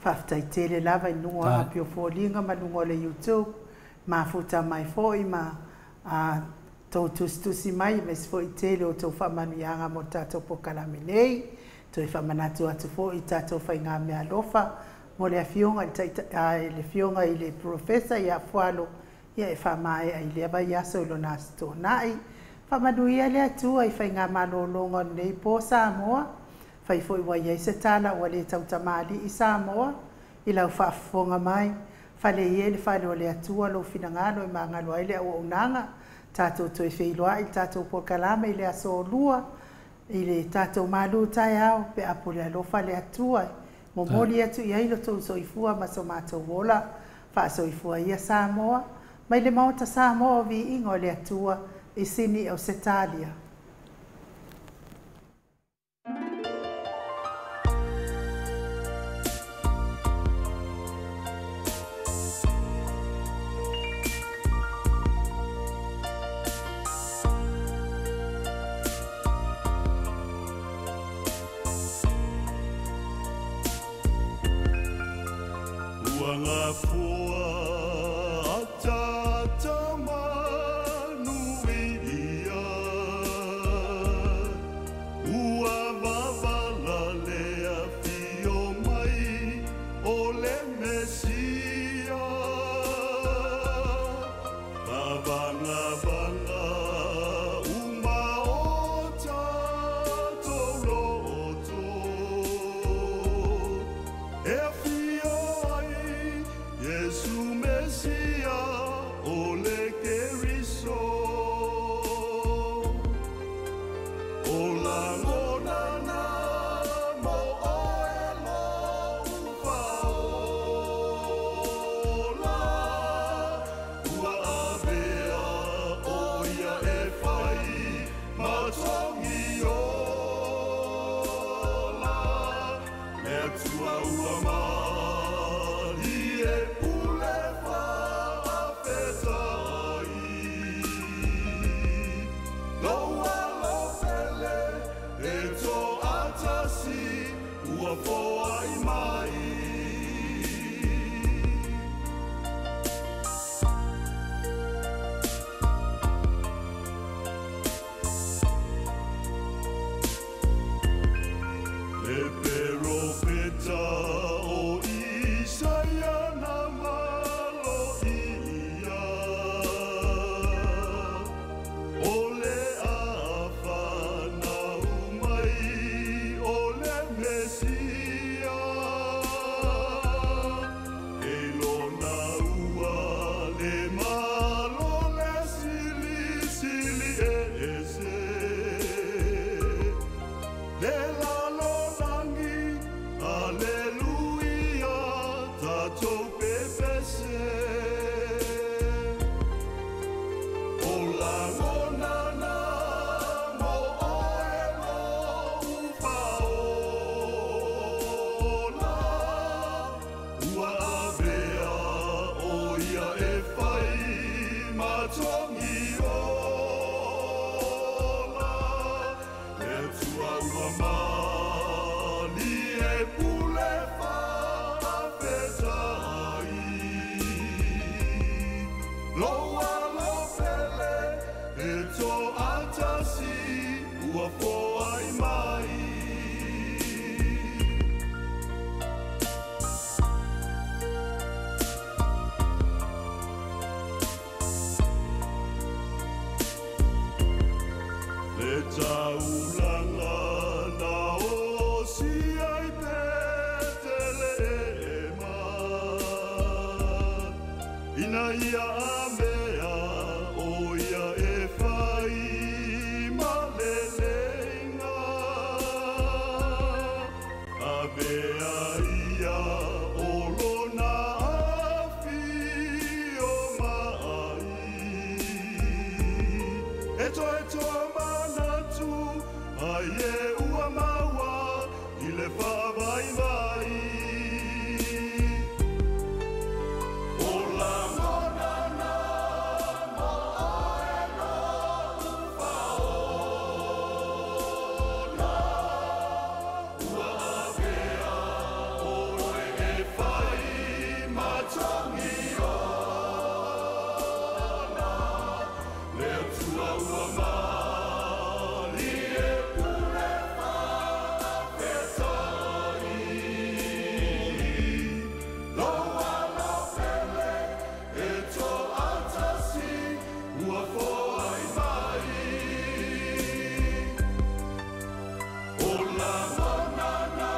Fa'afetai tele lava i luga api o foliga ma luga o le YouTube, mafuta mai fo'i ma tou tusitusi mai ma isi fo'i tele o tou fa'amanuiaga mo le tatou pokalame nei. Toe fa'amanatu atu fo'i tatou faigamea alofa mo le afioga i le afioga i le Profesa ia Fualo, ia e fa'amae'a i lea vaiaso i lona aso tona'i. Fa'amanuia le Atua i faigamalologa o lenei po Samoa. Fai fo'i ua iai se tala ua lē tautamāli'i Samoa i lau fa'afofoga mai, fale ia i le fale o le Atua lou finagalo e magalo ai le auaunaga. Tatou toe feiloa'i le tatou polokalame i le aso olua i le tatou malū taeao pe a pule alofa le Atua. Momoli atu i ai lo tou soifua ma so matou ola. Fa'asoifua ia Samoa mai le Maota Samoa o viiga o le Atua i Sini Ausetalia. Ua avea Ola Le Atua ua malie pule faafetai Lou alo pele e toatasi ua foai mai. Le taulaga na osi ai Petelehema ina ia amea o ia e fai ma leleiga. Avea ia o lona afio mai. E toetoa manatu ai e ua maua i le faavaivai. O lagona na mo oe no ufaola. Ua avea oe e fai ma togi ola. Le Atua ua malie pule faafetai. Lou alo pele e toatasi ua foai mai. O lagona na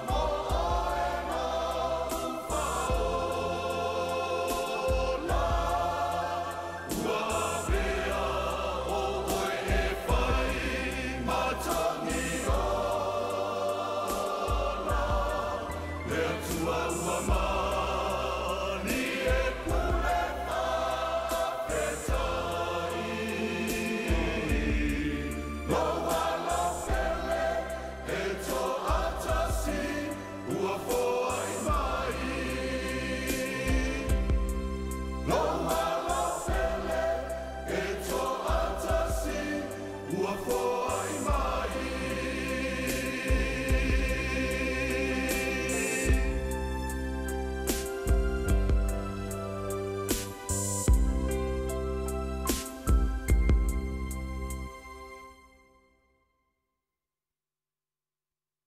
mo oe no ufaola. Ua avea oe e fai ma togi ola. Le Atua ua malie pule faafetai. Lou alo pele e toatasi ua foai mai. Lou alo pele e toatasi ua foai.